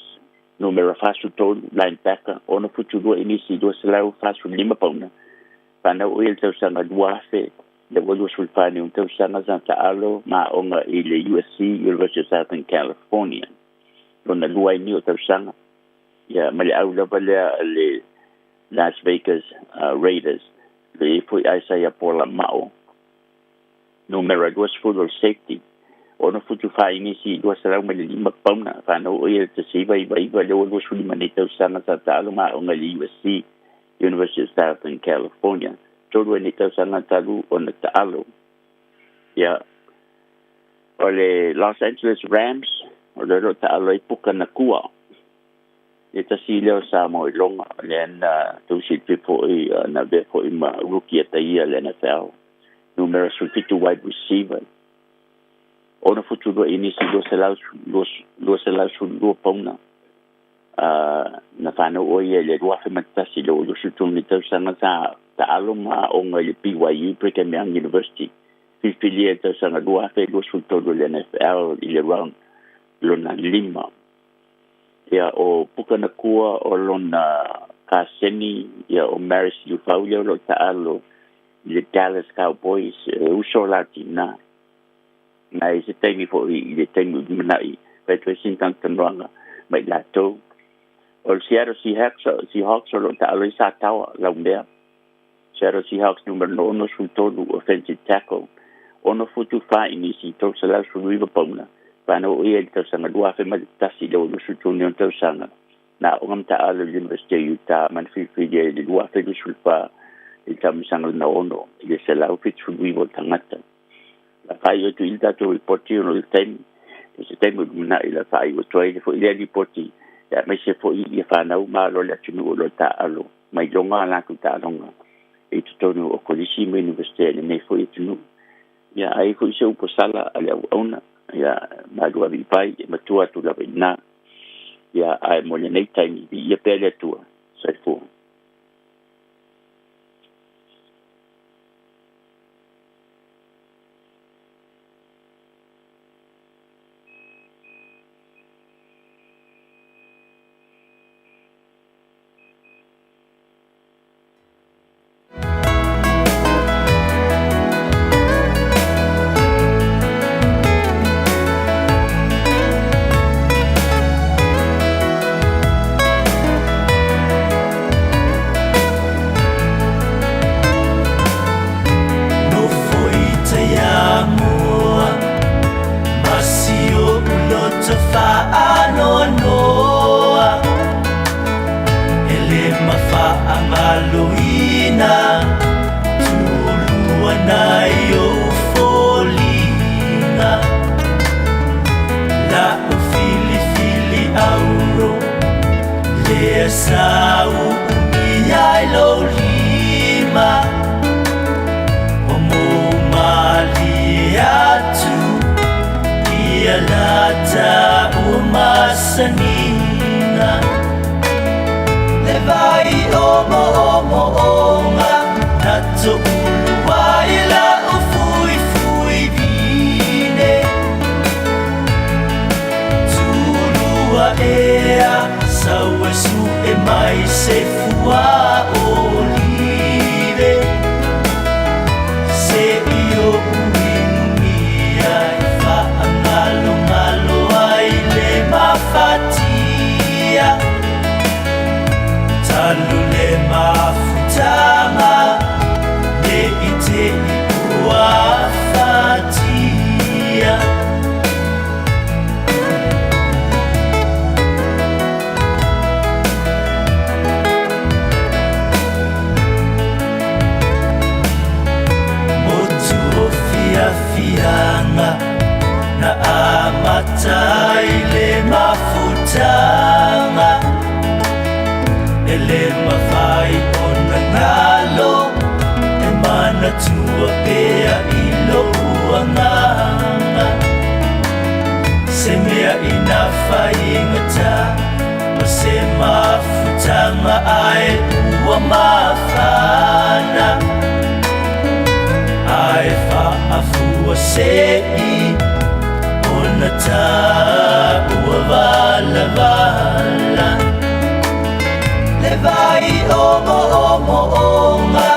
numera 43 linebacker 6 futu 2 inisi 245 pauna whanau o ia i le tausaga 2024 ni tausaga sa taalo ma aoga i le USC, University of Southern California. Lona lua ai ni o tausaga ia ma le au lava lea a le Las Vegas Raiders. Le foi Isaiah Paula Ma'o numera 20 o le safety 6 futu 4 inisi 205 pauna whanau o ia le 1999 lea ua 25 nei tausaga sa taalo ma aoga i le USC, University of Southern California. Tolu ai nei tausaga talu ona taalo. Ia o le Los Angeles Rams o le lo taalo ai Puka Nakua le tasi lea o Samoa i loga lea na tausilafia foi na avea foi ma rookie ataia le NFL numera 17 wide receiver 6 futu 2 inisi 222 pauna Na fanau ʻoe ia i le 2001 le ua 23 nei tausaga sa taalo ma aoga i le BYU, Brigham Young University. Filifilia i le tausaga 2023 i le NFL i le round lona lima. Ia, o Puka Nakua o lona kaseni, ia o Maris Liufau lea o lo o taalo i le Dallas Cowboys, e uso la tina. Na i se taimi foi i le taimi lumanai, fai atu ai sina talatalanoaga ma i latou. O le Seattle Seahawks, Seahawks o lo o taalo ai sa Taoa Laumea. Seattle Seahawks numera 63, offensive tackle, 6 futu 4 inisi, 319 pauna. Fanau ʻo ia i le tausaga 2001 i le ua 23 nei ona tausaga. Na aoga ma taaalo i le University o Utah ma na filifilia i le 2024 i le taamilosaga lona ono i le 179 o tagata. La faaiu atu i le tatou lipoti ona o le taimi, o se taimi o lumanai la faaiu atu ai le foi lea lipoti ia aemaise foi ia fanau ma alo a le atunuu o lo o taaalo mai loga a latou taaloga i totonu o kolisi ma Universite a lenei foi atunuu. Ia ai foi se upu sala a le auauna, ia malu ave i vai e matua atu lava i ina. Ia ae mo lenei taimi, viia pea le Atua. Soifua. Nofo i Taiamua ma si oʻu loto faanoanoa, e le mafaagaloina tulua nai ou foliga. La'u filifili auro lea sa uumia ai lou lima, ua mou malie atu ia lata ua masaniga. Le vai omoomo'oga na to'ulu ai la'u fuifui vine, tulua ea sau e su'e mai se fua olive, se'i o'u inumia e fa'agalogalo ai le mafatia. Talu le mafutaga ne i te'i ua fatia. Motu o fiafiaga na amata ai le mafutaga, e le mafai ona galo, e manatua pea i lo'u agaga. Se mea ina faigata o se mafutaga ae ua mafana, ae faafua se'i ona taua valavala. Le vai omoomo'oga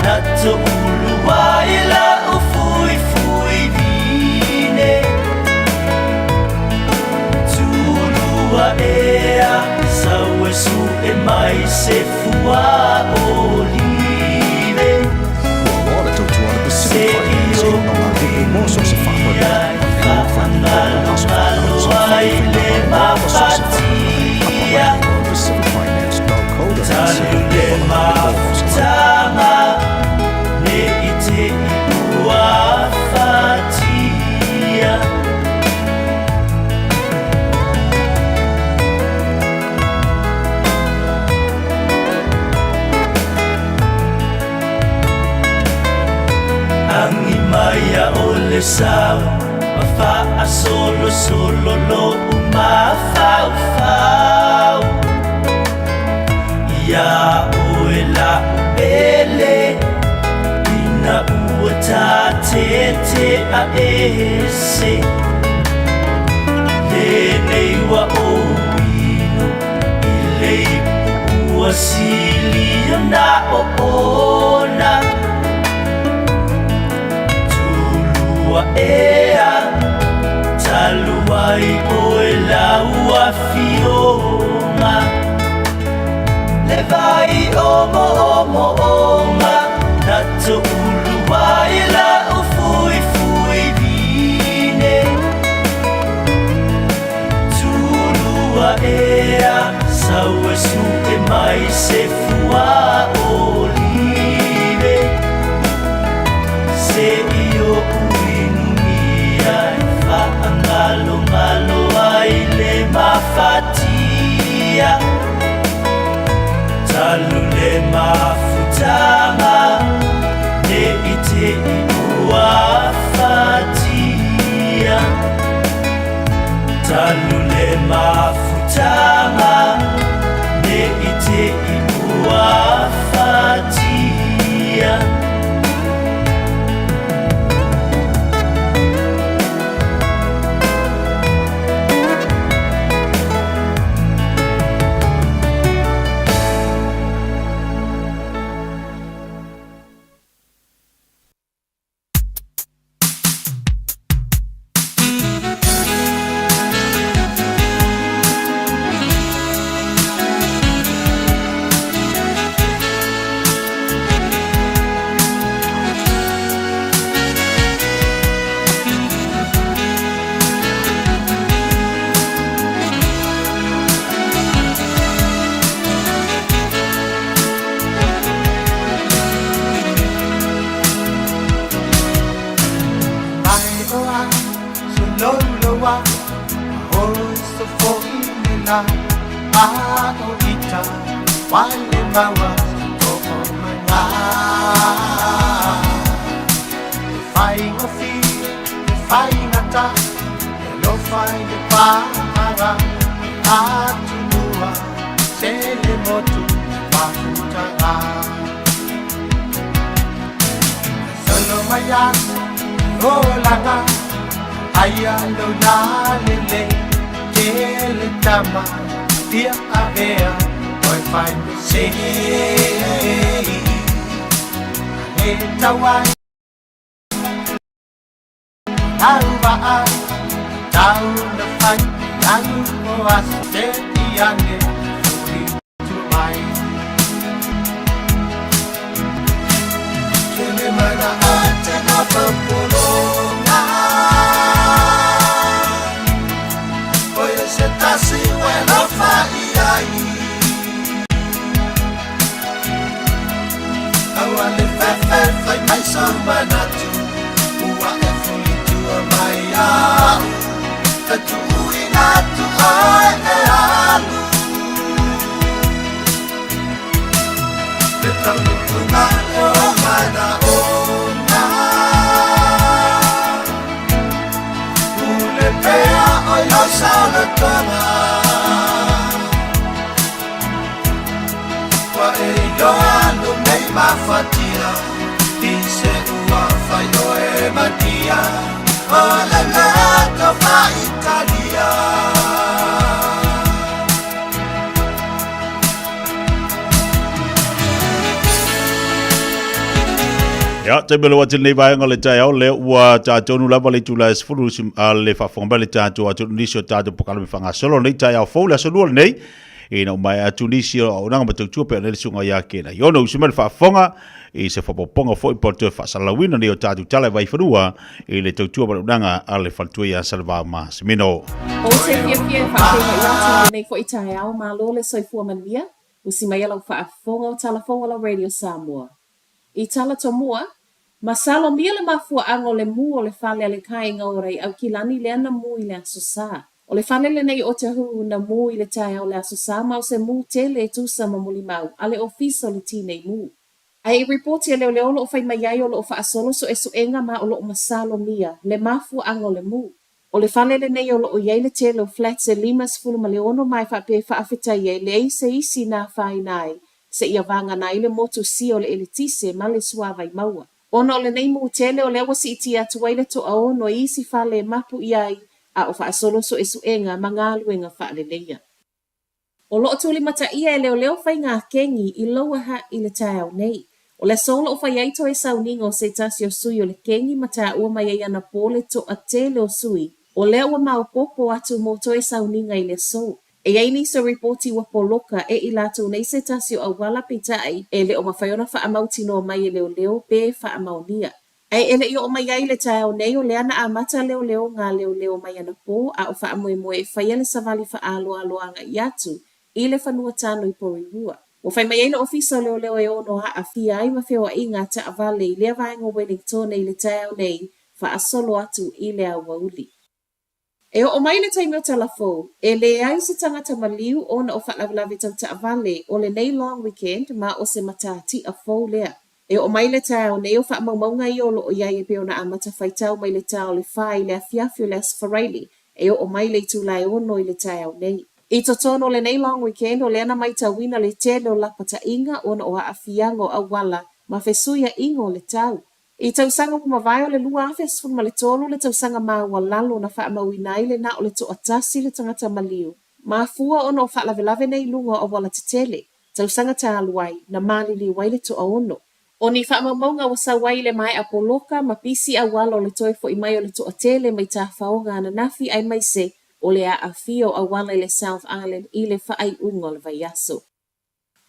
na to'ulu ai la'u fuifui vine, tulua ea sau e su'e mai se fua olive, Ua loa le tautua a le Pacific se'i Finance i o'u nonogatupe mo so o se inumia faamoemoe. e E oo fai fa'agalogalo ai le mafatia. Talu le mafutaga ne i te'i ua fatia. Agi mai a o le sau ma fa'asolosolo lo'u mafaufau. a ese Lenei ua ou inu i le ipu ua sili ona oona Tulua ea talu ai oe lau afioga Le vai omoomo'oga na to'ulu ai la'u fuifui vine Tulua ea sau e su'e mai se fuaolive Se'i o'u inumia e fa'agalogalo ai le mafatia Talu le mafutaga ne'i te'i ua afatia Talu le mafutaga ne'i te'i ua afatia. Ia, taimi o le wati lenei vaega o le taeao, lea ua tatonu lava le itula e 10 si, a le faafofoga mai le tatou atunuu nisi o tatou polokalame faagasolo lenei taeao fou le aso lua lenei ina ua maea atu nisi o auaunaga ma tautua pei ona i ai le susuga ia Kena Iono. Usi mai le faafofoga i se faaopoopoga foi po o le toe faasalalauina nei o tatou tala e vaifanua i le tautua ma le auaunaga a le faletua ia Salevao Masemino. Ou te fiafia e faafeiloai atu i lenei foi taeao, malo le soifua manuia, usi mai lau faafofoga o tala fou a lau Radio Samoa. I tala tomua, masalomia le mafuaaga o le mu o le fale a le kāinga o Ray Aukilani lea na mu i le Aso Sa. O le fale lenei o Te Huu na mu i le taeao o le Aso Sa ma o se mu tele e tusa ma molimau a le Ofisa o le Tinei Mu. Ae i ripoti a leoleo o lo o fai mai ai o lo o faasolo suesuega ma o lo o masalomia le mafuaaga o le mu. O le fale lenei o lo o i ai le tele o flats e 56 ma e faapea e faafetai ai leai se isi na afaina ai seia vagana ai le motu sia o le eletise ma le suavai maua. Ona o lenei mū tele o lea ua siitia atu ai le toaono i isi fale e mapu i ai a o faasolo suesuega ma galuega faaleleia. O lo o tulimataia e leoleo faiga a kengi i Lower Hutt i le taeao nei. O le aso o lo o fai ai toe sauniga o se tasi o sui o le kengi ma taua mai ai anapō le toatele o sui o lea ua maopoopo atu mo toe sauniga i le aso. E i ai nisi o ripoti ua poloka e i latou nei se tasi o auala peitai e le o mafai ona faamautinoa mai e leoleo pe faamaonia. Ae e le i oo mai ai i le taeao nei o lea na amata leoleoga a leoleo mai anapō a o faamoemoe e faia le savali faaaloalo agai atu i le fanua tano i Porirua. Ua fai mai ai le Ofisa o Leoleo e ono aafia ai ma feoaiga a taavale i lea vaega o Wellingtone i le taeao nei faasolo atu i le aoauli. E oo mai le taimi o tala fou, e leai se tagata maliu ona o faalavelave tau taavale o lenei long weekend ma o se matatia fou lea. E oo mai le taeao nei o faamaumauga ia o lo o i ai e pei ona amata faitau mai le ta o le fa i le afiafi o le Aso Faraile e oo mai le itula e ono i le taeao nei. I totonu o lenei long weekend o lea na maitauina le tele o lapataiga ona o aafiaga o auala ma fesuiaiga o le tau. I tausaga ua mavae o le 2013 le tausaga maualalo na faamauina ai le na o le toatasi le tagata maliu, mafua ona o faalavelave nei i luga o auala tetele, tausaga talu ai, na maliliu ai le toaono. O ni faamaumauga ua sau ai i le maea poloka ma pisi auala o le toe foi mai o le toatele mai tafaoga ananafi aemaise o le aafia o auala i le South Island i le faaiuga o le vaiaso.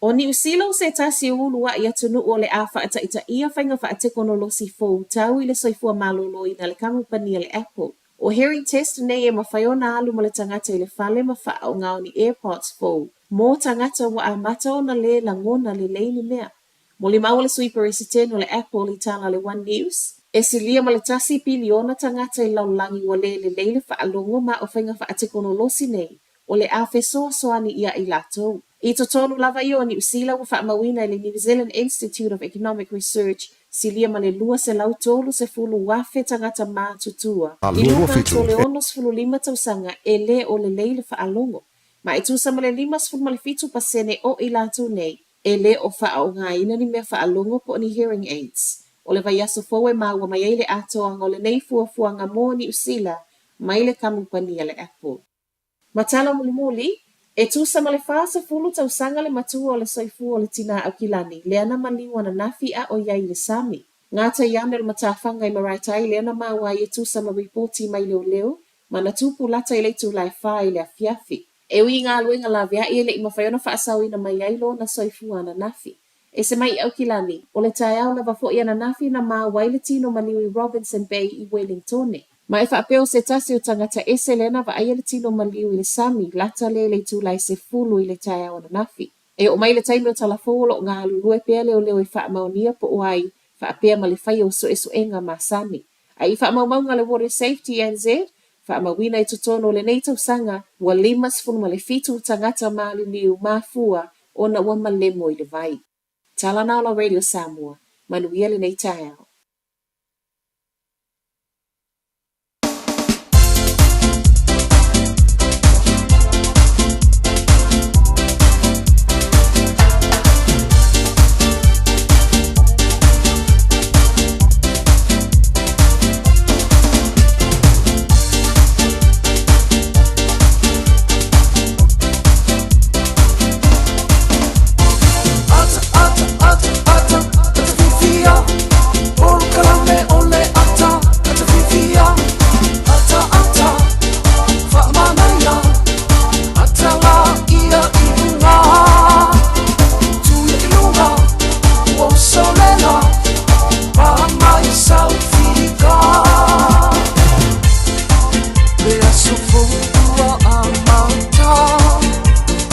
ʻO Niu Sila o se tasi o uluaʻi atunuu o le a faataitaia faiga faatekonolosi fou tau i le soifua maloloina a le kamupani a le Apple. ʻO Hearing Test nei e mafai ona alu ma le tagata i le fale ma faaaoga o ni AirPods fou mo tagata ua amata ona lē lagona lelei ni mea. Molimau le Sui Peresetene o le Apple i tala a le One News, e silia ma le tasi piliona tagata i le lalolagi ua lē lelei le faalogo ma o faiga faatekonolosi nei o le a fesoasoani ia i latou. I totonu lava ia o Niu Sila ua faamauina e le New Zealand Institute of Economic Research silia ma le 230,000 tagata matutua i luga atu o le 65 tausaga e lē o lelei le faalogo, ma e tusa ma le 57% o i latou nei e lē o faaaogaina ni mea faalogo po o ni hearing aids. O le vaiaso fou e maua mai ai le atoaga o lenei fuafuaga mo Niu Sila mai le kamupani a le Apple. Ma tala mulimuli, e tusa ma le 40 tausaga le matua o le soifua o le tinā Aukilani lea na maliu ananafi a o i ai i le sami. Gatai ane o le matafaga i Maraetai lea na maua ai e tusa ma ripoti mai leoleo ma na tupu lata i le itula e fa i le afiafi. E ui i galuega laveai e le i mafai ona faasaoina mai ai lona soifua ananafi. Ese mai i Aukilani, o le taeao lava foi ananafi na maua ai le tino maliu i Robinson Bay i Wellingtone. Ma e faapea o se tasi o tagata ese lea na vaaia le tino maliu i le sami lata lea i le itula e 10 i le taeao ananafi. E oo mai le taimi o tala fou o lo o galulue pea leoleo e faamaonia po o ai faapea ma le faia o suesuega masani. A i faamaumauga a le Water Safety NZ, faamauina i totonu o lenei tausaga ua 57 tagata maliliu mafua ona ua malemo i le vai. Tala na o la Radio Samoa, manuia lenei taeao. Ata, ata, ata, ata, ata fiafia. Polokalame o le ata, ata fiafia. Ata, ata, faamanaia. Ata la ia i luga. Tuia i luga, ua usolela. Pā mai saufika. Le aso fou ua amata.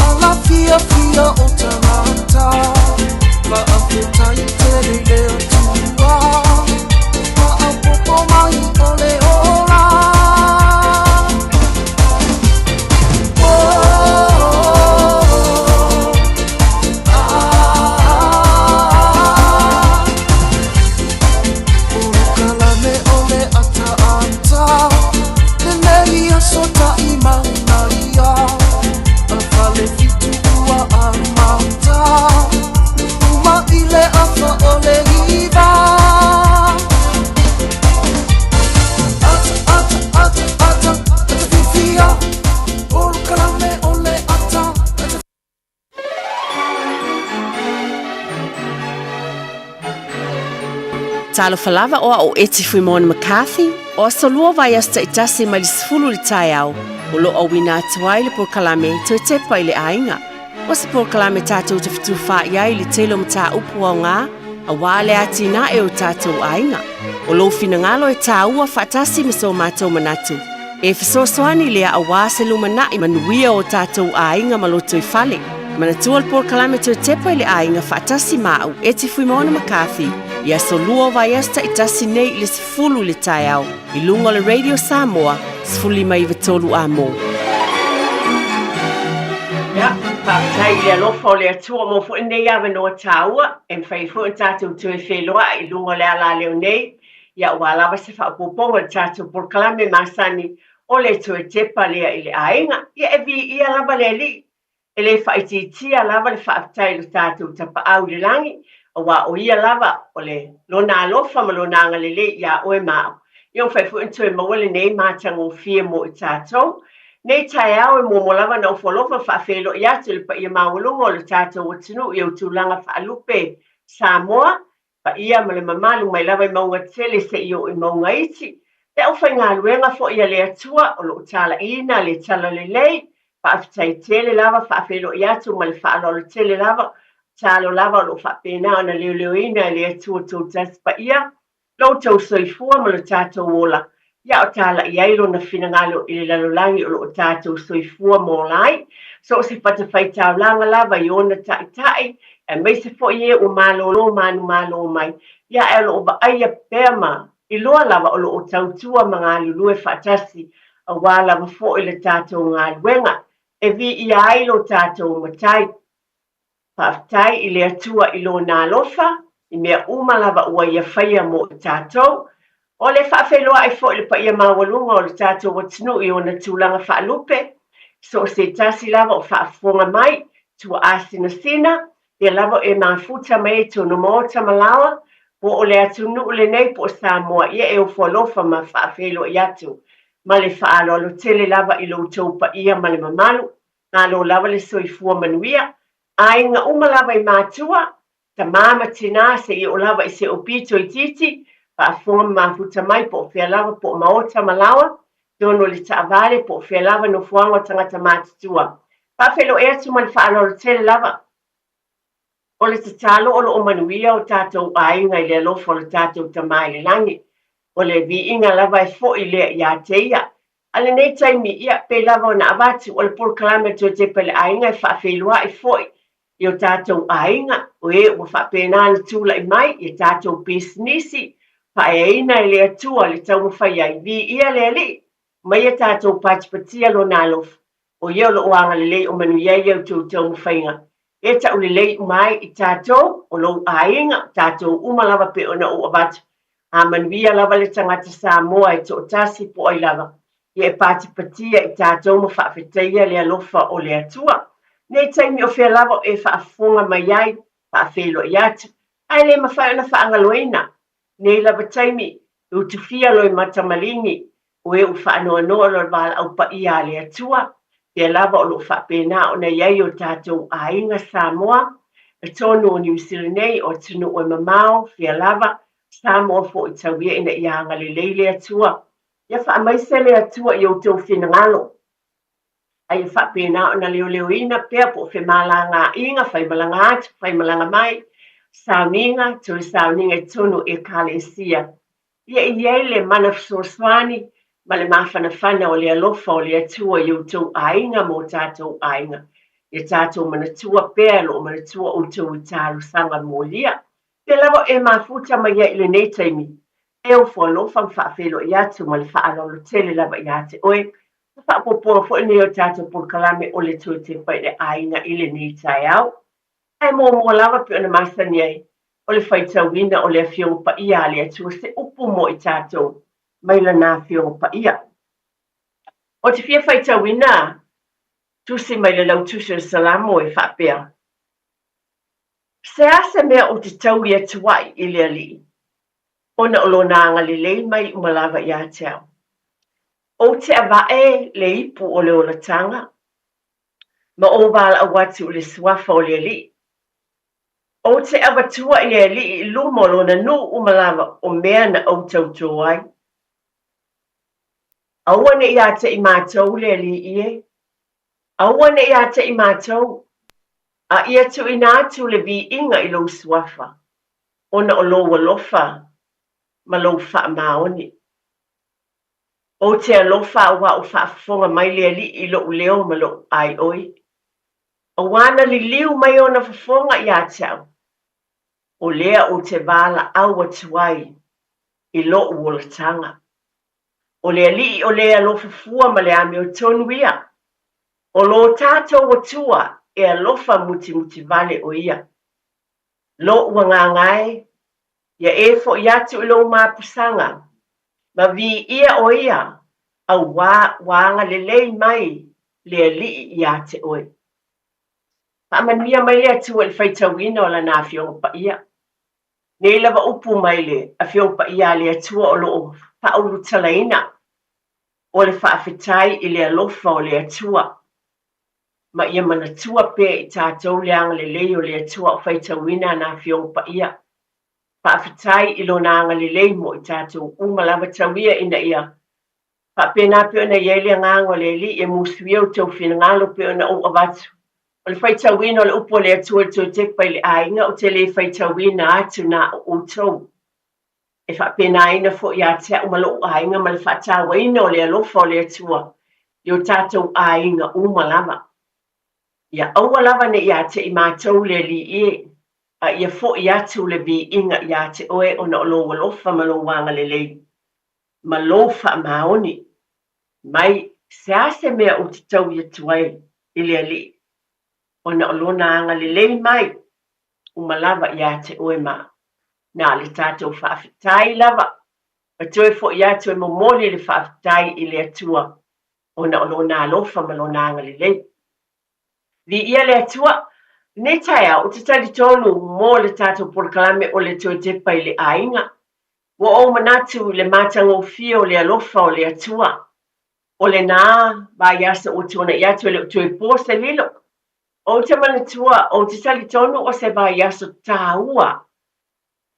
Ala fiafia o tagata. Faafetai tele i le Atua. Faaopoopo mai o le ola. Oh, ah, Polokalame o le ataata Lenei aso taʻi manaia A fale fitu ua amata Uma i le afa o le iva. Polokalame o le ata. Talofa lava o au o Eti Fuimoana McCarthy, o aso lua vaiaso taitasi mai le 10 i le taeao, o lo o auina atu ai le polokalame Toe Tepa i le Aiga. O se polokalame tatou te fetufaai ai i le tele o mataupu aoga aua le atinae o tatou aiga. O lou finagalo e tāua faatasi ma so matou manatu. E fesoasoani lea aua se lumanai manuia o tatou aiga ma lotoifale. Manatua le polokalame Toe Tepa i le Aiga faatasi ma au, Eti Fuimaono McCarthy, i aso lua o vaiaso taitasi nei i le 10 i le taeao i luga o le Radio Samoa 15 93 Amo. Ia, faafetai i le alofa o le Atua mo foi lenei avanoa tāua e mafai ai foi ona tatou toe feiloai i luga o le alaleo nei, ia aua lava se faaopoopoga o le tatou polokalame masani o le toe tepa lea i le aiga. Ia e viia lava le Alii E le faaitiitia lava le faafetai i lo tatou Tapaau i le lagi, aua o Ia lava o le Lona alofa ma Lona agalelei iā oe ma au. Ia mafai foi ona toe maua lenei matagofie mo i tatou. Nei taeao e muamua lava ona ofo alofa ma faafeiloai atu i le paia maualuga o le tatou atunuu i ou tulaga faalupe Samoa, paia ma le mamalu mai lava i mauga tele seia oo i mauga iti. Le aufaigaluega foi a le Atua o lo o talaiina le talalelei, faafetai tele lava, faafeiloai atu ma le faaaloalo tele lava, tatalo lava o lo o faapena ona leoleoina e le Atua tou tasi paia, lo outou soifua ma lo tatou ola, ia o talai ai Lona finagalo i le lalolagi o lo o tatou soifua ma ola ai. So o se fatafaitaulaga lava i ona taitai, aemaise foi e ua malolo manumalo mai, ia ae o lo o vaaia pea ma iloa lava o lo o tautua ma galulue faatasi aua lava foi le tatou galuega e viia ai lo tatou Matai. Faafetai i le Atua i Lona alofa, i mea uma lava ua Ia faia mo i tatou. O le faafeiloai foi i le paia maualuga o le tatou atunuu i ona tulaga faalupe, so o se tasi lava o faafofoga mai, tuaasinasina, pea lava e mafuta mai ai tonu maota ma laoa, po o le atunuu lenei po o Samoa, ia e ofo alofa ma faafeiloai atu ma le faaaloalo tele lava i lo outou paia ma le mamalu. Malo lava le soifua manuia. Aiga uma lava i matua, tama ma tina seia oo lava i se pito itiiti, faafofoga ma mafuta mai po o fea lava po o maota ma laoa, tonu o le taavale po o fea lava nofoaga o tagata matutua. Faafeiloai atu ma le faaaloalo tele lava. O le tatalo o lo o manuia o tatou aiga i le alofa o le tatou Tama i le Lagi. O le viiga lava e foi lea ia te Ia. A lenei taimi, ia, pei lava ona avatu, o le polokalame Toe Tepa i le Aiga e faafeiloai foi i o tatou aiga, o e ua faapena ona tulai mai i a tatou pisinisi, faaeaina e le Atua le taumafai ai, viia le Alii, mai a tatou patipatia Lona alofa, o Ia o lo o agalelei o manuia ai a outou taumafaiga e taulelei uma ai i tatou, o lou aiga, o tatou uma lava pei ona ou avatu. A manuia lava le tagata Samoa e toatasi po o ai lava, ia e patipatia i tatou ma faafetaia le alofa o le Atua. Nei taimi o fea lava o e faafofoga mai ai, faafeiloai atu, ae le mafai ona faagaloina. Nei lava taimi, e utufia loimata maligi, o e ua faanoanoa lo le valaau paia a le Atua, pea lava o lo o faapena ona i ai o tatou aiga Samoa, i totonu o Niu Sila nei, o atunuu e mamao, fea lava, Samoa foi tau ia ina ia agalelei le Atua. Ia faamaise le Atua i outou finagalo, a ia faapena ona leoleoina pea po o femalagaaiga, faimalaga atu, faimalaga mai, sauniga, toe sauniga i totonu o Ekalesia. Ia i ai le mana fesoasoani ma le mafanafana o le alofa o le Atua i outou aiga ma o tatou aiga. Ia tatou manatua pea lo o manatua outou i talosaga molia. Pea lava o e mafuta mai ai i lenei taimi, e ofo alofa ma faafeiloai atu ma le faaaloalo tele lava ia te oe. Ka faaopoopoga foi lenei o tatou polokalame o le Toe Tepa i le Aiga i lenei taeao. Ae muamua lava pei ona masani ai, o le faitauina o le Afioga Paia a le Atua se upu mo i tatou mai Lana Afioga Paia. Ou te fia faitauina tusi mai le Lautusi o le Salamo e faapea, Se a se mea ou te taui atu ai i le Alii, ona o Lona agalelei mai uma lava ia te au. Ou te ava'e le ipu o le olataga, ma ou valaau atu i le suafa o le Alii. Ou te avatua i le Alii i luma o lona nuu uma lava o mea na ou tautō ai. Aua ne i ateʻi matou le Alii e, aua ne i ateʻi matou, a ia tuuina atu le viiga i lou suafa, ona o lou alofa ma lou faamaoni. Ou te alofa aua ua faafofoga mai le Alii i loʻu leo ma loʻu aioi. Aua na liliu mai ona fofoga iā te au, o lea ou te valaau atu ai i loʻu olataga. O le Alii o le alofa fua ma le amiotonu ia. O lo tātou Atua e alofa mutimutivale o ia. Loʻu agaga e, ia e foʻi atu i lou mapusaga, ma viia o ia, auā ua agalelei mai le Alii iā te oe. Faamanuia mai le Atua i le faitauina o Lana Afioga Paia. Nei lava upu mai le Afioga Paia a le Atua o lo o faaulutalaina o le faafetai i le alofa o le Atua, ma ia manatua pea i tatou le agalelei o le Atua o faitauina ana Afioga Paia. Faafetai i Lona agalelei mo i tatou uma lava tau ia ina ia faapena pei ona i ai le agaga o le Alii e musuia outou finagalo pei ona ou avatu. O le faitauina o le upu a le Atua i le toe tepa i le aiga ou te le faitauina atu na o outou. E faapenaina foi ia te au ma lou aiga ma le faatauaina o le alofa o le Atua i o tatou aiga uma lava. Ia aua lava ne i ateʻi matou le Alii e, a ia foʻi atu le viiga ia te oe ona o lou alofa ma lou agalelei, ma lou faamaoni mai se a se mea ou te taui atu ai i le Alii, ona o lona agalelei mai uma lava ia te oe ma na o le tatou faafetai lava ma toe foʻi atu e momoli le faafetai i le Atua ona o Lona alofa ma Lona agalelei. Viia le Atua! Lenei taeao, ou te talitonu mo le tatou polokalame o le toe tepa i le aiga. Ua ou manatu i le matagofie o le alofa o le Atua. O lena vaiaso ua tuanai atu e le o toe po se lilo. Ou te manatua, ou te talitonu o se vaiaso tāua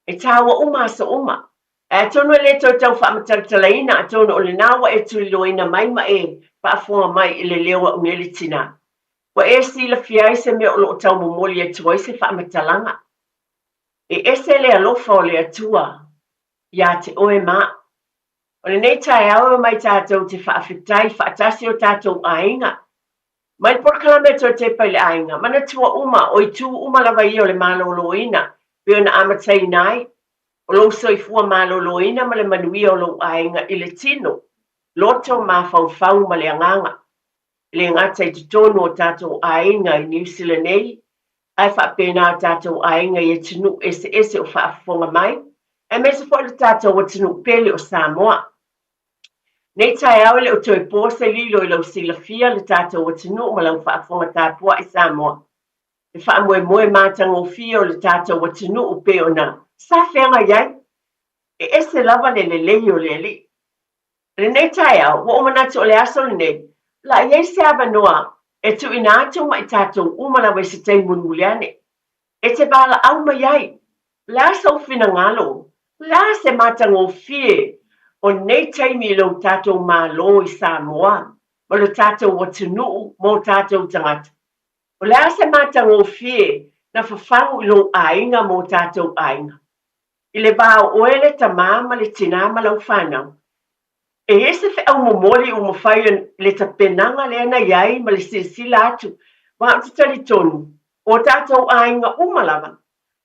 E tāua uma aso uma. Ae atonu e le toe tau faamatalatalaina atonu o lena ua e tuliloaina mai ma e faafofoga mai i le leo a Unele Tina. Ua e silafia ai se mea o lo o tau momoli atu ai se faamatalaga. E ese le alofa o le Atua iā te oe ma au. O lenei taeao e omai tātou te faafetai faatasi o tātou aiga. Mai le polokalame a Toe Tepa i le Aiga, manatua uma, o itu uma lava ia o le malōlōina, pei ona amataina ai, o lou soifua malōlōina ma le manuia o lou aiga i le tino, loto, mafaufau ma le agaga. E le gata i totonu o tātou aiga i Niu Sila nei, ae faapena o tātou aiga i atunuu eseese o faafofoga mai, aemaise foi lo tātou atunuu pele o Samoa. Nei taeao e le o toe po se lilo i lau silafia le tatou atunuu ma lau faafofoga tapuai Samoa. Le faamoemoe matagofie o le tatou atunuu pei ona sa feagai ai. E ese lava le lelei o le Alii. I lenei taeao, ua ou manatu o le aso lenei, o le a i ai se avanoa e tuuina atu ma i tatou uma lava i se taimi mulimuli ane. E te valaau mai ai. O le a sou finagalo? O le a se matagofie o nei taimi i lo tatou Malo i Samoa ma lo tatou atunuu ma o tatou tagata? O le a se matagofie na fafagu i lou aiga ma o tatou aiga? I le va o oe le tamā ma le tinā ma lau fanau, E i ai se feau momoli ua mafai le tapenaga lea na i ai ma le silasila atu, aua ou te talitonu, o tatou aiga uma lava,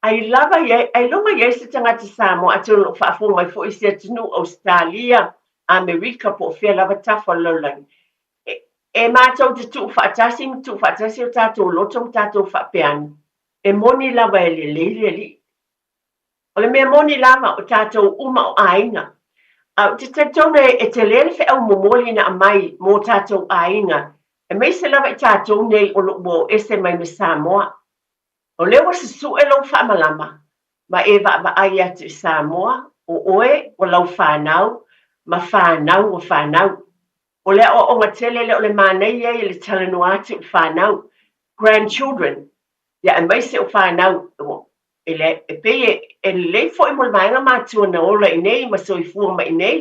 ai lava i ai, ailoga i ai se tagata Samoa atonu o lo o faafofoga mai foi i se atunuu Ausetalia, Amerika po o fea lava tafa o le lalolagi. E, e matou te tuu faatasi ma tuu faatasi o tatou loto ma tatou faapeani, e moni lava e lelei le Alii. O le mea moni lava, o tatou uma o aiga. A ou te talitonu e tele le feau momoli na aumai mō tatou aiga, aemaise lava i tatou nei o lo o ua o ese mai ma Samoa. O lea ua susue lou faamalama ma e vaavaai atu i Samoa, o oe, o lau fanau, ma fanau o fanau. O le aoaoga tele lea o le manaia ia le talanoa atu i fanau, grandchildren, ia aemaise o fanau e, le, e pei e, e lelei foi mo le vaega matua na ola i nei ma soifua mai i nei,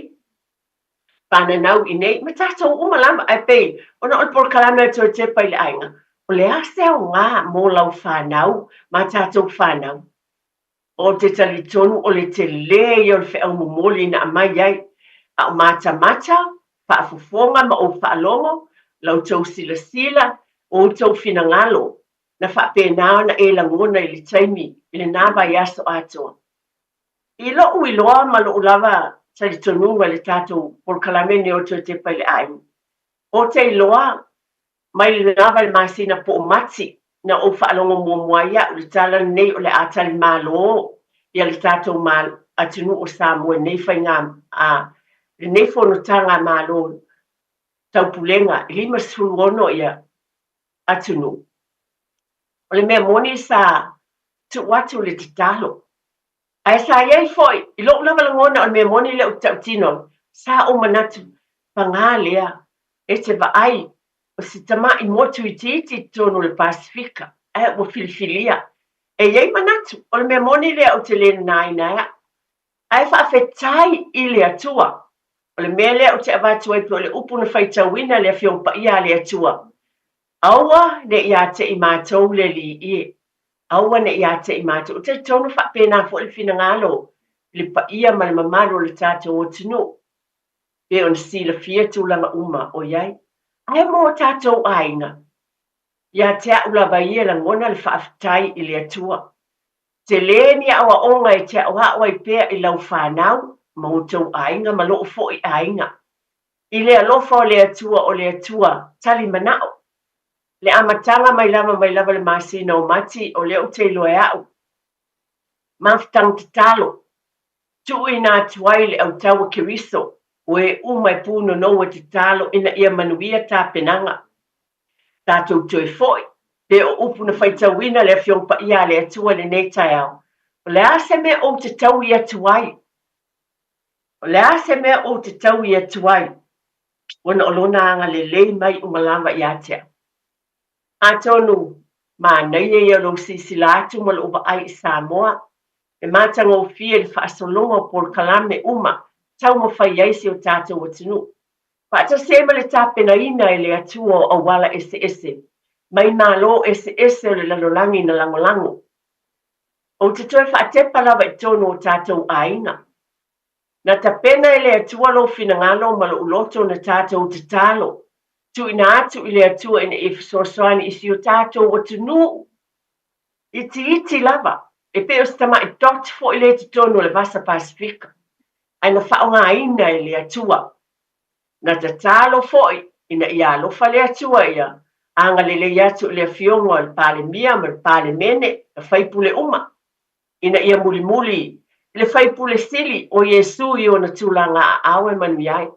fananau i nei, ma tatou uma lava, ae pei ona o le polokalame a Toe Tepa i le Aiga, o le a se aoga mo lau fanau ma tatou fanau? Ou te talitonu o le telē ia o le feau momoli na aumai ai, a o matamata, faafofoga ma ou faalogo, la outou silasila, o outou finagalo, na faapena ona e lagona i le taimi i lena vaiaso atoa. I lo'u iloa ma lo'u lava talitonuga i le tatou polokalame lenei o Toe Tepa i le Aiga, ou te iloa Mai lava i le masina po o Mati na ou faalogo muamua ai au i le tala lenei o le a tali malo ia le tatou atunuu o Samoa i lenei faiga a lenei fonotaga a Malo Taupulega e 56 ia atunuu. O le mea moni sa tuu atu le tatalo. Ae sa i ai foi i lou lava lagona o le mea moni lea ou te tautino, sa ou manatu, paga lea, e te vaai, o se tama'i motu itiiti i totonu o le Pasefika, ae ua filifilia. E i ai manatu, o le mea moni lea ou te le nanaina ai au. Ae faafetai i le Atua. O le mea lea ou te avatu ai pei o le upu na faitauina e le Afioga Paia a le Atua, Aua ne i ateʻi matou le Alii e. Aua ne i ateʻi matou. Ou te talitonu faapena foi le finagalo i le paia ma le mamalu o le tatou atunuu, pei ona silafia tulaga uma o i ai. Ae mo o tatou aiga, ia te a'u lava ia e lagona le faafetai i le Atua. Tele ni aoaoga e te aʻoaʻo ai pea i lau fanau ma outou aiga ma lo'u foi aiga. I le alofa o le Atua, o le Atua tali manao. Le amataga mai lava mai lava le masina o Mati, o lea ou te iloa e a'u. Mafutaga tatalo. Tuuina atu ai le autau a Keriso, o e uma e pūnonou e tatalo ina ia manuia tapenaga. Tatou toe foi, pe o upu na faitauina le Afioga Paia a le Atua i lenei taeao, o le a se mea ou te taui atu ai? O le a se mea ou te taui atu ai, ona o Lona agalelei mai uma lava ia te au? Atonu, manaia ia o lou silasila atu ma lou vaai i Samoa, e matagofie le faasologa o polokalame uma taumafai ai si o tatou atunuu, faatasi ai ma le tapenaina e le Atua o auala eseese mai Malo eseese o le lalolagi na lagolago. Ou te toe faatepa lava i totonu o tatou aiga. Na tapena e le Atua lou finagalo ma lou loto na tatou tatalo, tuuina atu i le Atua ina ia fesoasoani i si o tatou atunuu itiiti lava, e pei o se tamai dot foi lea i totonu o le Vasa Pasefika, ae na faaaogaina e le Atua. Na tatalo foi ina ia alofa le Atua ia agalelei atu i le Afioga o le Palemia ma le Palemene, na faipule uma, ina ia mulimuli i le Faipule Sili o Iesu i ona tulaga aao e manuia ai.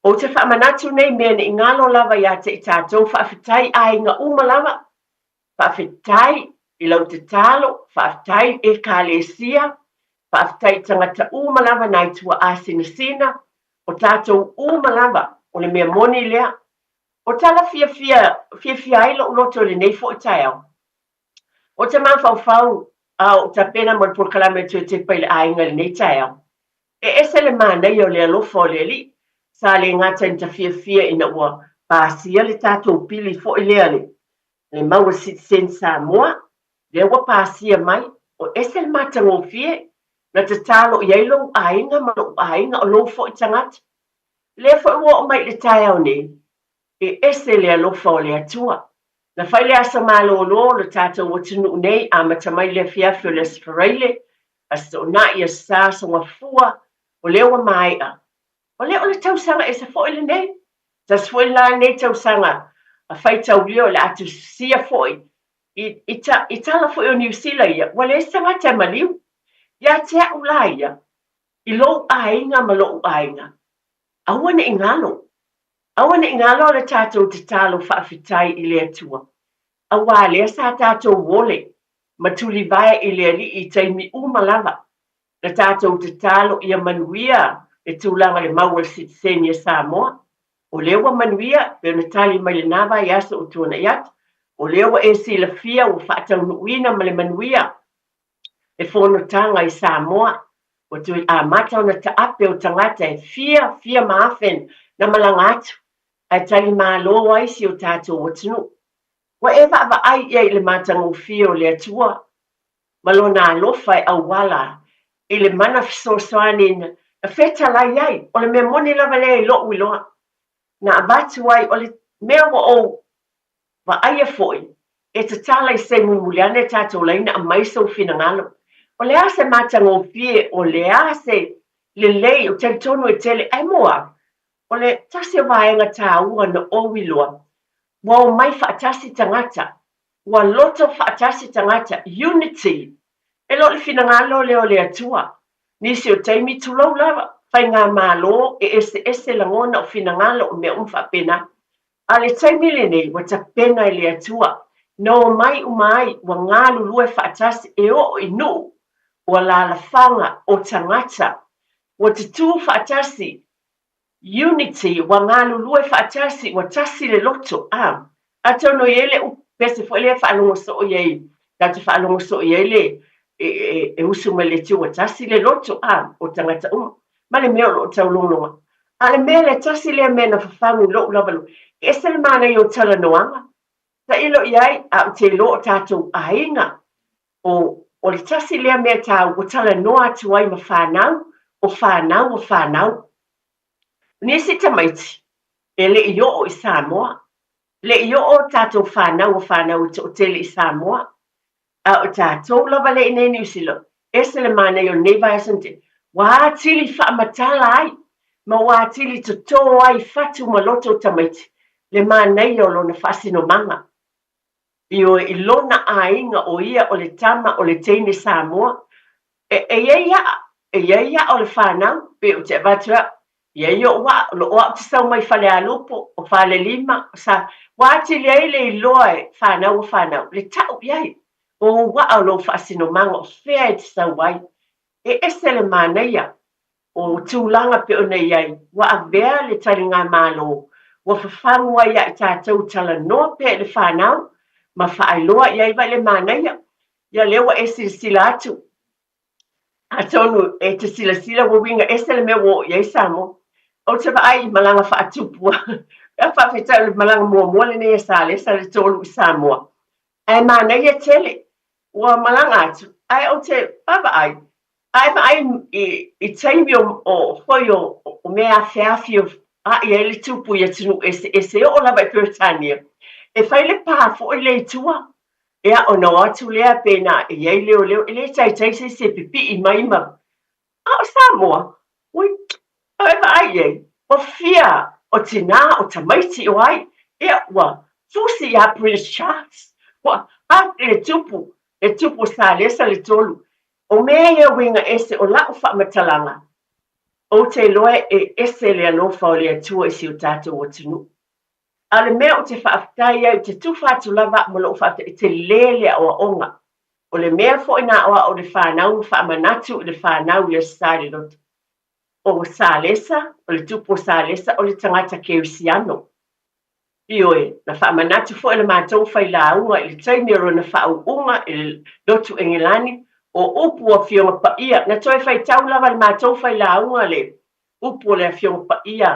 Ou te faamanatu nei mea ne i galo lava ia te i tatou faafetai aiga uma lava, faafetai i lau tatalo, faafetai i Ekalesia, faafetai i tagata uma lava nai tuaa sinasina, o tatou uma lava, o le mea moni lea. O tala fiafia, fiafia ai lou loto i lenei foi taeao. Ou te mafaufau a o tapena mo le polokalame Toe Tepa i le Aiga i lenei taeao. E ese le manaia o le alofa o le Alii. Sa le gata ina ta fiafia ina ua pasia le tatou pili foi lea le le maua le sitiseni Samoa, lea ua pasia mai, o ese le matagofie, na tatalo i ai lou aiga ma lou aiga, o lou foi tagata. Lea foi ua oo mai i le taeao nei, e ese le alofa o le Atua. Na fai le aso malolo o le tatou atunuu nei, amata mai le afiafi o le Aso Faraile, Aso Toonai, Aso Sa, Aso Gafua, o lea ua maea. O lea o le tausaga ese foi lenei. Tasi foi la lenei tausaga a faitaulia o le a tusisia foi i, i, ta, i tala foi o Niu Sila ia, ua leai se tagata e maliu. Ia te a'u la ia, i lou aiga ma lo'u aiga, aua ne i galo, aua ne i galo le tatou tatalo faafetai i le Atua, auā lea sa tatou ole ma tulivae i le Alii i taimi uma lava, na tatou tatalo ia manuia le tulaga i le mau a le sitiseni a Samoa. O lea ua manuia, pei ona tali mai lena vaiaso ua tuanai atu, o lea ua e silafia ua faataunuuina ma le manuia le fonotaga i Samoa, ua toe amata ona taape o tagata e fia, fia ma afe na malaga atu, ae talimalo ai si o tatou atunuu. Ua e vaavaai i ai i le matagofie o le Atua ma Lona alofa e auala i le mana fesoasoani na fetalai ai, o le mea moni lava lea i lou iloa, na avatu ai, o le mea ua ou vaaia foi, e tatala i se mulimuli ane tatou laina aumai sou finagalo. O le a se matagofie, o le a se lelei, ou talitonu e tele, ae mo au, o le tasi o vaega taua na ou iloa, ua omai faatasi tagata, ua loto faatasi tagata, unity, e le o le finagalo lea o le Atua. Nisi o taimi, tulou lava, faigamalo e eseese lagona o finagalo o mea uma faapena. A o le taimi lenei, ua tapena e le Atua, na omai uma ai, ua galulue faatasi e oo i nuu, o alaalafaga, o tagata, ua tutū faatasi, Unity, ua galulue faatasi, ua tasi le loto, a. Atonu e i ai le upu pese foi lea e faalogo soo i ai, tatou te faalogo soo i ai le, e, e, e usu mai le Atua, ua tasi le loto, a, o tagata uma. Ma le mea o lo o taulogologa. A o le mea lea, tasi lea mea na fafagu i lou lava loto, e ese le manaia o talanoaga. Tailo i ai, a ou te iloa o tatou aiga, o, o le tasi lea mea tāua ua talanoa atu ai ma fanau, o fanau o fanau. O nisi tamaiti, e le i oo i Samoa, le i oo tatou fanau o fanau e toatele i Samoa, a o tatou lava lea i nei Niu Sila, ese le manaia o lenei vaiaso na tea, ua atili faamatala ai ma ua atili totō ai fatu ma loto o tamaiti le manaia o lona faasinomaga. Ioe, i lona aiga o ia o le tama o le teine Samoa. E, e i ai a'a, e i ai a'a o le whanau, pe ou te avatu au, i ai o'u a'a, o loo a'u te sau mai Falealupo, o Falelima, o Sa, ua atili ai le iloa e whanau o whanau, le ta'u i ai, o ou a'a o lou faasinomaga o fea e te sau ai. E ese le manaia, o tulaga pei ona i ai, ua avea le taligamalo, ua fafagu ai ia i tatou talanoa pea i le fanau, ma faailoa i ai vai le manaia. Ia lea ua e silasila atu, atonu e te silasila ua uiga ese le mea ua oo i ai Samoa. Ou te vaai i malaga faatupu a faafetai o le malaga muamua lenei a Salesa le tolu i Samoa. Ae manaia tele, ua malaga atu, ae ou te vaavaai, ae vaai i, i taimi o, o, foi o, o mea afeafi o a'i ai le tupu i atunuu eseese, e oo lava i Peretania, e fai le pā foi lea i tua, ea ona o atu lea pēnā e i ai leoleo, e le taitai se isi e pipii mai ma A o Samoa, ui, au e vaai i ai, ua fia o tinā, o tamaiti, o ai, ia, ua fusi iā Prince Charles, ua ake le tupu, le tupu o Salesa le tolu. O mea ia uiga ese o la'u faamatalaga, ou te iloa e ese le alofa o le Atua i si o tatou atunuu. A o le mea ou te faafetai ai, ou te tufa atu lava au ma lou faafetai, e telē le aoaoga. O le mea foi na aoao i le fanau ma faamanatu i le fanau i Aso Sa i le loto. O Salesa, o le tupu o Salesa, o le tagata kerisiano. Ioe, na faamanatu foi e le matou failauga i le taimi o lona faauuga i le lotu Engelani, o upu o Afioga Paia. Na toe faitau lava e le matou failauga le upu o le Afioga Paia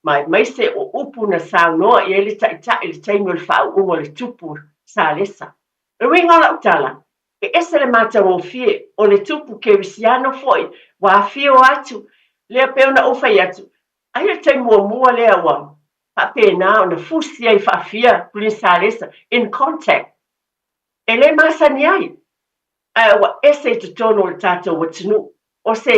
ma aemaise o upu na saunoa i ai le Taitai i le taimi o le faauuga o le Tupu Salesa. O le uiga o lau tala, e ese le matagofie o le Tupu Kerisiano foi ua afio atu lea pei ona ou fai atu, ai o le taimi muamua lea ua faapena ona fusi ai faafia Prince Salesa in contact e le masani ai. Ae ua ese i totonu o le tatou atunuu. O se,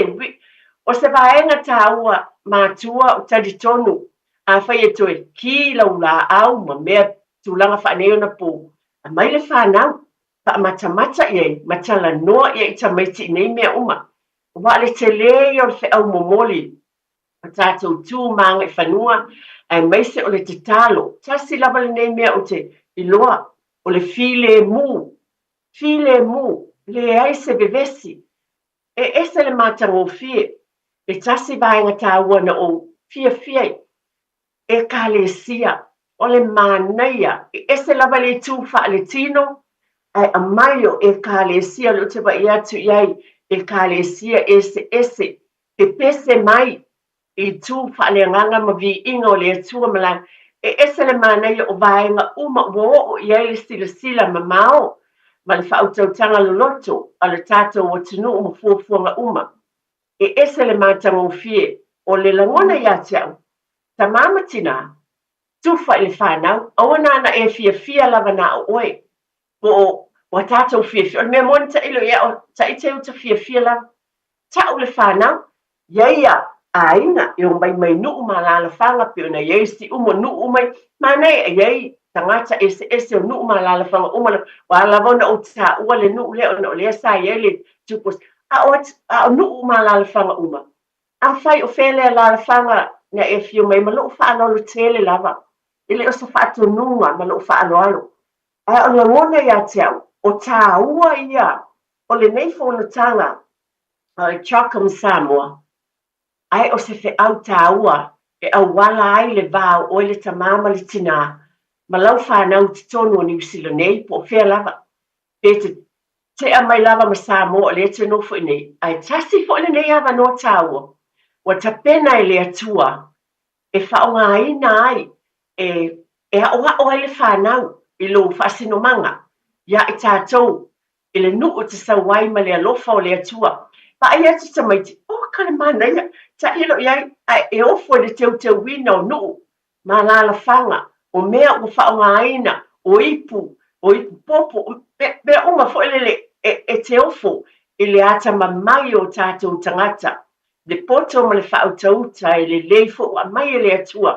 o se vaega tāua matua o talitonu afai e toe kī lau lāau ma mea tulaga faaneionapo, aumai le fanau, faamatamata i ai ma talanoa i ai i tamaiti i nei mea uma. Aua o le telē ia o le feau momoli o tatou tu ma agaifanua aemaise o le tatalo. Tasi lava lenei mea ou te iloa, o le filemu Filemu, leai se vevesi. E ese le matagofie, le tasi vaega taua na ou fiafia ai. Ekalesia, o le manaia, e ese lava le itu faaletino, ae aumai o Ekalesia, o lea ou te vaai atu i ai, Ekalesia eseese, pepese mai i itu faaleagaga ma viiga o le Atua ma la, e ese le manaia o vaega uma ua oo i ai le silasila mamao ma le faautautaga loloto a le tatou atunuu ma fuafuaga uma. E ese le matagofie o le lagona ia te au, Tama ma tinā, tufa i le whānau, aua nāna e fiafia lava nā o oe, po o ua tātou fiafia, o le mea moni tailo ia o taite uta fiafia lava, ta'u le whānau, ia ia aiga e o mai mai nu'u ma alaalafaga pei ona i ai siumu o nu'u uma ia, manaia e i ai tagata eseese o nu'u ma alaalafaga uma lava, ua ala lava ona ou tāua le nu'u lea ona o lea sa i ai le tupu a o a o nu'u ma alaalafaga uma. Afai o fea le alaalafaga na e afio mai ma lo'u faaaloalo tele lava, e le o se faatonuga ma lo'u faaaloalo, ae o le lagona ia te au, o tāua ia o lenei fonotaga a le CHOGM Samoa, ae o se feau tāua e auala ai le va o oe le tamā ma le tinā ma lau fanau i totonu o Niu Sila nei po o fea lava. Pe te tea mai lava ma Samoa o lea te nofo i nei, ae tasi foi lenei avanoa tāua ua tapena e le Atua e faaaogaina ai e e aʻoaʻo ai le fanau i lou faasinomaga iā i tatou i le nuu e te sau ai ma le alofa o le Atua. Vaai atu tamaiti, oka le manaia, tailo i ai, ae e ofo i le teuteuina o nuu ma alaalafaga, o mea ua faaaogaina, o ipu, o ipu popo, o mea uma foi lele e, e te ofo i le atamamai o tatou tagata, le poto ma le faautauta e lelei foi ua aumai e le Atua.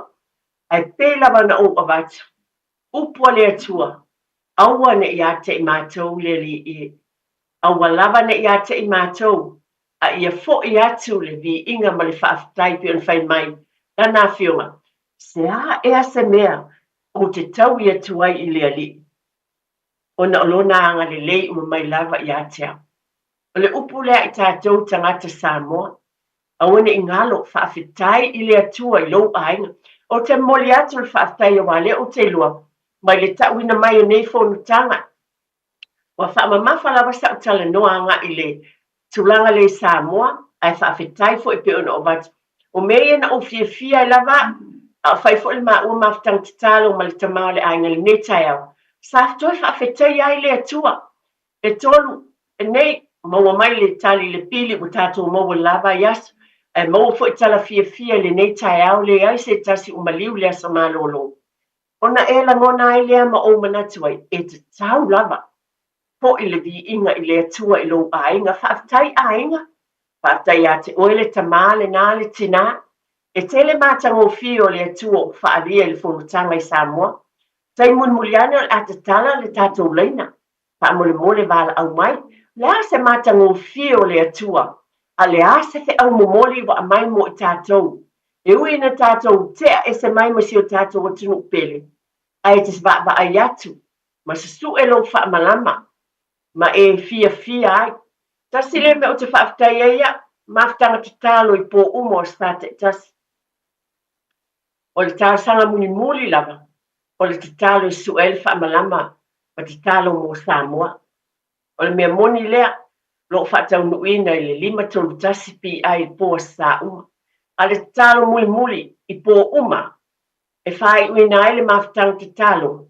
Ae pei lava ona ou avatu, upu a le Atua, aua ne i ateʻi matou le Alii e. Aua lava ne i ateʻi matou, a ia foʻi atu le viiga ma le faafetai pei ona fai mai lana Afioga, Se a ea se mea ou te taui atu ai i le Alii, ona o lona agalelei uma mai lava ia te au. O le upu lea i tatou tagata Samoa, aua ne i galo, faafetai i le Atua i lou aiga. Ou te momoli atu le faafetai aua lea ou te iloa mai le tauina mai o nei fonotaga. Ua faamamafa lava sa'u talanoa agai i le tulaga lea i Samoa, ae faafetai foi pei ona ou avatu. O mea ia na ou fiafia ai lava a'u, a o fai foi le maua mafutaga tatalo ma le tama o le aiga i lenei taeao, sa toe faafetaia ai le Atua. E tolu nei, maua mai le tali i le pili ua tatou maua lava i aso, ae maua foi tala fiafia i lenei taeao, leai se tasi ua maliu i le aso malolo. Ona e lagona ai lea ma ou manatu ai, e tatau lava foʻi le viiga i le Atua i lou aiga. Faafetai aiga, faafetai ia te oe le tamā lenā le tinā. E tele matagofie o le Atua ua faaalia i le fonotaga i Samoa. Tai mulimuli ane o le a tatala le tatou laina. Faamolemole valaau mai, o le a se matagofie o le Atua, a o le a se feau momoli ua aumai mo i tatou? E ui ina tatou tea ese mai ma si o tatou atunuu pele, ae e te vaavaai atu ma susue lou faamalama ma e fiafia ai. Tasi lea mea ou te faafetai ai au, mafutaga tatalo i pō uma o Star taitasi. O le talosaga mulimuli lava, o le tatalo e sue ai le faamalama ma tatalo mo Samoa. O le mea moni lea, o lo o faataunuuina i le 531 PI i po Aso Sa uma. A o le tatalo mulimuli i po uma e faaiuina ai le mafutaga tatalo,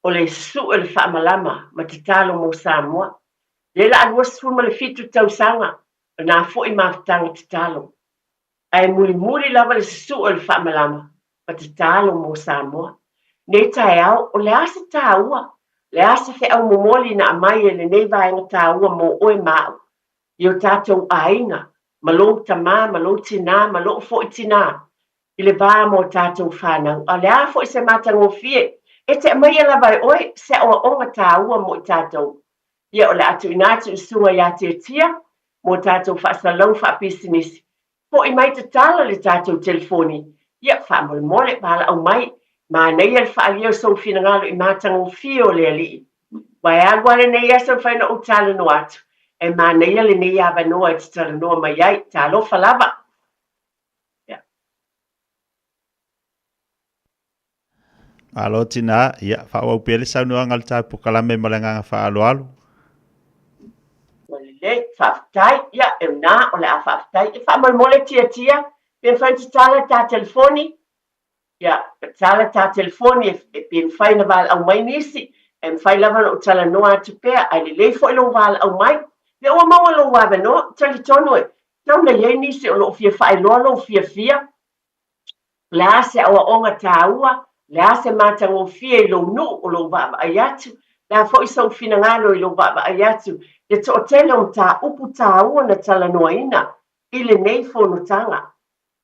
o le sue o le faamalama ma tatalo mo Samoa. Lea la a 27 tausaga o na foi mafutaga tatalo. Ae mulimuli lava le susue o le faamalama ma tatalo mo Samoa. Nei taeao, o le a se taua, le a se feau momoli na aumai e lenei vaega taua mo oe ma au, i o tatou aiga, ma lou tamā, ma lou tinā, ma lo'u foi tinā, i le va ma o tatou fanau. A o le a foi se matagofie, e te aumaia lava e oe se aoaoga taua mo i tatou. Ia, o le a tuuina atu i le susuga ia Tiatia mo tatou faasalalau faapisinisi. Foi mai tatala le tatou telefoni. Ia, faamolemole, valaau mai. Manaia le faaalia o sou finagalo i matagofie o le Alii. Ua e alu lava lenei aso e mafai ona ou talanoa atu. E manaia lenei avanoa e te talanoa mai ai. Talofa lava. Ia. Malo tinā, ia, faaauau pea le saunoaga a le ta polokalame ma le agaga faaaloalo. Ua lelei, faafetai. Ia, e ona, o le a faafetai. E faamolemole Tiatia, pe mafai ona tatala ta telefoni? Ia, tatala ta telefoni e, pe mafai ona valaau mai nisi. E mafai lava ona ou talanoa atu pea, ae lelei foi lou valaau mai. Lea ua maua lou avanoa, talitonu e tatau ona i ai nisi o lo o fia faailoa lou fiafia O le a se aoaoga taua, o le a se matagofie i lou nuu o lou vaavaai atu, o le a foi sou finagalo i lou vaavaai atu, le toatele o mataupu taua na talanoaina i lenei fonotaga.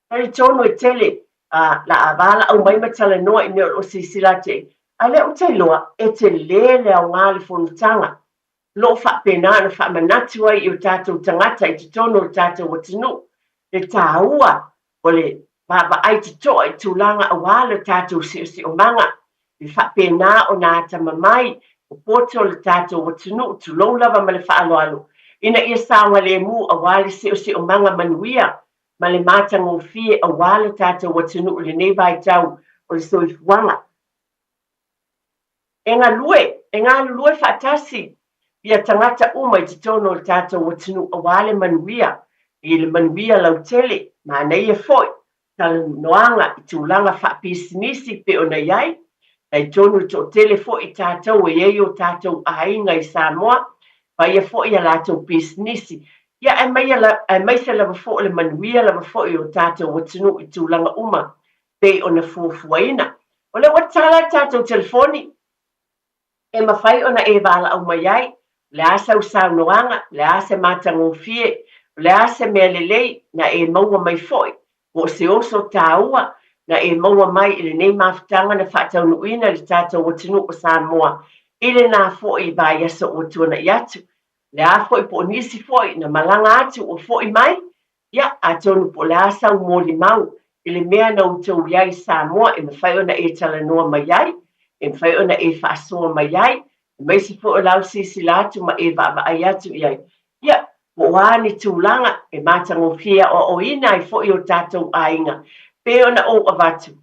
Talitonu e tele a la a valaau mai ma talanoa i mea o lo o silasila atu i ai, a o lea ou te iloa e tele le aoga o le fonotaga. O lo o faapena ona faamanatu ai i o tatou tagata i totonu o le tatou atunuu le taua o le vaavaai totoa i tulaga aua lo tatou siosiomaga, e faapena ona atamamai o poto le tatou atunuu, tulou lava ma le faaaloalo, ina ia saogalemu aua le siosiomaga manuia ma le matagofie aua lo tatou atunuu i lenei vaitau o le soifuaga. E galue, e galulue faatasi ia tagata uma i totonu o le tatou atunuu aua le manuia, i le manuia lautele, manaia foi talanoaga i tulaga faapisinisi pei ona i ai, talitonu e toatele foi i tatou e i ai o tatou aiga i Samoa, faia foi a latou pisinisi, ia aemaise lava foi o le manuia lava foi o tatou atunuu i tulaga uma pei ona fuafuaina. O lea ua tatala le tatou telefoni e mafai ona e valaau mai ai, o le a sau saunoaga, o le a se matagofie, o le a se mea lelei na e maua mai foi, po o se oso taua na e maua mai i lenei mafutaga na faataunuuina i le tatou atunuu o Samoa i lena foi vaiaso ua tuanai atu. O le a foi po o nisi foi na malaga atu ua foi mai, Ia, atonu po o le a sau molimau i le mea na outou i ai i Samoa e mafai ona e talanoa mai ai, e mafai ona e faasoa mai ai, aemaise foi o lau silasila atu ma e vaavaai atu i ai. Ia, po o a ni tulaga e matagofie aoaoina ai foi o tatou aiga, pei ona ou avatu,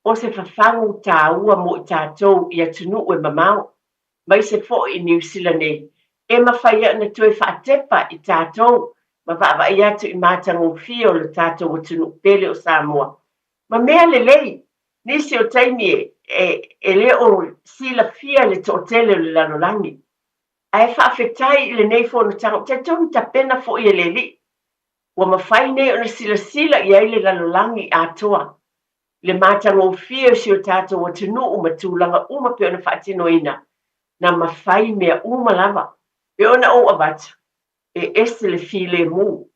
o se fafagu taua mo i tatou i atunuu e mamao. aemaise foi i Niu Sila nei, e mafai ai ona toe faatepa i tatou ma vaavaai atu i matagofie o le tatou atunuu pele o Samoa. Ma mea lelei, nisi o taimi e, e le o silafia le toatele o le lalolagi. Ae faafetai i lenei fonotaga, ou te talitonu tapena foi e le Alii, ua mafai nei ona silasila i ai le lalolagi atoa. le matagofie o si o tatou atunuu ma tulaga uma pei ona faatinoina, na mafai mea uma lava. Pei ona ou avatu, e ese le filemu.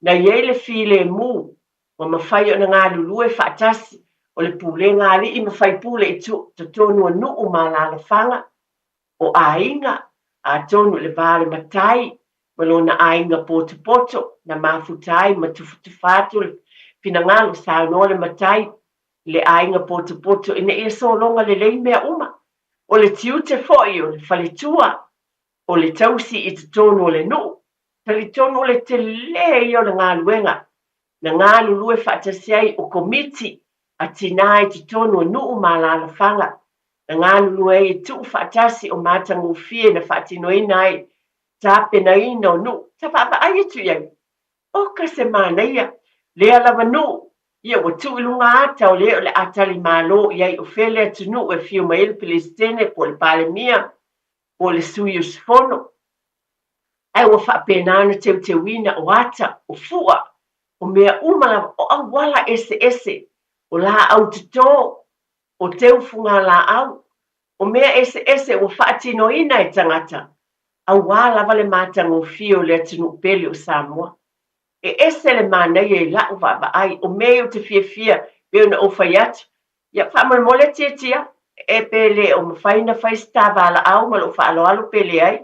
Na i ai le filemu, ua mafai ona galulue faatasi, o le pulega a alii ma faipule i totonu o nuu ma alaalafaga, o aiga, atonu i le va o le matai ma lona aiga potopoto na mafuta ai ma tufatufa atu le finagalo, saunoa le matai i le aiga potopoto ina ia sologa lelei mea uma. O le tiute foi o le faletua, o le tausi i totonu o le nuu, talitonu o le tele ia o le galuega na galulue faatasi ai o komiti a tinā i totonu o nuu ma alaalafaga, na galulue ai e tuu faatasi o matagofie na faatinoina ai tapenaina o nuu. Sa vaavaai atu i ai, oka se manaia, lea lava nuu, ia ua tuu i luga ata o le o le a tali malo i ai o fea le atunuu e afio mai ai le Peresetene po o le Palemia po o le sui usufono. Ae ua faapena ona teuteuina o ata, o fua, o mea uma lava, o auala eseese, o laau toto, o teu fugalaau, o mea eseese ua faatinoina e tagata, auā lava le matagofie o le atunuu pele o Samoa. E ese le manaia i la'u vaavaai, o mea ia ou te fiafia pei ona ou fai atu, ia faamolemole tiatia, e pe le o mafai ona fai se ta valaau ma lou faaaloalo pe leai,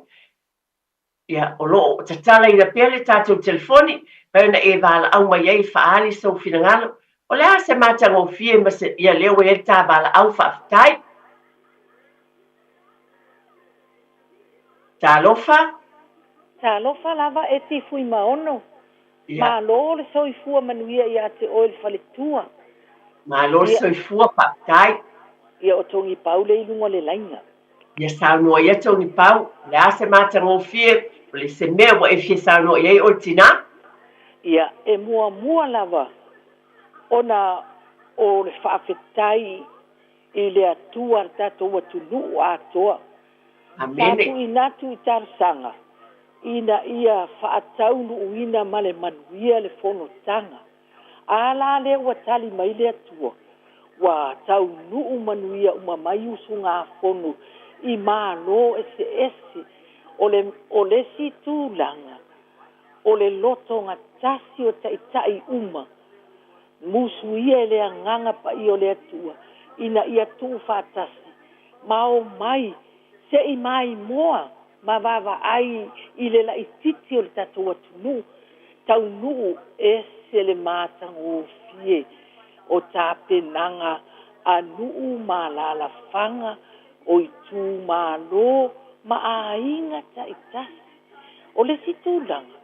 Ia, o lo o tatalaina pea le tatou telefoni, mafai ona e valaau mai ai e faaali sou finagalo. O le a se matagofie ma se, ia lea ua i ai le ta valaau, faafetai. Talofa. Talofa lava e ti Fuimaono. Ia. Malo le soifua manuia ia te oe le faletua. Malo le soifua, faafetai. Ia o Togipau lea i luga o le laina. Ia saunoa ia Togipau, o le a se matagofie, o le se mea ua e fia saunoa i ai oe tinā? Ia, e muamua lava ona o le faafetai i le Atua le tatou atunuu atoa. Sa tuuina atu i talosaga ina ia faataunuuina ma le manuia le fonotaga. A la lea ua tali mai le Atua, ua taunuu manuia uma mai usugafono i Malo eseese. O le, o le isi tulaga, o le lotogatasi o taitai uma, musuia e le Agaga Paia o le Atua ina ia tuufaatasi ma omai se i maimoa ma vaavaai i le laitiiti o le tatou atunuu, taunuu ese le matagofie o tapenaga a nuu ma alaalafaga o itumalo ma aiga taitasi. O le isi tulaga,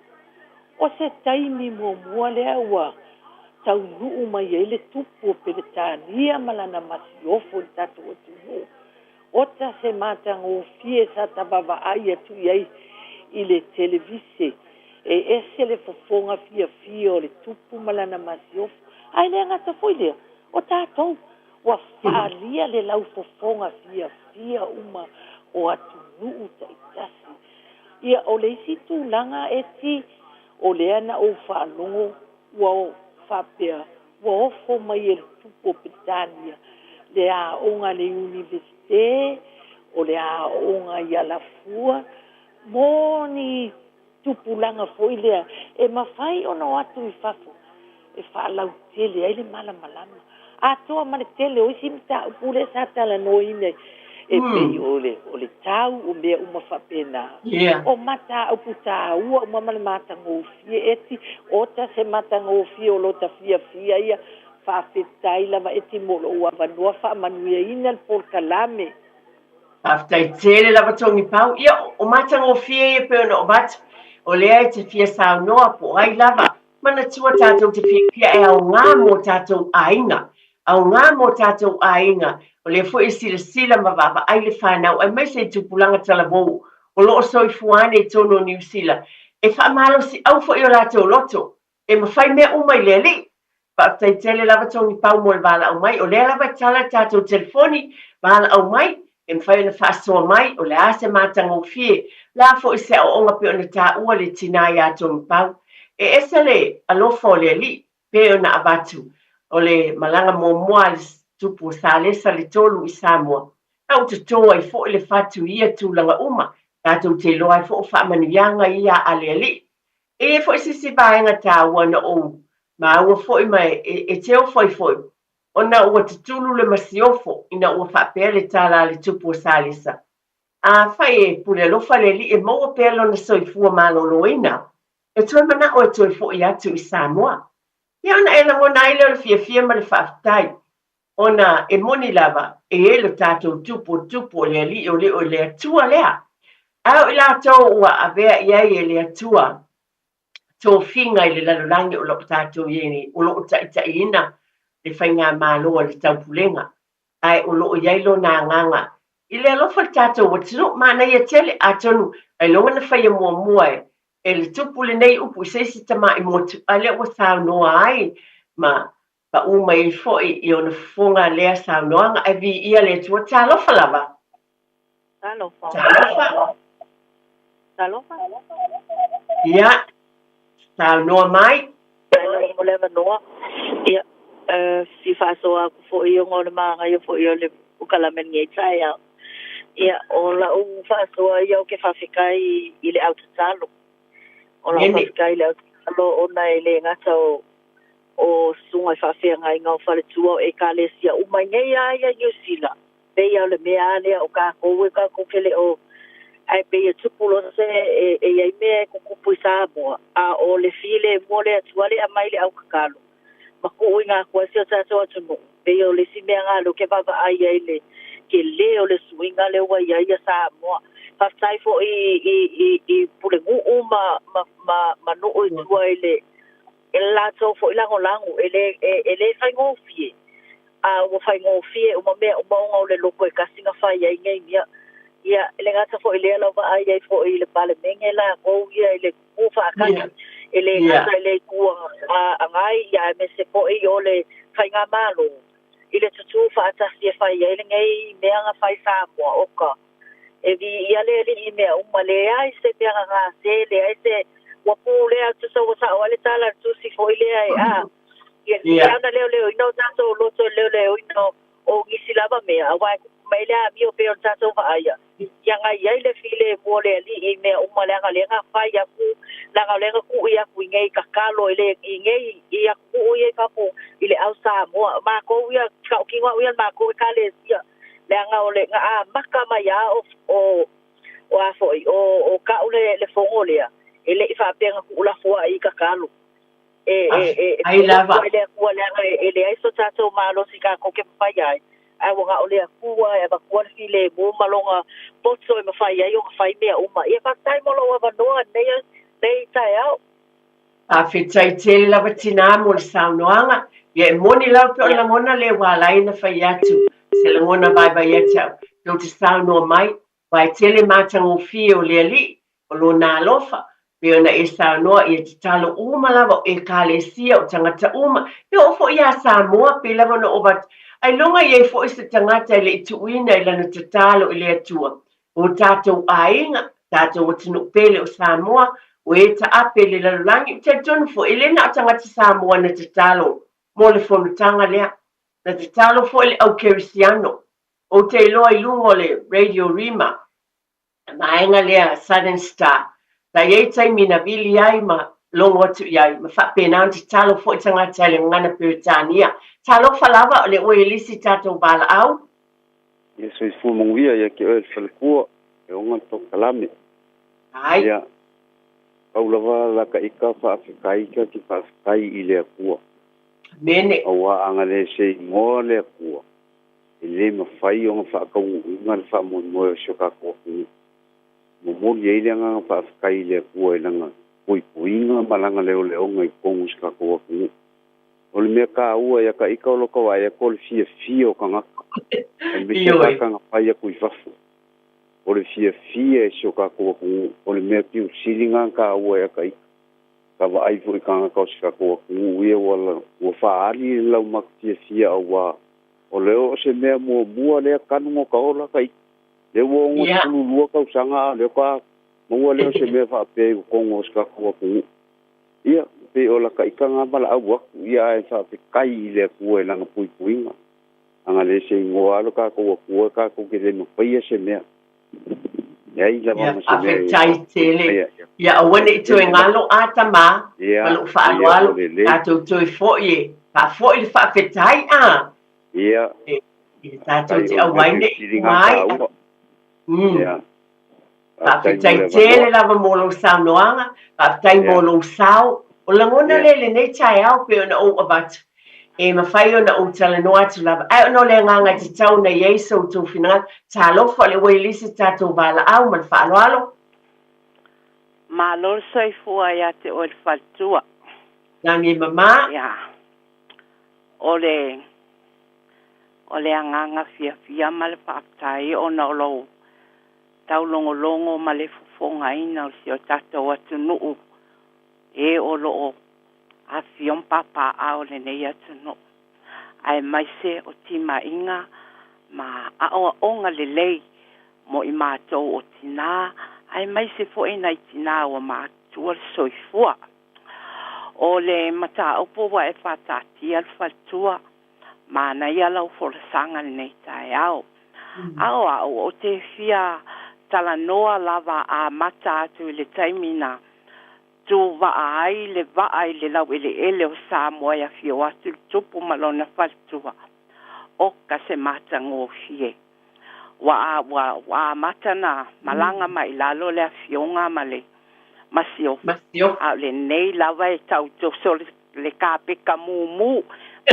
o se taimi muamua lea ua taunuu mai ai le Tupu o Peretania ma lana masiofo i le tatou atunuu. Ota se matagofie sa ta vaavaai atu i ai i le televise, e ese le fofoga fiafia o le Tupu ma lana masiofo. Ae le gata foi lea, o tatou ua faaalia le laufofoga fiafia uma o atunuu taitasi. Ia, o le isi tulaga Eti, o lea na ou faalogo ua faapea ua ofo mai e le Tupu o Peretania le aoga a le Iunivesite, o le aoga i Alafua, mo ni tupulaga foi lea e mafai ona o atu i fafo e faalautele ai le malamalama atoa ma le tele o isi mataupu lea sa talanoaina e pei o le, o le tau, o mea uma faapena. O mataupu taua uma ma le matagofie Eti, ota se matagofie o lota fiafia ia. Faafetai lava Eti mo lou avanoa faamanuiaina le polokalame. Faafetai tele lava Togipau. Ia, o matagofie ia pei ona ou avatu, o lea e te fia saunoa po o ai lava. Manatua tatou te fiafia e aoga mō tatou aiga. Aoga mō tatou aiga. O lea foi e silasila ma vaavaai le whānau, aemaise i tupulaga talavou o lo o soifua ane i totonu o Niu Sila, e faamalosiau foi o latou loto e mafai mea uma i le Alii. Faafetai tele lava Togipau mo le valaau mai. O lea lava e tala le tatou telefoni, valaau mai, e mafai ona faasoa mai, o le a se matagofie, o le a foi se aoaoga pei ona taua le tinā iā Togipau. E ese le alofa o le Alii pei ona avatu, o le malaga muamua a le Tupu o Salesa le Tolu i Samoa, a ua toto ai foi le fatu i ia tulaga uma, tatou te iloa ai foi o faamanuiaga ia a le Alii. E i ai foi se isi vaega taua na ou maua foi ma e te ofo ai foi, ona ua tutulu le masiofo ina ua faapea le tala a le tupu o Salesa, Afai e pule alofa le Alii e maua pea lona soifua maloloina, e toe manao e toe foi atu i Samoa. Ia ona e lagona ai lea o le fiafia ma le faafetai, ona e moni lava, e i ai lo tatou tupu o tupu o le Alii o le o le Atua lea. Ae o i latou ua avea i ai e le Atua tofiga i le lalolagi o lo o tatou i ai nei, o lo o taitaiina le faigamalo a le taupulega, ae o lo o i ai lona agaga i le alofa i le tatou atunuu. Manaia tele, atonu ailoga na faia muamua e e le tupu lenei upu i se isi tamai motu, a lea ua saunoa ai ma paʻū mai ai foi i ona fofoga lea saunoaga, ae viia le Atua. Talofa lava! Talofa. Talofa. Talofa. Ia, saunoa mai. Faafetai mo le avanoa. Ia, fia faasoa atu foi ona o le manaia foi o le polokalame i lenei taeao. Ia, o lau faasoa ia ou te faafetai i le au tatalo. O lau faafetai i le au tatalo ona e le gata o o susuga i faafeagaiga o faletua o Ekalesia uma i nei lava ia i Niu Sila, pei lava o le mea lava lea o tatou e tatou te le o ae pei e tupu loa se e i ai mea e tutupu i Samoa, a o le filemu o le Atua lea e aumai le au tatalo ma tuuina atu ai si o tatou atunuu, pei o le isi mea lena lea ou te vaavaai ai i le tele o le suiga lea ua i ai ia Samoa. Faafetai foi i, i, i Pulenuu ma, ma, ma, ma nuu i tua i le, e le latou foi lagolago, e le, e, e le faigofie. A ua faigofie uma mea uma ona o le loto e tasi na fai ai nei mea. Ia, e le gata foi i lea lau vaai ai foi i le Palemene latou ia i le tutu faatasi, e le gata i le Itu Agai ia aemaise foi o le Faigamalo i le tutu faatasi e fai ai lenei mea na fai Samoa, oka. E viia le Alii i mea uma, leai se mea na gase, leai se ua pulea, tusa ua sao ai le tala a le Tusi foi lea e a, ia, ia ona leoleoina o tatou loto i le leoleoina o nisi lava mea, aua e tupu mai le amio pei o le tatou vaaia, ia na i ai le filemu o le Alii i mea uma, leaga lea na fai atu, leaga o lea na tuui atu i nei tatalo i le, i nei i atunuu ia i fafo i le au Samoa. O matou ia, tautino au ia i le matou Ekalesia, leaga o le na amata mai lava o, o, o a foi, o, o ka'u le, le fono lea, e le i faapea na tuulafoai i tatalo. E, e, e, e Ai lava. i le Atua leaga e, e leai so tatou malosi tatou te mafai ai, ae ua na o le Atua e avatua le filemu ma lona poto e mafai ai ona fai mea uma. Ia faafetai mo lou avanoa i lenei, lenei taeao. Faafetai tele lava tinā mo le saunoaga. Ia e moni lava pe o le lagona lea ua ala ai ona fai atu se lagona vaivai ia te au. Tou te saunoa mai, aua e tele matagofie o le Alii, o Lona alofa, pei ona e saunoa ia tatalo uma lava o Ekalesia, o tagata uma, e oo foi iā Samoa, pei lava ona ou avatu, ailoga i ai foi se tagata e le i tuuina i lana tatalo i le Atua. O tatou aiga, tatou atunuu pele o Samoa, o e taape i le lalolagi, ou te talitonu foi, e le na o tagata Samoa na tatalo mo le fonotaga lea. Na tatalo foi le au Kerisiano. Ou te iloa i luga o le Radio Rima, le vaega lea Southern Star, sa i ai taimi na vili ai ma logo atu i ai, ma faapena ona tatalo foi tagata i le gagana Peretania. Talofa lava, o lea ua i le isi tatou valaau. Ia soifua manuia ia te oe le faletua e ona le polokalame. Ai. Ia, pau lava la ka ika faafetai ta te faafetai i le Atua. Amene. Aua a na le seigoa le Atua, e le mafai ona faataunuuina le faamoemoe o si o tatou atunuu. Momoli ai le agaga faafetai i le Atua i lana puipuiga ma lana leoleoga i totonu o si tatou atunuu. O le mea taua ia ta ita o lo ta vaai atu o le fiafia o tagata, aemaise tagata na fai atu i fafo. O le fiafia e si o tatou atunuu, o le mea piu sili na taua ia ta ita. Ka vaai foi i tagata o si tatou atunuu ia ua, ua faaali le laumata fiafia auā o le o se mea muamua lea tanu no ka ola ta ita. Lea ua 62 tausaga a o lea faatoa maua lea o se mea faapea i totonu o si tatou atunuu. Ia, pei o lata ita na valaau atu, ia ae faafetai i le Atua i Lana puipuiga. A na le seigoa lava lo tatou Atua, tatou te le mafaia se mea. Leai lava Ia, ma se mea e faafetai tele. Ia, ia. Ia aua ne i toe galo a tamā, Ia, ma lou ia, faaaloalo, ua lelei. tatou toe foi e faafoi le faafetai a. Ia, E, e tatou faafetai te o le mea auai pito ne i sili uma na ai. taua. Ia. Faafetai mo Faafetai le tele avanoa. lava mo lou saunoaga, faafetai mo Ia. lou sao. O lagona Ia. lea i lenei taeao pei ona ou avatu, e mafai ona ou talanoa atu lava, ae ona o le agaga e tatau ona i ai so outou finagalo. Talofa, o lea ua i le isi tatou valaau ma le faaaloalo. Malo le soifua ia te oe le faletua. Lagi e mama. Ia. O le o le agaga fiafia ma le faafetai ona o lou taulogologo ma le fofogaina o si o tatou atunuu e o lo o afifio ma papaaao i lenei atunuu, aemaise o timaiga ma aoaoga lelei mo i matou o tinā, aemaise foi nai tinā ua matutua le soifua. O le mataupu ua e faataatia le faletua, manaia lau folasaga i lenei taeao. A o au, ou te fia talanoa lava amata atu i le taimi na tuvaa ai le vaa i le laueleele o Samoa e afio atu le tupu ma lona faletua. Oka se matagofie! Ua, ua, ua amata na malaga mai i lalo le afioga ma le masiofo, a o lenei lava e tau toso le, le kapeka mumu.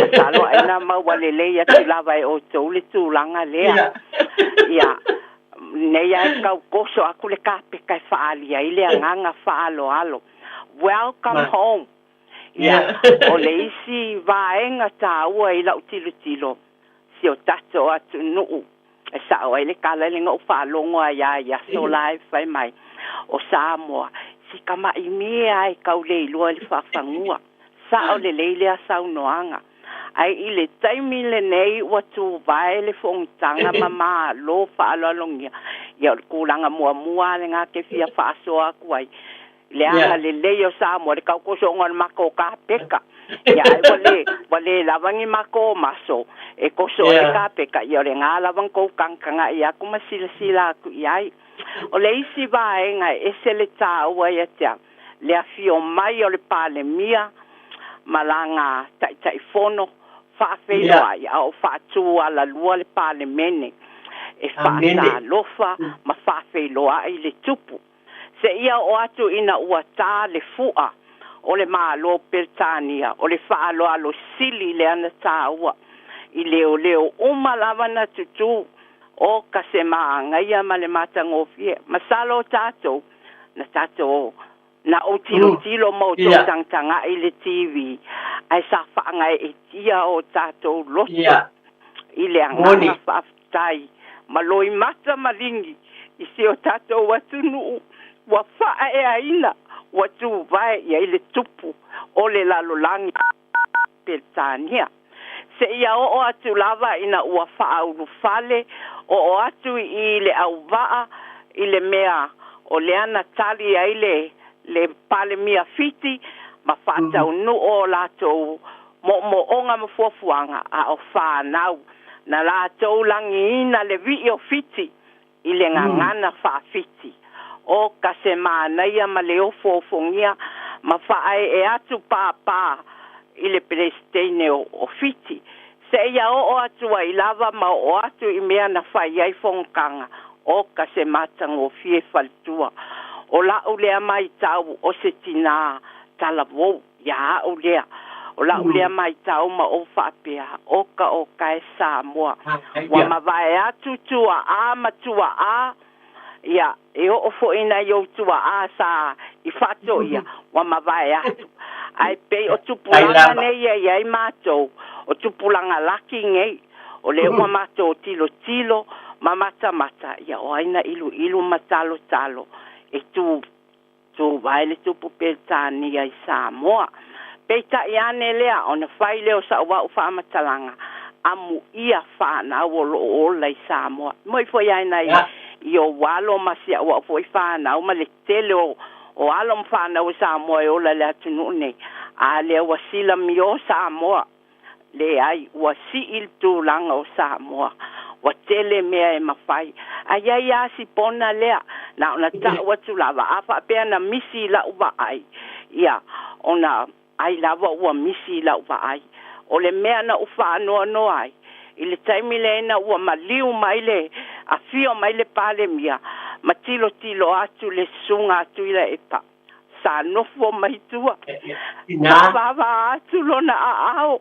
Masalo ai na maua lelei atu lava e outou le tulaga lea. Ia, nei lava e tau toso atu le kapeka e faaali ai le agaga faaaloalo. Welcome home. Ia, o le isi vaega taua i lau tilotilo, si o tatou atunuu e sa'o ai le tala i le na ou faalogo ai lava i aso la e fai mai o Samoa si tama'i mea e tau le iloa i le faafanua. Sa'o lelei lea saunoaga. Ae i le taimi lenei ua tuvae le fonotaga ma malo faaaloalogia. Ia o le tulaga muamua lava lena te fia faasoa atu ai. Le agalelei o Samoa, le tautosoga o le matou kapeka. Ia ai ua le, ua le lava ni matou maso e toso ai le kapeka, ia o lena lava na tou tagataga'i atu ma silasila atu i ai. O le isi vaega e ese le taua ia te au, le afio mai o le Palemia ma lana Taitaifono faafeiloai a o faatu alalua le Palemene e faatalofa ma faafeiloai le Tupu. Seia oo atu ina ua ta le fu'a o le Malo Peretania, o le faaaloalo sili lea na taua i leoleo uma lava na tutū o ka se māgaia ma le matagofie. Masalo o tatou na tatou na ou tilotilo ma outou tagatagai i le TV ae sa faagaeetia o tatou loto i le agaga faafetai ma loimata maligi i si o tatou atunuu ua faaeaina ua tuvae i ai le tupu o le lalolagi Peretania. Seia oo atu lava ina ua faaulufale oo atu i le auvaa i le mea o lea na tali ai le le Palemia Fiti ma faataunuu o latou moomooga ma fuafuaga, a o fanau na latou lagiina le vii o Fiti i le gagana faa-Fiti. O ka se manaia ma le ofoofogia ma faaee atu pāpā i le Peresetene o Fiti. Seia oo atu ai lava ma oo atu i mea na fai ai fonotaga, o ka se matagofie faletua. O la'u lea maitau o se tinā talavou ia a'u lea. O la'u lea maitau ma ou faapea, oka oka e Samoa. Ua mavae atu tua'a ma tua'a, ia, e oo foi i nai ou tua'a sa i faatoia, ua mavae atu. Ae pei o tupulaga nei e i ai matou, o tupulaga laki nei, o lea ua matou tilotilo ma matamata, ia o ai na iluilu ma talotalo e tu Tuvae le tupu Peretania i Samoa. Peitai ane lea, ona fai lea o sa'u a'u faamatalaga, amuia fanau o loo ola i Samoa. Moi foi ai nai i ou alo ma si a'u a'u foi fanau ma le tele o o alo ma fanau o Samoa e ola i le atunuu nei. A lea ua silamio Samoa. Leai, ua sii le tulaga o Samoa. Ua tele mea e mafai. Ae i ai lava si pona lea, na ona ta'u atu lava, a faapea na misi i la'u vaai, ia, ona ai lava ua misi i la'u vaai. O le mea na ou faanoanoa ai, i le taimi lea ina ua maliu mai le afio mai le Palemia ma tilotilo atu le susuga a Tuilaepa, sa nofo mai tua, Tina. Faavavaa atu lona aao.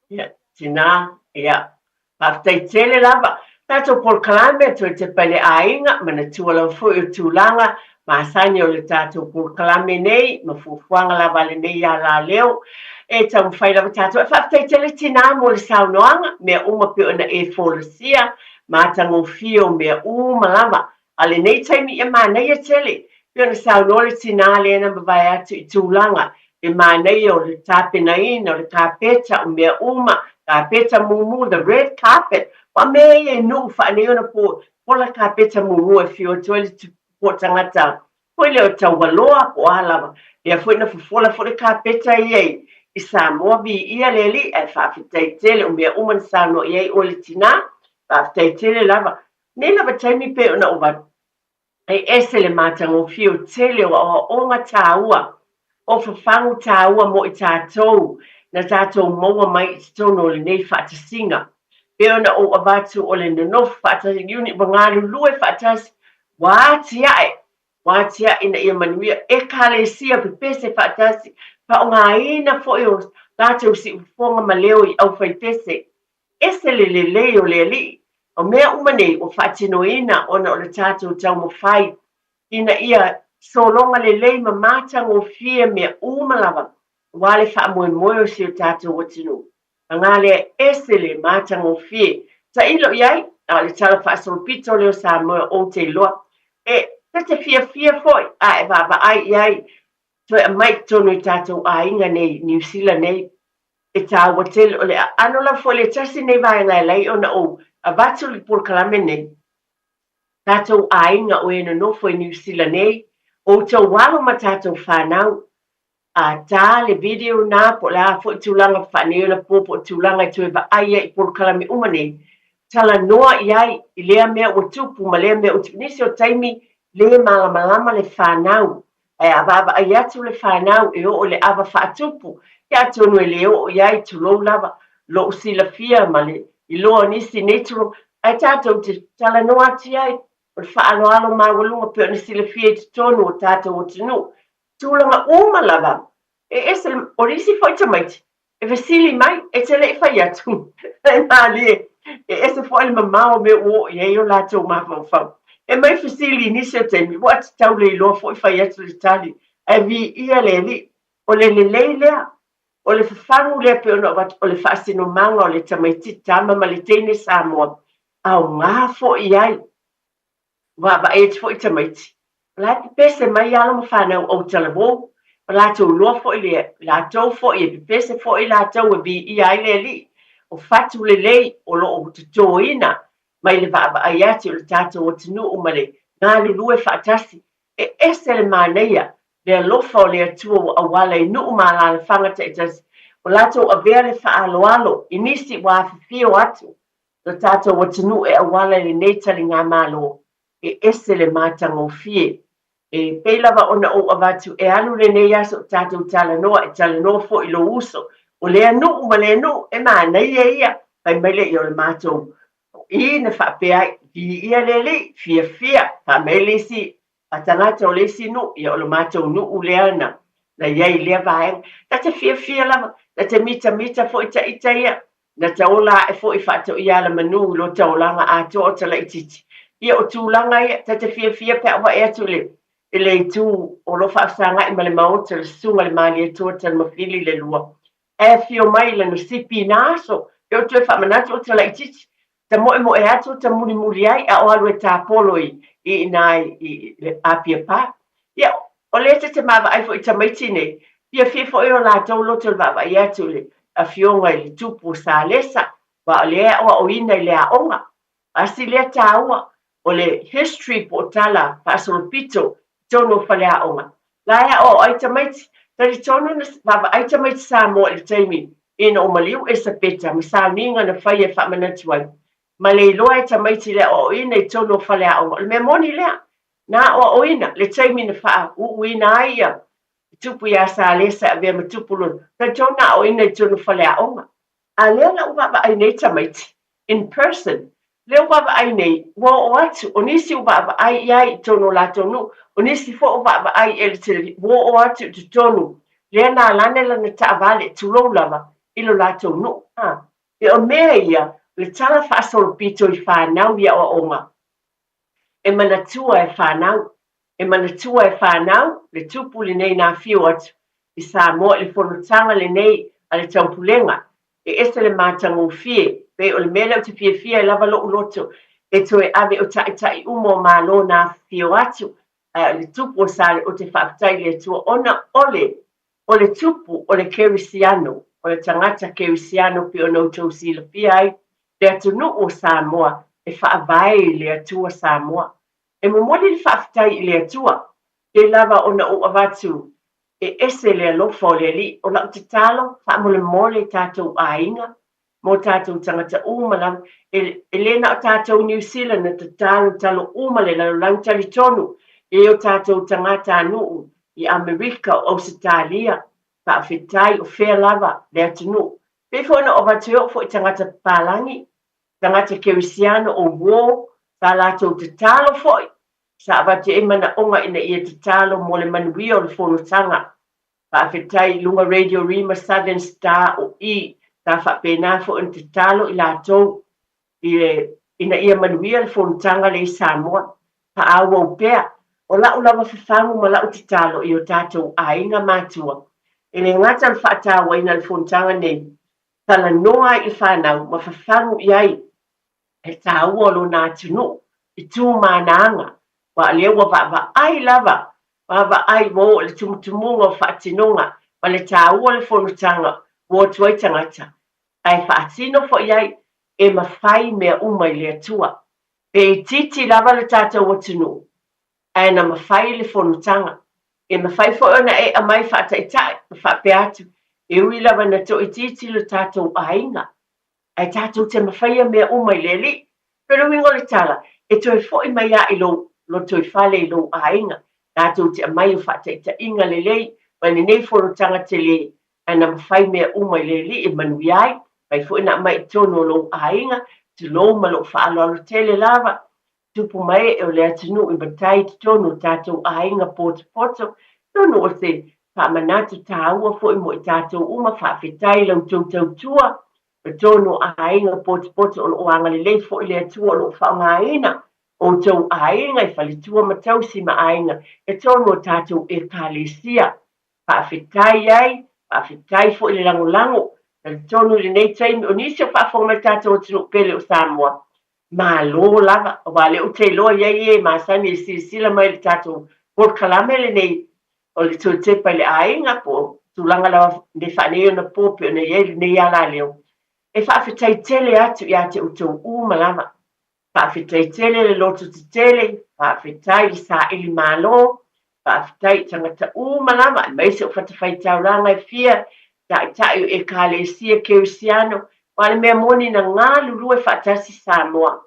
Ia, tina, ia. Faafetai tele lava. Tatou polokalame toe tepa i le aiga, manatua lava foi o tulaga masani o le tatou polokalame nei ma fuafuaga lava a lenei alaleo. E taumafai lava tatou. E faafetai tele tina mo le saunoaga, mea uma pei ona e folasia, matagofie o mea uma lava. A lenei taimi ia manaia tele, pei ona saunoa le tinā lea na mavae atu i tulaga e manaia o le tapenaina o le kapeta, o mea uma, kapeta mumu, the red carpet. Aua mea ia i nuu faaneionapo pola kapeta mumu e fiu atu ai le po tagata foi lea o taualoa po o a lava. Lea foi na fofola foi le kapeta ia i Samoa, viia le Alii, ae faafetai tele o mea uma na saunoa i ai oe le tinā, faafetai tele lava. Nei lava taimi pei ona ou avatu, e ese le matagofie o tele o aoaoga tāua, o fafagu tāua mo i tātou na tātou maua mai i totonu o lenei faatasiga. Pei ona ou avatu o le nonofo faatasi, uni, ua galulue faatasi, ua atiae, ua atiae ina ia manuia Ekalesia pepese faatasi, faaaogaina foi o latou siufofoga ma leo i aufaipese. Ese le lelei o le Alii. O mea uma nei ua faatinoina ona o le tatou taumafai ina ia sologa lelei ma matagofie mea uma lava aua le faamoemoe o si o tatou atunuu. Paga lea e ese le matagofie. Tailo i ai, a o le tala faasolopito lea o Samoa ou te iloa. E ta te fiafia foi a e vaavaai i ai, toe aumai i totonu i tatou aiga nei i Niu Sila nei. E taua tele, o le aano lava foi le tasi lenei vaega e ala ai ona ou avatu le polokalame nei. Tatou aiga o e nonofo i Niu Sila nei, o outou alo ma tatou fanau, A tā le video nā po o le a foi tulaga faaneionapo po o tulaga e toe vaai ai i polokalame uma nei, talanoa i ai i lea mea ua tupu ma lea mea ua tupu. Nisi o taimi lē malamalama le fanau, ae a vaavaai atu le fanau e oo i le ava faatupu, ia atonu e le oo i ai, tulou lava, lou silafia ma le iloa o nisi nei tulou, ae tatou te talanoa atu i ai, o le faaaloalo maualuga pei ona silafia i totonu o tatou atunuu. Tulaga uma lava, e ese, o le isi foi tamaiti, e fesili mai, e te le i fai atu, e malie, e ese foi le mamao o mea ua oo i ai o latou mafaufau. E mai fesili i nisi o taimi, ua tatau le iloa foi fai atu le tali, ae viia le Alii. O le lelei lea, o le fafagu lea pei ona avatu, o le faasinomaga o le tamaititi tama ma le teine Samoa, aoga foi i ai. Vaavaai atu foi tamaiti, o la e pepese mai alo ma fanau autalavou, ua latou iloa foi le latou foi e pepese foi latou e viia ai le Alii. O fatu lelei o lo o totoina mai le vaavaai atu i le tatou atunuu ma le galulue faatasi. E ese le manaia le alofa o le Atua ua auala i nuu ma alaalafaga taitasi, ua latou avea le faaaloalo i nisi ua afifio atu lo tatou atunuu e auala i lenei taligamalo, e ese le matagofie. E pei lava ona ou avatu e alu lenei aso o tatou talanoa, e talanoa foi lou uso, o lea nuu ma lea nuu, e manaia ia, fai mai lea ia o le matou i na faapea ai, viia le Alii, fiafia, fai mai le isi a tagata o le isi nuu, ia o le matou nuu lea na na i ai i lea vaega. Ta te fiafia lava, ta te mitamita foi ta ita ia, na ta ola ae foi faatoia alamanu i lo ta olaga atoa o ta laitiiti. Ia o tulaga ia, ta te fiafia pe a ou vaai atu i le i le itu o lo faafesagai ma le maota, le Susuga i le Malietoa Tanumafili le Lua. Ae afio mai i lana sipi i nā aso, e o toe faamanatu o ta laitiiti, ta moemoe atu ta mulimuli ai a o alu e tapolo i i inā i le Apia Park. Ia, o lea ta te vaavaai foi i tamaiti nei, fiafia foi o latou loto i le vaavaai atu i le afioga i le tupu o Salesa, aua o lea e aoaoina i le aoga. Asi lea taua, o le history po o tala faasolopito i totonu o faleaoga. La e aoao ai tamaiti. Talitonu na vaavaai tamaiti Samoa i le taimi ina o maliu Esapeta ma sauniga na faia e faamanatu ai ma le iloa e tamaiti le aoaoina i totonu o faleaoga. O le mea moni lea, na aoaoina le taimi na faauuina ai ia tupu iā Salesa e avea ma tupu lona. Talitonu na aoaoina i totonu o faleaoga. A lea la ua vaavaai nei tamaiti, in person, lea ua vaavaai nei, ua oo atu, o nisi ua vaavaai i ai i totonu o latou nuu, o nisi foi ua vaavaai i le television, ua oo atu i totonu, lea na alane lana taavale, tulou lava, i lo latou nuu. A, e o mea ia, o le tala faasolopito i fanau i aoaoga, E manatua e fanau, e manatua e fanau le tupu lenei na afio atu i Samoa i le fonotaga lenei a le Taupulega. E ese le matagofie, pei o le mea lea ou te fiafia ai lava lou loto e toe ave o taitai uma o Malo na afifio atu, ae o le tupu o Sale ou te faafetai i le Atua ona o le O le tupu o le kerisiano, o le tagata kerisiano pei ona outou silafia ai le atunuu o Samoa e faavae i le Atua Samoa. E momoli le faafetai i le Atua, pei lava ona ou avatu e ese le alofa o le Alii. O lau tatalo, faamolemole tatou aiga mo tatou tagata uma lava. E, e le na o tatou Niu Sila na tatalo talo uma le lalolagi talitonu e o tatou tagatanuu i Amerika o Ausetalia, faafetai o fea lava le atunuu. Pei foi ona ou avatu e oo foi i tagata papalagi, tagata kerisiano o uo, sa latou tatalo foi, sa avatu ai manaoga ina ia tatalo mo le manuia o le fonotaga. Faafetai i luga Radio Rima Southern Star o i, sa faapena foi ona tatalo i latou i le, ina ia manuia le fonotaga lea i Samoa. Faaauau pea. O la'u lava fafagu ma la'u tatalo i o tatou aiga matua, e le gata le faatauaina o le fonotaga nei, Talanoa ai i le fanau ma fafagu i ai le taua o lona atunuu i tu ma ana aga, aua o lea ua vaavaai lava, vaavaai ua oo i le tumutumuga o faatinoga ma le taua o le fonotaga ua o atu ai tagata, ae faatino foi ai e mafai mea uma i le Atua. Pe itiiti lava le tatou atunuu, ae na mafai le fonotaga. E mafai foi ona e aumai faataitai ma faapea atu, e ui lava ina toaitiiti lo tatou aiga, ae tatou te mafaia mea uma i le Alii. O le uiga o le tala, e toe foi mai lava i lou lotoifale i lou aiga, tatou te aumai o faataitaiga lelei mai lenei fonotaga tele, ae na mafai mea uma i le Alii e manuia ai, mafai foi ona aumai i totonu o lou aiga, tulou ma lou faaaloalo tele lava, tupu ma ee o le atunuu i matai i totonu o tatou aiga potopoto, totonu o se faamanatu taua foi mo i tatou uma, faafetai i la outou tautua i totonu o aiga potopoto o lo o agalelei foi le Atua o lo o faaaogaina outou aiga i faletua ma tausi ma aiga i totonu o tatou Ekalesia. Faafetai ai, faafetai foi le lagolago. Talitonu i lenei taimi o nisi o faafofoga mai le tatou atunuu pele o Samoa, Malo lava, aua o lea ou te iloa e i ai e masani e silasila mai i le tatou polokalame lenei o le Toe Tepa i le Aiga po o tulaga lava nei faaneionapo pei ona i ai lenei alaleo. E faafetai tele atu ia te outou uma lava. Faafetai tele le loto tetele, faafetai le saili malo, Faafetai i tagata uma lava, aemaise o fatafaitaulaga e fia, taitai o Ekalesia Kerisiano, aua o le mea moni na galulue faatasi Samoa.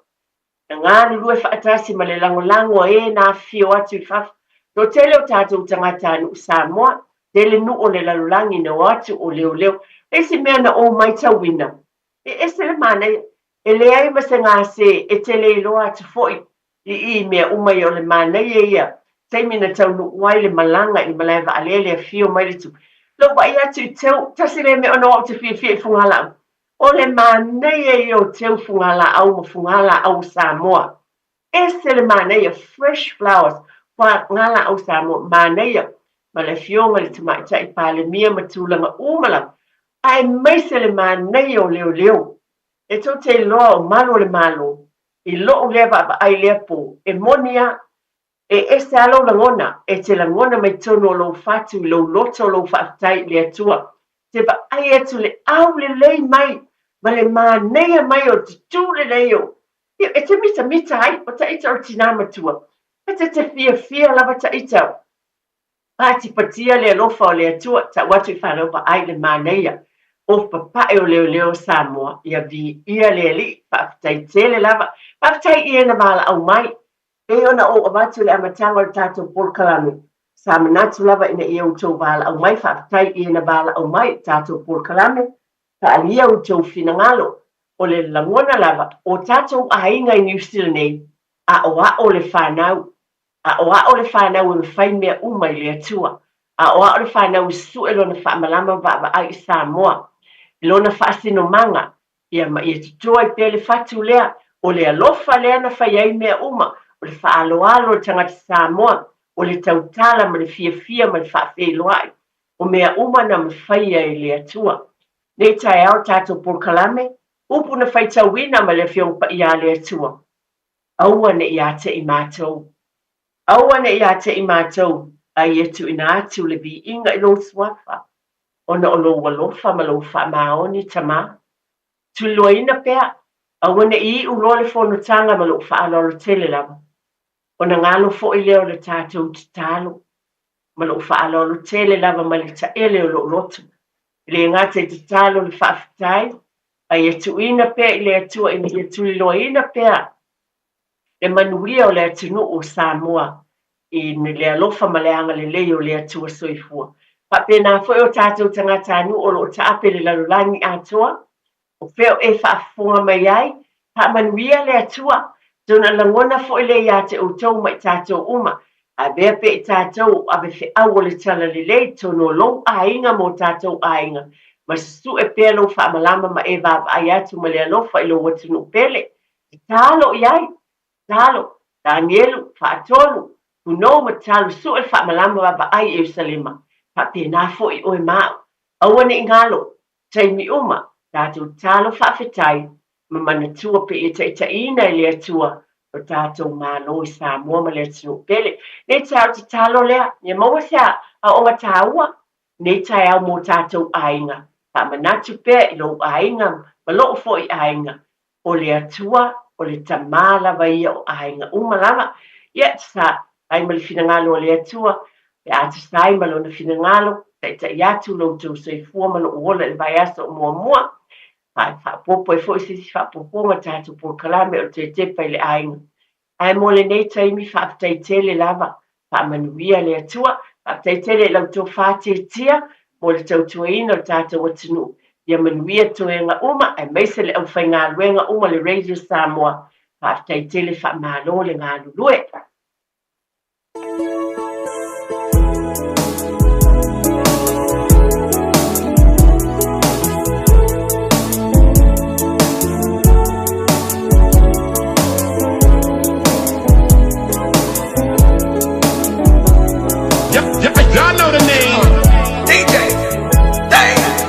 Na galulue faatasi ma le lagolago a e na afifio atu i fafo. Toatele o tatou tagatanuu Samoa, tele nuu o le lalolagi na o atu o leoleo. O le isi mea na ou maitauina, e ese le manaia, e leai ma se gase e te le iloa atu foi i i mea uma ia o le manaia ia taimi na taunuu ai le malaga i le malae vaalele afio mai le tu lou vaai atu i teu tasi lea mea ona o au te fiafia i fugalaau o le manaia ia o teu fugalaau ma fugalaau o Samoa ese le manaia fresh flowers fugalaau Samoa manaia ma le afioga i le Tamaitai Palemia ma tulaga uma lava aemaise le manaia o leoleo e tou te iloa o malu o le Malo I lou lea vaavaai i lea po, e moni a, e ese a lou lagona, e te lagona mai totonu o lou fatu i lou loto lou faafetai i le Atua. Te vaai atu le aulelei mai ma le manaia mai o le tutū lelei o, e te mitamita ai, o taita o le tinā matua, e te te fiafia lava taita. Patipatia le alofa o le Atua, tau atu i fanau vaai le manaia o papae o leoleo o Samoa, ia viia le Alii, faafetai tele lava, faafetai i e na valaau mai. Pei ona ou avatu i le amataga o le tatou polokalame, sa manatu lava ina ia outou valaau mai, faafetai i e na valaau mai i le tatou polokalame, faaalia outou finagalo, o le lagona lava, o tatou aiga i Niu Sila nei, aʻoaʻo le fanau, Aʻoaʻo le fanau e mafai mea uma i le Atua. Aʻoaʻo le fanau e sue lona faamalama vaavaai i Samoa, i lona faasinomaga, ia ma ia totoa ai pea le fatu lea, o le alofa lea na fai ai mea uma, o le faaaloalo o le tagata Samoa, o le tautala ma le fiafia ma le faafeiloai, o mea uma na mafaia e le Atua. Nei taeao le tatou polokalame, upu na faitauina ma le Afioga Paia a le Atua. Aua ne i ia te i mātou. Aua ne i ia te i mātou, a ia tuuina atu le viiga i lou suafa, ona o lou alofa ma lou faamaoni, Tama. Tuliloaina pea, aua ne i iu loa le fonotaga ma lou faaaloalo tele lava, ona galo foi lea o le tatou tatalo, ma lou faaaloalo tele lava mai le taele o lou loto. E le gata i tatalo le faafetai, a ia tuuina pea i le Atua ina ia tuliloaina pea le manuia o le atunuu o Samoa i le alofa ma le agalelei o le Atua Soifua. Faapena foi o tatou tagatanuu o lo o taape i le lalolagi atoa, o fea o e faafofoga mai ai, faamanuia le Atua, tona lagona foi lea ia te outou ma i tatou uma, Avea pea i tatou o ave feau o le Talalelei i totonu o lou aiga ma o tatou aiga, ma susue pea lou faamalama ma e vaavaai atu ma le alofa i lou atunuu pele. Tatalo i ai! Tatalo! Danielu, Faatolu, Punou ma tatalo sue le faamalama vaavaai i Ierusalema. Faapena foi oe ma au. Aua ne i galo. Taimi uma. Tatou tatalo faafetai ma manatua pea ia taitaiina e le Atua lo tatou Malo i Samoa ma le atunuu pele. Nei taeao tatalo lea, ia maua se aoaoga taua nei taeao mo tatou aiga. Faamanatu pea i lou aiga ma lou foi aiga, o le Atua, o le Tama lava ia o aiga uma lava. Ia, tusa ai ma le finagalo o le Atua, pe a tusa ai ma Lona finagalo, taitai atu lo outou soifua ma lou ola i le vaiaso o muamua. Faaopoopo ai foi se isi faaopoopoga i le tatou polokalame o le toe tepa i le aiga. Ae mo lenei taimi, faafetai tele lava. Faamanuia le Atua. Faafetai tele i lau tofa tiatia mo le tautuaina o le tatou atunuu. Ia manuia toega uma aemaise le aufaigaluega uma le Radio Samoa. Faafetai tele faamalo le galulue. Y'all know the name. DJ Dang.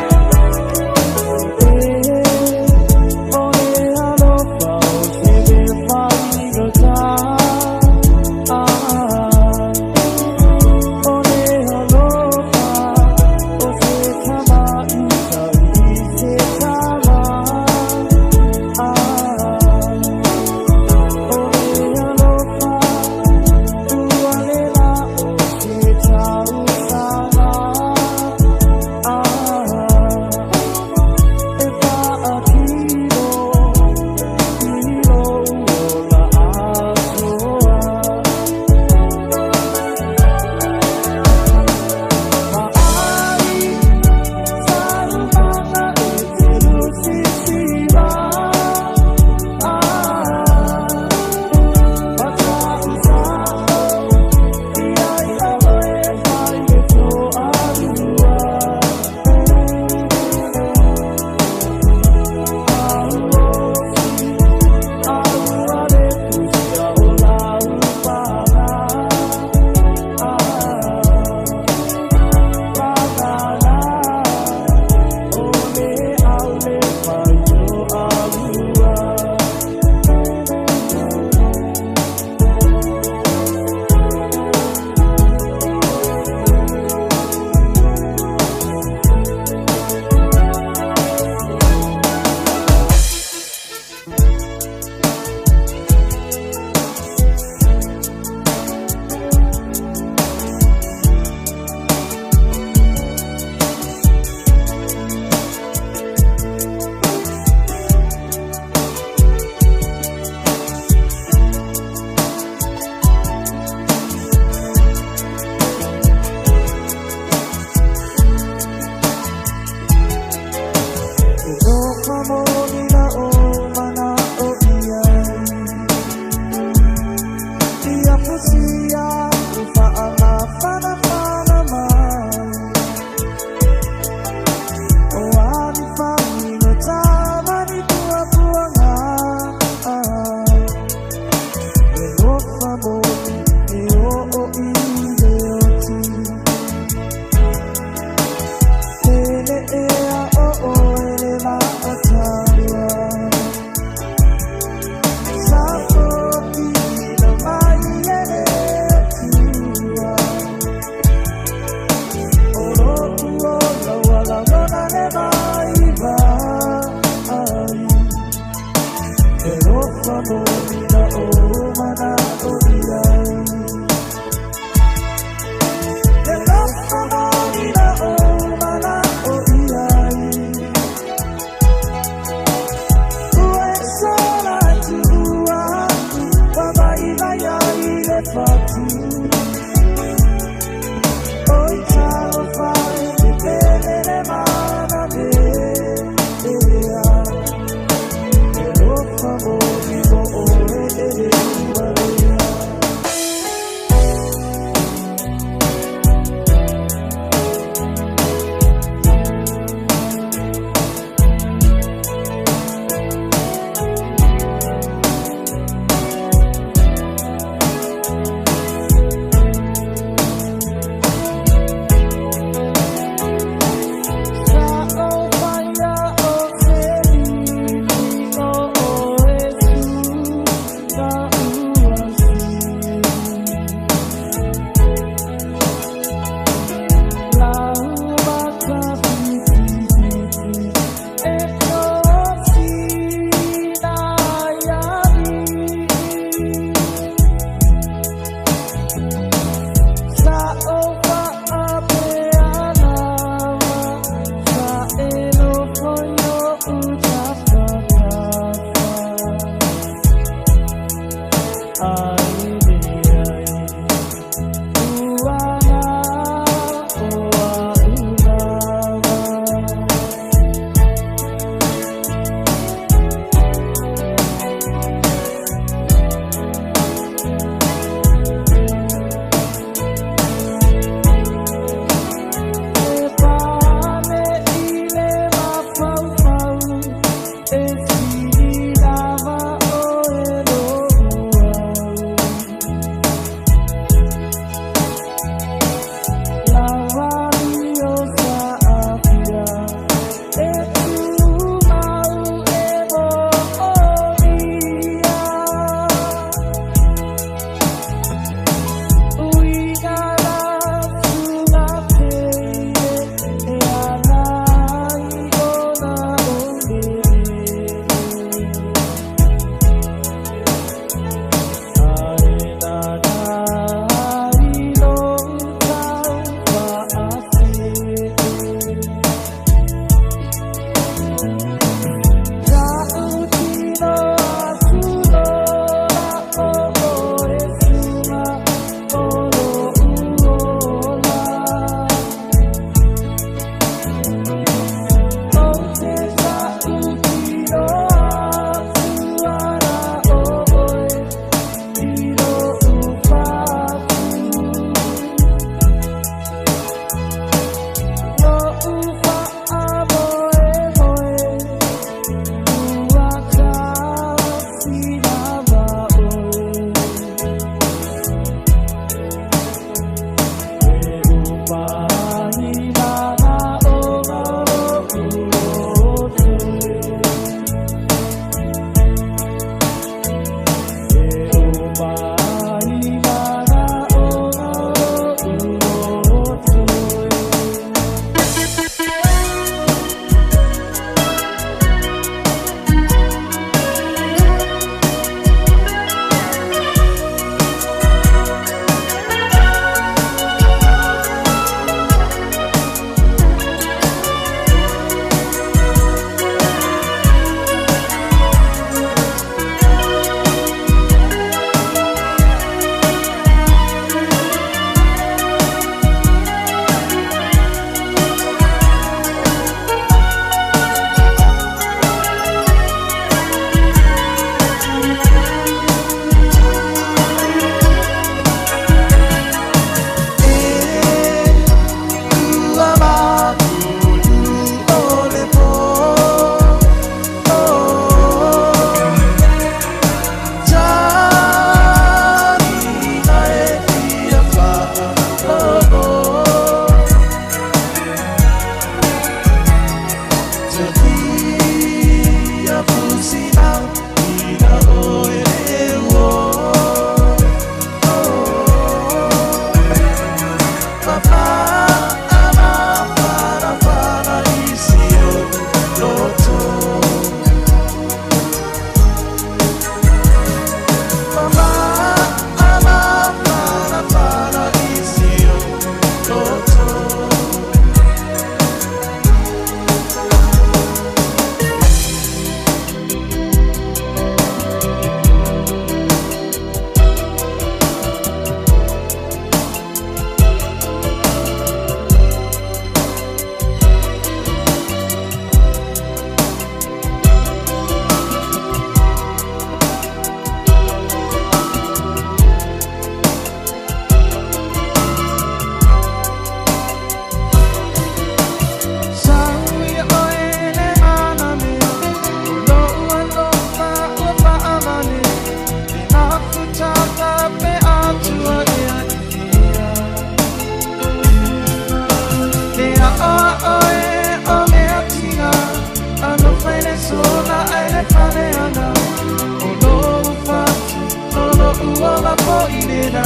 i lena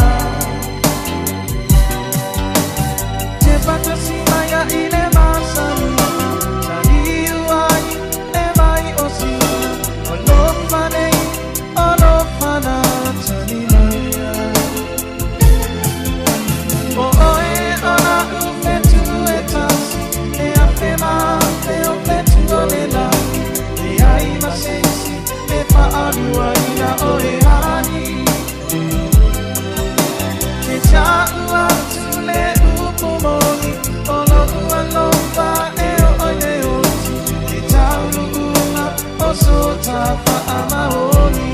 Te whakasi mai a i le masani Sa liu ai le mai o sina O lofa nei, o lofa na tani mai O oe o la u whetu e tasi E a whe ma whe o whetu o le la E ai ma seisi e whaalua ina o e ani Te tau atu le upu moni O lo ua lofa e o oi le oti Te taulu unga o so ta whaamaoni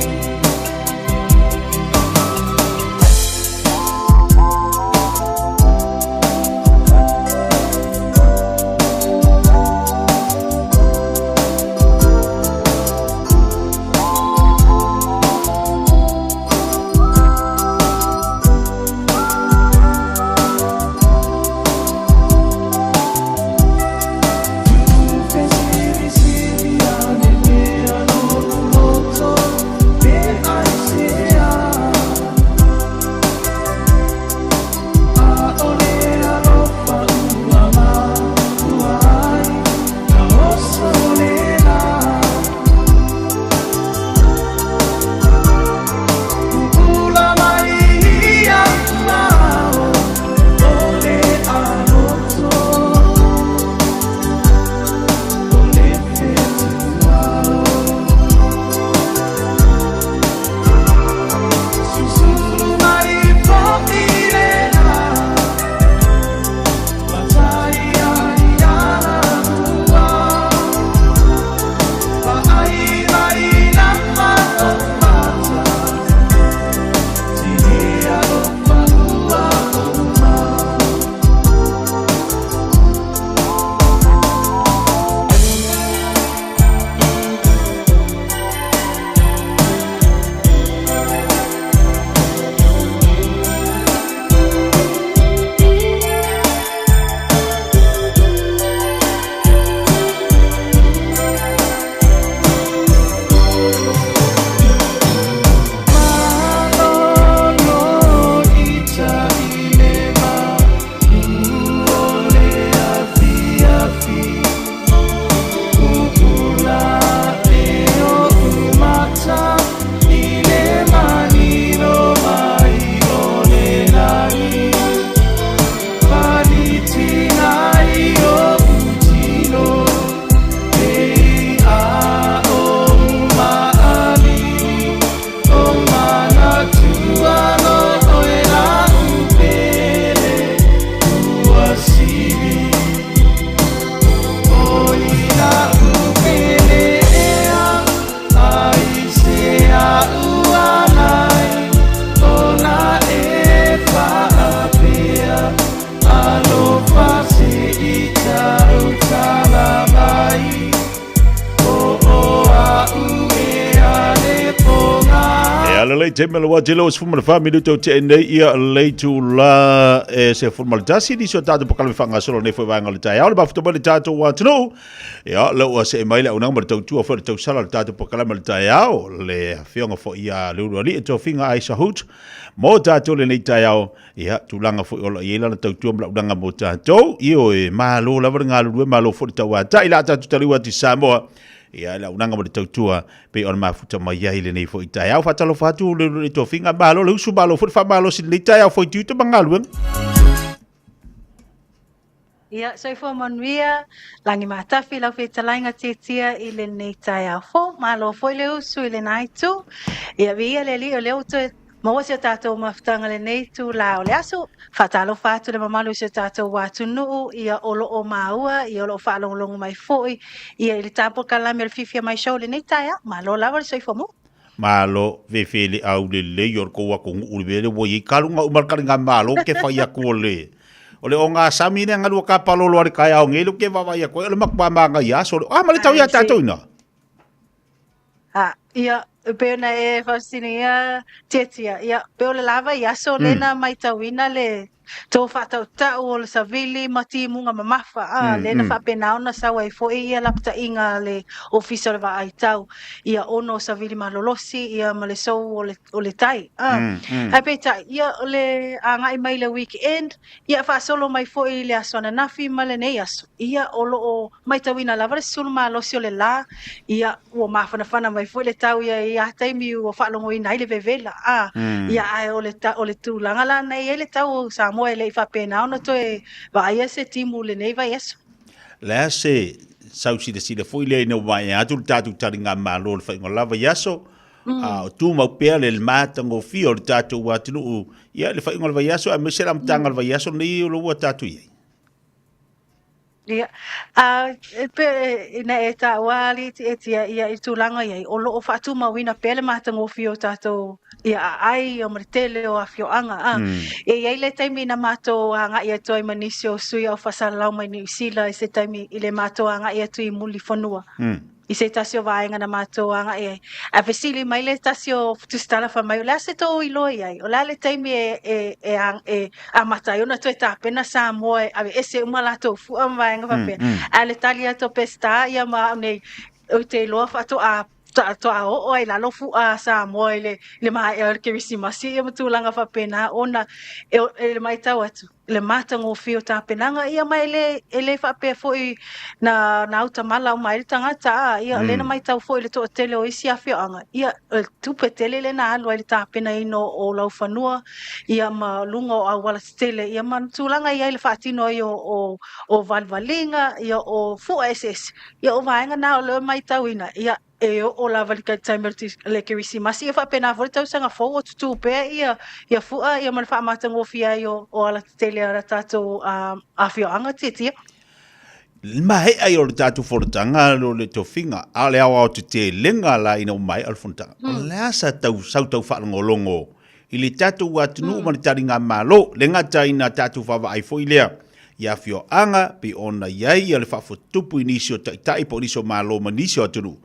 Te mele wa te lo sfu ma minuto te nei ia le tu la e se fu ma tasi ni so tato pakala whanga solo nei fo vanga le tai au le bafuto le tato wa tunu ia le ua se mai le unanga ma le tautua fo le tausala le tato pakala ma le tai au le fionga fo ia le ulu ali e tofinga ai sa hut mo tato le nei tai au ia tulaga foi o lo o i ai lana tautua ma lau mo tatou ioe malo lava le galulue malo foi le tauatai la tatou taliu atu i Samoa ia le auaunaga ma le tautua pei ona mafuta mai ai lenei foi taeao. Faatalofa atu le le tofiga, malo le usu, malo foi le faamalosi i lenei taeao foi tiute ma galuega. Ia, soifua manuia, lagi matafi lau fetalaiga tiatia i lenei taeao fou. Malo foi le usu i lena itu. Ia, viia le Alii o lea ua toe maua si o tatou mafutaga lenei itulā o le aso. Faatalofa atu le mamalu i si o tatou atunuu, ia o lo o maua, ia o lo o faalogologo mai foi, ia i le tapolkalame o le Fiafia Mai Show i lenei taeao. Malo lava le soifua maua. Malo fefe le au lelei o le kou atunuu le mea lea ua i ai kaluga uma le kaliga malo ke fai atu o le o le ogasami lea galua kapalolo a le taeao nei lea ou te vaavaai atu ai o le matua manaia aso le a ma le tau ia tatou ina. A. Ia, e pei ona e faafesiligia Tiatia, ia, pei o le la vaiaso lea na maitauina le tou faatautau o le savili ma timuga mamafa, a, lea na faapena ona sau ai foi ia lapataiga a le Ofisa o le Vaai Tau, ia, ona o savili malolosi, ia, ma le sou o le, o le tai, a. Ae peitai, ia, o le agai mai i le weekend, Ia faasolo mai foi i le aso ananafi ma lenei aso, ia o lo o maitauina lava le susulu malosi o le la, ia ua mafanafana mai foi le tau ia i ia taimi ua faalogoina ai le vevela, a, ia ae o le, o le tulaga la na i ai le tau o Samoa e le i faapena ona toe vaaia se timu i lenei vaiaso. Le a se sau silasila foi lea ina ua maea atu le tatou taligamalo i le faaiuga lava i aso, A o tumau pea le matagofie o le tatou atunuu ia le faaiuga o le vaiaso aemaise le amataga o le vaiaso lenei o lo ua tatou i ai. Ia, a e pe ina e taua alii ia i tulaga i ai, o lo o faatumauina pea le matagofie o tatou ia aai ia ma le tele o afioaga. A, e i ai le taimi na matou agai atu ai ma nisi o sui au faasalalau mai Niu Sila i se taimi i le matou agai atu i Mulifanua. I se tasi o vaega na matou agai ai. Ae fesili mai le tasi o tusitala fai mai, o le a se tou iloa i ai? O le a le taimi e, e, e, e amata ai ona toe tapena Samoa e aveese uma latou fua ma vaega faapea? Ae le tali atu a Peseta ia ma au nei, ou te iloa faatoa faatoa oo ai lalo fua a Samoa i le, le maea o le Kerisimasi ia ma tulaga faapena ona e, e le matau atu le matagofie o tapenaga ia ma e le, e le faapea foi na, na autamala uma ai le tagata a ia mm. lena maitau foi le toatele o isi afioaga ia le tupe tele lena alu ai le tapenaina o laufanua ia ma luga o auala tetele ia ma tulaga i ai le faatino ai o, o, o valivaliga ia o fua eseese ia o vaega na o lea maitauina ia e oo lava i le taimi o le Kerisimasi, ia faapena foi le tausaga fou o tutū pea ia, ia fua ia ma le faamatagofie ai o, o alatetele a le tatou afioaga Tiatia. Le maea ia o le tatou fonotaga o le tofiga, a o le aoaotetelega la ina ua maea le fonotaga. O le a sa tau, sau tau faalogologo i le tatou atunuu ma le taligamalo, le gata ina tatou vaavaai foi lea i afioaga pei ona i ai ia le faafotutupu i nisi o taitai po o nisi o malo ma nisi o atunuu,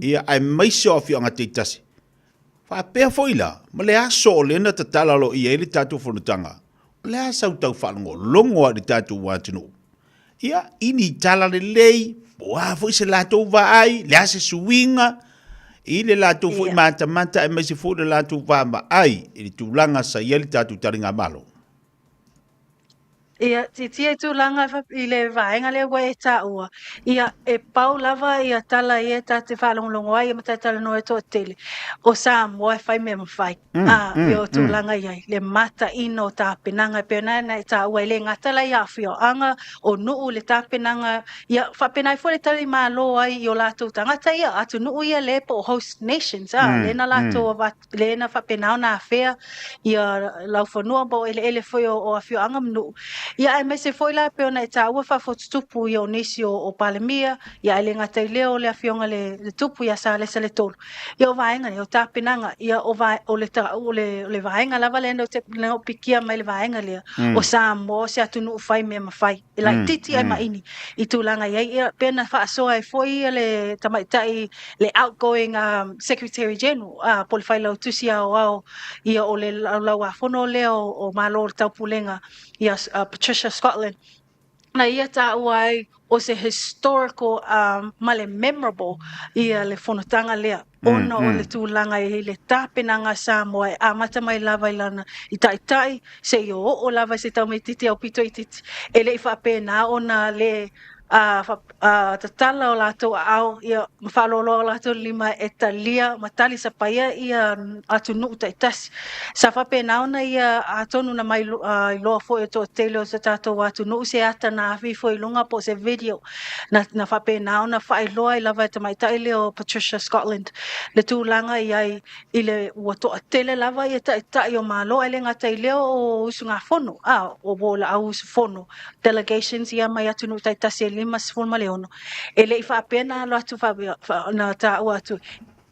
ia aemaise o afioaga taitasi. Faapea foi la, ma le aso o lea na tatala aloaia ai le tatou fonotaga, o le a sau tau faalogologo lava i le tatou atunuu? Ia, i ni tala lelei, po o a foi se latou vaai, le a se suiga i le latou foi matamata aemaise foi le latou vaavaai i le tulaga sa i ai le tatou taligamalo. Ia, titia i tulaga i le vaega lea ua e taua, ia, e pau lava ia tala ia ta te faalogologo ai ma ta talanoa ai toatele, o Samoa e fai mea mafai. A, ia o tulaga i ai, le mataina o tapenaga, e pei ona e taua, e le gata la i afioaga, o nuu le tapenaga, ia, faapena ai foi le tali malo ai i o latou tagata ia, atunuu ia le po o host nations, a, lea na latou lea na faapena ona afea ia laufanua ma o eleele foi o, o afioaga ma nuu. Ia aemaise foi la pei ona e taua faafotutupu ia o nisi o, o Palemia, ia ae le gata i lea o le afioga le, le tupu ia Salesa Letolu. Ia o vaega ia o tapenaga, ia o, va, o, le, ta, o, le, o le vaega lava lea na ou pikia mai le vaega lea, o Samoa o se atunuu fai mea mafai. E laitiiti ai ma ini i tulaga i ai, ia pei ona faasoa ai foi ia le tamaitai le outgoing Secretary General po o le Failautusi Aoao ia o le Laulau-a-Fono lea o Malo o le Taupulega ia Patricia Scotland, na ia taua ai o se historical ma le memorable ia le fonotaga lea. Ona o le tulaga i le tapenaga a Samoa e amata mai lava i lana i taitai seia oo lava i se taumaititi aupito itiiti, e le i faapena ona le tatala o latou aao ia ma faaloaloa o latou lima e talia ma tali sapaia ia atunuu taitasi. Sa faapena ona ia atonu na mai iloa foi e toatele o se tatou atunuu se ata na afi ifo i luga po o se video na, na faapena ona faailoa ai lava e tamaitai lea o Patricia Scotland le tulaga i ai i le ua toatele lava ia taitai o Malo ae le gata i lea o usugafono a o o le au usufono delegations ia mai atunuu taitasi e 56 e le i faapea na alo atu faapea na taua atu.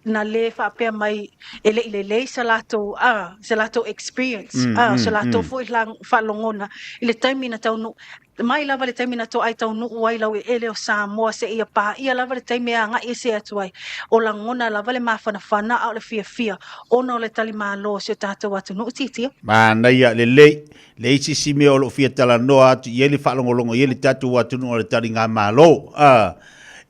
na lē faapea mai e le i lelei sa latou a se latou experience a so latou foi faalogona i le taimi na taunuu mai lava le taimi na toai taunuu ai laueleele o Samoa seia paia lava le taimi e agai ese atu ai. O lagona lava le mafanafana a o le fiafia ona o le talimalo o si o tatou atunuu Titia. Manaia lelei le isi si mea o lo o fia talanoa atu i ai le faalogologo i ai le tatou atunuu o le taligamalo. A,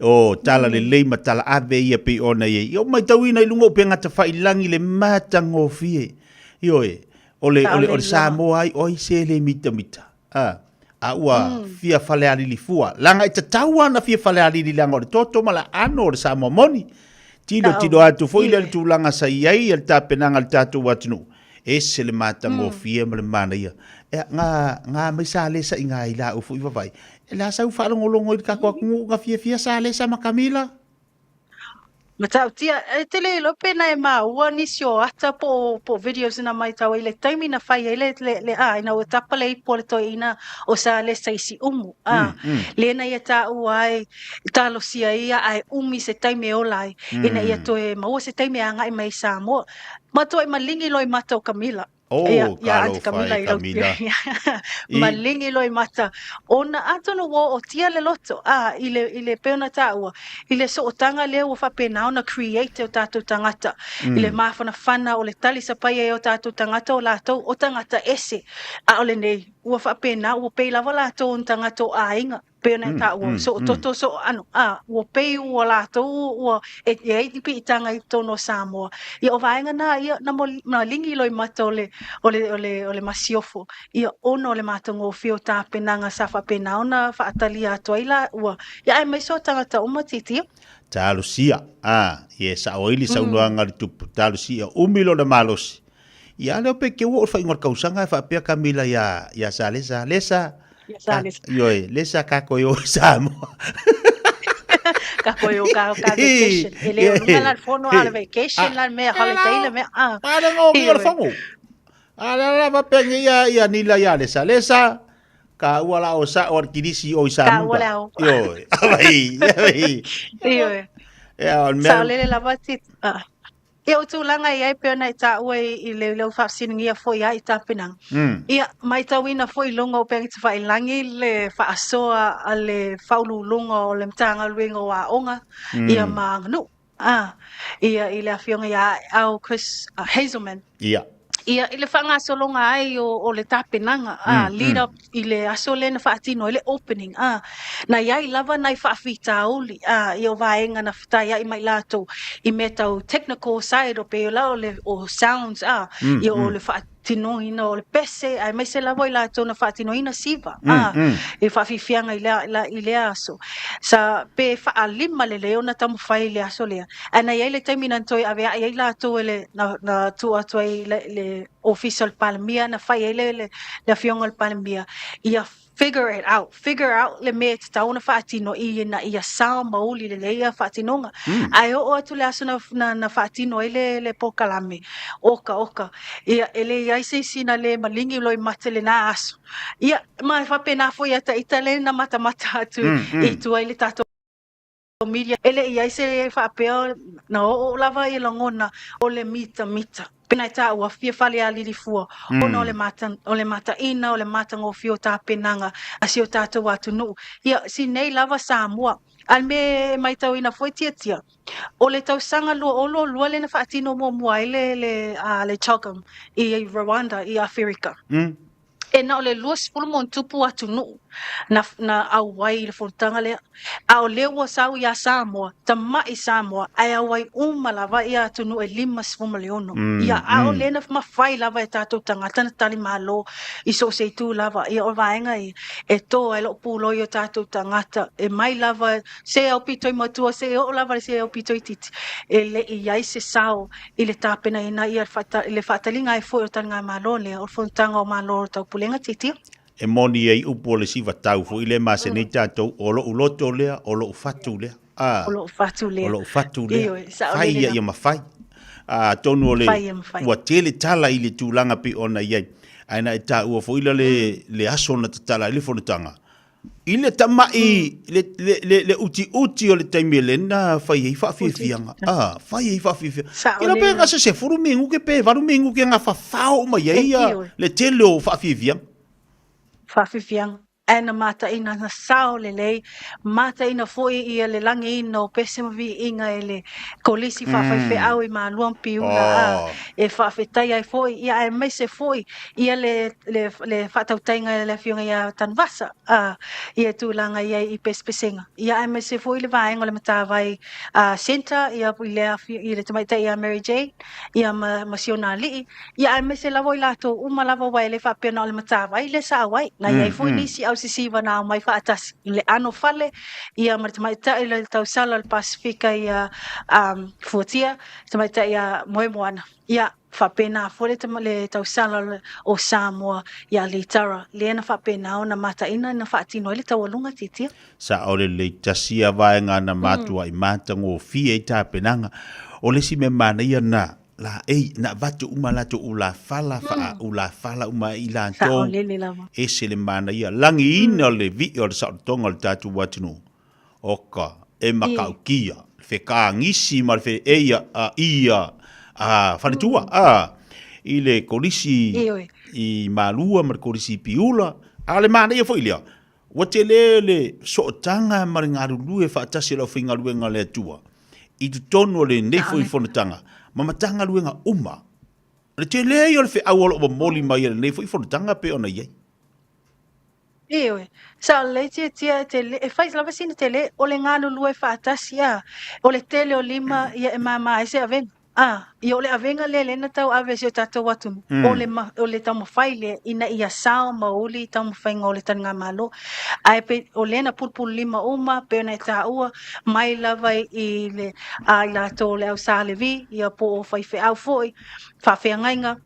o tala lelei ma tala ave ia pei ona i ai. Ia, ua matauina i luga o upega tafailangi le matagofie. Ioe, o le, o le, o le Samoa ai, oi se le mitamita. A, a ua fia falealili fua. Leaga e tatau lava ona fia falealili leaga o le toto ma le aano o le Samoa moni. Tilo tilo atu foi lea i le tulaga sa i ai le tapenaga a le tatou atunuu, ese le matagofie ma le manaia. Ea, nga, nga mai sa lesa i nga i lau foi vavaai. E le a sau faalogologo i le tatou atunuu na fiafia sa lesa ma Kamila? Matautia, e te le iloa pe na e maua nisi o ata po o, po o videos na matau ai i le taimi na fai ai le, le, le a, ina ua tapa le ipu a le toeaina o sa lesa i Siumu, a, lea na ia taua ai, talosia ia ae umi se taimi e ola ai, ina ia toe maua se taimi e agai mai i Samoa. Matuai maligi loa i mata o Kamila. Oh, Ia, ia Aunty talofa Camilla e i lau Camilla. I, Maligi loa i mata. Ona atonu ua ootia le loto, a, i le, i le pei ona taua, i le sootaga lea ua faapena ona create e o tatou tagata, i le mafanafana o le talisapaia e o tatou tagata o latou o tagata ese. A o lenei, ua faapena, ua pei lava latou o ni tagata o aiga. Pei ona e taua, soo toto, soo ano, a, ua pei ua latou ua e i ai ni piitaga i totonu o Samoa. Ia o vaega na, ia, na mo, na ligi loa i mata o le, o le, o le, o le masiofo, ia ona o le matagofie o tapenaga sa faapena ona faatalia atu ai la ua, ia aemaise o tagata uma titia. Talosia, a, ia e sao ai le saunoaga a le tupu, talosia, umi lona malosi. Ia a lea pe ke ua o le faaiuga o le kausaga e faapea Kamila iā, iā Salesa, Lesa, Ia Salesa. Ioe, lesa ka koe o i Samoa. Ka koe o ka, ka vacation. E le o lunga la le fono a le vacation la le mea holiday le mea. Ah. A le ngo o le fongo. A la la va pengi ia ia nila ia lesa. Lesa ka ua la o sa o le kilisi o i Ka ua le ao. Ioe. Avai, avai. Ioe. Ia o le mea. Sa lele lava ti. Ah. Ia o tulaga i ai pei ona e taua i le leu faafesiligia foi ai i tapenaga. Ia, maitauina foi i luga o upega tafailangi le faasoa a le Faauluuluga o le Matagaluega o Aoga ia ma Aganuu, a, ia i le Afioga ia Aeau Chris Hazelman. Ia. Ia, i le faagasologa ai o le tapenaga, a, lead up i le aso lea na faatino ai le opening, a, na i ai lava nai faafitauli, a, ia o vaega na fetaiai mai latou i mea tau technical side o pei la o le o sounds, a, ia o le faatinoina o le pese, aemaise lava i latou na faatinoina siva, a, i le faafiafiaga i lea, i lea aso. Sa, pe faalima lelei ona taumafai i le aso lea, ae na i ai le taimi na toe aveae ai latou e le, na, na tuu atu ai le, le Ofisa o le Palemia, na fai ai le, le, le Afioga o le Palemia, ia figure it out, figure out le mea e tatau ona faatino i ina ia sao ma uli lelei ia faatinoga. Ae oo atu le aso na, na, na faatino ai le, le polokalame, oka, oka, ia, e le i ai se isi na le maligi loa i mate lena aso. Ia, ma e faapena foi ia ita le na matamata atu i tua i le tatou media, e le i ai se faapea na oo lava i lagona o le mitamita. Pena e taua fia falealili fua ona o le mata, o le mataina, o le matagofie o tapenaga a si o tatou atunuu. Ia, si nei lava Samoa. A le mea e maitauina foi Tiatia, o le tausaga 2022 lea na faatino muamua ai le, le, a, le CHOGM i Rwanda i Aferika. E na o le 20 ma ona tupu atunuu na, na auai i le fonotaga lea. A o lea ua sau iā Samoa, tama'i Samoa, ae auai uma lava ia atunuu e 56. Ia, a o lea na mafai lava e tatou tagata na tali malo i so o se itu lava. Ia, o vaega ia e tō ai lo'u pūloi o tatou tagata, e mai lava se aupito i matua, se oo lava i se aupito itiiti, e le i i ai se sao i le tapenaina ia le faataliga ai foi o taligamalo lea o le Fonotaga o Malo o le Taupulega Titia. E moni ai upu o le siva tau foi lea maseni ai tatou, o lo'u loto lea, o lo'u fatu lea. A, O lo'u fatu lea. O lo'u fatu lea. Ioe, saolele Fai ia lava. ia mafai. A, atonu o le, Fai ia mafai. ua tele tala i le tulaga pei ona i ai. Ae na e taua foi la le, le aso na tatala ai le fonotaga. I le tama'i le, le, le, le utiuti o le taimi e lena fai ai faafiafiaga. Ah, fai ai faafiafiaga. Sao Ke la pe lena. ga se 10 minuke pe 8 minuke ga fafao uma i E ai tio e. le tele o faafiafiaga. Faafiafiaga. Ae na mataina na sao lelei, mataina foi ia le lagiina o pese ma viiga e le Kolisi Faafaifeau i Malua ma Piula a e faafetai ai foi ia aemaise foi ia le le le faatautaiga e le Afioga ia Tanuvasa a ia tulaga i ai i pesepesega ia aemaise foi le vaega o le Matavai a Centre ia i le i le tamaitai ia Mary Jane ia ma ma si ona alii Ia aemaise lava o i latou uma lava aua e le faapea na o le matavai lea sa auai. Na i ai foi nisi au sisiva na aumai faatasi i le ano fale ia ma le tamaitai le tausala o le Pasefika ia um, Fuatia, tamaitai ia Moemoana. Ia faapena foi le, le tausala o Samoa ia Litara, lea na faapena ona mataina na faatino ai le taualuga titia. Sao lelei tasi ia vaega na matuai matagofie ai tapenaga. O le isi mea manaia na, laei, na avatu uma latou ulafala, faa ulafala uma ai i latou, Saolele lava. ese le manaia, lagiina le vii o le saolotoga o le tatou atunuu, oka, e matautia, le fekagisi ma le fe, eia, a, ia, a, faletua, a, i le kolisi Ioe. i Malua ma le kolisi i Piula, a o le manaia foi lea, Ua tele le sootaga ma le galulue faatasi o le aufaigaluega a le Atua i totonu o lenei foi fonotaga ma Matagaluega uma. O le tele ia o le feau o lo o momoli mai e lenei foi fonotaga pei ona i ai. Ioe, sa o lelei tiatia e tele, e fai lava sina tele, o le galulue faatasi, a, o le tele o lima ia e mama ai se avega. A, ia o le avega lea lea na tau ave e si o tatou atunuu, o le ma, o le taumafai lea ina ia sao ma uli i taumafaiga o le taligamalo. Ae pei o lea na pulupululima uma pei ona e taua mai lava i le a i latou o le au Sa Levi, ia po o faifeau foi, faafeagaiga,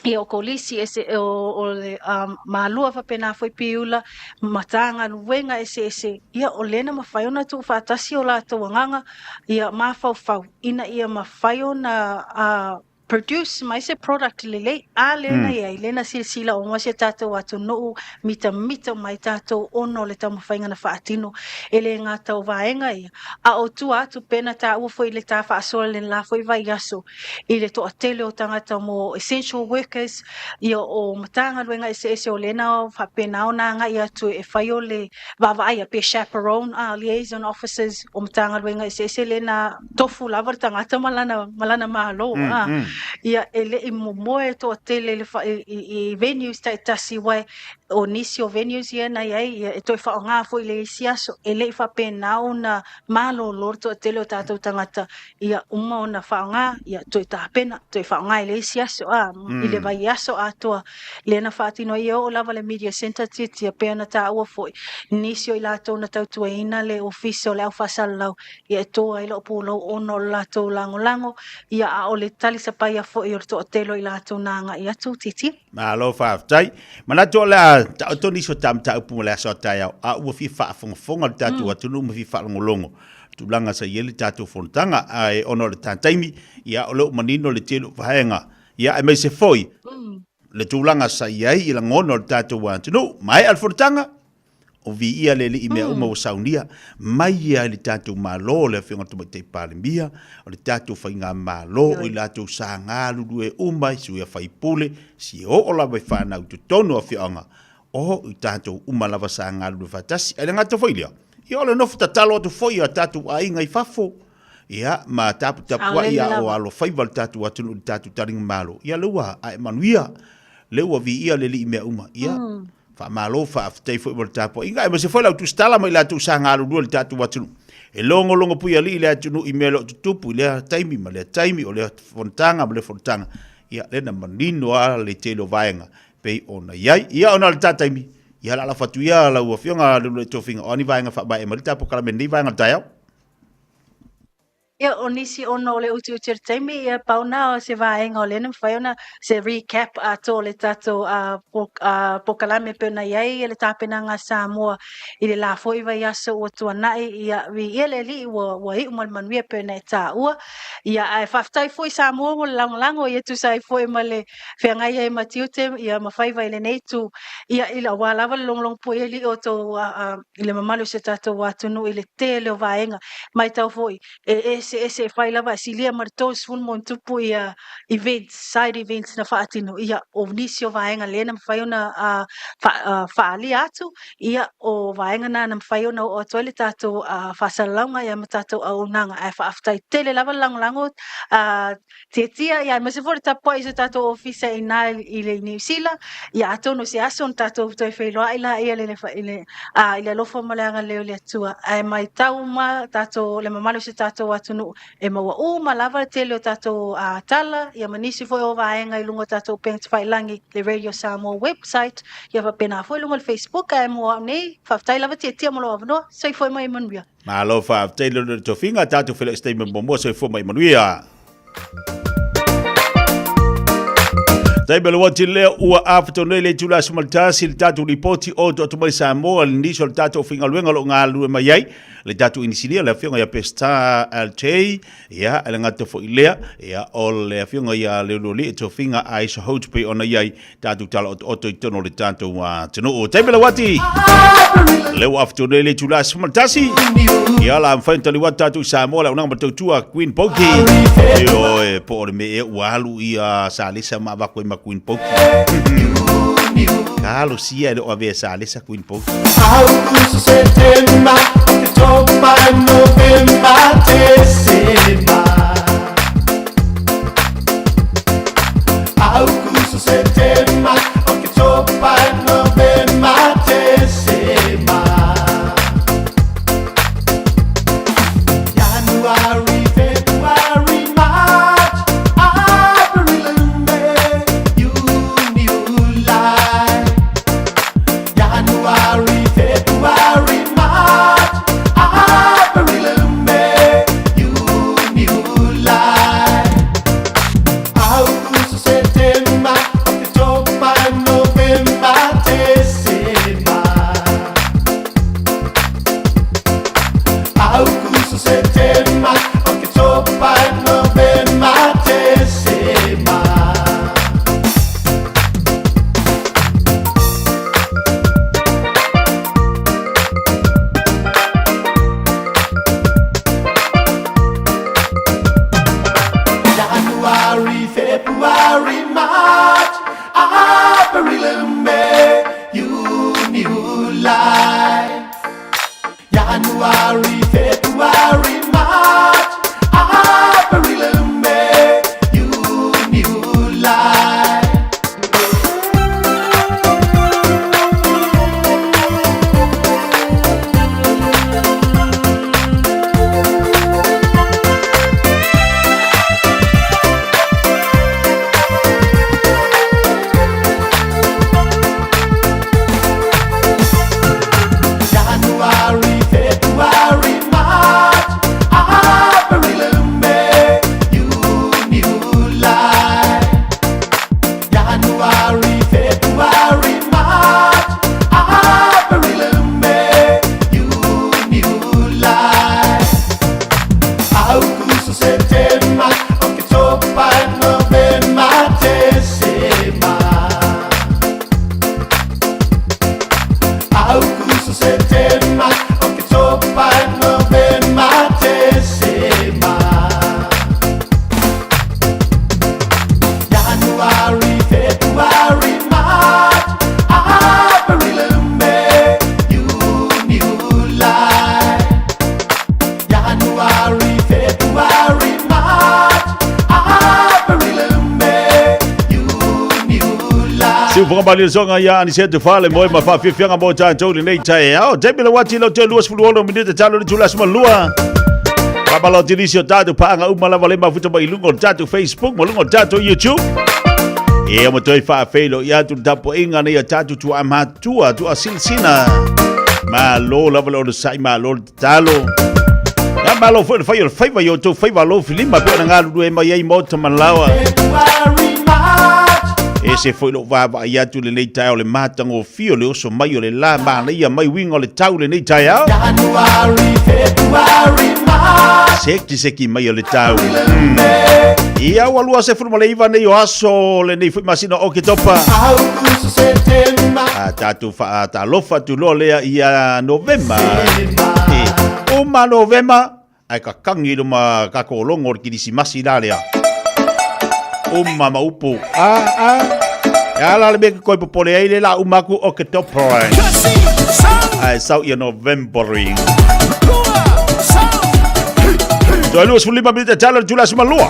ia o kolisi ese o, o le um, Malua faapena foi Piula, Matagaluega eseese, ia o lea na mafai ona tuufaatasi o latou agaga, ia mafaufau ina ia mafai ona uh, produce mai se product lelei. A lea na i ai, lea na silasila uma si o tatou atunuu, mitamita mai tatou ona o le taumafaiga na faatino. E le gata o vaega ia, a o tua atu pei ona taua foi i le ta faasoa i le la foi vaiaso, i le toatele o tagata mo essential workers, ia o Matagaluega eseese o lea na faapena ona agai atu e fai o le vaavaaia pe chaperone, liaison officers o Matagaluega eseese lea na tofu lava le tagata ma lana, ma lana malo. Ia e le i momoe le toatele i, le fa, i, i venues taitasi wai o nisi o venues ia na i ai, ia, e toe faaaoga foi i le isi aso. E le i faapena ona malolo le toatele o tatou tagata ia uma ona faaaoga, ia toe tapena, toe faaaoga i le isi aso, a, i le vaiaso atoa lea na faatino ai. Ia oo lava le media centre tiatia pei ona taua foi nisi o i latou na tautuaina le ofisa o le au faasalalau, ia e to ai lou pulou ona o le latou lagolago, ia a o le talisapaia foi o le toatele o i latou na agai atu tiatia. Malo faafetai. Manatu o le a taoto nisi o ta mataupu mo le aso a taeao, a ua fia faafogafoga le tatou atunuu ma fia faalogologo tulaga sa i ai le tatou fonotaga, ae ona o le ta taimi, ia o lea ua manino le tele o vaega, ia aemaise foi le tulaga sa i ai i lagona o le tatou atunuu. Maea le fonotaga, o viia le Alii i mea uma ua saunia mai ia i le tatou Malo, le Afioga i le Tamaitai Palemia, o le tatou Faigamalo, o i latou sa galulue uma i sui usufono, si oo lava i fanau i totonu o afioaga, o i tatou uma lava sa galulue faatasi. Ae le gata foi i lea, ia o le nofo tatalo atu foi i a tatou aiga i fafo, ia, ma taputapuai a o alofaiva le tatou atunuu i le tatou taligamalo, ia lea ua ae manuia, lea ua viia le Alii i mea uma. Ia, faamalo faafetai foi mo le tapuaiga, aemaise foi lau tusitala ma i latou sa galulue i le tatou atunuu. E logologo puialii le atunuu i mea o lo o tutupu i lea taimi ma lea taimi, o lea fonotaga ma lea fonotaga. Ia, lea na manino lava le tele o vaega pei ona i ai. Ia, ona o le ta taimi, ia o le a lafo atu ia lau Afioga Leuluai Tofiga, o a ni vaega faamaea mai le ta polokalame i lenei vaega o le taeao? Ia, o nisi ona o le utiuti o le taimi, ia, pau na o se vaega o lea na mafai ona se recap atoa o le tatou polokalame pei ona i ai le tapenaga a Samoa i le la foi vaiaso ua tuanai, ia, viia le Alii ua iu ma le manuia pei ona e taua. Ia, ae faafetai foi Samoa mo le lagolago, ia tusa ai foi ma le feagai ai ma tiute ia ma faiva i lenei itu, ia, aua lava le logologo pua i Alii o outou i le mamalu o si o tatou atunuu i le tele o vaega. Matau foi e eseese e fai lava e silia ma le 30+ ia events, side events na faatino, ia o nisi o vaega lea na mafai ona faaalia atu, ia o vaega na na mafai ona oo atu ai le tatou faasalalauga ia ma tatou auaunaga. Ae faafetai tele lava le lagolago Tietia, ia aemaise foi le tapuai i so tatou ofisa i ina i le Niu Sila. Ia atonu se aso ona tatou toe feiloai laia i le, i le, i le alofa ma le agalelei o le Atua. Ae maitau uma tatou, le mamalu o si o tatou atunuu e maua uma lava le tele o tatou tala ia ma nisi foi o vaega i luga o tatou upega tafailagi, le Radio Samoa website, ia faapena foi luga o le Facebook. Ae mo au nei, faafetai lava Tietia mo lou avanoa. Soifua ma ia manuia. Malo faafetai le le tofiga tatou feiloai se taimi muamua soifua ma ia manuia. Taimi o le wati lea ua afato nei le itula aso ma le tasi le tatou lipoti o to atu mai Samoa le nisi o le tatou faigaluega o lo o galulue mai ai le tatou inisinia le afioga ia Pestar LJ ia e le gata foi lea ia o le afioga ia Leuluali Tofiga Aisha Holt pei ona i ai tatou tala otooto i totonu o le tatou atunuu. Taimi le wati, le ua afatonu le itula aso ma le tasi. Ia la mafai ona taliu atu tatou i Samoa le auaunaga ma le tautua Queen Poki. Ioe, po o le mea ea ua alu ia Salesa ma avatu ai ma Queen Poki. Talosia e le o avea e Salesa Queen Poki. Augusto, Setema, Oketopa, Novema, Tesema. Augusto, Setema, Oketopa, Novema, Tesema. January, February, March, April, May, June, July. January, February, March, April, May, June, July. Augusto, Setema, Oketopa, Novema, Tesema. Augusto, Setema, Oketopa, Novema, Tesema. January, February, March, April, May, June, July. January, February, March, April, May, June, July. January, February, March, April, May, June, July. January, February, March, April, May, June, July. Augusto, Setema, Oketopa, Novema, Tesema. Augusto, Setema, Oketopa, Novema, Tesema. January, February, March, April, May, June, July. January, February, March, April, May, June, July. Siufoga malisoga ia Anisete Fale moe ma faafiafiaga mo tatou lenei taeao. Taimi le wati lau te 26 minute talo le itula aso ma lua. Faamalo nisi o tatou paaga uma lava le mafuta mai luga o le tatou Facebook ma luga o le tatou YouTube. Ia ma toe faafeiloai atu le tapuaiga nei a tatou tuaamatua, tuasilasina. Malo lava le onosai, malo le tatalo. Ia Malo foi le fai o le faiva i o outou faiva alofilima pei ona galulue mai ai Maota ma Laoa. E ese foi lou vaavaai atu i lenei taeao le matagofie o le oso mai o le la manaia mai uiga o le tau lenei taeao. Seki seki mai o le tau. Ia ua 29 nei o aso lenei foi masina o Oketopa. A tatou faatalofa atu loa lea ia Novema. E, uma Novema, ae kakangi luma kako logo o le Kirisimasi la lea. Uma ma upu. A, a, e ala le mea ke koe popole ai le la uma aku Oketopa. Ae sau ia Novemberi. Toe 25 minute tala le tula sumalua.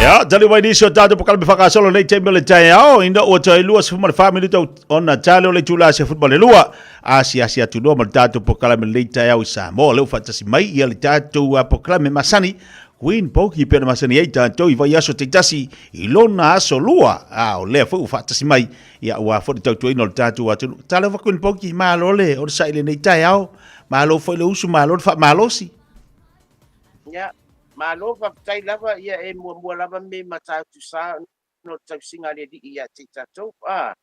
Ia, tali mai nisi o tātou pokala me whakasolo nei taimi o le taeao, ina ua toe 24 minuta ona tale o le itula 12, asiasi atu loa ma le tātou pokala me lenei taeao i Samoa, lea ua faatasi mai ia le tātou pokala me masani, Queen Poki pea na masani ai tātou i vaiaso taitasi i lona aso lua, a o lea foi ua faatasi mai ia ua foi le tautuaina o le tātou atunuu. Talofa Queen Poki, malo le onosai i lenei taeao, malo foi le usu, malo le faamalosi. Ia, malo faafetai lava ia e muamua lava me Matautu sa ona o le tausiga a le Alii ia te i tatou, a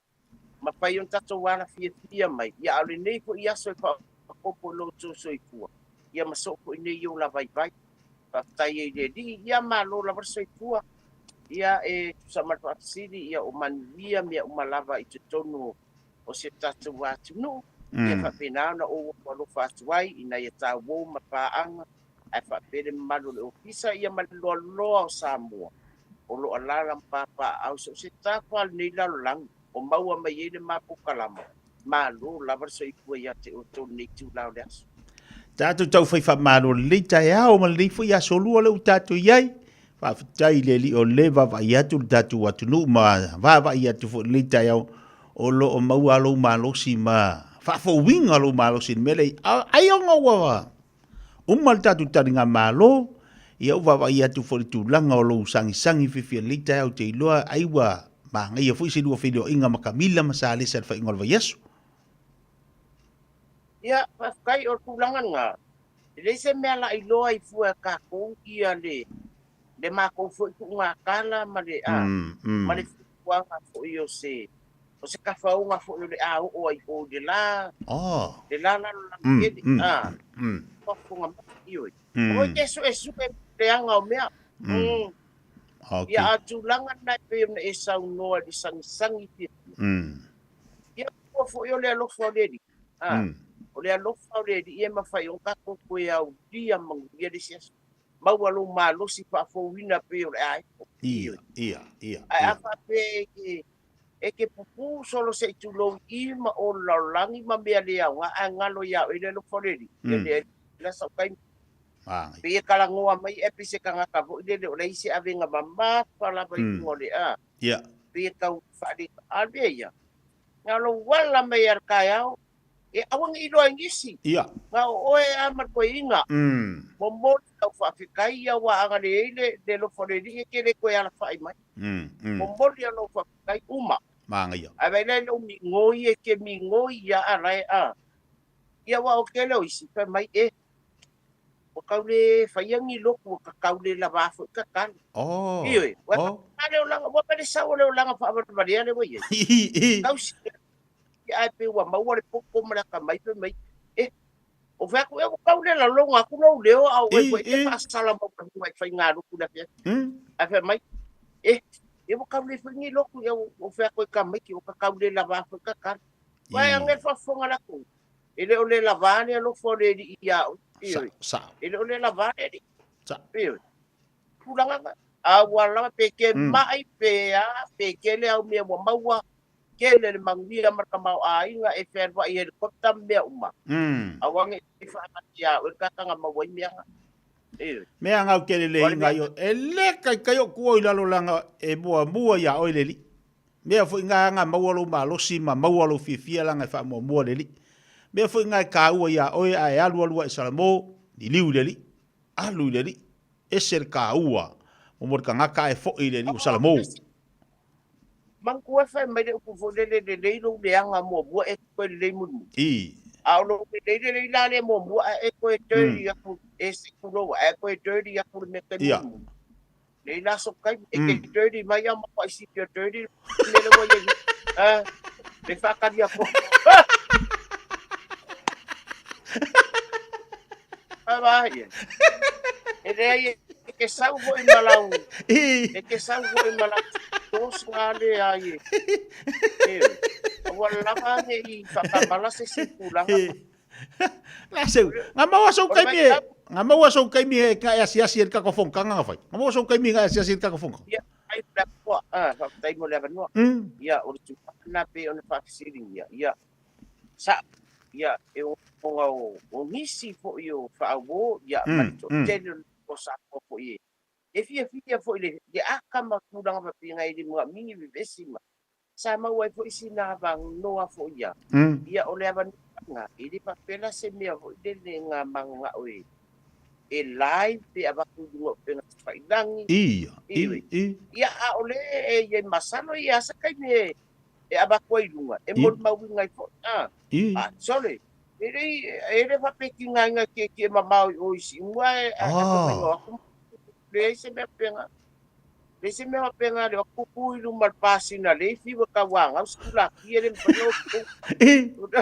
mafai ona tatou alafia mai, ia a o lenei foi aso e faaopoopo i lo outou soifua, ia ma soo foi nei i ou lavaivai. Faafetai ai i le Alii, ia malo lava le soifua, ia e tusa ma le faafesili, ia o manuia mea uma lava i totonu o si o tatou atunuu, ia faapena ona ou alofa atu ai ina ia tauou ma paaga, ae faapea le mamalu o le Ofisa ia ma le loaloa o Samoa o lo o alaala ma papaaao so o se tafa o lenei lalolagi o maua mai ai le mapokalama. Malo lava le soifua ia te outou lenei itula o le aso. Tatou tau fai faamalo lenei taeao ma lenei foi aso lua lea ua tatou i ai. Faafetai i le Alii o lea e vaavaai atu le tatou atunuu ma vaavaai atu foi i lenei taeao o lo o maua lou malosi ma faafouina lou malosi i le mea lea. Ai ona ua Uma le tatou taligamalo, ia ou vaavaai atu foi i le tulaga o lou sagisagi fiafia lelei taeao ou te iloa ai ua manaia foi se lua feiloaiga ma Kamila ma Salesa i le faaiuga o le vaiaso. Ia, faafetai, o le tulaga lena, e leai se mea laʻiloa i fua e tatou ia le le matou foi tuugatala ma le a ma le fuafuaga foi o se o se tafaoga foi o le a oo ai i o i le la le la lalolagi tele a faafofoga mai ioe o oe te suesue leaga o mea. Ia a tulaga lena e pei ona e saunoa i le sagisagi fiafia. Ia ua foi o le alofa o le Alii a o le alofa o le Alii e mafai ona tatou toe aulia manuia le isi aso. Maua lou malosi faafouina pei o le aepo. Ia, ia, ia. Ae a faapea e te pupū solo se i tulou i ma o le lalolagi ma mea le aoga, ae galo iā oe le alofa o le Alii, ia leai la sau taimi. Pei e talanoa mai ae pei se tagata foi lele o leai se avega mamafa lava i luga o le a. Pei e tau faale, a o le mea ia, na o lou ala mai lava i le taeao, E aua ne i iloa e nisi. Ia. Na o oe a ma le toeaina. Momoli lau faafetai ia aua ana leai le le alofa o le Alii e te le toe alafai mai. Momoli lau faafetai uma. Manaia. Ae vaai la i lou migoi e te migoi ia a la e a. Ia aua o le tele o isi fai mai e. kau le faia ni loku ua kakau le lavā foi kakalo. Oh. Ioe, ua Oh. faapena le olaga, ua pele sau o le olaga faavalevalea lea ua i ai. I, i. Tausi ia ae pei ua maua le popo ma le akamai fai mai, eh, o fai atu ea ua kau le lalogo atu lou leo a o oe I, foi e te i. faasala mau i faigaluku i le afiafi. Ae fai mai, eh, ia ua kau le foi ni loku ia o fai atu e tamaiti ua kakau le lavā foi kakalo. Uae age le faafofoga latou, e le o le lavā le alofa o le alii iā oe. Ioe. Sa. E le o le lavā le alii. Sa. Ioe. Tulaga na. A ua lava pe ke mai pe a pe kele au mea ua maua kele le manuia ma le tamaoaiga e fealuai i helicopter ma mea uma. Aua ne i faagati iā oe le tataga maua ai mea na. Ioe. Mea ngau kele le O le inga mea io. E le kai kai o kuo i lalo langa e mua mua ia oe le li. Mea foi ngā anga maua lou malosi ma maua lou fiafia langa e faamuamua le alii. Mea foi ngā e kāua iā oe a e alualu ae Salamo, liliu i le alii. Alu i le alii. Ese le kāua mo le tagata ae foi i le alii o Salamo. Manatua e fai mai le upu foi lele lelei lou leaga muamua e toe lelei mulimuli. I. A o lou lelei lelei la lea muamua ae e toe dirty atu e se tulou ae toe dirty atu le mea tai mulimuli. Lei la so kai e ke dirty mai a ma isi pia dirty me le wai ai. Le whakari a ko. Ai vai. E lea e ke sau foi malau. E ke sau foi malau. Tos ngā le ai e. E. Ua lava ane i whakamala se si pulanga. La seu, ngā maua sou kaimi e, ngā maua sou kaimi e ka e asiasi e le kako whonka ngā whai. Ngā maua sou kaimi ngā asiasi e le kako whonka. Ia, ai le apoa, whakatai mo le avanoa. Ia, o le tupana pe ona whakasiringia. Ia, sa, ia, e o ngā o nisi fo i o whaawō, ia, ma le tele o sa fo i e. E fia fia fo i le, le aka ma tūranga whapinga i le mua mingi vivesi ma. Sa mau ai fo i sina avang noa fo ia. Ia, o le avanoa, i le papela se mea fo i le le ngā manga o e. E live pe avaku lunga o penga whailangi. Ia, i, i. Ia, a o le e i masalo i asa kai me e avaku ai lunga. E moli mauinga i fo. I. A, sorry. E le, e le whapeki ngā inga ki e mamao i o isi. Mua e, a, a, a, a, le se mea penga. Le se mea penga le kuku i luma le pasina le fiwa ka wanga o skula ki e le mpano o ku.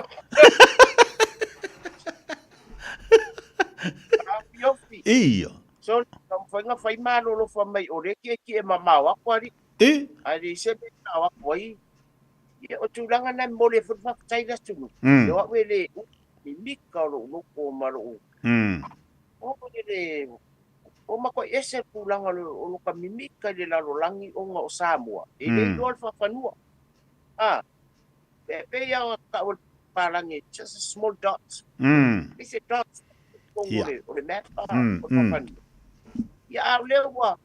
Ofi. Ia. So, ka mwhainga whai mālolo wha mai o le ki e ki e mamao ako ari. I. Ai le se mea nā ako ai. Ia, o tūranga nai mole e whai whakatai la tunu. Ia wau e le u, mi mika o lou loko o malo o. O le le, o mako e ese pulanga lo o loka mimika le lalolangi o ngā o Samoa. E le iloa le faafanua. Ah, pe pe ia ka o palangi, just a small dot. It's a dot. O le o le map o faafanua. Ia a o lea ua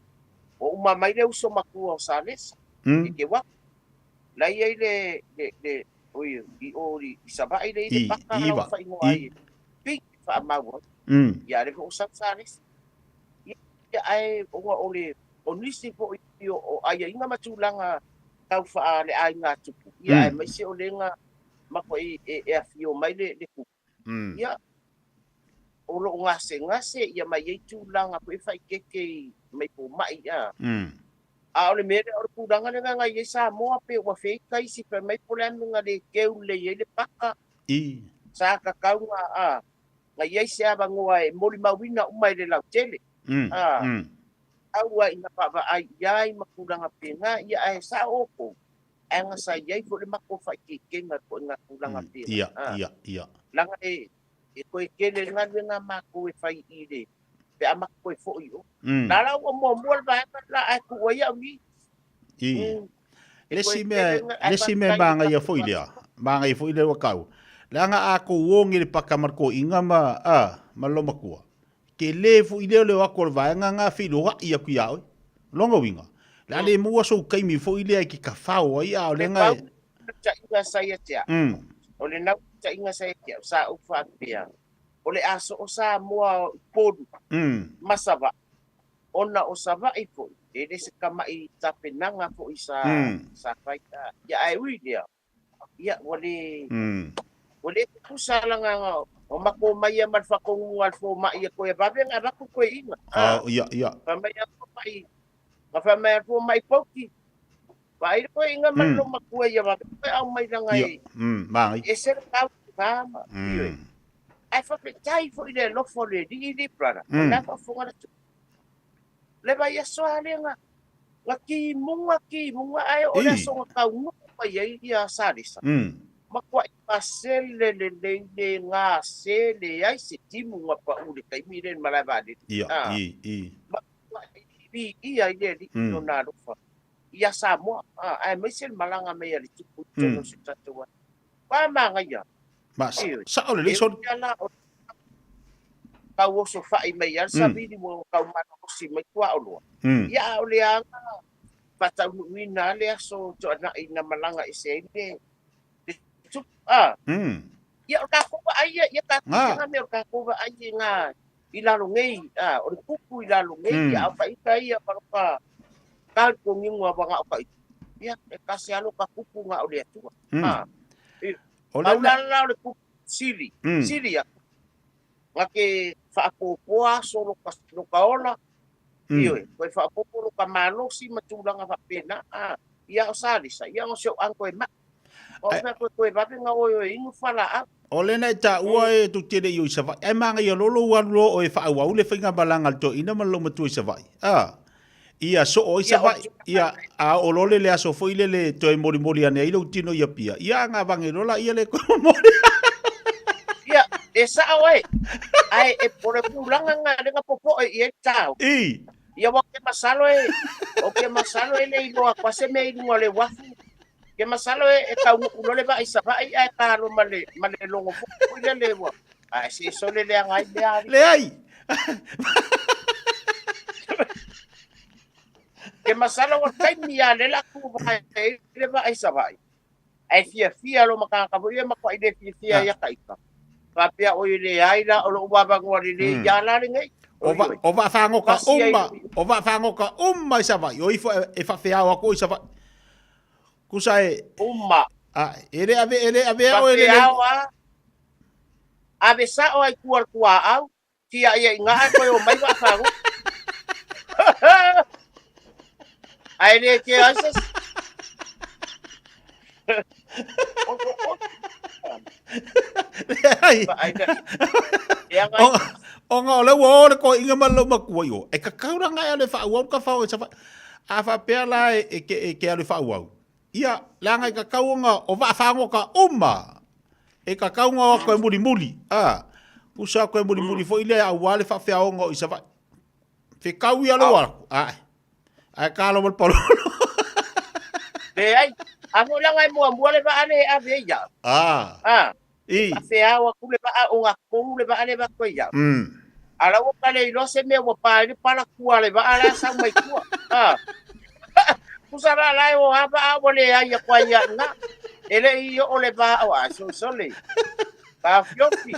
o uma mai le uso matua o Salesa. E te waka. La ia i le le le o i i o i Savaii le i le paka I lau iwa. whaingoa I. ai. Pi whaamaua. Ia le o sa Salesa. Ia ai o ngā o le o nisi po i o o aia inga matulanga tau wha le ai ngā tupu. Ia ai mai se o le ngā mako i e, e awhio mai le, le kupu. Ia o lo ngase ngase ia mai ei tūlanga po e whai keke i mai po mai ia. A o le mere o le pūranga le ngā i sa moa pe ua whēka isi pe mai po le anu ngā le keu le i le paka. I. Sa ka kau ngā a. Ngā i se awa ngoa e mori mauina umai le lau tele. A. Aua i ngā pawa ai iai makuranga pe ngā ia ai sa oko. Ai ngā sa iai ko le mako whai ke ke ngā ko ngā kuranga pe ngā. Ia, ia, ia. Langa e, e koe kele ngā nue ngā mako e whai i le. Pe ama koe fo i o. Nā la ua mua mua le vaega la ai ku ai au i. I. E Le koe si mea, kele ngā- ai le si mea whai maanga i ia foi lea. Maanga ia foi lea ua kau. Langa a ko wongi le paka marko inga ma, a, ma loma kua. Ke le fo i leo leo ako le vaega ngā whiloa i aku ia oi. Longa winga. Le ale mua sou kaimi fo i lea ki ka whao ai a o le Le ngai. pau ta inga sa ia tea. O le nau ta inga sa ia tea. Sa u whapea. O le aso o sa mua polu. Masava. Ona o sava i fo. E le se kama i tapenanga fo i sa, sa whaita. Ia ai ui lea. Ia, wale, wale kusa langa ngā O mako mai ia ma le faatonuga a le fomai e toe vave ona avatu toeaiina. Ah, ia, ia. Fai mai a le fomai, na fai mai a le fomai Pauki, vaai le toeaiina ma le loomatua ia vave toe aumai leaga e Magai. ese le tau va ma, ioe. Ae faafetai foi i le alofa o le Alii le brother, o la e faafofoga le atunuu. Le vaiaso lava lea na, na timuga timuga ae oo le aso na taunuu mai ai ia Salesa. Matuai gasele lelei le gase leai se timu na pau i le taimi lea i le malae vaalele. Ia, Ah. i, i. Matuai viia ai le Alii i lona alofa ia Samoa, ah, aemaise le malaga mai a le Tupu i totonu o si o tatou atunuu. Ua manaia. Ma, Ioe. sao lelei E soli. ui lava la o tau oso fai mai lava le savili ua tau malolosi mai tuaoloa. Ia a o le aga faataunuuina lava le aso tuanai na malaga ese ai le le tupu. Ah. Ia o le tatou vaai ia, ia tatou nga mea o le tatou vaai i ngā i lalo nei, ah, o le tupu i lalo nei, ia a o faita ia ma loka tau togiga ua na o ka ita. Ia, e tasi lava loka tupu na o le Atua. Ah. O le Pau la la o le tupu sili, sili atu. Na ke faapopoa aso loka, loka ola, ioe, koe faapopo loka malosi ma tulaga faapena, ah, ia o Salesa, ia o si ou uncle e mai. O fea koe toe vave na oe oe inu falaau. O lena e taua e tou te le i o i Savaii. Ae magaia loa lou alu loa oe e faaauau le faigamalaga a le toeaina ma le loomatua i Savaii. A! Ia soo ai Savaii, ia, a oo loa le le aso foi lele e toe molimoli ane ai lou tino i Apia, ia aga vage loa laia le toe momoli. Ia, e sao ai. Ae e o le tulaga lena lea na popoe i ai le tau. I. Ia aua ou te masalo e, ou te masalo e le iloa atu lava se mea i luga o le uafu. Ke masalo e, e taunuu loa le vaa i Savaii ae ta loa ma le, ma le logo foi lele ua, ae se sole leaga ai mea alii. Leai. Ke masalo ua taimi lava lea o le a tu vae ai le vaa i Savaii. Ae fiafia loa ma tagata foi ia matuai le fiafia ai ia ta ita. Faapea oi leai la o lou avanoa lelei lava la lenei. O va, o vaafagaota uma, o vaafagaota uma i Savaii, o ifo e faafeao atu i Savaii. Kusa e Uma. A, e le ave, e le avea oe le Faafeao lava. Ave sao lava i tua o le tuaau, tiai ai i ina ae toe omai vaafagaota. Ae le kea ai se isi. Leai. Ona o lea ua o le toeaina ma le loomatua i o, e tatau la ona e alu e faaauau le tafao i Savaii. A faapea la e te alu e faaauau, ia, leaga e tatau ona o vaafagaota uma e tatau ona o atu e mulimuli. A, tusa atu e mulimuli foi lea aua le faafeaoga o i Savaii. Fetau ia lou atu, ae. Ae kalo ma le palolo. Leai, a foi leaga e muamua le vaa lea e ave ai au. Ah. Ah. I. Faafeao atu le vaa o gatonu le vaa lea e avatu ai au. A la ua ka le iloa se mea ua pa ai le pala tua o le vaa la e sau mai tua. Ah. Tusa la la e o a vaa ua leai atu ai ia i ina. E le i oo le va o a sole. Taofiofi.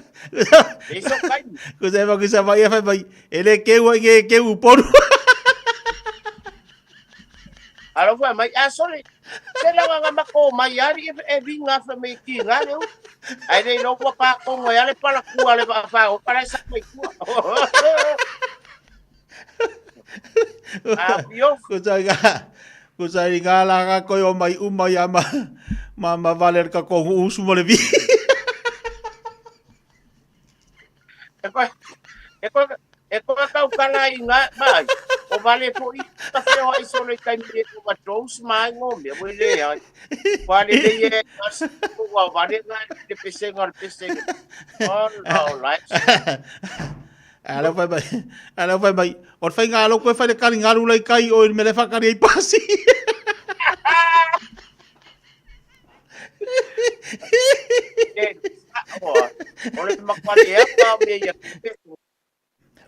E i so taimi. Kusa e makusa mai e fai mai, e le keu ai ke keu upolu. Alofa mai, a sole, se laga nga mako mai ari e, e vinga fa mai ki nga le u. Ai le iloa ua pakongo ai ale pala kua le va fa o pala e sa mai kua. A fiofi. Kusa i nga, kusa i nga la nga koe o mai uma ia ma, ma, ma vale le kakongu usu mo le vi. E koe, e koe, e koe kau kala i ngā mai. O vale foi ka wheoa i solo i taimi e overdose mai ngō mea, wei le ai. Wale le e as, ua vale ngā le pesenga le pesenga. Oh, no, like. A leo fai mai, a leo fai mai, o le whainga alo koe whai le kari ngaru lai kai o i le mele whakari ai pasi. O le makuale a pa me ia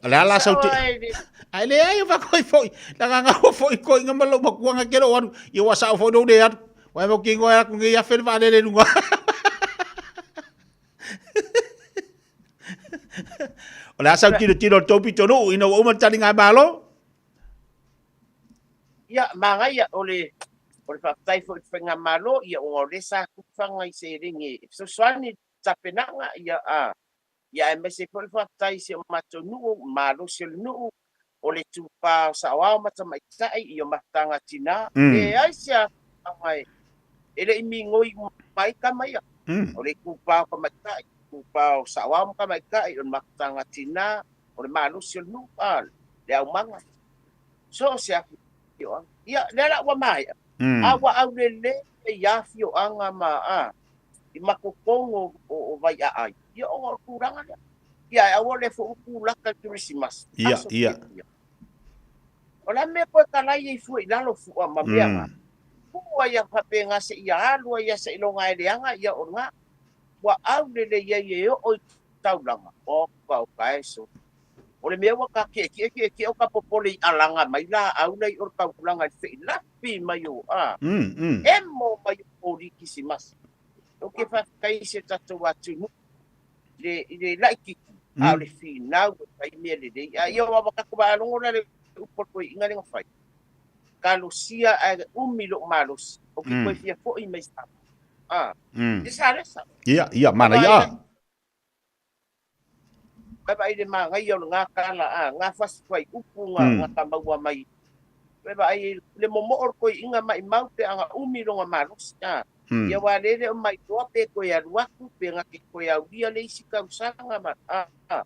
O le ala sau te... Ai le ai o whakoi foi. La ngā ngā foi koi ngā malo makua ngā kero aru. I wa sao foi no le aru. Wai mo ki ngoe aku ngi awhele wha lele runga. O le asa tiro tiro tō pito no ina ua uma tali ngā malo. Ia, magaia o le o le faafetai foi i le faigamalo ia ona o lea sa tufaga i seleni e fesoasoani i tapenaga ia a Ia aemaise foi le faafetai i si o matou nuu, malosi o le nuu, o le itupa o saoao ma tamaitai i o mafutaga a tina, leai se afioaga e le i migoi uma ai tama ia. O le itupa o tamaitai, itupa o saoao ma tamaitai, o le mafutaga a tina, o le malosi o le nuu, a, le aumaga. So o se afioaga. Ia, lea la ua maea, a ua aulelei i afioaga ma, a, i matotonu o Vaiaai, ia ona o le tulaga lea. Ia, ae aua le foi ua tulata le Kerisimasi, aso fiafia. O le a mea koe talai ai fua i lalo fua ma mea na? Fua ia faapena seia alu ai seiloga e leaga ia o lena. Ua aulelei ai e oo i taulaga, oka oka e so. O le mea ua ta tietie tietie o ta popole i alaga mai laau la i o le taulaga i le feilafi mai o a. Emo mai o moli kisimasi. Ou te faafetai i si o tatou atunuu le, i le laitiiti, a o le finau e fai mea lelei. A ia ua tatou faalogo la le upu a le toeaina lea na fai. Talosia ae umi lou malosi, ou te toe fia foi mai Samoa. A, e sa lesa. Ia, ia, manaia. Kai vaai le manaia o lena tala, a, na fasi fuaiupu na, na ta maua mai. Kai vaai le momoo o le toeaina maimau pe ana umi lona malosi, a. Ia aua le le o mailoa pe toe alu atu pe na te toe aulia le isi tausaga ma, a,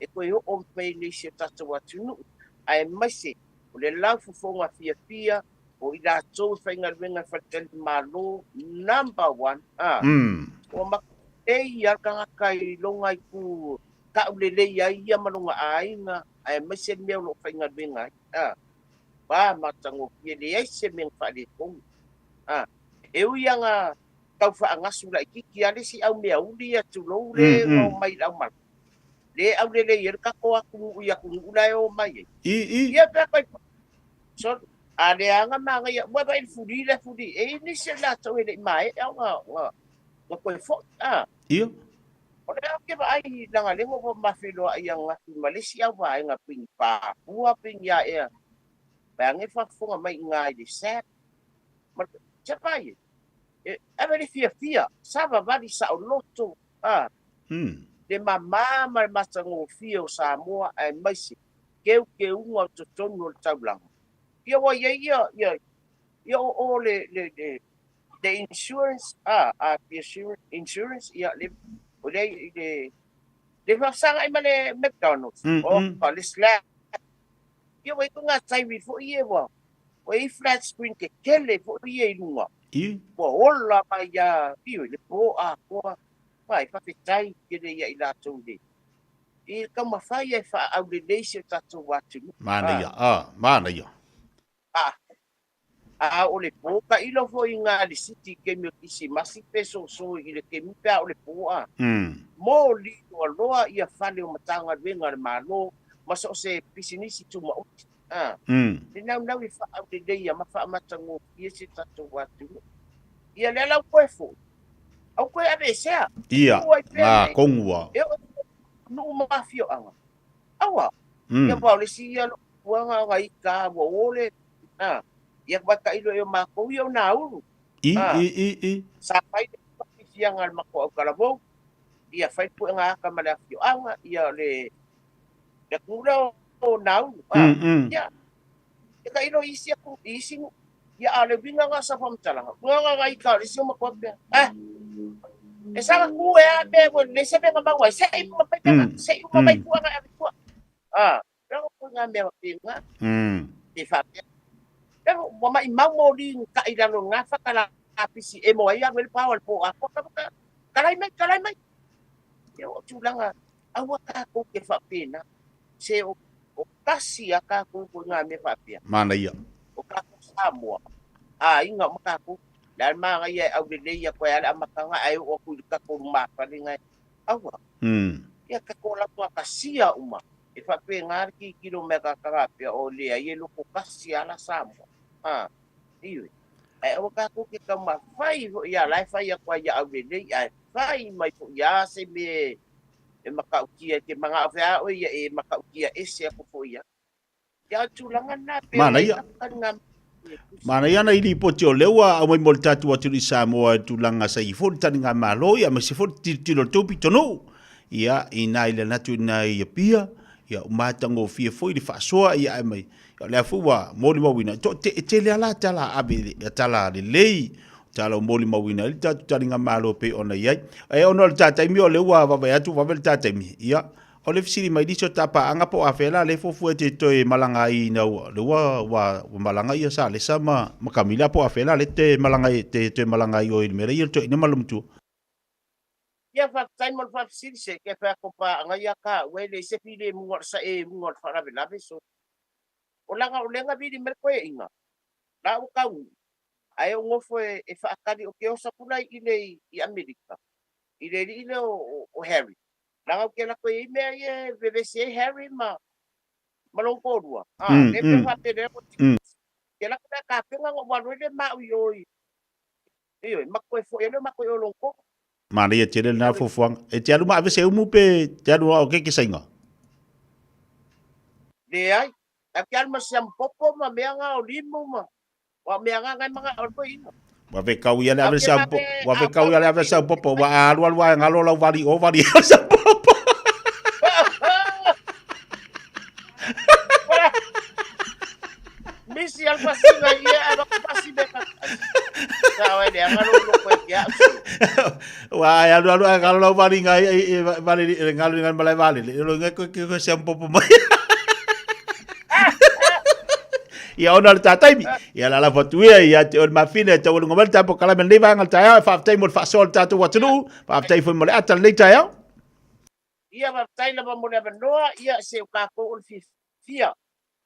e toe oo mai nei i si o tatou atunuu, aemaise o le laufofoga fiafia o i latou e faigaluega i faletalimalo number one, a. Ua makalei lava le tagata i lona itu taulelei ai ia ma lona aiga, aemaise le mea o lo o faigaluega ai, a. Ba matagofie, leai se mea na faaletonu, a. E ui lava na tau faagasu laitiiti lava le isi au meauli ia tulou le na omai i le aumala, le aulelei ai le tatou atunuu i atunuu la e o mai ai. Ia pe a kai so a leaga manaia ua vaai i le fuli lea fuli e i ai nisi o i latou e le i maea ona ona toe foi a. Ia. O lea ou te vaai i lagalega ua ma feiloai ananafi ma le isi au vaega pei ni Papua pei ni a ea vaeane faafofoga mai i ina i le SAP ma le pai e ave le fiafia savavali saoloto a le mama ma le matagofie o Samoa aemaise keukeuga o totonu o le taulaga. Ia ua i ai ia ia ia o o le le le le insurance a a insurance ia le o le le le faasaga ai ma le McDonald's o le Slack. Ia ua i ai ngā taimi foi ia ua ua i ai flat screen tetele foi ia i luga. Ua ola mai lava i le po atoa. Ai, faafetai tele ia i latou i le i le taumafai e faaaulelei si o tatou atunuu. Manaia, a, manaia. A, a o le po tailo foi i ngā lisiti i taimi o Kisimasi pe soso i le taimi pe a o le po a. Moli loa ia fale o Matagaluega a le Malo ma so o se pisinisi tumaoti. A, le naunau e faaauleleia ma faamatagofie si o tatou atunuu. Ia lea la ua toe foi, au toe aveesea. Ia, ngā kongua. E oo i nuu ma afioaga. Aua, ia aua o le isi ia lo'u tuaga ga ika ua o le, a, ia ua tailo e o matou ia o Nauru. I, i, i, i. Sa fai le fiafiaga a le matou autalavou, ia fai le puega ata ma le afioaga, ia le le atunuu lea o Nauru. A, ia, e tailo i isi atu, i isi nuu. Ia, a o le uiga lena o sau faamatalaga, uiga ga ika o le isi o matou pea. A, e saga tu e a mea ua leai se mea na maua ai, se i uma mai pea, se i uma mai tua na e ave i tua. A, lea ko ngā mea faapena. E faapea. Lea ua maimau moli i tai i lalo o ngā whakalapisi e mo ai alu ai le pao a le pō atoa. Ka whaka, talai mai, talai mai. Ia o tulaga, aua tātou ke faapena. Se o, o tasi a tātou ko ngā mea faapea. Manaia. O tātou Samoa, a inga o tātou, le a māngaia e aulelei a koe a le amatanga ae oo atu i le tatou lumafale ngai. Aua. Ia ka ko latou a kasia uma. E faapena le tilotilo mai a ka tagata o leai e loko kasi lava la Samoa. A, ioe. Ae aua tatou te taumafai foi ia la e fai atu ai ia aulelei ae fai mai foi ia se mea e matautia e te manao fea oe ia e matautia ese atu foi ia. Ia o le tulaga lena pei ona Manaia. Manaia ana i lipoti o lea ua aumai mo le tatou atunuu i Samoa i tulaga sa i foi le taligamalo ia aemaise foi le tilotilo a le tou pitonuu. Ia, inā i le atu inā i Apia, ia, ua matagofie foi le faasoa, ia, ae mai, ia, o lea foi ua molimauina, to, te, e tele lava la tala ave, tala lelei, tala ua molimauina ai le tatou taligamalo e pei ona i ai. E ona o le ta taimi o lea ua vaavaai atu ua vave le ta taimi, ia, o le fesili mai nisi o ta paaga po o afea la lea e fuafua e te toe malaga ai ina ua, lea ua, ua, ua malaga ia Salesa ma, ma Kamila po o afea la lea te malaga ai, te toe malaga ai oe i le mea lea i le toeaina ma le matua. Ia faafetai mo le faafesili se ke fai atu paaga ia ka ua e leai se filemu o le saemuga o le faalavelave so o laga o lea na vili mai le toeaina la ua taunuu ae ou nofo e faatali ou te oso atu la i le i Amerika i le alii lea o Harry laga ou te alu atu e i ai mea ia e vevesi ai Harry ma ma lona toalua a lea pe faapelea ou te alu atu la e tapena ona ou alu ai lea ma au i o i Ioe, ma toe foi ai lea o matou i o i Lontonu. Manaia tele lena fuafuaga. E te alu ma ave se umu pe te alu a o ke kesaiga? Leai. Ae ou te alu ma siamu popo ma mea na o limu ma o mea na na e manao ai le toeaina. Ua vekau ia le ave siamu popo. Ua vekau ia le ave siamu popo. Ua a alu alu a e galo lau vali o vali o siamu popo. Misi al pasinga ia a va pasi me ka. Sa oi le anga lo lo koe kia. Ua ai alu alu ai galo lau vali ngai e vali e galo ngai malai vali. Le lo ngai koe koe siamu popo mai. Ia ona le tataimi. Ia la la fatu ia ia te o le mafine te o lunga mai le tapo kalame lenei vaega le taeao e faafetai mo le faasoa o le tatou atunuu. Faafetai foi mo le ata lenei taeao. Ia faafetai lava mo le avanoa ia se o tatou o le fiafia.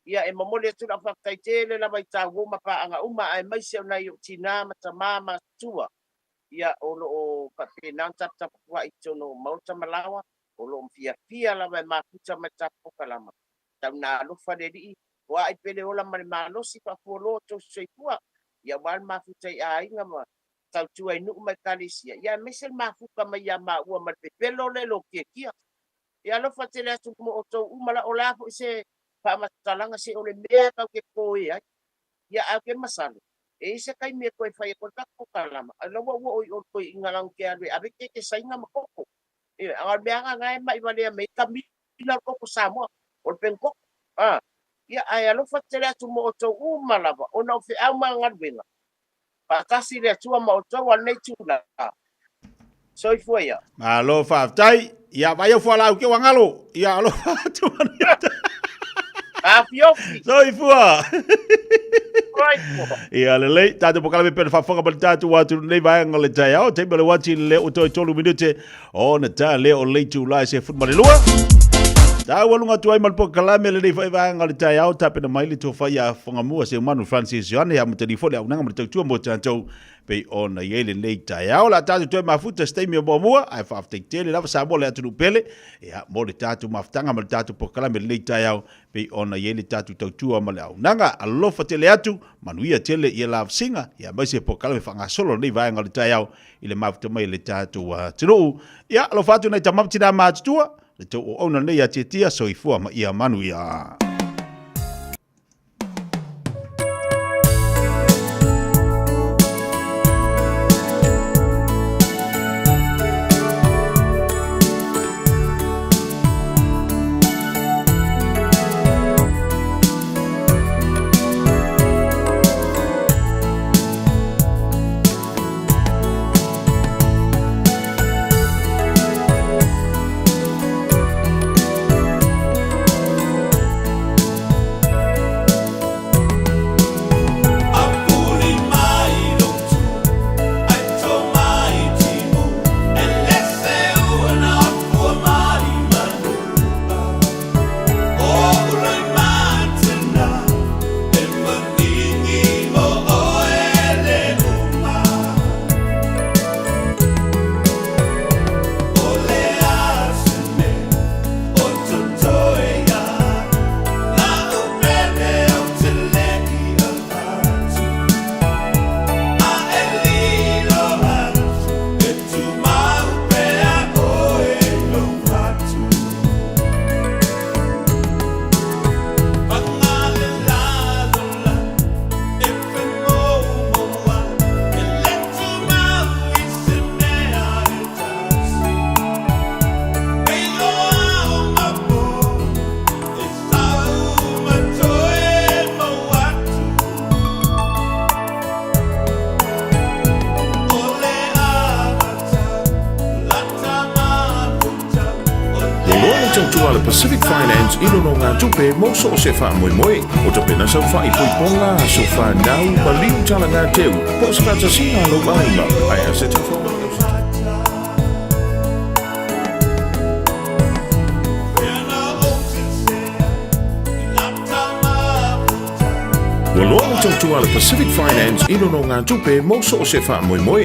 Ia e momoli atu lau faafetai tele lava i tāua ma paaga uma aemaise o nai ou tinā ma tamā ma tua ia o lo o faapena ona taputapuai i totonu o maota ma laoa o lo o fiafia lava e mafuta mai le tatou polokalama. Tau na alofa le Alii, o aai pele ola ma le malosi faafualoa o tou soifua, ia aua le mafuta i aiga ma tautua i nuu ma ekalesia, ia aemaise le mafuta mai ia maua ma le pepelo lea i lo kiakia. Ia alofa tele atu mo outou uma la, o le a foi se faamatalaga se o le mea tau te toe ai. Ia ae ou te masalo, e i ai se taimi e toe fai atu ai le tatou polokalama, ai la ua ua oi o le toeaina la te alu e ave keke saina ma koko. Ioe, a o le mea lava lena e mai valea mai ai kamila o le koko Samoa, o le peni koko. A, ia ae alofa tele atu mo outou uma lava ona o feau ma galuega. Faatasi le Atua ma outou a lenei itula. Soifua ia. Malo faafetai. Ia vaai au fualaau ke ua galo. Ia alofa atu manuia. Afiofi. Soifua. Soifua. Ia lelei, tatou polokalame pea le faafofoga ma le tatou atu lenei vaega o le taeao. Taimi o le uati le o toe 3 minute ona ta lea o le itula e 12. Taualuga atu ai ma le polokalame lenei foi vaega o le taeao, tapena mai le tofa ia Fagamua Seumanu Francis Ioane, amatalia foi le auaunaga ma le tautua mo tatou pei ona i ai lenei taeao. O le a tatou toe mafuta se taimi o muamua, ae faafetai tele lava Samoa le atunuu pele, ia, mo le tatou mafutaga ma le tatou polokalame lenei taeao pei ona i ai le tatou tautua ma le auaunaga. Alofa tele atu, manuia tele ia lavasiga, ia aemaise polokalame faagasolo lenei vaega o le taeao i le mafuta mai e le tatou atunuu. Ia, alofa atu nai tama ma tinā matutua, le tou auauna lenei ia Tiatia, soifua ma ia manuia. tautua a le Pacific Finance i nonogatupe mo so o se faamoemoe. O tapena sau faaipoipoga, aso fanau, maliu talagateu, po o se faatasiga a lou aiga, ae a se tafaoga i Ua loa le tautua a le Pacific Finance i nonogatupe mo so o se faamoemoe.